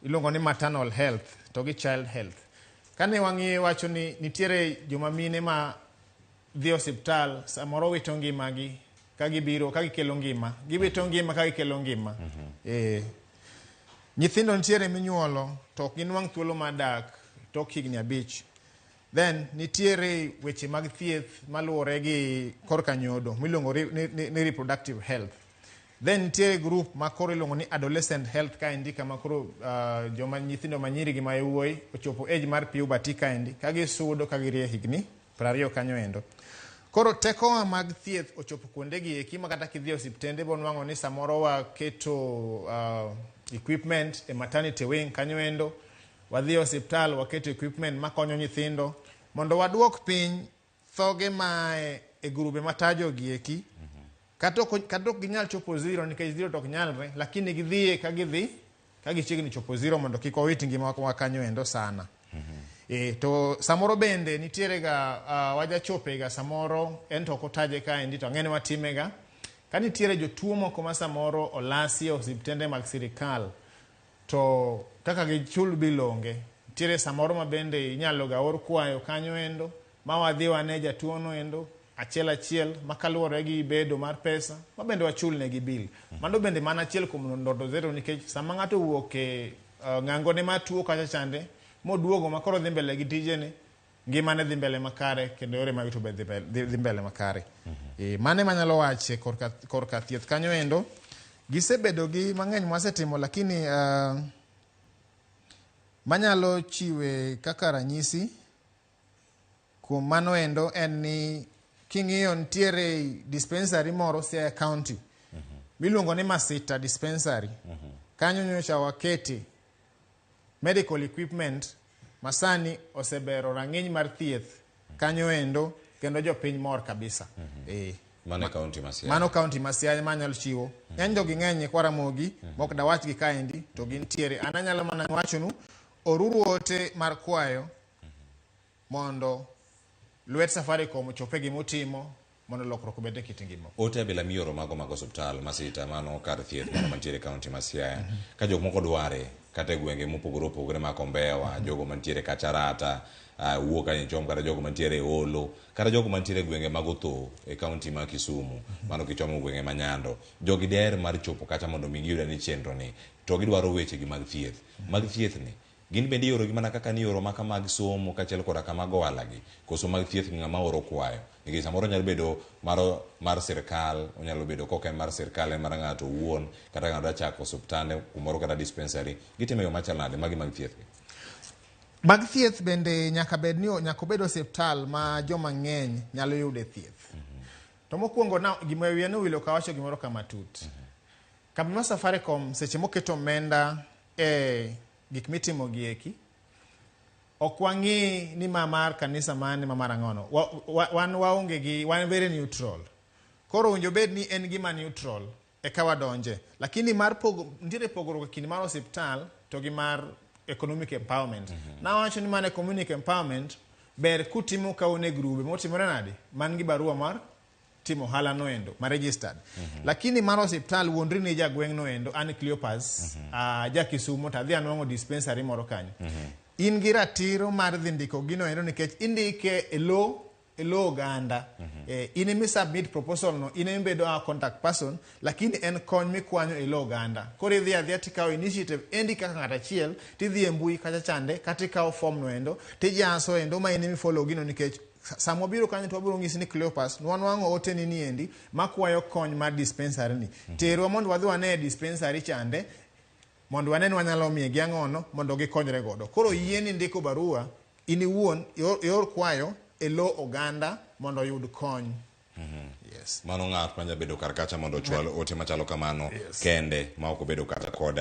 S3: Iluongo ni maternal health to gi child health. Kane wang'iye wacho ni nitiere joma mine ma dhi osiptal samoro wito ngimagi ka gibiro ka gikelo ngima. Giwito ngima ka gikelo ngima. Nyithindo nitiere minyuolo to ok ginwang' thuolo mar dak tok higni 5. Then nitiere weche mag thieth maluwore gi korka nyodo miluongo ni reproductive health. Then nitiere group ma koro iluongo ni adolescent health kaendi kama koro joma nyithindo manyiri gi ma yawuoyi ochopo age mar puberty kaendi ka gisudo ka girie higni 20 kanyo endo. Koro tekowa mag thieth ochopo kuonde gi eki ma kata kidhi e osiptende bonwang'o ni samoro waketo equipment e maternity wing kanyo endo, wadhi e osiptal waketo equipment makonyo nyithindo mondo waduok piny thoge ma e grube matajo gi eki. Kata ok ginyal chopo zero nikech zero to ok nyalre, lakini gidhiye ka gidhi ka gichiegni chopo zero mondo kik wawit ngima wa kanyo endo sana. To samoro bende nitiere ga wajachope ga samoro en to ok otaje kaendi to ang'e ni watime ga. Ka nitiere jotuo moko ma samoro olasi e osiptende mag sirikal to kaka gichul bill onge. Nitiere samoro ma bende inyalo ga or kwayo kanyo endo ma wadhi wane jatuo no endo achiel achiel ma kaluwore gi bedo mar pesa ma bende wachul negi bill. Mano bende mana achiel kuom Ndoto Zetu nikech sama ng'ato owuok e ng'angone mar tuo kacha chande moduogo ma koro dhi mbele gi tijene, ngimane dhi mbele makare kendo yore mag yuto be dhi mbele makare. Mano ema anyalo wache korka thieth kanyo endo. Gisebedo gi mang'eny mwasetimo lakini manyalo chiwe kaka ranyisi kuom mano endo en ni king'iyo nitiere dispensary moro Siaya County miluongo ni Masita Dispensary. Kanyo nyocha wakete medical equipment masani osebero rang'iny mar thieth kanyo endo kendo jopiny mor kabisa.
S2: Mano e county ma Siaya.
S3: Mano county ma Siaya manyalo chiwo. Ng'eny jogi ng'eny kwa Ramogi, mok dawach gi kaendi to gintiere. An anyalo mana wachonu oruru ote mar kwayo mondo lwet Safaricom ochope gimotimo mondo lokruok obed e kit ngima.
S2: Ote abila mioro mago mag osiptal Masita mano kar thieth mano mantiere e county ma Siaya. Ka jok moko dware kata e gwenge mopogore opogore ma Kombewa, jogo mantiere Kacharata, wuok kanyo chom kata jogo mantiere e Olo, kata jogo mantiere e gwenge mag Otho e county ma Kisumu, mano kichomo gwenge ma Nyando. Jogi diher mar chopo kacha mondo mi giyud ane chenro ni to gidwaro weche gi mag thieth. Mag thieth ni gin bende ioro gi mana kaka nioro maka mag somo kaachiel koda ka mag ohala gi, koso mag thieth ng'ama oro kwayo. Nikech samoro nyalo bedo mar sirkal, onyalo bedo kok en mar sirkal en mar ng'ato owuon, kata ng'ato dwa chako osiptande kumoro kata dispensary. Gitimo e yo machal nade magi mag thieth gi?
S3: Mag thieth bende nyaka bed ni nyaka obed osiptal ma joma ng'eny nyalo yude thieth. To mokwongo na gima wiya nowil ok awacho gimoro kama tut. Kambi mar Safaricom seche moketo omenda e gik mitimo gi eki, ok wang'i ni ma mar kanisa mane ma mar ang'ono. Wan waonge gi, wan very neutral. Koro owinjo bed ni en gima neutral eka wadonje. Lakini mar pogo, nitiere pogruok e kind mar osiptal to gi mar economic empowerment. Nawacho ni mar economic empowerment ber kutimo ka un e grube motimore nade man gi barua mar timo ohala no endo ma registered. Lakini mar osiptal wuondri ni jagweng' no endo an Cleopas, ja Kisumo to adhi anwang'o dispensary moro kanyo. In gi ratiro mar dhi ndiko gino endo nikech indike e lo oganda. In emi submit proposal no, in emi bedo our contact person, lakini en kony mikwanyo e lo oganda. Koro idhi adhiya tikawo initiative endi kaka ng'at achiel, tidhi e mbui kacha chande, kata ikawo form no endo, tijaso endo ma in emi follow gino nikech Sama wabiro kanyo to wabiro nyisi ni Cleopas, nwanwang'o oteni niendi makwayo kony mar dispensary ni. Terwa mondo wadhi wane e dispensary chande mondo wane ni wanyalo miye gi ang'ono mondo gikonyre godo. Koro yieni ndiko barua in iwuon ior kwayo e lo oganda mondo oyud kony.
S2: Yes. Mano ng'at ma bedo kar kacha mondo ochwal ote machalo kamano kende ma ok obedo kata kod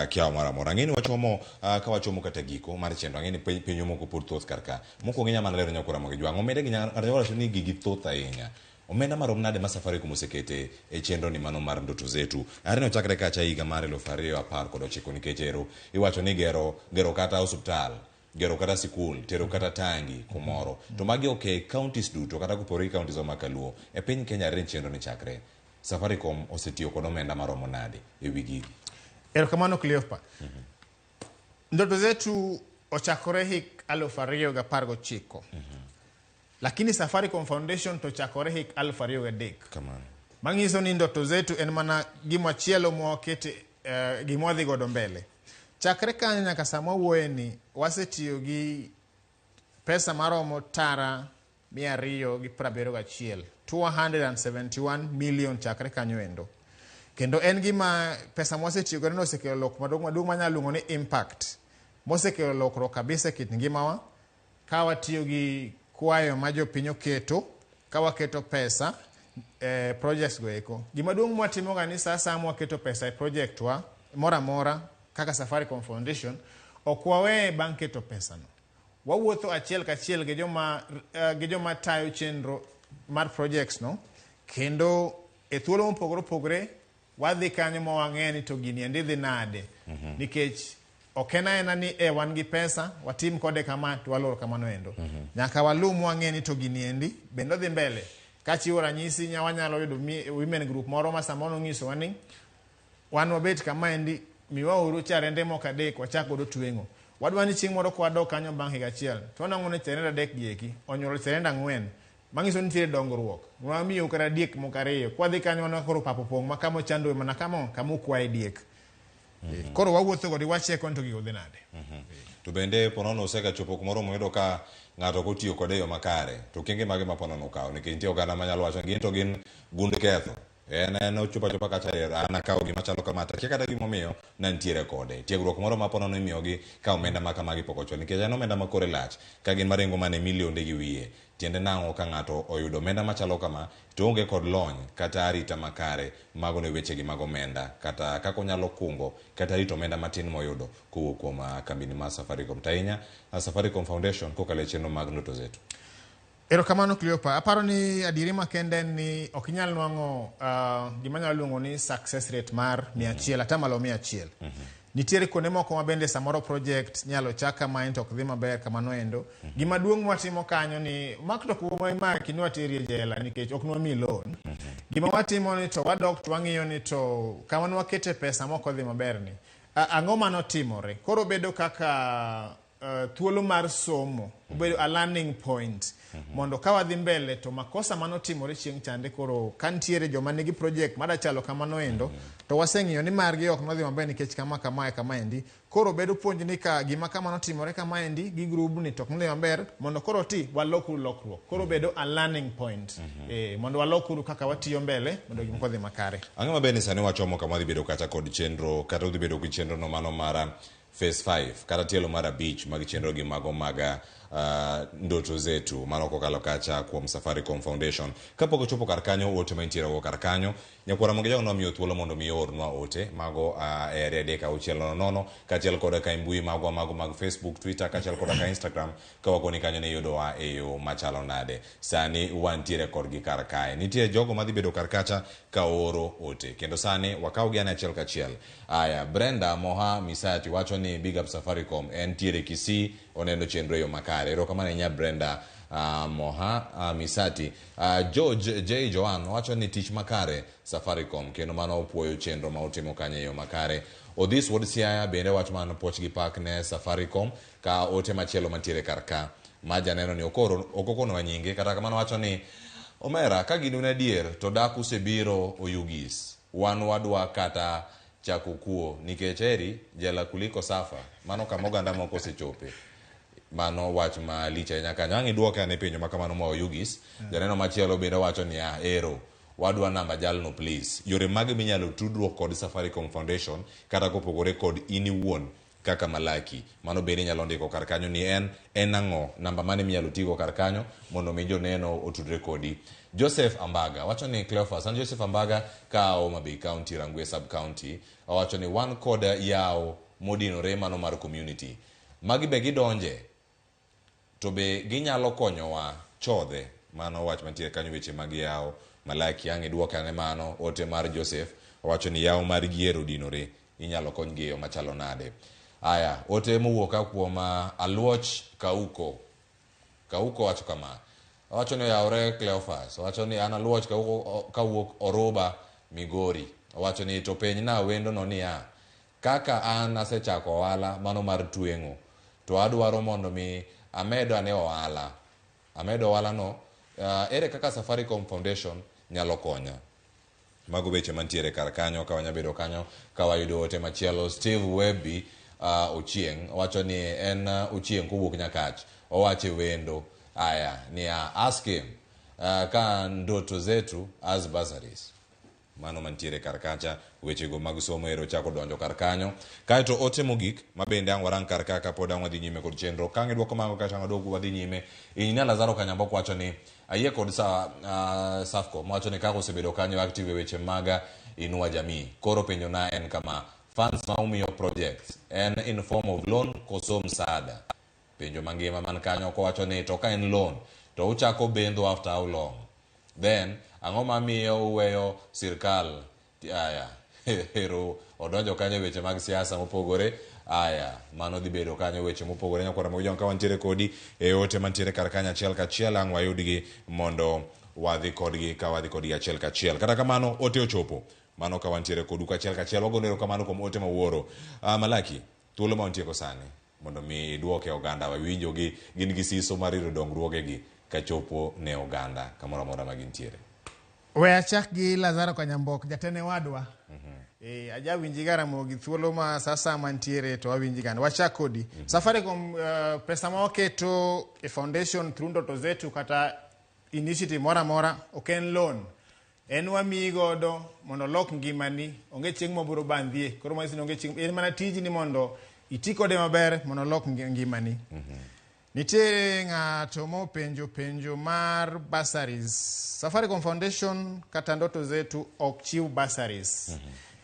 S2: kiawa moro amora. Ang'e ni wachomo ka wachomo kata giko mar chenro. Ang'e ni penjo moko pod thoth kar ka. Mokwongo inya mana lero nyakwa Ramogi Jwang'. Omenda gi ng'ato nyalo wacho ni gigi thoth ahinya. Omenda marom nade ma Safaricom osekete e chenro ni mano mar Ndoto Zetu. Are nochakre kacha higa mar 2019 nikech ero iwacho ni gero kata osuptal, gero kata sikul, tero kata tangi kumoro. To magi ok e counties duto kata kopogore gi counties ma kaluo. E piny Kenya are chenro ni chakre. Safaricom osetiyo kod omenda maromo nade e wi gigi?
S3: Erokamano Cleopa. Ndoto Zetu ochakore hik 2019. Lakini Safaricom Foundation to chakore hik 2003.
S2: Kamano.
S3: Manyiso ni Ndoto Zetu en mana gimachielo mwakete gima wadhi godo mbele. Chakre kanyo nyaka sama wawuoye ni wasetiyo gi pesa maromo tara 271, 271 million chakre kanyo endo. Kendo en gima pesa mwasetiyo godo no osekelo lokruok maduong' maduong' manyalo luongo ni impact. Mosekelo lokruok kabisa e kit ngimawa ka watiyo gi kwayo ma jopiny oketo, ka waketo pesa e projects go eko. Gima duong' mwatimoga ni sa asaya mwaketo pesa e project wa moro amora kaka Safaricom Foundation, ok waweye bang' keto pesa no. Wawuotho achiel kachiel gi joma tayo chenro mar projects no, kendo e thuolo mopogore opogore wadhi kanyo ma wang'e ni to gini endi dhi nade. Nikech ok en aena ni wan gi pesa watim kode kama to walor kamano endo. Nyaka waluw mwang'e ni to gini endi bende odhi mbele. Kachiwo ranyisi wanyalo yudo women group moro ma samoro nonyisowa ni wan wabet kama endi miwauru charende moko adek wachak godo tweng'o. Wadwa ni chieng' moro kwadok kanyo bang' higa achiel to wanang'o ni charende adek gi eki onyuolo charende 4 manyiso ni nitiere dongruok. Wamiyo kata diek moko 2 kwadhi kanyo waneno koro pap opong' ma kama ochandoe mana kama okwaye diek. Koro wawuotho kode wacheko ni to gigo dhi nade.
S2: To bende ponono osekachopo kumoro moyudo ka ng'ato ok otiyo kode e yo makare to okenge mage ma ponono okawo nikech nitie oganda manyalo wacho ni gin to gin gund ketho. En ochopo achopa kacha an akawo gima chalo kama to akia kata gimomiyo nantiere kode. Tiegruok moro ma ponono imiyogi ka omenda ma kamagi pok ochwal nikech en omenda ma kore lach ka gin maringo mana e milionde gi wiye. Tiende nang'o ka ng'ato oyudo omenda machalo kama to onge kod lony kata arita makare mago ne wechegi mag omenda kata kaka onyalo kungo kata rito omenda matin moyudo kowuok kuom kambini mar Safaricom. To ahinya Safaricom Foundation kokalo e chenro mag Ndoto Zetu.
S3: Erokamano Cleopa. Aparo ni adieri makende en ni ok inyal nwang'o gima anyalo luongo ni success rate mar 100, atamalo 100. Nitiere kuonde moko ma bende samoro project nyalo chak kamae to ok dhi maber kamano endo. Gima duong' mwatimo kanyo ni mak to kuom maki ni wateri e jela nikech ok nwamiyi loan. Gima watimo ni to wadok to wang'iyo ni to kama nwakete pesa mok odhi maber ni ang'o manotimore. Koro bedo kaka thuolo mar somo, obedo a learning point. Mondo ka wadhi mbele to makosa manotimore chieng' chande koro ka nitiere joma nigi project madachalo kamano endo to waseng'iyo ni margi ok nodhi maber nikech kama kamae kamaendi. Koro bedo puonj ni ka gima kama notimore kamaendi gi grubni to ok nodhi maber mondo koro ti walokuru lokruok. Koro bedo a learning point. Mondo walokuru kaka watiyo mbele mondo gik moko odhi makare.
S2: Ang'o maber ni sani wachomo kama wadhi bedo kata kod chenro kata udhi bedo gi chenro no mano mar Phase 5 kata tielo mar 5 mag chenro gi mago mag Ndoto Zetu mano kokalo kacha kuom Safaricom Foundation. Kapok ochopo kar kanyo ote mantiere go kar kanyo nyakwar Ramogi Jwang' nomiyo thuolo mondo mi oornwa ote mago e 2 3 6 0 0 kaachiel koda ka e mbui magwa mago mag Facebook, Twitter kaachiel koda ka Instagram ka wakoni kanyo ni iyudowa e yo machalo nade. Sani wantiere kodgi kar kae. Nitie jogo madhi bedo kar kacha ka oro ote kendo sani wakaw gi ane achiel kachiel. Aya, Brenda Moha Misati wacho ni big up Safaricom en tiere Kisii oneno chenro e yo makare. Erokamano ahinya Brenda Moha Misati. George J Joan wacho ni tich makare Safaricom kendo mano opuoyo chenro ma utimo kanyo e yo makare. Odhis Wuod Siaya bende wacho mano puoch gi pak ne Safaricom ka ote machielo mantiere kar ka ma janeno ni ok okonowa nyinge kata kamano wacho ni omera ka gini un adier to dak usebiro Oyugis wan wadwa kata chako kuo nikech heri jela kuliko safa mano kama oganda moko osechope. Mano wach malich ahinya kanyo. Ang' iduoke ane penjo ma kamano moa Oyugis. Janeno machielo bende wacho niya, ero, wadwa namba jalno please. Yore mage minyalo tudruok kod Safaricom Foundation kata kopogore kod in iwuon kaka Malaki. Mano bende inyalo ndiko kar kanyo ni en en ang'o, namba mane minyalo tigo kar kanyo mondo mi joneno otudre kodi. Joseph Ambaga wacho ni Cleophas, an Joseph Ambaga ka Homa Bay County, Rangwe Sub County, owacho ni wan kod yawo modinore mano mar community. Magi be gidonje to be ginyalo konyowa chodhe. Mano wach mantiere kanyo weche mag yawo. Malaki ang' iduoke ane mano ote mar Joseph owacho ni yawo mar gier odinore inyalo konygi e yo machalo nade. Aya, ote mowuok ka kuom Aluoch Kauko. Kauko wacho kama. Owacho ni oyawore Cleophas. Owacho ni an Aluoch Kauko kawuok Oruba, Migori. Owacho ni to penjna wendo no niya, kaka an asechako ohala mano mar tweng'o to adwaro mondo mi amed ane ohala. Amed ohala no, ere kaka Safaricom Foundation nyalo konya? Mago weche mantiere kar kanyo ka wanya bedo kanyo ka wayudo ote machielo. Steve Webby Ochieng wacho ni en Ochieng kowuok Nyakach. Owacho e wendo aya niya ask him ka ndoto zetu as bursaries. Mano mantiere kar kacha wechego mag somo ero chako donjo kar kanyo. Kaeto ote mogik ma bende ang' warang kar ka kapod ang' wadhi nyime kod chenro. Ka ang' idwoko mago kacha ang' wadog wadhi nyime. Injinia Lazaro Kanyambok wacho ni ayie kod sa, Safcom wacho ni kaka osebedo kanyo active e weche mag Inua Jamii. Koro penjo na en kama, funds ma umiyo projects en in form of loan koso msaada? Penjo mangima man kanyo kowacho ni to ka en loan to uchako bendho after how long? Then ang'o mamiyo uweyo sirkal aya ero odonjo kanyo e weche mag siasa mopogore aya mano dhi bedo kanyo weche mopogore nyakwara Ramogi ka wantiere kodi e ote mantiere kar kanyo achiel kachiel ang' wayudgi mondo wadhi kodgi ka wadhi kodgi achiel kachiel kata kamano ote ochopo mano ka wantiere kodu kachiel kachiel wagono erokamano kuom ote mawuoro. Malaki thuolo ma wantieko sani mondo mi iduoke oganda wawinjo gi gin gi siso mar yudo dongruogegi kachopo ne oganda kamoro amora ma gintiere.
S3: We achak gi Lazaro Kanyambok, jatene wadwa. Aja winji ga Ramogi thuolo ma sasa mantiere to awinji gana. Wachak kodi. Safaricom pesa ma waketo e foundation through ndoto zetu kata initiative moro amora ok en loan. En wamiyi godo mondo olok ngimani, onge chieng' mobiro bandhie. Koro manyiso ni onge chieng' en mana tiji ni mondo iti kode maber mondo olok ngimani. Nitiere ng'ato mopenjo penjo mar bursaries. Safaricom Foundation kata ndoto zetu ok chiw bursaries.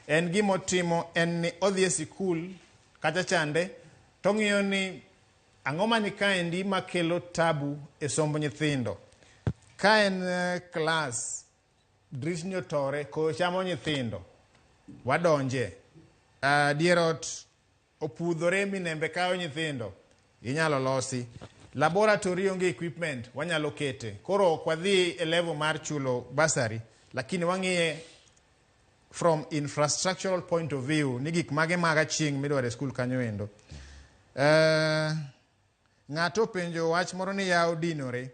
S3: En gimotimo en ni odhi e sikul kacha chande tong'iyo ni ang'o mani kaendi makelo tabu e somb nyithindo. Ka en klas, drisni otore, koyo chamo nyithindo, wadonje. Dier ot opudhore minembe kayo nyithindo, inyalo losi. Laboratory onge equipment, wanyalo kete. Koro ok wadhi e level mar chulo bursary, lakini wang'iye from infrastructural point of view ni gik mage mag aching' midwaro e skul kanyo endo. Ng'ato openjo wach moro ni yawo dinore.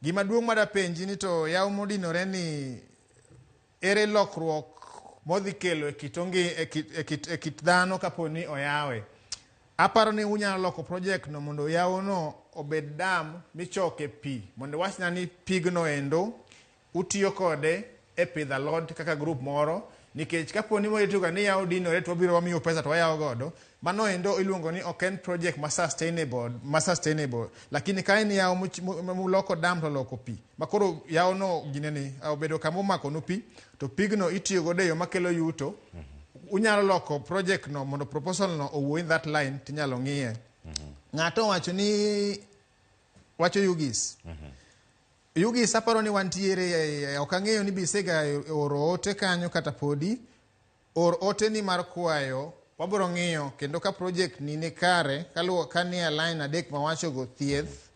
S3: Gima duong' madapenji ni to yawo modinore ni ere lokruok modhi kelo e kit, e kit dhano kapo ni oyawe. Aparo ni unyalo loko project no mondo yawo no obed dam michoke pi mondo wachna ni pigno endo utiyo kode e pidho alot kaka group moro nikech kapo ni waritoga ni yawo dinore to wabiro wamiyo pesa to wayawo godo mano endo iluongo ni ok en project ma sustainable lakini ka en yawo muloko dam to loko pi makoro yawo no ginene obedo kama omako nu pi to pigno itiyo godo e yo makelo yuto. Unyalo loko project no mondo proposal no owuo in that line tinyalo ng'iye. Ng'ato owacho ni wacho Yugis. Yugis aparo ni wantiere, ok ang'eyo ni bisega oro ote kanyo kata podi. Or ote ni mar kwayo, wabiro ng'iyo kendo ka project ni ni kare, kaluwo ka ni e line adek mawachogo thieth,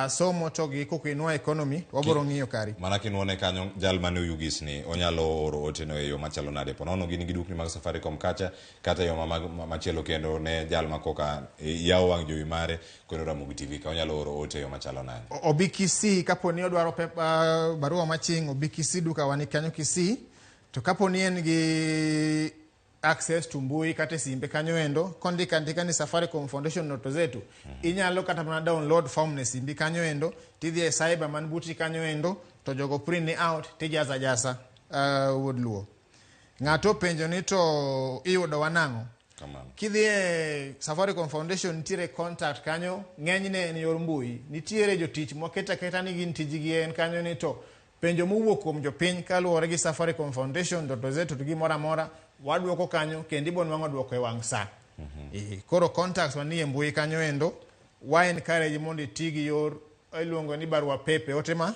S3: somo to gi koka inua economy, wabiro ng'iyo kari.
S2: Mana kinuone kanyo jal mane Oyugis ni onyalo oro ote no e yo machalo nade ponono gin gi dukni mag Safaricom kacha kata e yo machielo kendo ne jal ma koka yawo wang' jowi mare kendo Ramogi TV ka onyalo oro ote e yo machalo nade.
S3: Obi Kisii kapo ni odwaro barua maching' obi Kisii duka wa ni kanyo Kisii to kapo ni en gi access to mbui kata e simbe kanyo endo kondika andika ni Safaricom Foundation Ndoto Zetu. Inyalo kata mana download form ne simbi kanyo endo, tidhi e cyber man buti kanyo endo to jogo print ni out tijaza jasa. Wuod Luo, ng'ato openjo ni to iyudowa nang'o?
S2: Kamano.
S3: Kidhi e Safaricom Foundation nitiere contact kanyo, ng'enyne en yor mbui. Nitiere jotich mwaketo aketa ni gin tijgi en kanyo ni to penjo mowuok kuom jopiny kaluwore gi Safaricom Foundation Ndoto Zetu to gimoro amora waduoko kanyo kendo ibo nwang'o duoko e wang' sa. Koro contacts manie mbui kanyo endo wa encourage mondo iti gi yor iluongo ni barua pepe, ote ma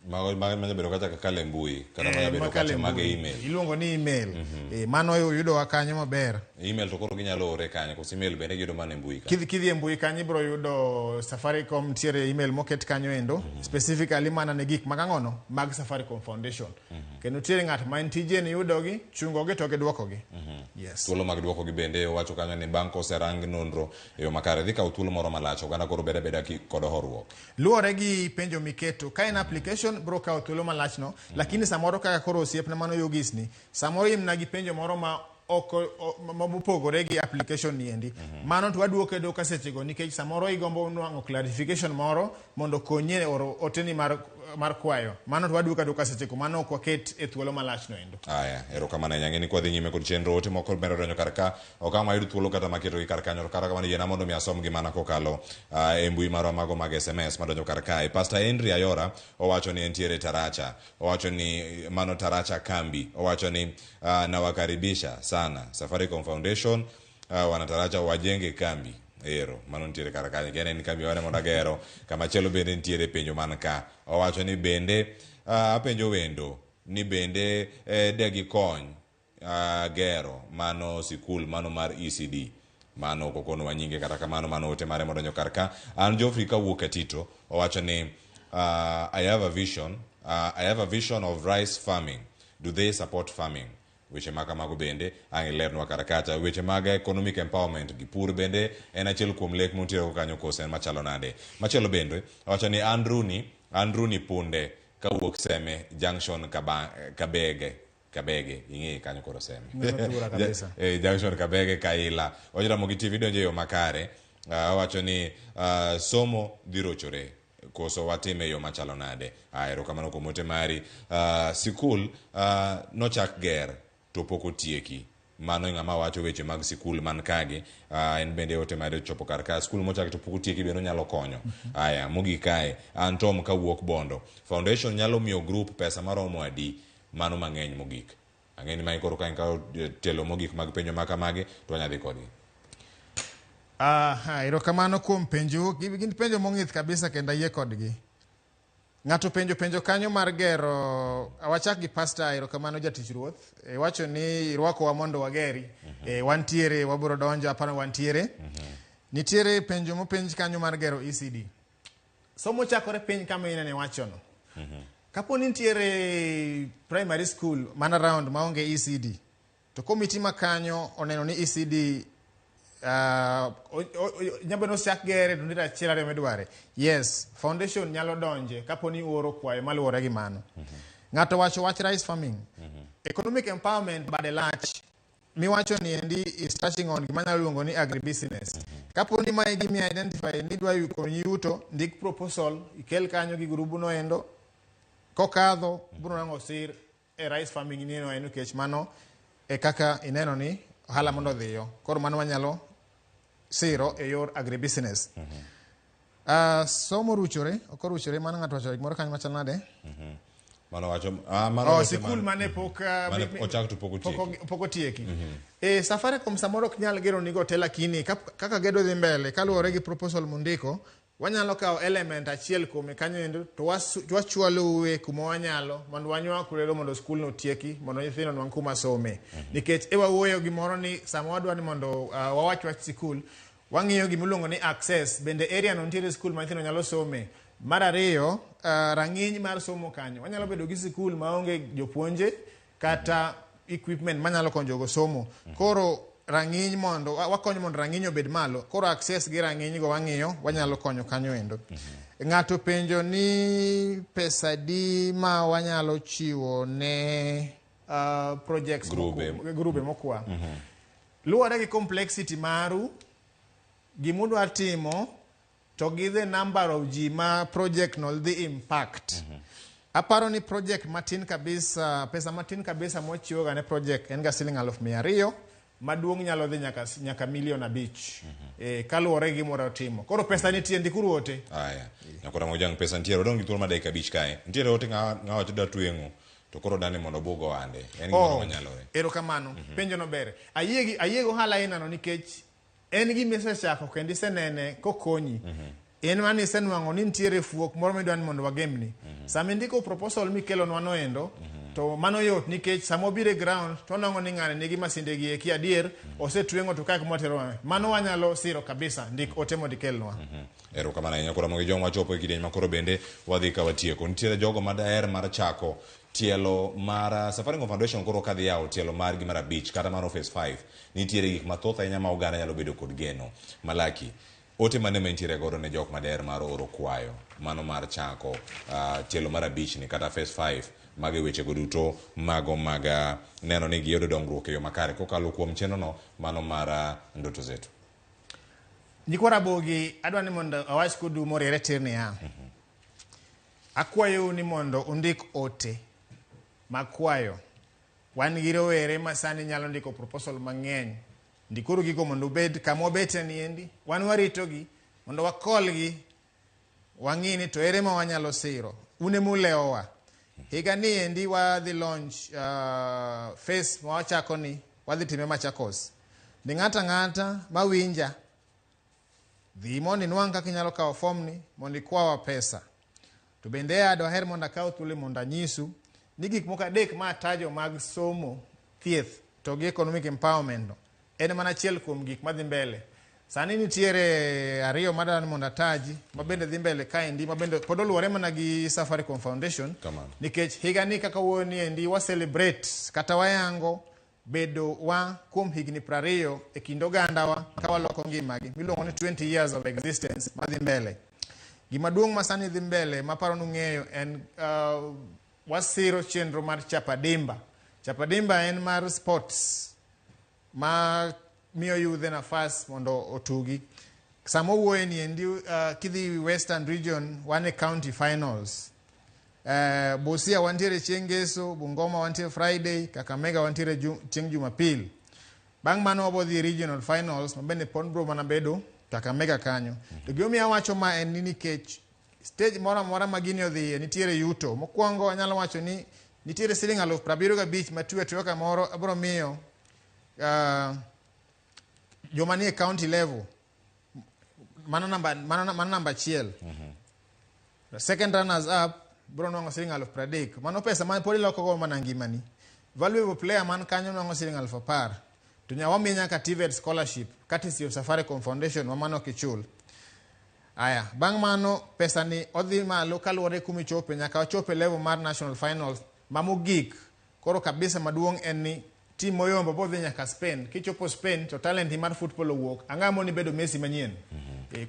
S2: Mago manyalo bedo kata kakalo e mbui kata manyalo bedo
S3: makalo e
S2: kata mag
S3: mbui.
S2: email.
S3: Iluongo ni email. Mano yudowa kanyo maber.
S2: Email to koro ginyalo ore kanyo koso email bende giyudo mana e mbui ka.
S3: Kidhi e mbui kanyo ibiro yudo Safaricom nitiere email moket kanyo endo specifically mana ne gik mag ang'ono mag Safaricom Foundation. Kendo nitiere ng'at ma en tije ni yudogi, chungogi to giduokogi. Yes.
S2: Thuolo mag duokogi bende owacho kanyo ni bang' koserang nonro e yo makare dhi kawo thuolo moro malach oganda koro bedo abeda kod horuok.
S3: Luwore gi penjo miketo. Ka en application bro kawo thuolo malach no, lakini samoro kaka koro osiepna mano Yogis ni, samoro in gi penjo moro ma ok mopogore gi application ni endi. Mano to waduoke doka sechego nikech samoro igombo nwang'o clarification moro mondo okonyi e oro oteni mar kwayo. Mano to waduoke aduoka sechego, mano ok waket e thuolo malach no endo.
S2: Aya, erokamano ahinya. Ng'eni kwadhi nyime kod chenro ote moko medo donjo kar ka, ok ang' wayud thuolo kata maketogi kar kanyo, to kata kamano yiena mondo mi asomgi mana kokalo e mbui marwa mago mag SMS madonjo kar kae. Pastor Henry Ayora owacho ni entiere Taracha, owacho ni mano Taracha kambi, owacho ni nawakaribisha sana Safaricom Foundation wanataracha wajenge kambi. Ero, mano nitiere kar kanyo, kia ni en kambi mane mondo agero. Kamachielo bende nitiere penjo man ka, owacho ni bende apenjo wendo ni bende de gikony gero mano sikul mano mar ECD. Mano ok okonowa nyinge, kata kamano mano ote mare modonjo kar ka. An Geoffrey kawuok Katito owacho ni I have a vision, I have a vision of rice farming. Do they support farming? Weche ma kamago bende ang' ilernwa kar kacha. Weche mag economic empowerment gi pur bende en achiel kuom lek muntiere kanyo kose en machalo nade. Machielo bende owacho ni Andrew ni punde kawuok Seme Junction Kabege. Kabege, ing'e kanyo koro Seme.
S3: Mano tura kabisa.
S2: Junction Kabege Kaila. Owacho Ramogi TV donjo e yo makare. Owacho ni somo dhi rochore koso watime e yo machalo nade. Erokamano kuom ote mari. Sikul nochak ger to pok otieki. Mano e ng'ama wacho weche mag sikul man kagi. En bende ote mare ochopo kar ka. Sikul mochak to pok otieki bende onyalo konyo. Aya, mogik kae, an Tom kawuok Bondo. Foundation nyalo miyo group pesa maromo adi? Mano mang'eny mogik. Ang'e ni mae koro ka ikawo telo mogik mag penjo ma kamagi to wanyalo dhi kodgi.
S3: Aha, erokamano kuom penjo. Gin penjo mong'ith kabisa kendo ayie kodgi. Ng'ato penjo penjo kanyo mar gero, awachak gi pastor, erokamano jatich ruoth. Iwacho ni irwakowa mondo wageri. Wantiere, wabiro donjo, aparo wantiere. Nitiere penjo mopenj kanyo mar gero ECD. Somo chakore piny kama inene iwachono. Kapo ni nitiere primary school mana round maonge ECD, to komiti ma kanyo oneno ni ECD nyalo bedo ni osechak gere to nitie achiel ariyo midware. Yes, foundation nyalo donje kapo ni uoro kwayo maluwore gi mano. Ng'ato wacho wach rice farming. Economic empowerment bade lach. Miwacho ni endi is touching on gima nyalo luongo ni agribusiness. Kapo ni mae gimi identify ni idwa konyi yuto, ndik proposal, ikel kanyo gi grubu no endo. Kokadho, biro nang'o sir e rice farming ni no nikech mano e kaka ineno ni ohala mondo odhiyo. Koro mano wanyalo siro e yor agribusiness. Somo ruchore, ok oruchore, mano ng'ato wacho gimoro kanyo machal nade?
S2: Mano wacho, mano wacho
S3: sikul mane pok
S2: mane ochak to pok otieki.
S3: Pok otieki. Safaricom samoro ok nyal gero nigo te, lakini kaka gedo dhi mbele kaluwore gi proposal mondiko, wanyalo kawo element achiel kuome kanyo endo to wachwalo e kuma wanyalo mondo wanywak lwedo mondo skul no otieki mondo nyithindo onwang' kuma some. Nikech e wawuoyo gimoro ni sama wadwa ni mondo wawach wach sikul, wang'iyo gimiluongo ni access, bende area no nitiere skul ma nyithindo nyalo some. Mar ariyo, rang'iny mar somo kanyo. Wanyalo bedo gi sikul maonge jopuonje kata equipment manyalo konyo jogo somo. Koro rang'iny mondo wakonyo mondo rang'iny obed malo. Koro access gi rang'iny go wang'iyo, wanyalo konyo kanyo endo. Ng'ato penjo ni pesa di ma wanyalo chiwo ne projects
S2: Grube.
S3: Grube mokwa. Luwore gi complexity maru, gimudwa timo to gi the number of ji ma project no dhi impact. Aparo ni project matin kabisa, pesa matin kabisa mochiwoga ne project en ga siling 200,000, maduong' nyalo dhi nyaka 5 million. Kaluwore gi gimoro timo. Koro pesa nitie, ndikuru ote.
S2: Aya, nyakora Mojang, pesa nitiere. Wadong' gi thuolo mar dakika 5 kae. Nitiere ote ng'a wacho da tweng'o to koro dani mondo obug ohande. En gimoro manyalore.
S3: Erokamano. Penjo no ber. Ayie gi ohala ainano nikech en gima isechako kendo isenene kokonyi. En mana isenwang'o ni nitiere fuok moro midwa ni mondo wagemni. Sama indiko proposal mikelonwa noendo, to mano yot nikech sama obiro e ground to onwang'o ni ng'ani nigi masinde gi eki adier, osetweng'o to kae kuma watero mano wanyalo siro kabisa. Ndik ote mondo ikelnwa.
S2: Erokamano ahinya. Koro Ramogi Jong, wachopo e kidieny ma koro bende wadhi ka watieko. Nitiere jogo madaher mar chako tielo mar Safaricom Foundation koro kadhi yawo tielo margi mar 5 kata mano phase 5. Nitiere gik mathoth ahinya ma oganda nyalo bedo kod geno. Malaki, ote mane ma intiere godo ne jok madaher mar oro kwayo mano mar chako tielo mar 5 ni kata phase 5 mago e wechego duto mago mag neno ni giyudo dongruok e yo makare kokalo kuom chenro no mano mar Ndoto Zetu.
S3: Nyikwa Ramogi, adwa ni mondo awach kodu moriere tir niya. Akwayou ni mondo undik ote mag kwayo. Wan gi rowere ma sani nyalo ndiko proposal mang'eny. Ndikuru gigo mondo ubed kama wabete ni endi. Wan waritogi mondo wakolgi wang'i ni to ere ma wanyalo siro. Un emulewowa. Higa ni endi wadhi launch phase ma wachako ni wadhi time Machakos. Ni ng'ato ang'ata mawinja dhi mondo inwang' kaka inyalo kawo form ni mondo ikwawa pesa. To bende dwaher mondo akaw thuolo mondo anyisu ni gik moko adek ma atajo mag somo, thieth to gi economic empowerment no en mana achiel kuom gik madhi mbele. Sani nitiere ariyo madwaro ni mondo ataji mabende dhi mbele kaendi mabende pod oluwore mana gi Safaricom Foundation.
S2: Kamano.
S3: Nikech higa ni kaka wuoyo ni endi wa celebrate kata wayango bedo wa kuom higni 20 e kind ogandawa ka waloko ngimagi miluongo ni 20 years of existence madhi mbele. Gima duong' ma sani dhi mbele maparo nung'eyo en wasiro chenro mar Chapadimba. Chapadimba en mar sports ma miyo yudhe nafas mondo otugi. Sama owuoye ni endi kidhi Western Region wan e county finals. Busia wantiere chieng' Ngeso, Bungoma wantiere Friday, Kakamega wantiere chieng' Jumapil. Bang' mano wabo dhi regional finals ma bende pod bro mana bedo Kakamega kanyo. To gimomiyo awacho ma en ni nikech stage moro amora ma gini odhiye nitiere yuto. Mokwongo anyalo wacho ni nitiere siling 75,000 ma tuwe atuwa kamoro abiro miyo joma nie county level. Mano namba achiel. Second runners up biro nwang'o siling 30,000. Mano pesa ma pod iloko go mana ngimani. Valuable player man kanyo nwang'o siling 10,000. To wamiye nyaka TVET scholarship courtesy of Safaricom Foundation ma mano ok ichul. Aya, bang' mano pesa ni odhi malo kaluwore gi kuma ichope nyaka wachop e level mar national finals ma mogik. Koro kabisa maduong' en ni team moyombo bodhi nyaka Spain. Kichopo Spain to talent mar football owuok. Ang'o moni bedo Messi manyien?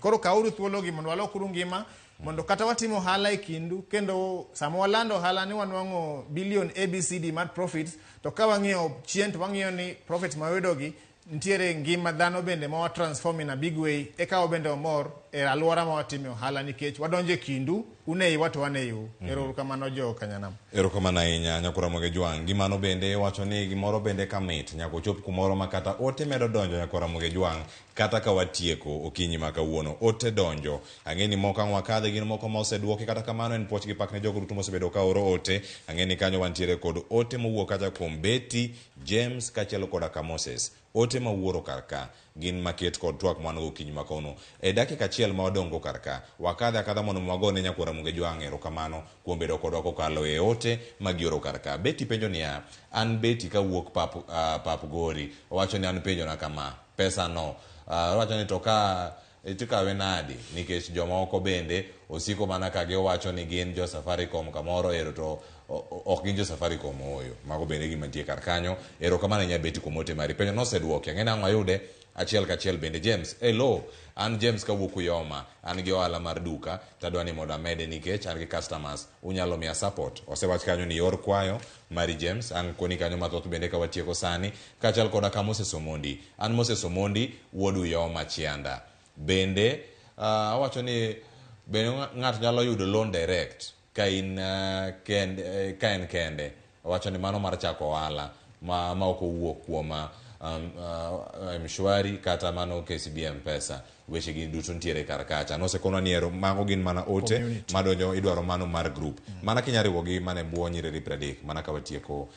S3: Koro kawuru thuologi mondo walokuru ngima mondo kata watimo ohala e kindu kendo sama walando ohala ni wanwang'o billion ABCD mar profits to ka wang'iyo chien to wang'iyo ni profits ma wayudogi nitiere ngima dhano bende ma wa transform in a big way eka wabende wamor e alwora ma watime ohala nikech wadonjo e kindu un e iwa to wan e iu. Ero kamano jo Kanyanam.
S2: Erokamano ahinya nyakora Ramogi Jwang'. Gimano bende iwacho ni gimoro bende kamit nyaka ochop kumoro ma kata ote medo donjo nyakora Ramogi Jwang' kata ka watieko okinyi ma kawuono ote donjo. Ang'e ni moko ang' wakadhe gin moko ma oseduoki kata kamano en puoch gi pak ne jogo duto mosebedo ka oro ote. Ang'e ni kanyo wantiere kod ote mowuok kacha kuom Betty, James kaachiel koda ka Moses. Ote ma wuoro kar ka gin maket kod twak mwan go okinyi ma kawuono. E dakika achiel ma wadong' go kar ka, wakadhe akadha mondo wagone nyakwar Ramogi Jwang' erokamano kuom bedo kodwa kokalo e ote ma gioro kar ka. Betty penjo niya, an Betty kawuok pap Gori, owacho ni an penjo na kama, pesa no, owacho ni to ka tikawe nadi nikech jomoko bende osiko mana ka giwacho ni gin jo Safaricom kamoro ero to ok gin jo Safaricom ooyo. Mago bende gima nitie kar kanyo. Erokamano ahinya Betty kuom ote mari. Penjo noseduoki. Ang'e ni ang' wayude Achiel kachiel bende James, hello, an James kawuok Uyoma, an gi ohala mar duka, tadwa ni mondo amede nikech an gi customers, unyalo miya support. Osewach kanyo ni yor kwayo mari James, ang' koni kanyo mathoth bende ka watieko sani, kaachiel koda ka Moses Omondi. An Moses Omondi, wuod Uyoma Chianda. Bende, awacho ni bende ng'ato nyalo yudo loan direct ka in kende, ka en kende. Owacho ni mano mar chako ohala ma, ma ok owuok kuom Mshwari kata mano KCB M-Pesa. Weche gi duto nitiere kar kacha. Nosekonwa ni ero mago gin mana ote
S3: Community.
S2: madonjo idwaro mano mar group. Mana kinya riwogi mana e bwo nyiriri 30 mana ka watieko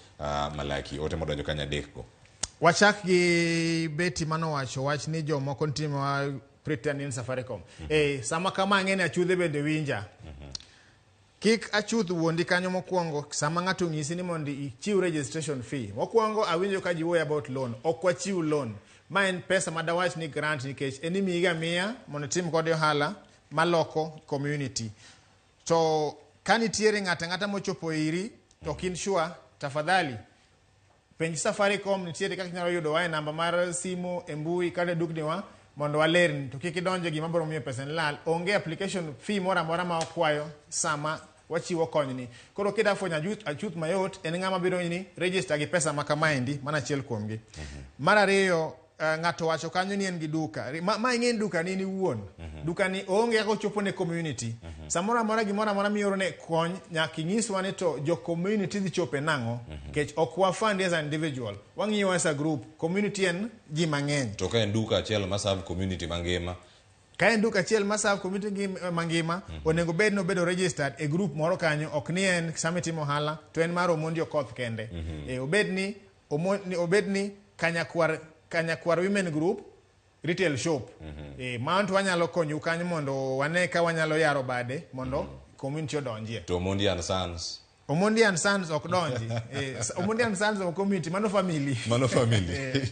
S2: Malaki ote modonjo kanyo adek go.
S3: Wachak gi Betty manowacho wach ni jomoko nitie ma pretend ni Safaricom. Sama kama ang'e ni achudhe bende winja. Kik achuth wuondi kanyo mokwongo sama ng'ato onyisi ni mondo ichiw registration fee. Mokwongo awinjo ka ji wuoyo about loan. Ok wachiw loan. Ma en pesa ma dawach ni grant nikech en imiyi ga 100 mondo itim kode ohala maloko community. To ka nitiere ng'ato ang'ata mochopo iri to ok in sure, tafadhali penj Safaricom nitiere kaka inyalo yudowa e namba mar simu e mbui kata e dukniwa mondo walerni. To kik idonje gima biro miyo pesa ni lal. Onge application fee moro amora ma wakwayo sama wachiwo konyni. Koro kida fwenyo achuth mayot en ng'ama biro ni register gi pesa ma kamaendi, mano achiel kuomgi. Mar ariyo, ng'ato wacho kanyo ni en gi duka. Ma ing'e ni duka ni in iwuon. Duka ni oonge kaka ochopo ne community. Samoro amora gimoro amora mioro ne kony, nyaka inyiswa ni to jo community dhi chope nang'o. Nikech ok wa fund as an individual. Wang'iyo as a group. Community en ji mang'eny.
S2: To ka en duka achiel ma serve community mangima,
S3: Ka en duka achiel ma serve community mangima, onego bed ni obedo registered e group moro kanyo, ok ni en sama itimo ohala, to en mar Omondi Okoth kende. Obed ni Kanyakwar Women Group retail shop. Mano to wanyalo konyou kanyo mondo wane ka wanyalo yaro bade mondo community odonjie.
S2: To Omondi and Sons.
S3: Omondi and Sons ok donji. Omondi and Sons ok community, mano family.
S2: Mano family.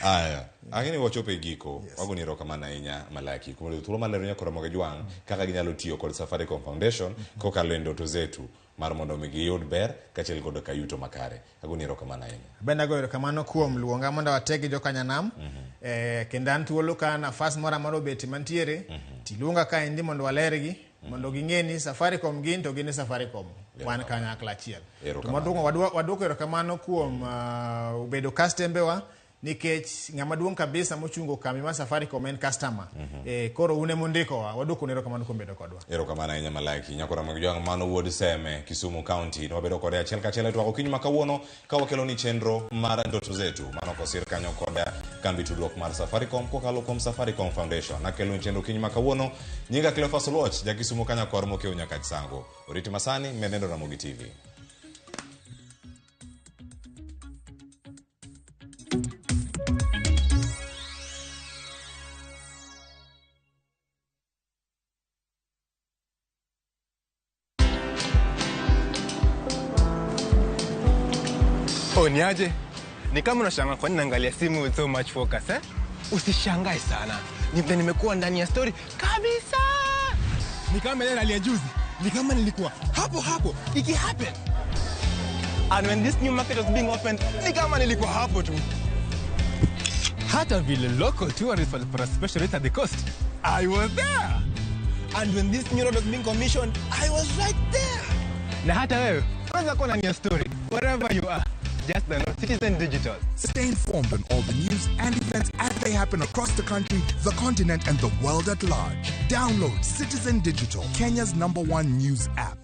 S2: Aya, ang'e ni wachopo e giko. Wagoni erokamano ahinya Malaki. Kuom yudo thuolo maler nyaka Ramogi Jwang' kaka ginyalo tiyo kod Safaricom Foundation kokalo e ndoto zetu mar mondo mi giyud ber kaachiel kod kayuto makare. Agoni erokamano ahinya.
S3: Bende agoyo erokamano kuom luonga mondo wateg gi jokanyanam. Kendo an thuolo ka nafas moro amora obet mantiere, tiluonga kaendi mondo walergi, mondo ging'e ni Safaricom gin to gin e Safaricom. Wan kanyakla achiel. To waduoko erokamano kuom bedo kastembewa, nikech ng'ama duong' kabisa mochungo kambi mar Safaricom en customer. Koro un emundikowa, waduoko erokamano kuom bedo kodwa.
S2: Erokamano ahinya Malaki. Nyako Ramogi Jwang' mano wuod Seme, Kisumu County. Nwabedo kode achiel kachiel e twak okinyi ma kawuono ka wakelo ni chenro mar ndoto zetu. Mano kosir kanyo kod kambi tudruok mar Safaricom kokalo kuom Safaricom Foundation. Nakelo ni chenro okinyi ma kawuono. Nyinga Cleophas Oluoch, ja Kisumu Kanyakwar mokiewo Nyakach Sango. Oriti masani, med neno Ramogi TV.
S1: Oh, niaje? Ni kama unashangaa kwa nini naangalia simu with so much focus, eh? Usishangae sana. Ni vile nimekuwa ndani ya story kabisa. Ni kama ile hali ya juzi. Ni kama nilikuwa hapo hapo iki happen. And when this new market was being opened, ni kama nilikuwa hapo tu. Hata vile local tourists walipata special rate at the coast, I was there. And when this new road was being commissioned, I was right there. Na hata wewe, unaweza kuwa ndani ya story wherever you are. Just download Citizen Digital.
S5: Stay informed on all the news and events as they happen across the country, the continent, and the world at large. Download Citizen Digital, Kenya's #1 news app.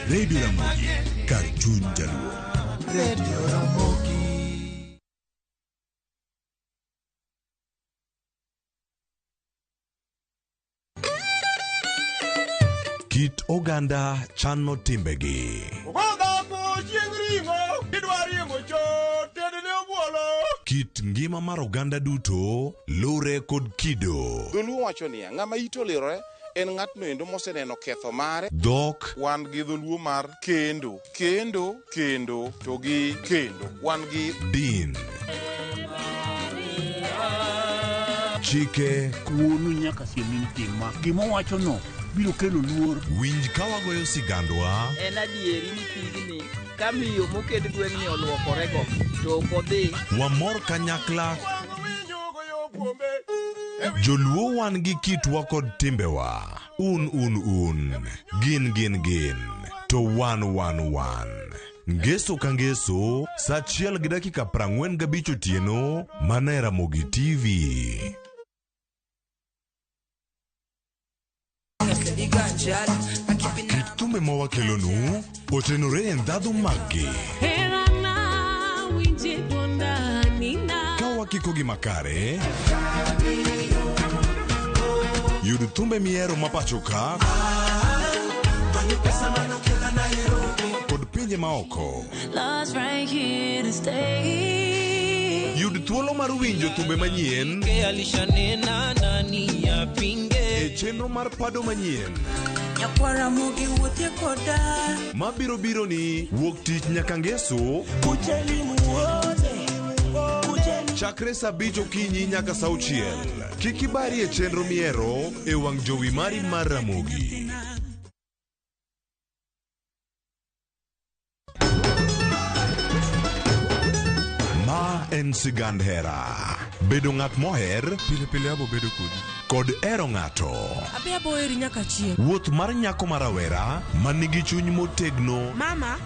S16: Radio Ramogi, kar chuny jaluo.
S17: Radio Ramogi.
S16: Kit oganda chano timbegi. Kit ngima mar oganda duto lure kod kido.
S6: Dholuo wacho niya, ng'ama ite olirore en ng'atno endo moseneno ketho mare.
S16: Dhok.
S6: Wan gi dholuo mar kendo, kendo, kendo to gi kendo. Wan gi
S16: Din. Chike.
S8: Wuonu nyaka siem ni tim ma. Gima owachono biro kelo luor.
S16: Winj ka wagoyo sigandwa.
S26: En adieri ni pigni ka miyo mokend gweng'ni olwokorego to ok odhi.
S16: Wamor kanyakla. Joluo wan gi kitwa kod timbewa. Un un un. Gin gin gin. To wan wan wan. Ngeso ka ngeso, sa achiel gi dakika 45 otieno, mana e Ramogi TV. Kit thumbe ma wakelonu otenore e ndhadhu maggi. Ka wakikogi makare, yud thumbe mihero ma pacho ka kod pinje maoko.
S14: Love's right here to stay.
S16: Yud thuolo mar winjo thumbe manyien
S14: Alishanena nani yapinge.
S16: e chenro mar pado manyien
S14: Nyakwara mugi wuothie koda.
S16: mabiro biro ni wuok tich nyaka ngeso chakre saa abich okinyi nyaka saa auchiel. Kik ibari e chenro mihero e wang' jowi mari mar Ramogi. Ma en sigand hera. Bedo ng'at moher
S1: Pile pile abo bedo kodi.
S16: kod hero ng'ato.
S4: Abi aboheri nyaka chieng'.
S16: Wuoth mar nyako ma rawera ma nigi chuny motegno
S4: Mama,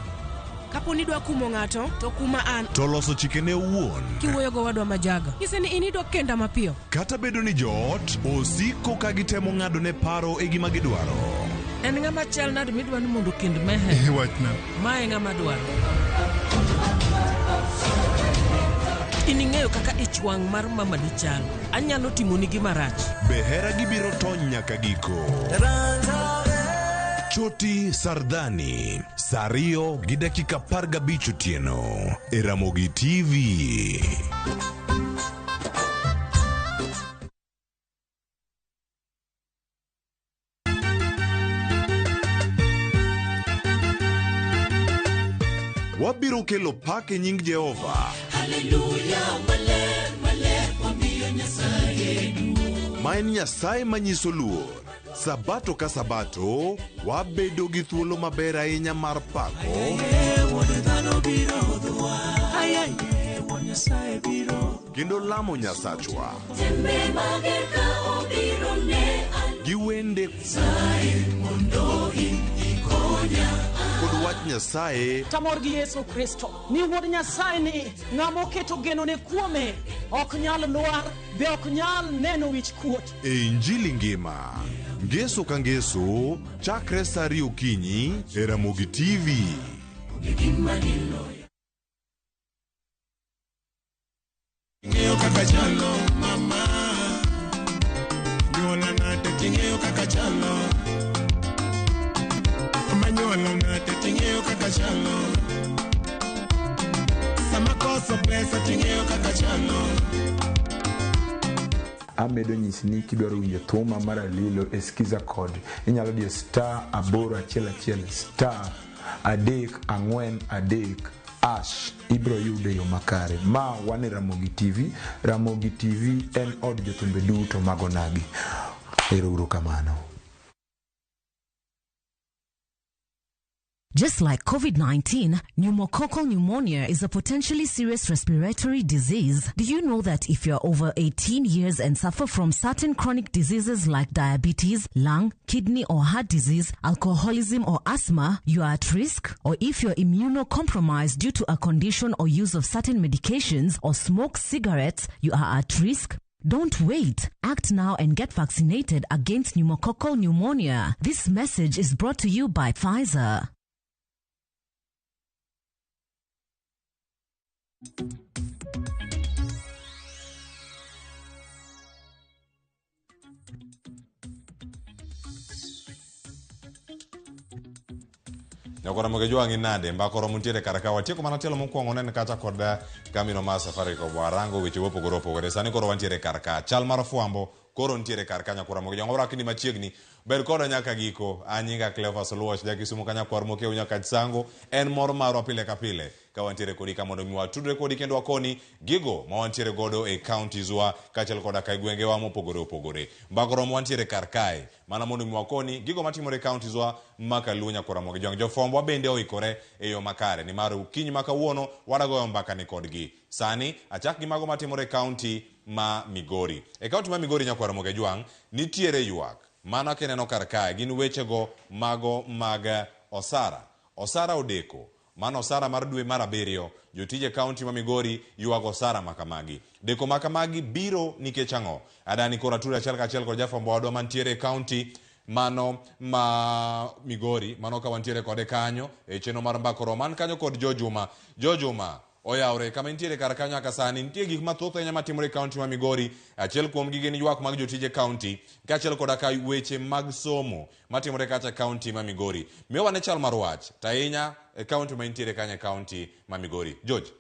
S4: kapo ni idwa kumo ng'ato, to kuma an.
S16: to loso chikene owuon.
S4: Kiwuoyo gowadwa majaga. Nyise ni in idwa kenda mapiyo.
S16: Kata bedo ni joot osiko ka gitemo ng'adone paro e gima gidwaro.
S18: En ng'ama chal nade midwa ni mondo okend Meher?
S1: Wachna.
S18: Ma e ng'ama dwaro. In ing'eyo kaka ich wang' mar mamani chal. Anyalo timoni gima rach.
S16: Be hera gibiro tony nyaka giko? Choti Sardani, saa ariyo gi dakika 15 otieno e Ramogi TV. Wabiro kelo pak e nying Jehova. Ma en Nyasaye manyiso luor. Sabato ka sabato, wabedo gi thuolo maber ahinya mar pako kendo lamo Nyasachwa gi wende kod wach Nyasaye
S13: Tamor gi Yesu Kristo ni wuod Nyasaye ni ng'ama oketo genone kuome ok nyal lwar be ok nyal neno wich kuot.
S16: e Injili ngima. Ngeso ka ngeso, chakre saa ariyo okinyi e Ramogi TV.
S15: Ing'eyo kaka chalo mama Nyuola nade ting'eyo kaka chalo Mama nyuola nade ting'eyo kaka chalo Sama koso pesa ting'eyo kaka chalo
S20: Amedo nyisi ni kidwaro winjo thuma mar Alilo e Skiza kod inyalo diyo star 811 star 3 4 3 hash ibro yude yo makare. Ma wan e Ramogi TV. Ramogi TV en od jothumbe duto mag onagi. Ero uru kamano.
S28: Just like COVID 19, pneumococcal pneumonia is a potentially serious respiratory disease. Do you know that if you're over 18 years and suffer from certain chronic diseases like diabetes, lung, kidney or heart disease, alcoholism or asthma, you are at risk? Or if you're immunocompromised due to a condition or use of certain medications or smoke cigarettes, you are at risk? Don't wait. Act now and get vaccinated against pneumococcal pneumonia. This message is brought to you by Pfizer.
S2: Nyakora Moge Jwang' inade mbaka oromo ntiere kar ka watieko mana tielo mokwongo nen kacha kod kambino mar Safaricom warango weche mopogore opogore sani koro wantiere kar ka chal mar fwambo koro ntiere kar ka Nyakora Moge Jwang' orakni machiegni ber koda nyaka giko an nyinga Cleophas Oluoch jakisumo ka nyakwar Mokeu nyaka Sango en mor marwa pile ka pile ka wantiere kodi ka mondo mi watudre kodi kendo wakoni gigo ma wantiere godo e counties wa kaachiel koda ka e gwengewa mopogore opogore mbaka oromo wantiere kar kae mana mondo mi wakoni gigo matimore e counties wa ma Kaluo Nyakora Mogi Jwang'. Jofwambo bende oikore e yo makare nimar okinyi ma kawuono wadagoyo mbaka ni kodgi. Sani achak gi mago matimore e county ma Migori. E county ma Migori Nyakwar Mogi Jwang' nitiere ywak. Mano kineno kar kae gin wechego mago mag osara. Osara odeko. Mano osara mar dwe mar abiriyo. Jotije county ma Migori ywago osara makamagi. Deko makamagi biro nikech ang'o? Adani koro atudo achiel kachiel kod jafwambo wadwa mantiere e county mano ma Migori, mano ka wantiere kode kanyo e chenro mar mbaka oromo. An kanyo kod Jo Juma. Jo Juma oyawre kama intiere kar kanyo nyaka sani nitie gik mathoth ahinya matimore e county ma Migori. Achiel kuom gi gin ywak mag jotije county kaachiel koda ka weche mag somo matimore kacha county ma Migori. Miwa ne chal mar wach to ahinya e county ma intiere kanyo e county ma Migori. George.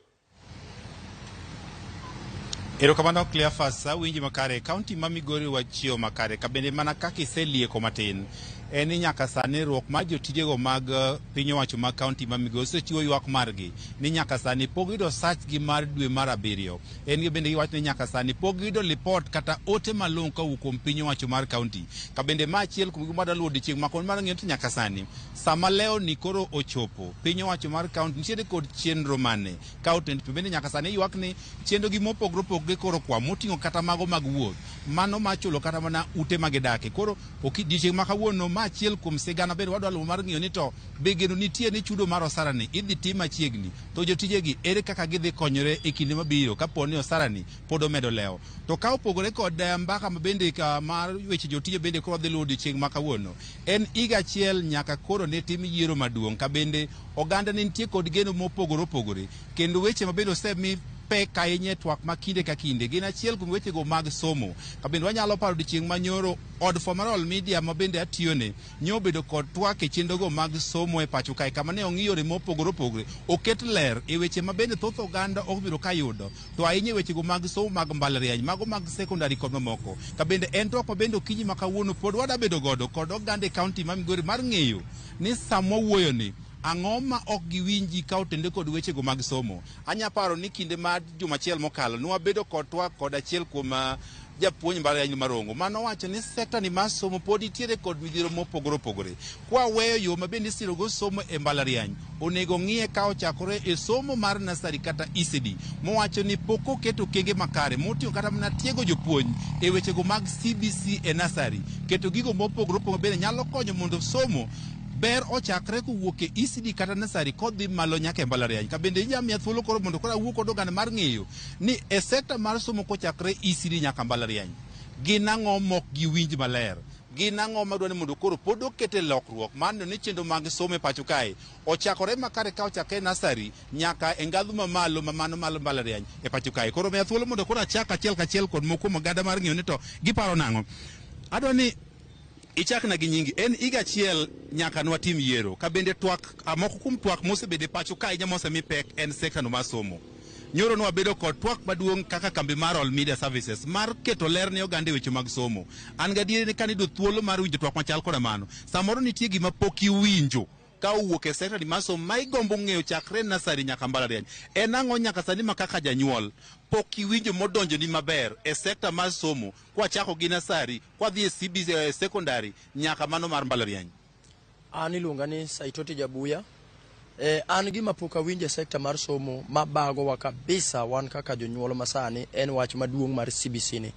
S7: Erokamano Cleophas, awinji makare. Kaunti ma Migori wachiewo makare ka bende mana kaka iselieko matin en ni nyaka sani riwruok mar jotijego mag piny owacho mag kaunti ma Migori osechiwo ywak margi ni nyaka sani pok giyudo sachgi mar dwe mar abiriyo. En gi bende giwacho ni nyaka sani pok giyudo lipot kata ote malong'o kowuok kuom piny owacho mar kaunti. Ka bende ma achiel kuom gik madwa luwo odiochieng' ma kawuono mar ng'eyo to nyaka sani sama lewni koro ochopo piny owacho mar kaunti nitiere kod chenro mane ka otend to bende nyaka sani ywak ni chenro gi mopogore opogore koro kwa moting'o kata mago mag wuoth mano ma chulo kata mana ute ma gidake. Koro odiochieng' ma kawuono ma achiel kuom sigana bende wadwa luwo mar ng'iyo ni to be geno nitie ni chudo mar osara ni idhi tim machiegni to jotijegi ere kaka gidhi konyore e kinde mabiro kapo ni osara ni pod omedo lewo. To ka opogore kod mbaka ma bende ka mar weche jotije bende koro wadhi luwo odiochieng' ma kawuono en higa achiel nyaka koro ne tim yiero maduong' ka bende oganda ne nitie kod geno mopogore opogore kendo weche ma bende osemi pek ahinya e twak ma kinde ka kinde gin achiel kuom wechego mag somo. Ka bende wanyalo paro odiochieng' manyoro od fwambo mar All Media ma bende atiyone nyo obedo kod twak e chenrogo mag somo e pacho kae kama ne ong'i yore mopogore opogore oket ler e weche ma bende thoth oganda ok biro ka yudo to ahinya e wechego mag somo mag mbalariany mago mag sekondari kod mamoko. Ka bende en twak ma bende okinyi ma kawuono pod wada bedo godo kod oganda e kaunti ma Migori mar ng'eyo ni sama wawuoyo ni ang'o ma ok giwinji ka otende kod wechego mag somo. Anya paro ni kinde mar juma achiel mokalo ne wabedo kod twak kod achiel kuom japuonj mbalariany ma Rongo mano wacho ni sekta ni mar somo pod nitiere kod midhiero mopogore opogore. Kwa weyo yo ma bende isirogo somo e mbalariany onego ng'iye ka ochakore e somo mar nasari kata ECD mowacho ni pok oketo okenge makare moting'o kata mana tiego jopuonj e wechego mag CBC e nasari keto gigo mopogore opogore bende nyalo konyo mondo somo ber ochakre kowuok e ECD kata nasari kodhi malo nyaka e mbalariany. Ka bende inyamiya thuolo koro mondo koro awuo kod oganda mar ng'eyo ni e sekta mar somo kochakre ECD nyaka mbalariany gin ang'o mok giwinj maler, gin ang'o madwa ni mondo koro pod okete lokruok mar neno ni chenro mag somo e pacho kae ochakore makare ka ochakre e nasari nyaka e ngadhu mamalo ma mano mar mbalariany e pacho kae. Koro miya thuolo mondo koro achak achiel kachiel kod moko kuom oganda mar ng'eyo ni to giparo nang'o. Adwa ni ichakna gi nyingi. En higa achiel nyaka nwatim yiero. Ka bende twak moko kuom twak mosebedo e pacho ka ahinya mosemi pek en sekta no mar somo. Nyoro nwabedo kod twak maduong' kaka kambi mar All Media Services mar keto ler ne oganda e weche mag somo. An gadieri ni kane iyudo thuolo mar winjo twak machal koda mano, samoro nitie gima pok iwinjo ka owuok e sekta ni mar somo ma igombo ng'eyo chakre nasari nyaka mbalariany. En ang'o nyaka sani ma kaka janyuol pok iwinjo modonjoni maber e sekta mar somo kwachako gi nasari kwadhi e CBC secondary nyaka mano mar mbalariany?
S9: An iluonga ni Saitoti Jabuya. An gima pok awinjo e sekta mar somo mabagowa kabisa wan kaka jonyuol masani en wach maduong' mar CBC ni.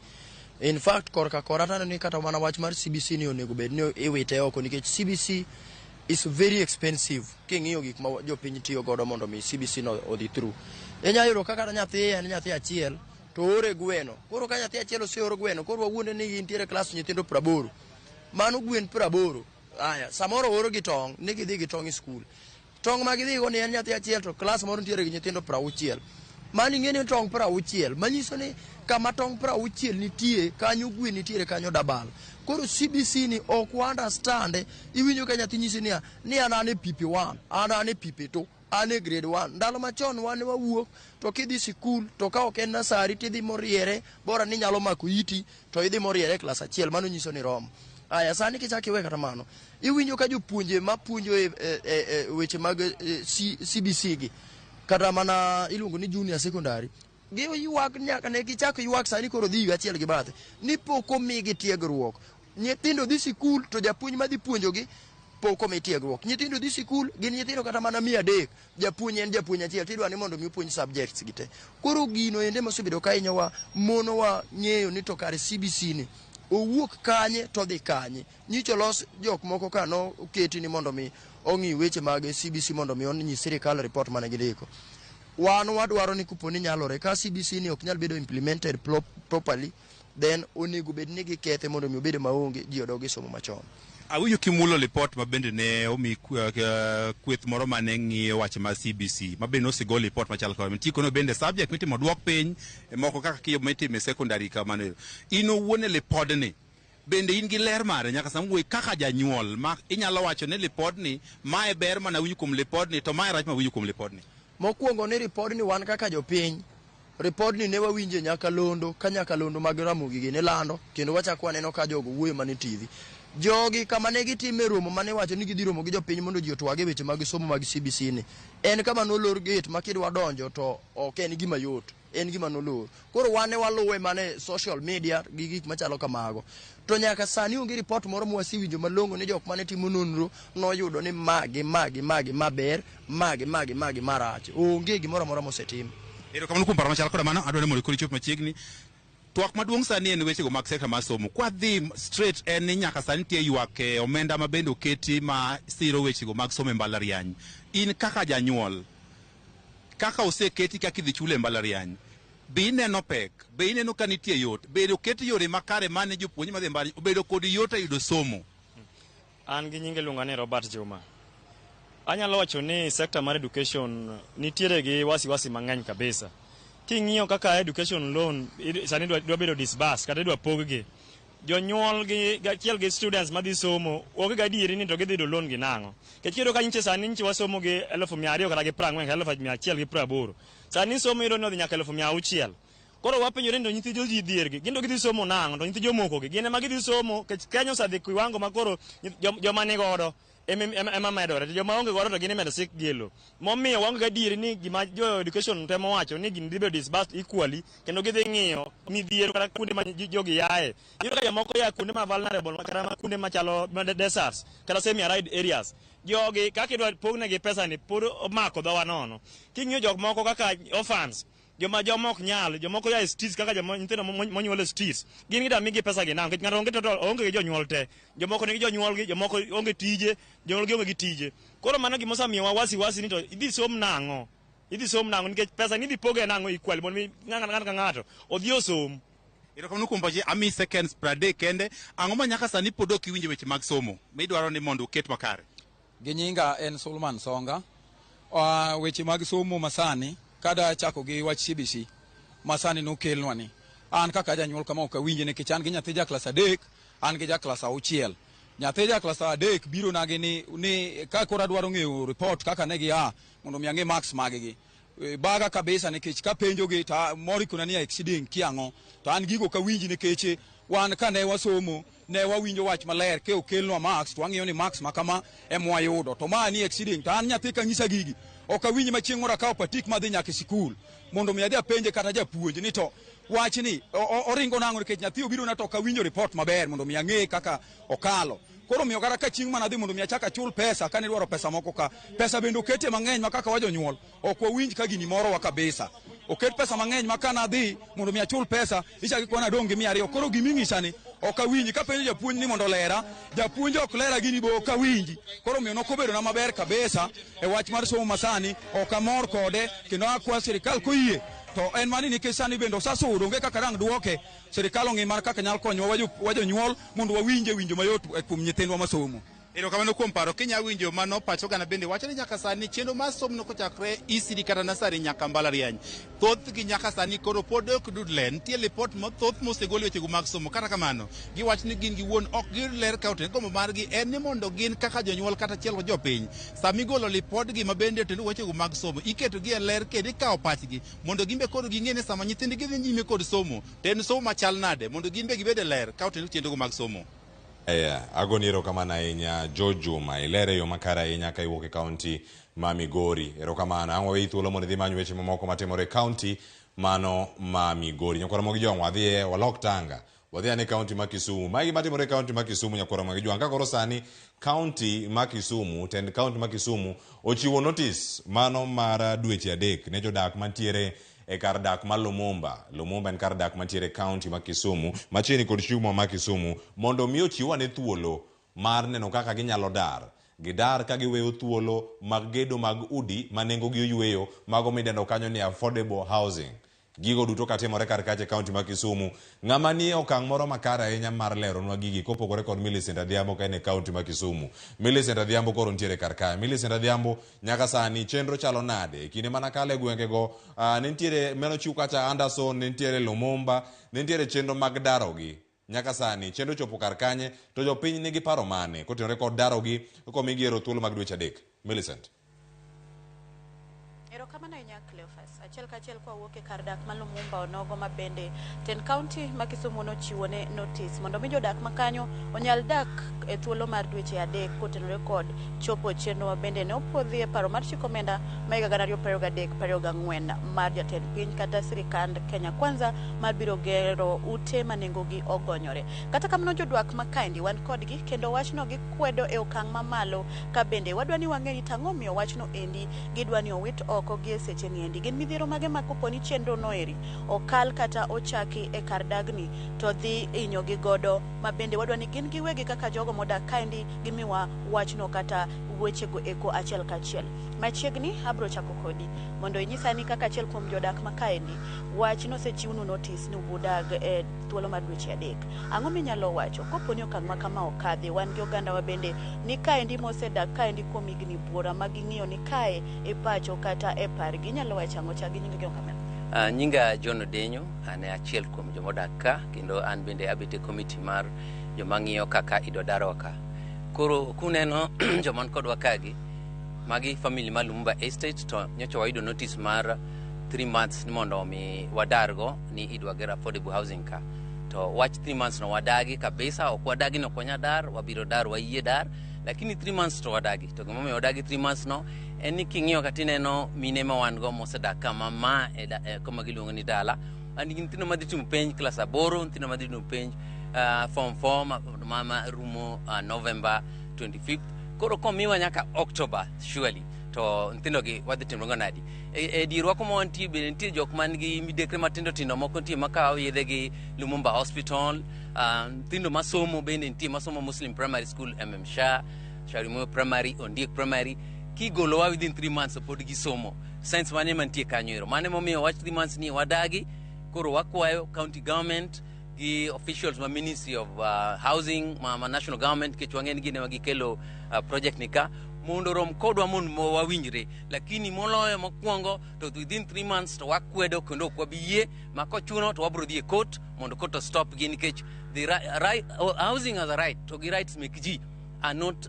S9: In fact korka kora taneno ni kata mana wach mar CBC ni onego bed ni iwite oko nikech CBC is very expensive king'iyo gik ma jopiny tiyo godo mondo mi CBC no odhi through. Inya yudo ka kata nyathi en nyathi achiel to oore gweno. Koro ka nyathi achiel oseoro gweno koro wawuonde ni gintiere klas nyithindo 80. Mano gwen 80. Aya, samoro ooro gi tong' ni gidhi gi tong' e skul. Tong' ma gidhi go ni en nyathi achiel to klas moro nitiere gi nyithindo 60. Mano ing'e ni tong' 60, manyiso ni kama tong' 60 nitie, kanyo gwen nitiere kanyo dabal. Koro CBC ni ok wa understand, iwinjo ka nyathi nyisi niya, ni an an e PP1, an an e PP2, an e grade 1. Ndalo machon wan ne wawuok to kidhi sikul to ka ok en nasari tidhi moriere, bora ni inyalo mako iti to idhi moriere e klas achiel, mano nyiso ni romo. Aya, sani kichako iwe kata mano, iwinjo ka jopuonje mapuonjo e, e, e, e weche mag e, CBC gi kata mana iluongo ni junior secondary giywak nyaka ne gichak ywak sani koro dhi higa achiel gi bathe ni pok omigi tiegruok. Nyithindo dhi sikul to japuonj madhi puonjogi pok omi tiegruok. Nyithindo dhi sikul gin nyithindo kata mana 300, japuonj en japuonj achiel tidwa ni mondo mi opuonj subjects gi te. Koro gino ende mosebedo ka hinyowa monowa ng'eyo ni to kare CBC ni owuok kanye to odhi kanye. Nyicha olos jok moko ka noketi ni mondo mi ong'i weche mag CBC mondo mi onyis sirikal report mane gindiko. Wan wadwaro ni kopo ni nyalore ka CBC ni ok nyal bedo implemented properly then onego bed ni gikethe mondo mi obed maonge ji odog e somo machon.
S7: Awinjo kimulo lipot ma bende ne omi kweth moro mane ng'iyo wach mar CBC ma bende nosegol lipot machal kamano. Nitie kono bende subject mitimo duok piny e moko kaka kiyo mitimo e secondary kamano. In owuon e lipodni bende in gi ler mare nyaka sama wuoyi kaka janyuol ma inyalo wacho ni lipodni mae ber mana winjo kuom lipodni to mae rach ma winjo kuom lipodni.
S9: Mokwongo ni ripodni wan kaka jopiny, ripodni ne wawinje nyakalondo ka nyakalondo mag Ramogi gi ne lando kendo wachako waneno ka jogo wuoyo mana e TV. Jogi kama ne gitime romo mane iwacho ni gidhi romo gi jopiny mondo ji otwag e weche mag somo mag CBC ni en kama nolor gate ma kidwa donjo to ok en gima yot. En gima nolor. Koro wan ne waluwe mana e social media gi gik machalo kamago. To nyaka sani onge report moro mwasewinjo malong'o ni jok mane timo nonro noyudo ni ma gi ma gi ma gi ma ber, ma gi ma gi ma gi ma rach. Onge gimoro amora mosetim.
S7: Erokamano kuom paro machal koda mano, adwaro ni mondo koro ichop machiegni. Twak maduong' sani en wechego mag sekta mar somo. Kwadhi straight en ni nyaka sani nitie ywak e omenda ma bende oketi ma siro wechego mag somo e mbalariany. In kaka janyuol, kaka oseketi kaka idhi chule e mbalariany, be ineno pek? Be ineno ka nitie yot? Be oket yore makare mane jopuonj madhi e mbalariany obedo kod yot e yudo somo?
S10: An gi nyinge iluonga ni Robert Juma. Anyalo wacho ni sector mar education nitiere gi wasiwasi mang'eny kabisa. King'iyo kaka education loan sani dwa bedo disbursed kata idwa pog gi, jonyuol gi achiel gi students madhi somo onge ga adieri ni to gidhi yudo loan gi nang'o. Nikech iyudo ka nyiche sani nyiche wasomo gi elufu mia ariyo kata gi prang'wen kata elufu mia achiel gi praboro. Sani somo iyudo ni odhi nyaka elufu mia auchiel. Koro wapenjore ni to nyithi jo jidhier gi, gin to gidhi somo nang'o? To nyithi jomoko gi, gin ema gidhi somo nikech Kenya osedhi kiwango ma koro joma ni godo ema medore, to joma onge godo to gin imedo sik gi e lowo. Momiyo waonge gadieri ni gima jo education temo wacho ni gini dhi bedo disbursed equally, kendo gidhi ng'iyo midhiero kata kuonde ma jogi yae. Iyudo ka jomoko ya kuonde ma vulnerable kata ma kuonde machalo ma deserts kata semi arid areas. Jogi kaka idwa pognegi pesa ni pod omako dhowa nono. King'iyo jok moko kaka orphans, joma joma ok nyal, jomoko ya e streets kaka joma nyithindo monyuol e streets, gin gida migi pesa gi nang'o? Nikech ng'ato onge total, onge gi jonyuol te. Jomoko nigi jonyuolgi, jomoko onge tije, jonyuolgi onge gi tije. Koro mano gima osemiyowa wasiwasi ni to idhi som nang'o? Idhi som nang'o? Nikech pesa ni idhi poge nang'o equally mondo mi ng'ato ka ng'ato odhi osom.
S7: Erokamano kuom pachi, ami seconds 30 kende. Ang'o ma nyaka sani pod ok iwinjo weche mag somo midwaro ni mondo uket makare?
S11: Gi nyinga en Sulman Songa. Weche mag somo masani, kada chako gi wach CBC masani nokelnwa ni, an kaka janyuol kama ok awinje nikech an gi nyathi ja klas 3, an gi ja klas 6. Nyathi ja klas 3 biro nagi ni ka koro adwaro ng'eyo report kaka ne gia mondo mi ang'e marks mag gi. Baga kabisa nikech kapenjo gi to moro ikona ni exceeding kiang'o to an gigo ok awinji nikech wan kane wasomo ne wawinjo wach maler ke okelnwa marks to wang'iyo ni marks ma kama ema wayudo to ma ni exceeding to an nyathi kang'isa gigi ok awinji ma chieng' moro akawo patik madhi nyaka e sikul mondo mi adhi apenje kata japuonj ni to wachni oringo nang'o nikech nyathi obiro na to ok awinjo report maber mondo mi ang'e kaka okalo. Koro miyo kata ka chieng' mana dhi mondo mi achak achul pesa kane idwaro pesa moko ka pesa bende okete mang'eny ma kaka wajonyuol ok wawinj ka gini morowa kabisa. Oket pesa mang'eny ma kana adhi mondo mi achul pesa ichak ikwana adong' gi 200. Koro gima ing'isa ni ok awinji. Kapenjo japuonj ni mondo olera, japuonj ok lera gini bo ok awinji. Koro miyo nok obedo na maber kabisa e wach mar somo masani, ok amor kode kendo akwa sirikal koyie to en mani nikech sani bende osasudo onge kaka dang' duoke. Sirikal ong'i mar kaka nyal konyowa wajonyuol mondo wawinje winjo mayot kuom nyithindwa masomo.
S7: Erokamano kuom paro. Kinya winjo mano pach oganda bende wacho ni nyaka sani chenro mar somo kochakre ECD kata nasari nyaka mbalariany, thothgi nyaka sani koro pod ok dud ler. Nitie lipot mathoth mosegol e wechego mag somo. Kata kamano, giwacho ni gin giwuon ok giyud ler ka oten gombo margi en ni mondo gin kaka jonyuol kata achiel kod jopiny, sama igolo lipodgi ma bende otenore wechego mag somo, iketogi e ler kendo ikawo pachgi mondo gin be koro ging'e ni sama nyithindgi dhi nyime kod somo to en somo machal nade mondo gin be gibed e ler ka otenore chenrogo mag somo.
S2: Aya, agoni erokamano ahinya George Juma, ilere e yo makare ahinya ka iwuok e kaunti ma Migori. Erokamano. Ang' waweyi thuolo mondo idhi many weche mamoko matimore e kaunti mano ma Migori. Nyakwar Ramogi Jwang', wadhi walok tanga. Wadhi ane kaunti ma Kisumu. Magi matimore e kaunti ma Kisumu, Nyakwar Ramogi Jwang'. Ka koro sani kaunti ma Kisumu, tend kaunti ma Kisumu ochiwo notis mano mar dweche 3 ne jodak mantiere e kar dak ma Lumumba. Lumumba en kar dak mantiere e kaunti ma Kisumu, machiegni kod Chuma ma Kisumu, mondo mi ochiw ane thuolo mar neno kaka ginyalo dar. Gidar ka giweyo thuolo mag gedo mag udi ma nengogi oyweyo, mago midendo kanyo ni affordable housing. Gigo duto katimore kar kacha e kaunti ma Kisumu. Ng'ama nie okang' moro makare ahinya mar leronwa gigi kopogore kod Millicent Adhiambo ka en e kaunti ma Kisumu. Millicent Adhiambo koro nitiere kar kae. Millicent Adhiambo, nyaka sani chenro chalo nade? E kinde mana kalo e gwengego, ne nitiere mano chiw kacha Anderson, ne nitiere Lumumba, ne nitiere chenro mag darogi. Nyaka sani chenro chopo kar kanye to jopiny nigi paro mane kotenore kod darogi komigi ero thuolo mag dweche 3? Millicent.
S12: Erokamano ahinya Cleophas. Achiel kachiel kwa wuok e kar dak ma Lumumba onogo ma bende tend kaunti ma Kisumu nochiwo ne notice mondo mi jodak ma kanyo onyal dak e thuolo mar dweche 3 kotenore kod chopo chenro ma bende ne opuodhi e paro mar chiko omenda ma higa 2023-24 mar jatend piny kata sirikand Kenya Kwanza mar biro gero ute ma nengogi ogonyore. Kata kamano jodak ma kaendi wan kodgi kendo wachno gikwedo e okang' mamalo ka bende wadwa ni wang'e ni tang'o miyo wachno endi gidwa ni owit oko gi e seche ni endi. Gin midhiero mage ma kopo ni chenro no eri okal kata ochaki e kar dagni to dhi hinyogi godo ma bende wadwa ni gin giwegi kaka jogo modak kaendi gimiwa wachno kata wechego eko achiel kachiel. Machiegni abro chako kodi mondo inyisa ni kaka achiel kuom jodak ma kaendi wach nosechiwnu notice ni ubudag e thuolo mar dweche 3. Ang'o minyalo wacho kopo ni okang' ma kama okadhi? Wan gi oganda wa bende ni kaendi mosedak kaendi kuom higni buora ma ging'iyo ni kae e pacho kata e pargi. Inyalo wacho ang'o? Chak gi nyingi gi okamera.
S19: Nyinga John Odenyo, an e achiel kuom jomodak ka kendo an bende abet e komiti mar joma ng'iyo kaka idwa darwa ka. Koro kuneno joma kodwa kagi, magi family mar Lumumba Estate to nyocha wayudo notice mar 3 months ni mondo omi wadargo ni idwa ger affordable housing ka. To wach 3 months no wadagi kabisa, ok wadagi ni ok wanyal dar, wabiro dar, wayie dar, lakini 3 months to wadagi. To gimomiyo wadagi 3 months no en ni king'iyo kata ineno mine ma wan go mosedak ka ma ma e kama giluongo ni dala, an gi nyithindo madhi timo penj klas 8, nyithindo madhi timo penj form 4 ma rumo November 25th. Koro komiwa nyaka October surely to nyithindo gi wadhi timo go nadi? E dierwa kuma wantie bende nitie jok man gi midekre matindo tindo moko nitie makawo yedhe gi Lumumba Hospital, nyithindo masomo bende nitie masomo Muslim Primary School, MM Shah, Shaurimoyo Primary, Ondiek Primary. Kigolowa within 3 months to pod gisomo. Science mane mantie kanyo ero. Mano emomiyo wach 3 months ni wadagi. Koro wakwayo county government gi officials ma Ministry of Housing ma national government nikech wang'e ni gin ema gikelo project ni ka mondo rom kodwa mondo wawinjre, lakini moloyo mokwongo to within 3 months to wakwedo kendo ok wabi yie ma kochuno to wabro dhi e court mondo court stop gi nikech the right, housing as a right to gi rights mek ji are not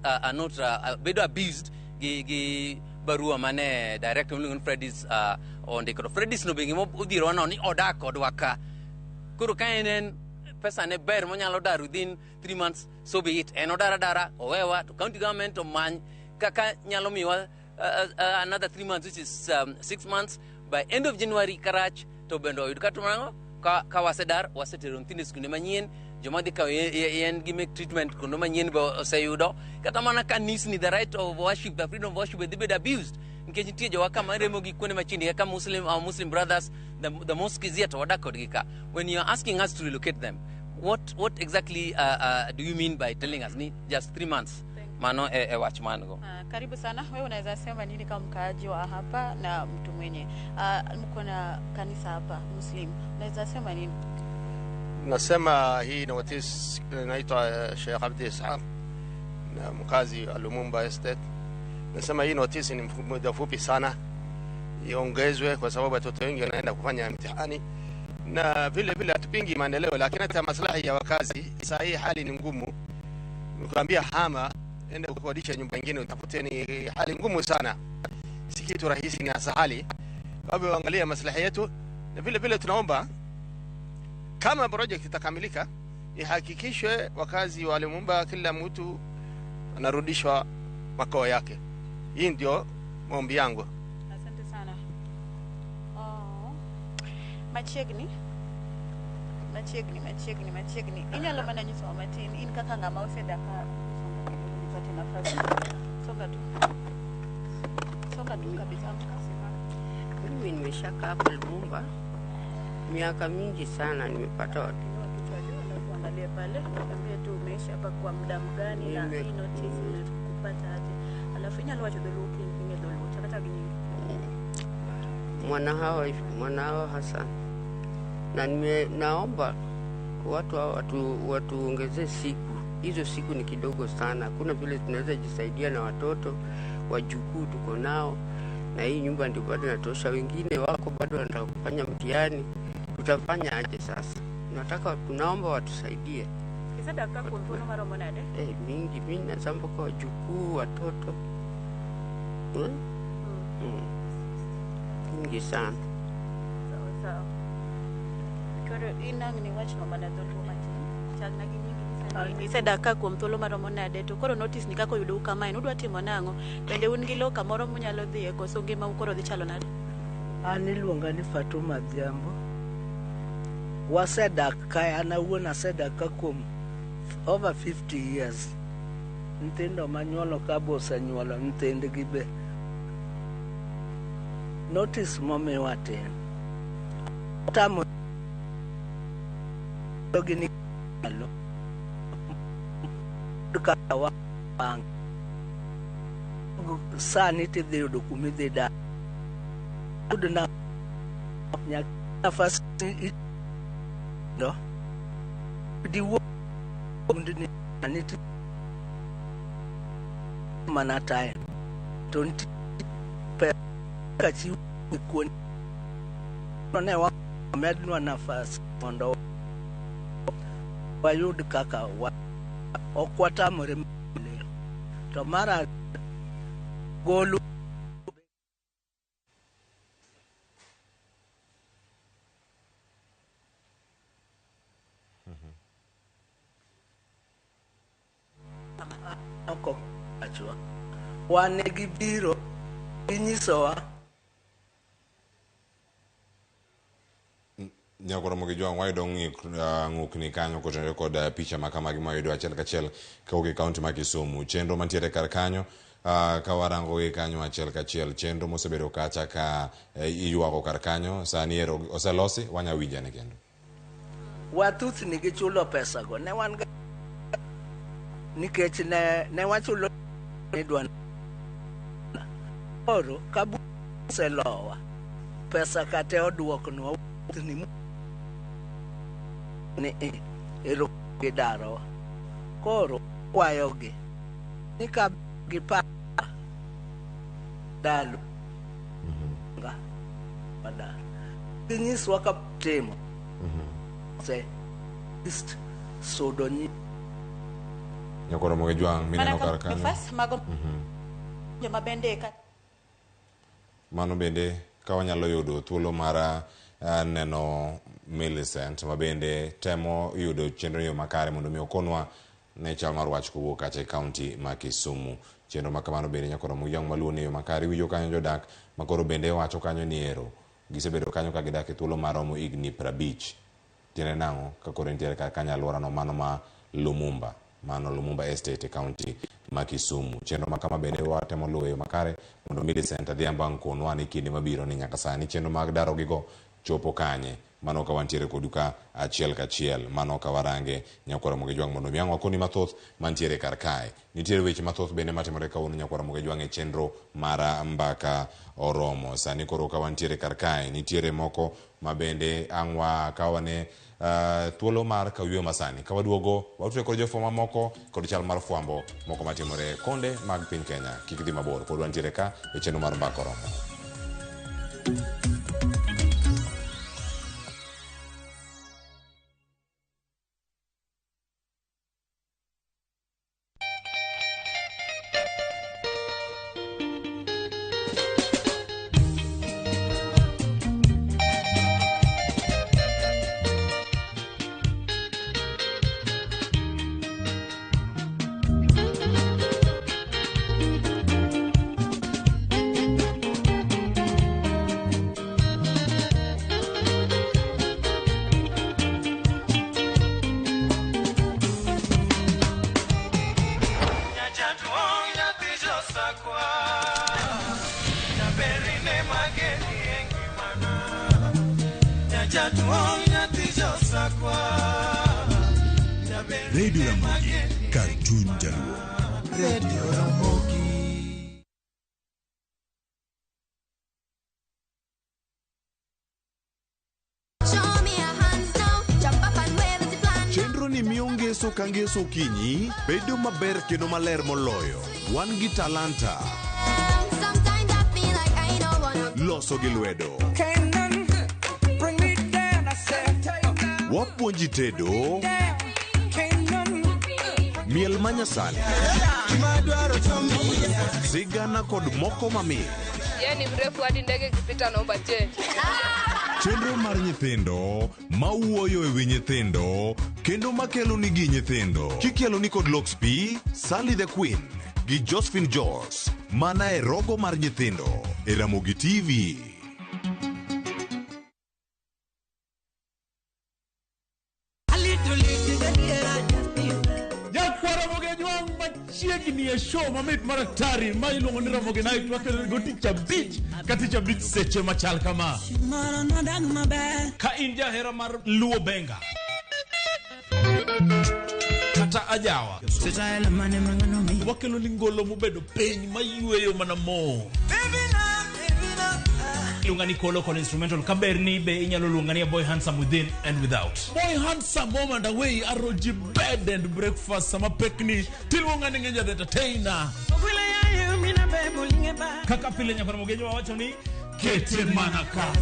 S19: bedo abused gi barua mane director miluongo ni Fredis ondiko. To Fredis no be gima odhierowa no ni odak kodwa ka. Koro ka en pesa ne ber monyalo dar within 3 months, so be it. En odar adara owewa to county government omany kaka nyalo miwa another 3 months, which is 6 months by end of January karach to bende oyud kata mang'o ka wasedar wasetero nyithindo e skunde manyien, joma dhi kawo yien gi make treatment kuonde manyien be oseyudo. Kata mana kanisni, the right of worship, the freedom of worship dhi bedo abused nikech nitie jowa kama remo gi kuonde machiegni kaka Muslim, our Muslim brothers, the mosque is here to wadak kodgi ka. When you are asking us to relocate them, what exactly do you mean by telling us ni just 3 months? Mano e wach man go.
S12: Karibu sana. Wewe unaweza sema nini kama mkaaji wa hapa na mtu mwenye mko na kanisa hapa Muslim, unaweza sema nini?
S21: Nasema hii notice inaitwa Sheikh Abdi Ishaq.
S3: na mkazi wa Lumumba Estate. Nasema hii notisi ni muda fupi sana, iongezwe kwa sababu watoto wengi wanaenda kufanya mtihani, na vile vile hatupingi maendeleo, lakini hata maslahi ya wakazi. Saa hii hali ni ngumu, ukiambia hama enda kukodisha nyumba nyingine utafute, ni hali ngumu sana, si kitu rahisi, ni hali. Kwa hivyo angalia maslahi yetu, na vile vile tunaomba kama project itakamilika ihakikishwe wakazi wa Lumumba kila mtu anarudishwa makao yake. Hii ndio maombi yangu.
S12: Asante sana. Oh. Machiegni. Machiegni, machiegni, machiegni. Inyalo mana nyiso matin in kaka ng'ama osedak ka nipate nafasi. Songa tu. Songa tu kabisa.
S5: Mimi nimeshakaa hapa Lumumba miaka mingi sana, nimepata watu
S12: Angalie pale, ambie tu umeishi hapa kwa muda mgani na hii notice imekupata aje. Alafu inyalo wacho dholuo ing'e dholuo chakata gi nyingi.
S5: Mwanahawa Hassan, na naomba watu hao watuongezee siku. Hizo siku ni kidogo sana, kuna vile tunaweza jisaidia na watoto wajukuu tuko nao, na hii nyumba ndio bado inatosha. Wengine wako bado wanataka kufanya mtihani, tutafanya aje sasa? Tunaomba watusaidie.
S12: Isedak ka kuom thuolo maromo nade?
S5: Mingi mingi nasamba kwa wajukuu, watoto. Mingi sana.
S12: Sawa sawa. Koro in ang' ni wachno mana dholuo matin. Chalna gi nyingi nyisa ni isedak ka kuom thuolo maromo nade to koro notice ni kaka oyudou kamae nudwa timo nang'o? Bende un gi lowo kamoro munyalo dhiye koso ngimau koro dhi chalo nade?
S21: An iluonga ni Fatuma Adhiambo. Wasedak kae, an awuon asedak ka kuom over 50 years. Nyithindo manyuolo ka be osenyuolo nyithindgi be. Notice momiwa tin. Tamo gi ni malo. Ka wang' sani tidhi yudo kumidhi dak. Yud na nyaka nafas no diwuo ni nitie mana time to nitie pesa chiw kuon ne wamednwa nafas mondo wayud kaka wa ok watamore maendeleo. To mar golo oko achwa wan gibiro ginyisowa.
S2: Nyakoro Mogijwang' wayudo ng'ukni kanyo kotenore kod picha ma kamagi mwayudo achiel kachiel kawuok e kaunti ma Kisumu. Chenro mantiere kar kanyo ka warango gi kanyo achiel kachiel, chenro mosebedo kacha ka iywago kar kanyo sani ero oselosi, wanya winjane kendo.
S21: Wathuthni gichulo pesago ne wan nikech ne wachulo ni koro ka oselowa pesa kate oduoknwa ni ero gidarowa. Koro kwayogi ni ka gipa dalo badal ginyiswa ka timo se ist sodo nyi
S2: Nyakoro Mogijwang' mineno kar kanyo
S12: mago joma bende ka
S2: mano bende ka wanyalo yudo thuolo mar neno Millicent ma bende temo yudo chenro yo makare mondo mi okonwa ne chal mar wach kowuok kacha e kaunti ma Kisumu. Chenro ma kamano bende Nyakoro Mogijwang' maluwo ni yo makare iwinjo kanyo jodak makoro bende wacho kanyo ni ero gisebedo kanyo ka gidak e thuolo maromo higni 50. Tiende nang'o ka koro nitiere kar kanyo alworano mano ma Lumumba, mano Lumumba Estate e kaunti ma Kisumu. Chenro ma kama bende watemo luwo e yo makare mondo Millicent Adhiambo ang' konwa ni kinde mabiro ni nyaka sani chenro mag daro gigo chopo kanye. Mano ka wantiere kodu ka achiel kachiel, mano ka warange nyakwar Ramogi Jwang' mondo mi ang' wakoni mathoth mantiere kar kae. Nitiere weche mathoth bende matimore kawuono nyakwar Ramogi Jwang' e chenro mar Mbaka Oromo. Sani koro ka wantiere kar kae, nitiere moko ma bende ang' wakawane thuolo mar kawuoyo masani. Ka waduogo, watudre kod jofwambo mamoko kod chal mar fwambo moko matimore konde mag piny Kenya. Kik dhi mabor, pod wantiere ka e chenro mar Mbaka Oromo.
S16: Radio Ramogi, kar chuny jaluo.
S15: Radio Ramogi.
S16: Chenro ni miyo ngeso ka ngeso okinyi bedo maber kendo maler moloyo. Wan gi talanta. Loso gi lwedo. Wapuonji tedo. Miel manyasani. Sigana kod moko mamit.
S6: Yeye ni mrefu hadi ndege ikipita naomba change.
S16: Chenro mar nyithindo mawuoyo e wi nyithindo kendo makelo nigi nyithindo. Kikelo ni kod Lox P, Sally the Queen gi Josephine Jos mana e rogo mar nyithindo e Ramogi TV.
S8: Chiegni e show mamit mar atari ma iluongo ni Ramogi Night wakelo go tich abich ka tich abich seche machal kama. Ka in jahera mar Luo Benga kata ajawa, wakelo ni ngolo mobedo piny mayweyo mana mo. Iluonga ni Kolo kod instrumental kaberni be inyalo luonga ni Boy Handsome within and without. Boy Handsome home and away aroji bed and breakfast sama pekni tiluonga ni Ngenja the Entertainer. Kaka pile nyakwar Ramogi wawacho ni kete mana ka.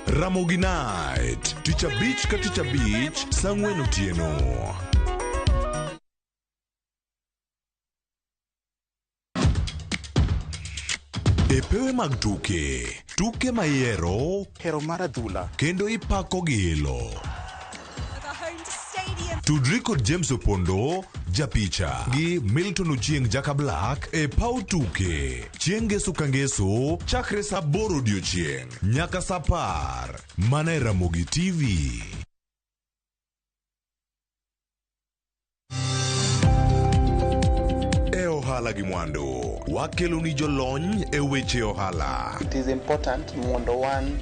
S16: Ramogi Night, tich abich ka tich abich, saa ang'wen otieno. E pewe mag tuke, tuke mayiero,
S17: hero mar adhula,
S16: kendo ipako gi ilo. Tudri kod James Opondo, japicha, gi Milton Ochieng' Jaka Black e paw tuke. Chieng' ngeso ka ngeso, chakre saa aboro odiochieng' nyaka saa apar. Mana e Ramogi TV. E ohala gi mwandu, wakelo ni jolony e weche ohala.
S17: It is important mondo wan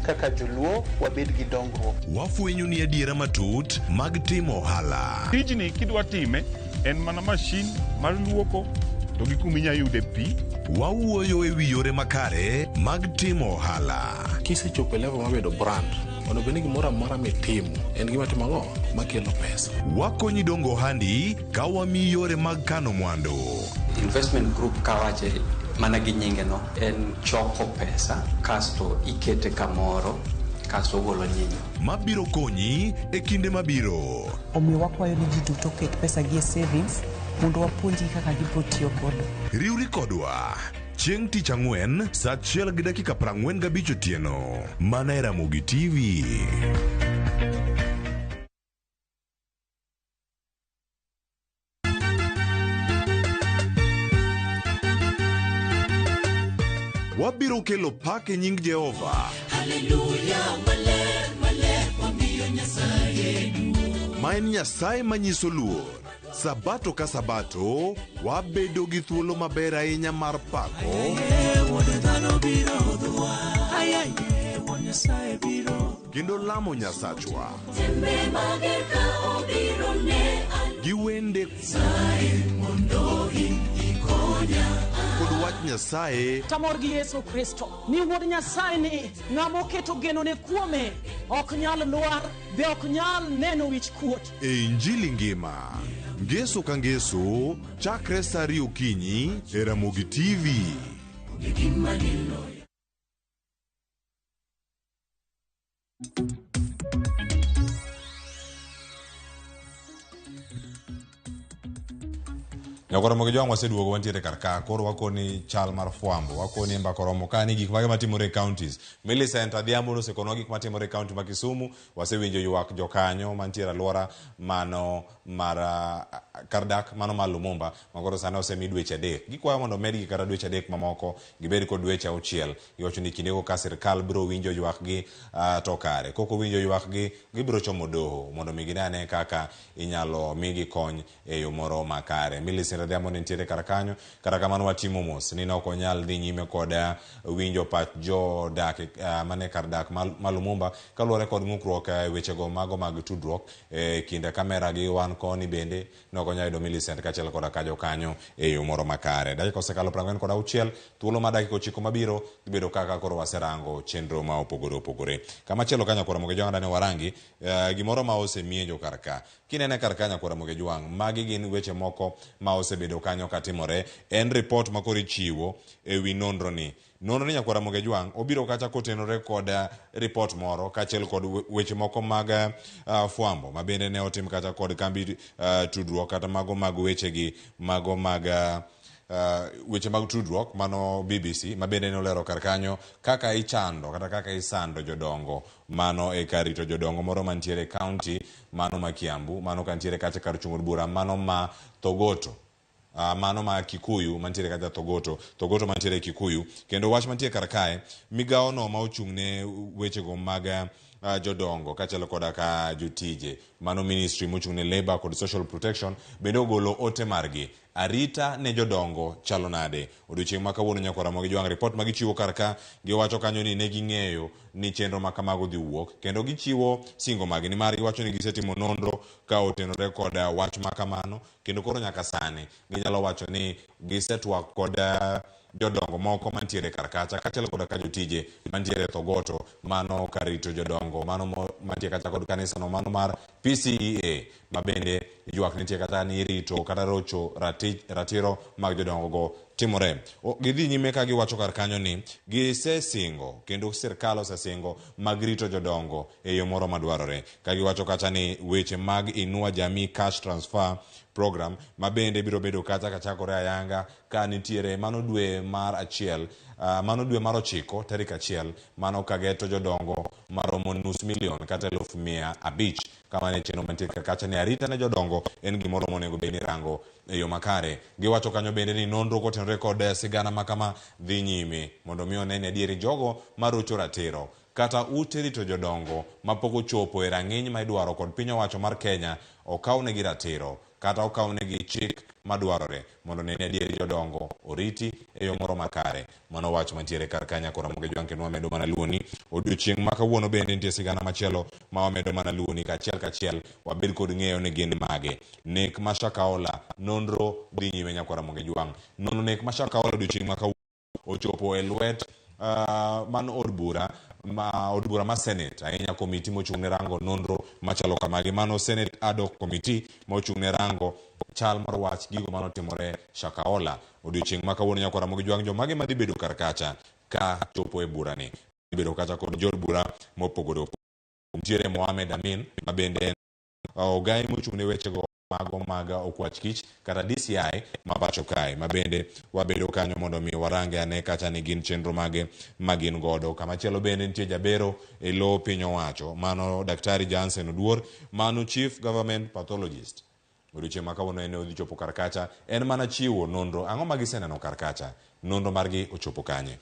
S17: kaka joluo wabed gi dongruok.
S16: Wafwenyo ni adiera matut mag timo ohala.
S22: Tijni kidwa time en mana mashin mar luoko to gi kuma inya yude pi.
S16: Wawuoyo e wi yore makare mag timo ohala.
S23: Kisechopo e level mar bedo brand, onego bed ni gimoro amora mitimo en gima timo ang'o makelo pesa.
S16: Wakonyi dongo ohandi ka wamiyi yore mag kano mwandu.
S24: Investment group kawache mana gi nyinge no en choko pesa kasto ikete kamoro kasto ogolo nyinyo.
S16: Mabiro konyi e kinde mabiro.
S25: Omiyo wakwayo ni ji duto oket pesa gi e savings mondo wapuonjgi kaka gibiro tiyo godo.
S16: Riwri kodwa chieng' tich ang'wen saa 1:45 otieno mana e Ramogi TV. Wabiro kelo pak e nying Jehova.
S14: Haleluya, maler, maler, wamiyo Nyasaye duong'.
S16: Ma en Nyasaye manyiso luor. Sabato ka sabato, wabedo gi thuolo maber ahinya mar pako kendo lamo Nyasachwa gi wende kod wach Nyasaye
S1: Tamor gi Yesu Kristo ni wuod Nyasaye ni ng'ama oketo genone kuome ok nyal lwar be ok nyal neno wich kuot.
S16: e Injili ngima. Ngeso ka ngeso, chakre sa ariyo okinyi e Ramogi TV.
S2: Nyakoro mogi jwang' waseduogo wantiere kar ka koro wakoni chal mar fwambo wakoni e mbaka oromo ka ni gik mage matimore e counties Millicent Adhiambo nosekonwa gik matimore e county ma Kisumu wasewinjo ywak jokanyo mantiere alwora mano mar kar dak mano mar Lumumba ma koro sani osemi dweche adek gikwayo mondo omedgi kata dweche adek mamoko gibed kod dweche auchiel giwacho ni kindego ka sirkal biro winjo ywakgi to kare kok owinjo ywakgi gibiro chomo doho mondo mi gine ane kaka inyalo migi kony e yo moro makare. Millicent Adhiambo ne nitiere kar kanyo, kata kamano watimo mos ni ne ok onyal dhi nyime kod winjo pach jodak mane kar dak ma Lumumba kaluwore kod ng'ukruok e wechego mago mag tudruok e kind kamera gi wan koni bende ne ok onyal yudo Millicent kaachiel koda ka jokanyo e yo moro makare. Dakika osekalo 46, thuolo mar dakika 9 mabiro dhi bedo kaka koro waserango chenro ma opogore opogore. Kamachielo ka nyakwar Ramogi Jwang' dane warangi gimoro ma osemienjo kar ka. Kinene kar ka nyakwar Ramogi Jwang', magi gin weche moko ma osebedo kanyo katimore. En report ma koro ichiwo e wi nonro ni. Nonro ni nyakwar Ramogi Jwang' obiro kacha kotenore kod report moro kaachiel kod weche moko mag fwambo ma bende ne otim kacha kod kambi tudruok kata mago mag wechegi mago mag weche mag tudruok mano BBC ma bende ne olero kar kanyo kaka ichando kata kaka isando jodongo mano e kar rito jodongo moro mantiere e county mano ma Kiambu mano kantiere kacha kar chung' od bura mano ma Thogoto mano ma Kikuyu mantiere kacha Thogoto Thogoto mantiere Kikuyu kendo wach mantie kar kae migawo no ma ochung' ne wechego mag jodongo kaachiel koda ka jotije mano ministry mochung' ne Labour kod Social Protection bende ogolo ote margi arita ne jodongo chalo nade odiochieng' ma kawuono nyakwar Ramogi Jwang' report ma gichiwo kar ka giwacho kanyo ni ne ging'eyo ni chenro ma kamago dhi wuok kendo gichiwo singo magi nimar giwacho ni gisetimo nonro ka otenore kod wach ma kamano kendo koro nyaka sani ginyalo wacho ni gisetwak kod jodongo moko mantiere kar kacha kaachiel koda ka jotije mantiere Thogoto mano kar rito jodongo mano mantie kacha kod kanisano mano mar PCEA ma bende ywak nitie kata ni rito kata rocho ratiro mag jodongo go timore. Gidhi nyime ka giwacho kar kanyo ni gisesingo kendo sirkal osesingo mag rito jodongo e yo moro madwarore. Ka giwacho kacha ni weche mag Inua Jamii Cash Transfer Program ma bende biro bedo kacha kachakore ayanga ka nitiere mano dwe mar achiel mano dwe mar 9 tarik 1 mano kageto jodongo maromo 500,000 kata 500,000 kamano e chenro mantie kacha ni arita ne jodongo en gimoro monego bed ni rango e yo makare. Giwacho kanyo bende ni nonro kotenore kod sigana ma kama dhi nyime mondo mi one ni adieri jogo marocho ratiro kata ute rito jodongo mapok ochopo e rang'iny ma idwaro kod piny owacho mar Kenya okawnegi ratiro kata okawnegi chik madwarore mondo ne ni adieri jodongo oriti e yo moro makare. Mano wach mantiere kar ka nyakwar Ramogi Jwang' kendo wamedo mana luoni. Odiochieng' ma kawuono bende nitie sigana machielo ma wamedo mana luoni kachiel kachiel wabed kod ng'eyo ni gin mage. Nek ma Shakahola nonro dhi nyime nyakwar Ramogi Jwang'. Nono nek ma Shakahola odiochieng' ma kawuono ochopo e lwet mano od bura ma od bura ma Senate ahinya komiti mochung' ne rango nonro machalo kamagi mano Senate ad hoc committee mochung' ne rango chal mar wach gigo manotimore Shakahola. Odiochieng' ma kawuono nyakwar Ramogi Jwang' jomage madhi bedo kar kacha ka chopo e burani dhi bedo kacha kod jood bura mopogore opogore. Nitiere Mohamed Amin ma bende en ogai mochung' ne wechego mago mag okwach kich kata DCI ma pacho kae ma bende wabedo kanyo mondo mi warange ane kacha ni gin chenro mage ma gin godo. Kamachielo bende nitie jabero e lo piny owacho mano Daktari Jansen Oduor mano Chief Government Pathologist. Odiochieng' ma kawuono en odhi chopo kar kacha en mana chiwo nonro ang'o ma giseneno kar kacha nonro margi ochopo kanye.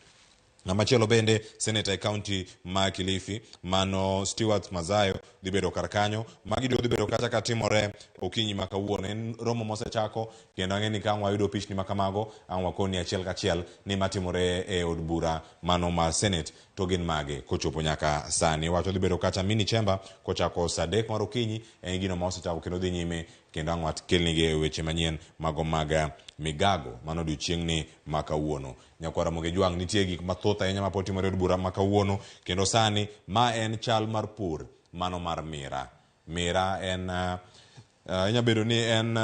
S2: Ng'ama chielo bende seneta e kaunti ma Kilifi mano Stewart Mazayo dhi bedo kar kanyo. Magi duto dhi bedo kacha katimore okinyi ma kawuono. En romo mosechako kendo ang'e ni ka ang' wayudo pichni ma kamago ang' wakoni achiel kachiel ni matimore e od bura mano mar Senate to gin mage kochopo nyaka sani. Wacho dhi bedo kacha mini chamber kochako saa 3 mar okinyi, en gino ma osechako kendo dhi nyime kendo ang' wakelnigi e weche manyien mago mag migago mano odiochieng'ni ma kawuono. Nyakwar Ramogi Jwang', nitie gik mathoth ahinya mapod timore e od bura ma kawuono kendo sani ma en chal mar pur mano mar mira. Mira en inya bedo ni en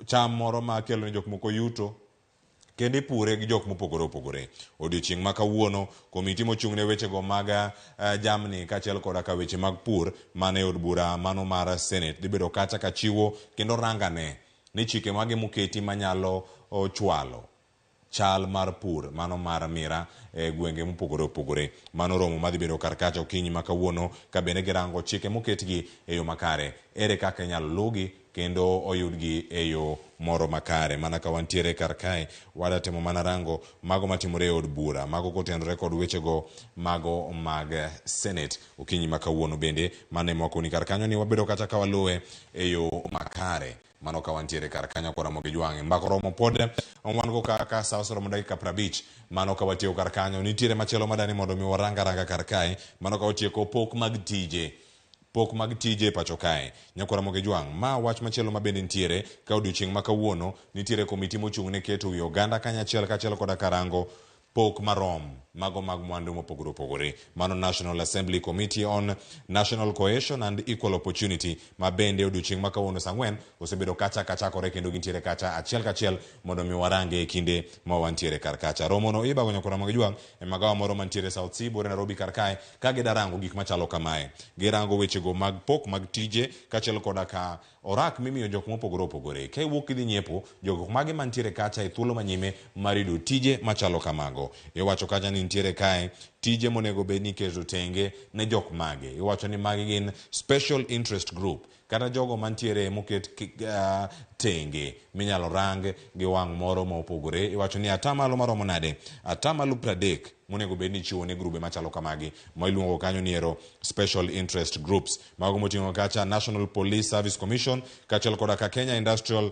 S2: cham moro ma kelo ne jok moko yuto kendo ipure gi jok mopogore opogore. Odiochieng' ma kawuono komiti mochung' ne wechego mag jamni kaachiel koda ka weche mag pur mane e od bura mano mar Senate dhi bedo kacha ka chiwo kendo rangane ni chike mage moketi manyalo chwalo chal mar pur mano mar mira e gwenge mopogore opogore. Mano romo madhi bedo kar kacha okinyi ma kawuono ka bende girango chike moketgi e yo makare, ere kaka inyalo luwgi kendo oyudgi e yo moro makare. Mana ka wantiere kar kae wada temo mana rango mago matimore e od bura, mago kotenore kod wechego mago mag Senate okinyi ma kawuono. Bende mano ema wakoni kar kanyo ni wabedo kata ka waluwe e yo makare. Mano ka wantiere kar kanyo kod Ramogi Jwang'. Mbaka oromo pod wan go kaka sa oseromo dakika 50. Mano ka watieko kar kanyo nitiere machielo madani mondo mi warang aranga kar kae. Mano ka watieko pok mag tije. Pok mag tije e pacho kae. Nyakwar Ramogi Jwang', ma wach machielo ma bende nitiere ka odiochieng' ma kawuono nitiere komiti mochung' ne keto wi oganda kanyachiel kaachiel koda karango pok marom mago mag mwandu mopogore opogore. Mano National Assembly Committee on National Cohesion and Equal Opportunity ma bende odiochieng' ma kawuono saa 4 osebedo kacha kachakore kendo gintiere kacha achiel kachiel mondo mi warange e kinde ma wantiere kar kacha. Romono ibago Nyakwar Ramogi Jwang' e magawa moro mantiere South C buore Nairobi kar kae ka gidarango gik machalo kamae. Girango wechego mag pok mag tije kaachiel koda ka orak mimiyo jok mopogore opogore. Ka iwuok idhi nyiepo, jok mage mantiere kacha e thuolo manyime mar yudo tije machalo kamago. Iwacho kacha ni nitiere kae tije monego bed ni iketo tenge ne jok mage. Iwacho ni magi gin special interest group kata jogo mantiere moket tenge minyalo rang gi wang' moro ma opogore. Iwacho ni atamalo maromo nade? Atamalo 30 monego bed ni ichiwo ne grube machalo kamagi ma iluongo kanyo ni ero special interest groups. Mago moting'o kacha National Police Service Commission kaachiel koda ka Kenya Industrial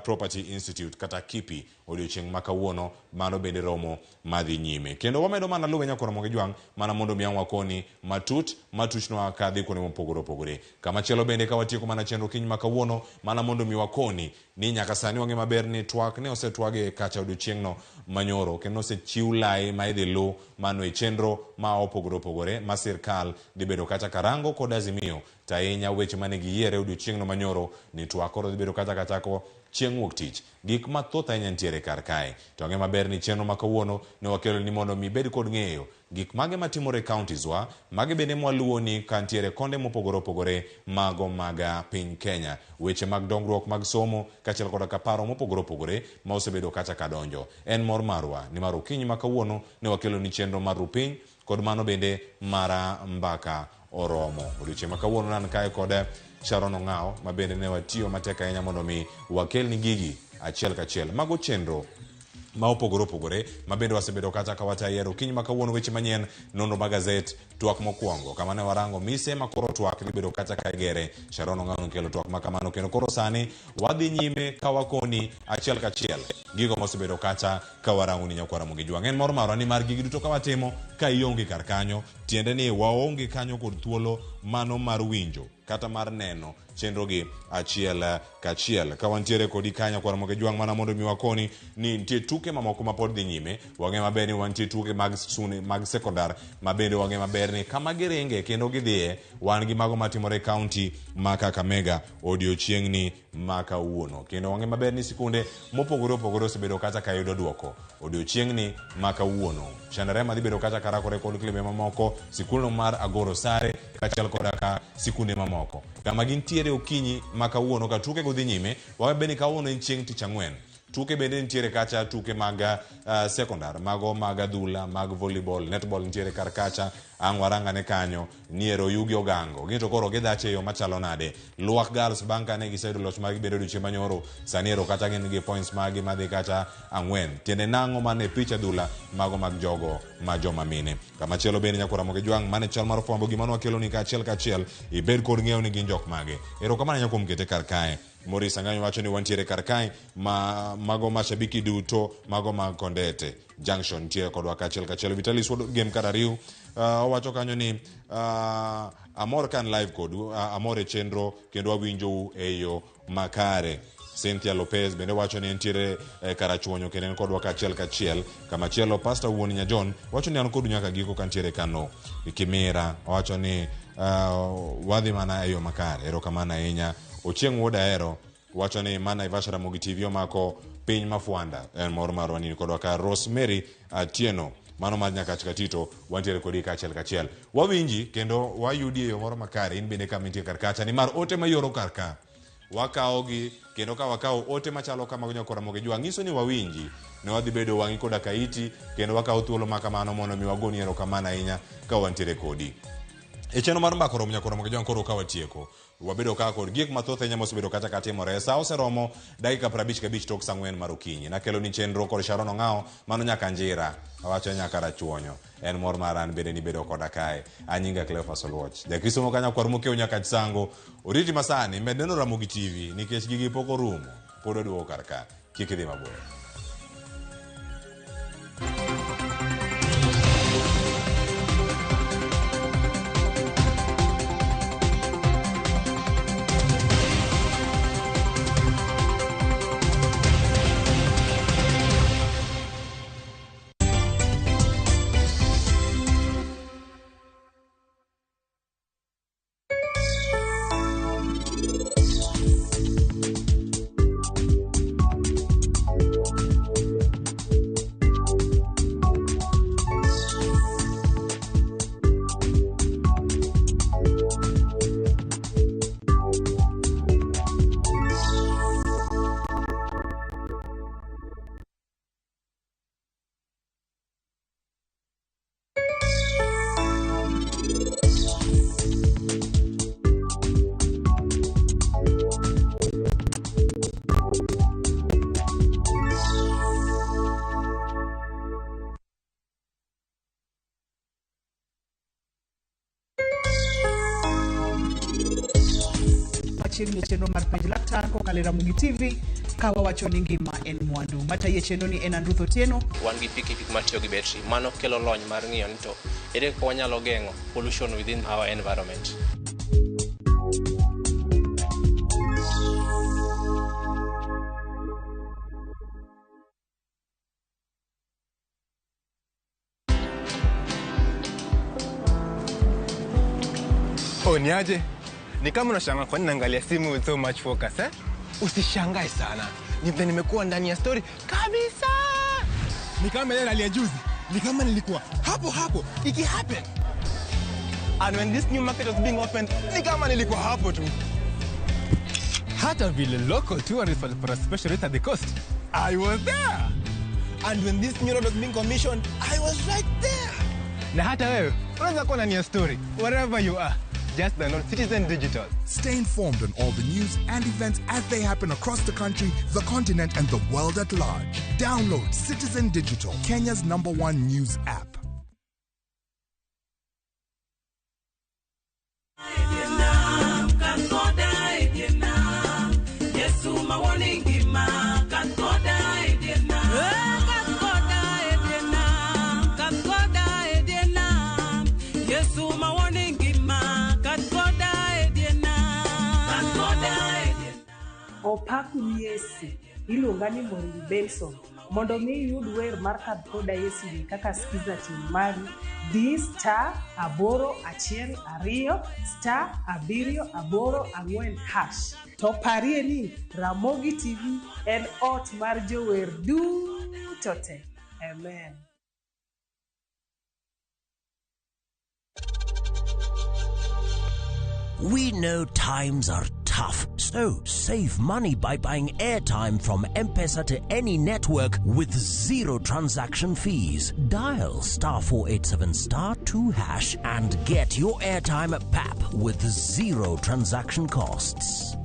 S2: Property Institute kata KIPI. Odiochieng' ma kawuono mano bende romo madhi nyime. Kendo wamedo mana luwe Nyakwar Ramogi Jwang' mana mondo mi ang' wakoni matut matuchnwa kadhi kuonde mopogore opogore. Kama chielo bende ka watieko mana chenro kiny ma kawuono mana mondo mi wakoni ni nyaka sani wang'e maber ni twak ne osetwage kacha odiochieng'no manyoro kendo osechiw lai ma idhi lu mano e chenro ma opogore opogore ma sirkal dhi bedo kacha karango kod Azimio to ahinya weche mane giyiere odiochieng'no manyoro ni twak koro dhi bedo kacha kachako chieng' wuok tich. Gik mathoth ahinya nitiere kar kae. To ang'e maber ni chenro ma kawuono ne wakelo ni mondo mi ibed kod ng'eyo gik mage matimore e counties wa, mage bende mwaluwo ni ka nitiere konde mopogore opogore mago mag piny Kenya. Weche mag dongruok mag somo kaachiel koda ka paro mopogore opogore ma osebedo kacha kadonjo. En mor marwa nimar okinyi ma kawuono ne wakelo ni chenro mar rupiny kod mano bende mara mbaka oromo. Odiochieng' ma kawuono nan kae kod Sharon Ong'awo ma bende ne watiyo matek ahinya mondo mi wakelni gigi achiel kachiel. Mago chenro ma opogore opogore ma bende wasebedo kacha ka watayiero okinyi ma kawuono weche manyien, nonro mag gazet, twak mokwongo kama ne warango mise ma koro twak dhi bedo kacha ka igere. Sharon Ong'awo nokelo twak ma kamano kendo koro sani wadhi nyime ka wakoni achiel kachiel gigo mosebedo kacha ka warango ni Nyakwar Ramogi Jwang'. En mor marwa ni mar gigi duto ka watimo ka ionge kar kanyo, tiende ni waonge kanyo kod thuolo mano mar winjo kata mar neno chenro gi achiel kachiel. Ka wantiere kodi ka Nyakwar Ramogi Jwang' mana mondo mi wakoni ni nitie tuke mamoko ma pod dhi nyime. Wang'e maber ni wantie tuke mag sune mag sekondar ma bende wang'e maber ni kama giringe kendo gidhiye wan gi mago matimore e kaunti ma Kakamega odiochieng'ni ma kawuono. Kendo wang'e maber ni sikunde mopogore opogore osebedo kacha ka yudo duoko odiochieng'ni ma kawuono. Shandarema dhi bedo kacha karakore kod klebe mamoko, sikulno mar Agoro Sare kaachiel koda ka sikunde mamoko. Kama gintiere okinyi ma kawuono ka tuke go dhi nyime, wang'e bende ni kawuono en chieng' tich ang'wen. Tuke bende nitiere kacha, tuke mag sekondar, mago mag adhula, mag volleyball, netball nitiere kar kacha. Ang' warangane kanyo ni ero Yugi Ogango. Gin to koro gidhach e yo machalo nade? Luak Girls bang' kane giseyudo loch margi bende odiochieng' manyoro, sani ero kata gin gi points margi madhi kata 4. Tiende nang'o mane pich adhula mago mag jogo ma joma mine. Kamachielo bende nyakwar Ramogi Jwang' mane chal mar fwambo gima nwakeloni kaachiel kachiel ibed kod ng'eyo ni gin jok mage. Erokamano ahinya kuom kete kar kae. Maurice Ang'anyo wacho ni wantiere kar kae ma mago mashabiki duto mago mag Kondete Junction nitiere kodwa kaachiel kachiel. Vitalis Wuod Gem kar ariw owacho kanyo ni amor kan live kodu, amor e chenro kendo awinjou e yo makare. Cynthia Lopez bende wacho ni entiere karachuonyo kendo en kodwa kaachiel kachiel. Kamachielo Pastor Wuon Nyajon wacho ni an kodu nyaka giko kantiere Kano. Kimira owacho ni wadhi mana e yo makare. Erokamano ahinya. Ochieng' Wuod Ahero wacho ni ma Naivasha Ramogi TV omako piny mafwanda. En mor marwa ni kodwa ka. Rosemary Atieno mano mar Nyakach Katito wantiere kodi kaachiel kachiel. Wawinji kendo wayudi e yo moro makare in bende kama intie kar kacha nimar ote mayoro kar ka wakawogi kendo ka wakawo ote machalo kamago nyakwar Ramogi Jwang' nyiso ni wawinji ne wadhi bedo wang'i koda kaiti kendo wakawo thuolo ma kamano mondo mi wagoni erokamano ahinya ka wantiere kodi. E chenro mar mbaka oromo nyakwar Ramogi Jwang' koro ka watieko wabedo ka kod gik mathoth ahinya mosebedo kata ka timore. Sa oseromo dakika 55 tok sa 4 mar okinyi. Nakelo ni chenro kod Sharon Ong'awo mano nyaka Njira awacho nyaka Rachuonyo. En mor mara an bende ni bedo koda kae. Anyinga Cleophas Oluoch. Jakristo moko nyakwar Mokeo nyaka Sango. Oriti masani med neno Ramogi TV nikech gigi pok orumo. Pod waduogo kar ka. Kik idhi mabor.
S4: Machiegni chenro mar penj laktar kokalo e Ramogi TV ka wawacho ni ngima en mwandu. Matayi e chenro ni en Andruth Otieno.
S9: Wan gi pikipiki matiyo gi betri, mano kelo lony mar ng'iyo ni to ere kaka wanyalo geng'o pollution within our environment.
S13: Oh, niaje? Ni kama unashangaa kwa nini naangalia simu with so much focus, eh? Usishangae sana. Ni vile nimekuwa ndani ya story kabisa. Ni kama ile ya juzi. Ni kama nilikuwa hapo hapo iki happen. And when this new market was being opened, ni kama nilikuwa hapo tu. Hata vile local tourists walipata special rate at the coast, I was there. And when this new road was being commissioned, I was right there. Na hata wewe unaweza kuwa ndani ya story wherever you are. Just download Citizen Digital.
S18: Stay informed on all the news and events as they happen across the country, the continent, and the world at large. Download Citizen Digital, Kenya's #1 news app.
S4: Opaku Yesu, iluonga ni Maureen Benson. Mondo mi iyud wer mar Kadh Koda Yesu ni kaka skiza tune mari, di *812 *784#. To parie ni Ramogi TV en ot mar jower duto te. Amen.
S20: We know times are tough, so
S7: So, save money by buying airtime from M-Pesa to any network with zero transaction fees. Dial star 487 star 2 hash and get your airtime at PAP with zero transaction costs.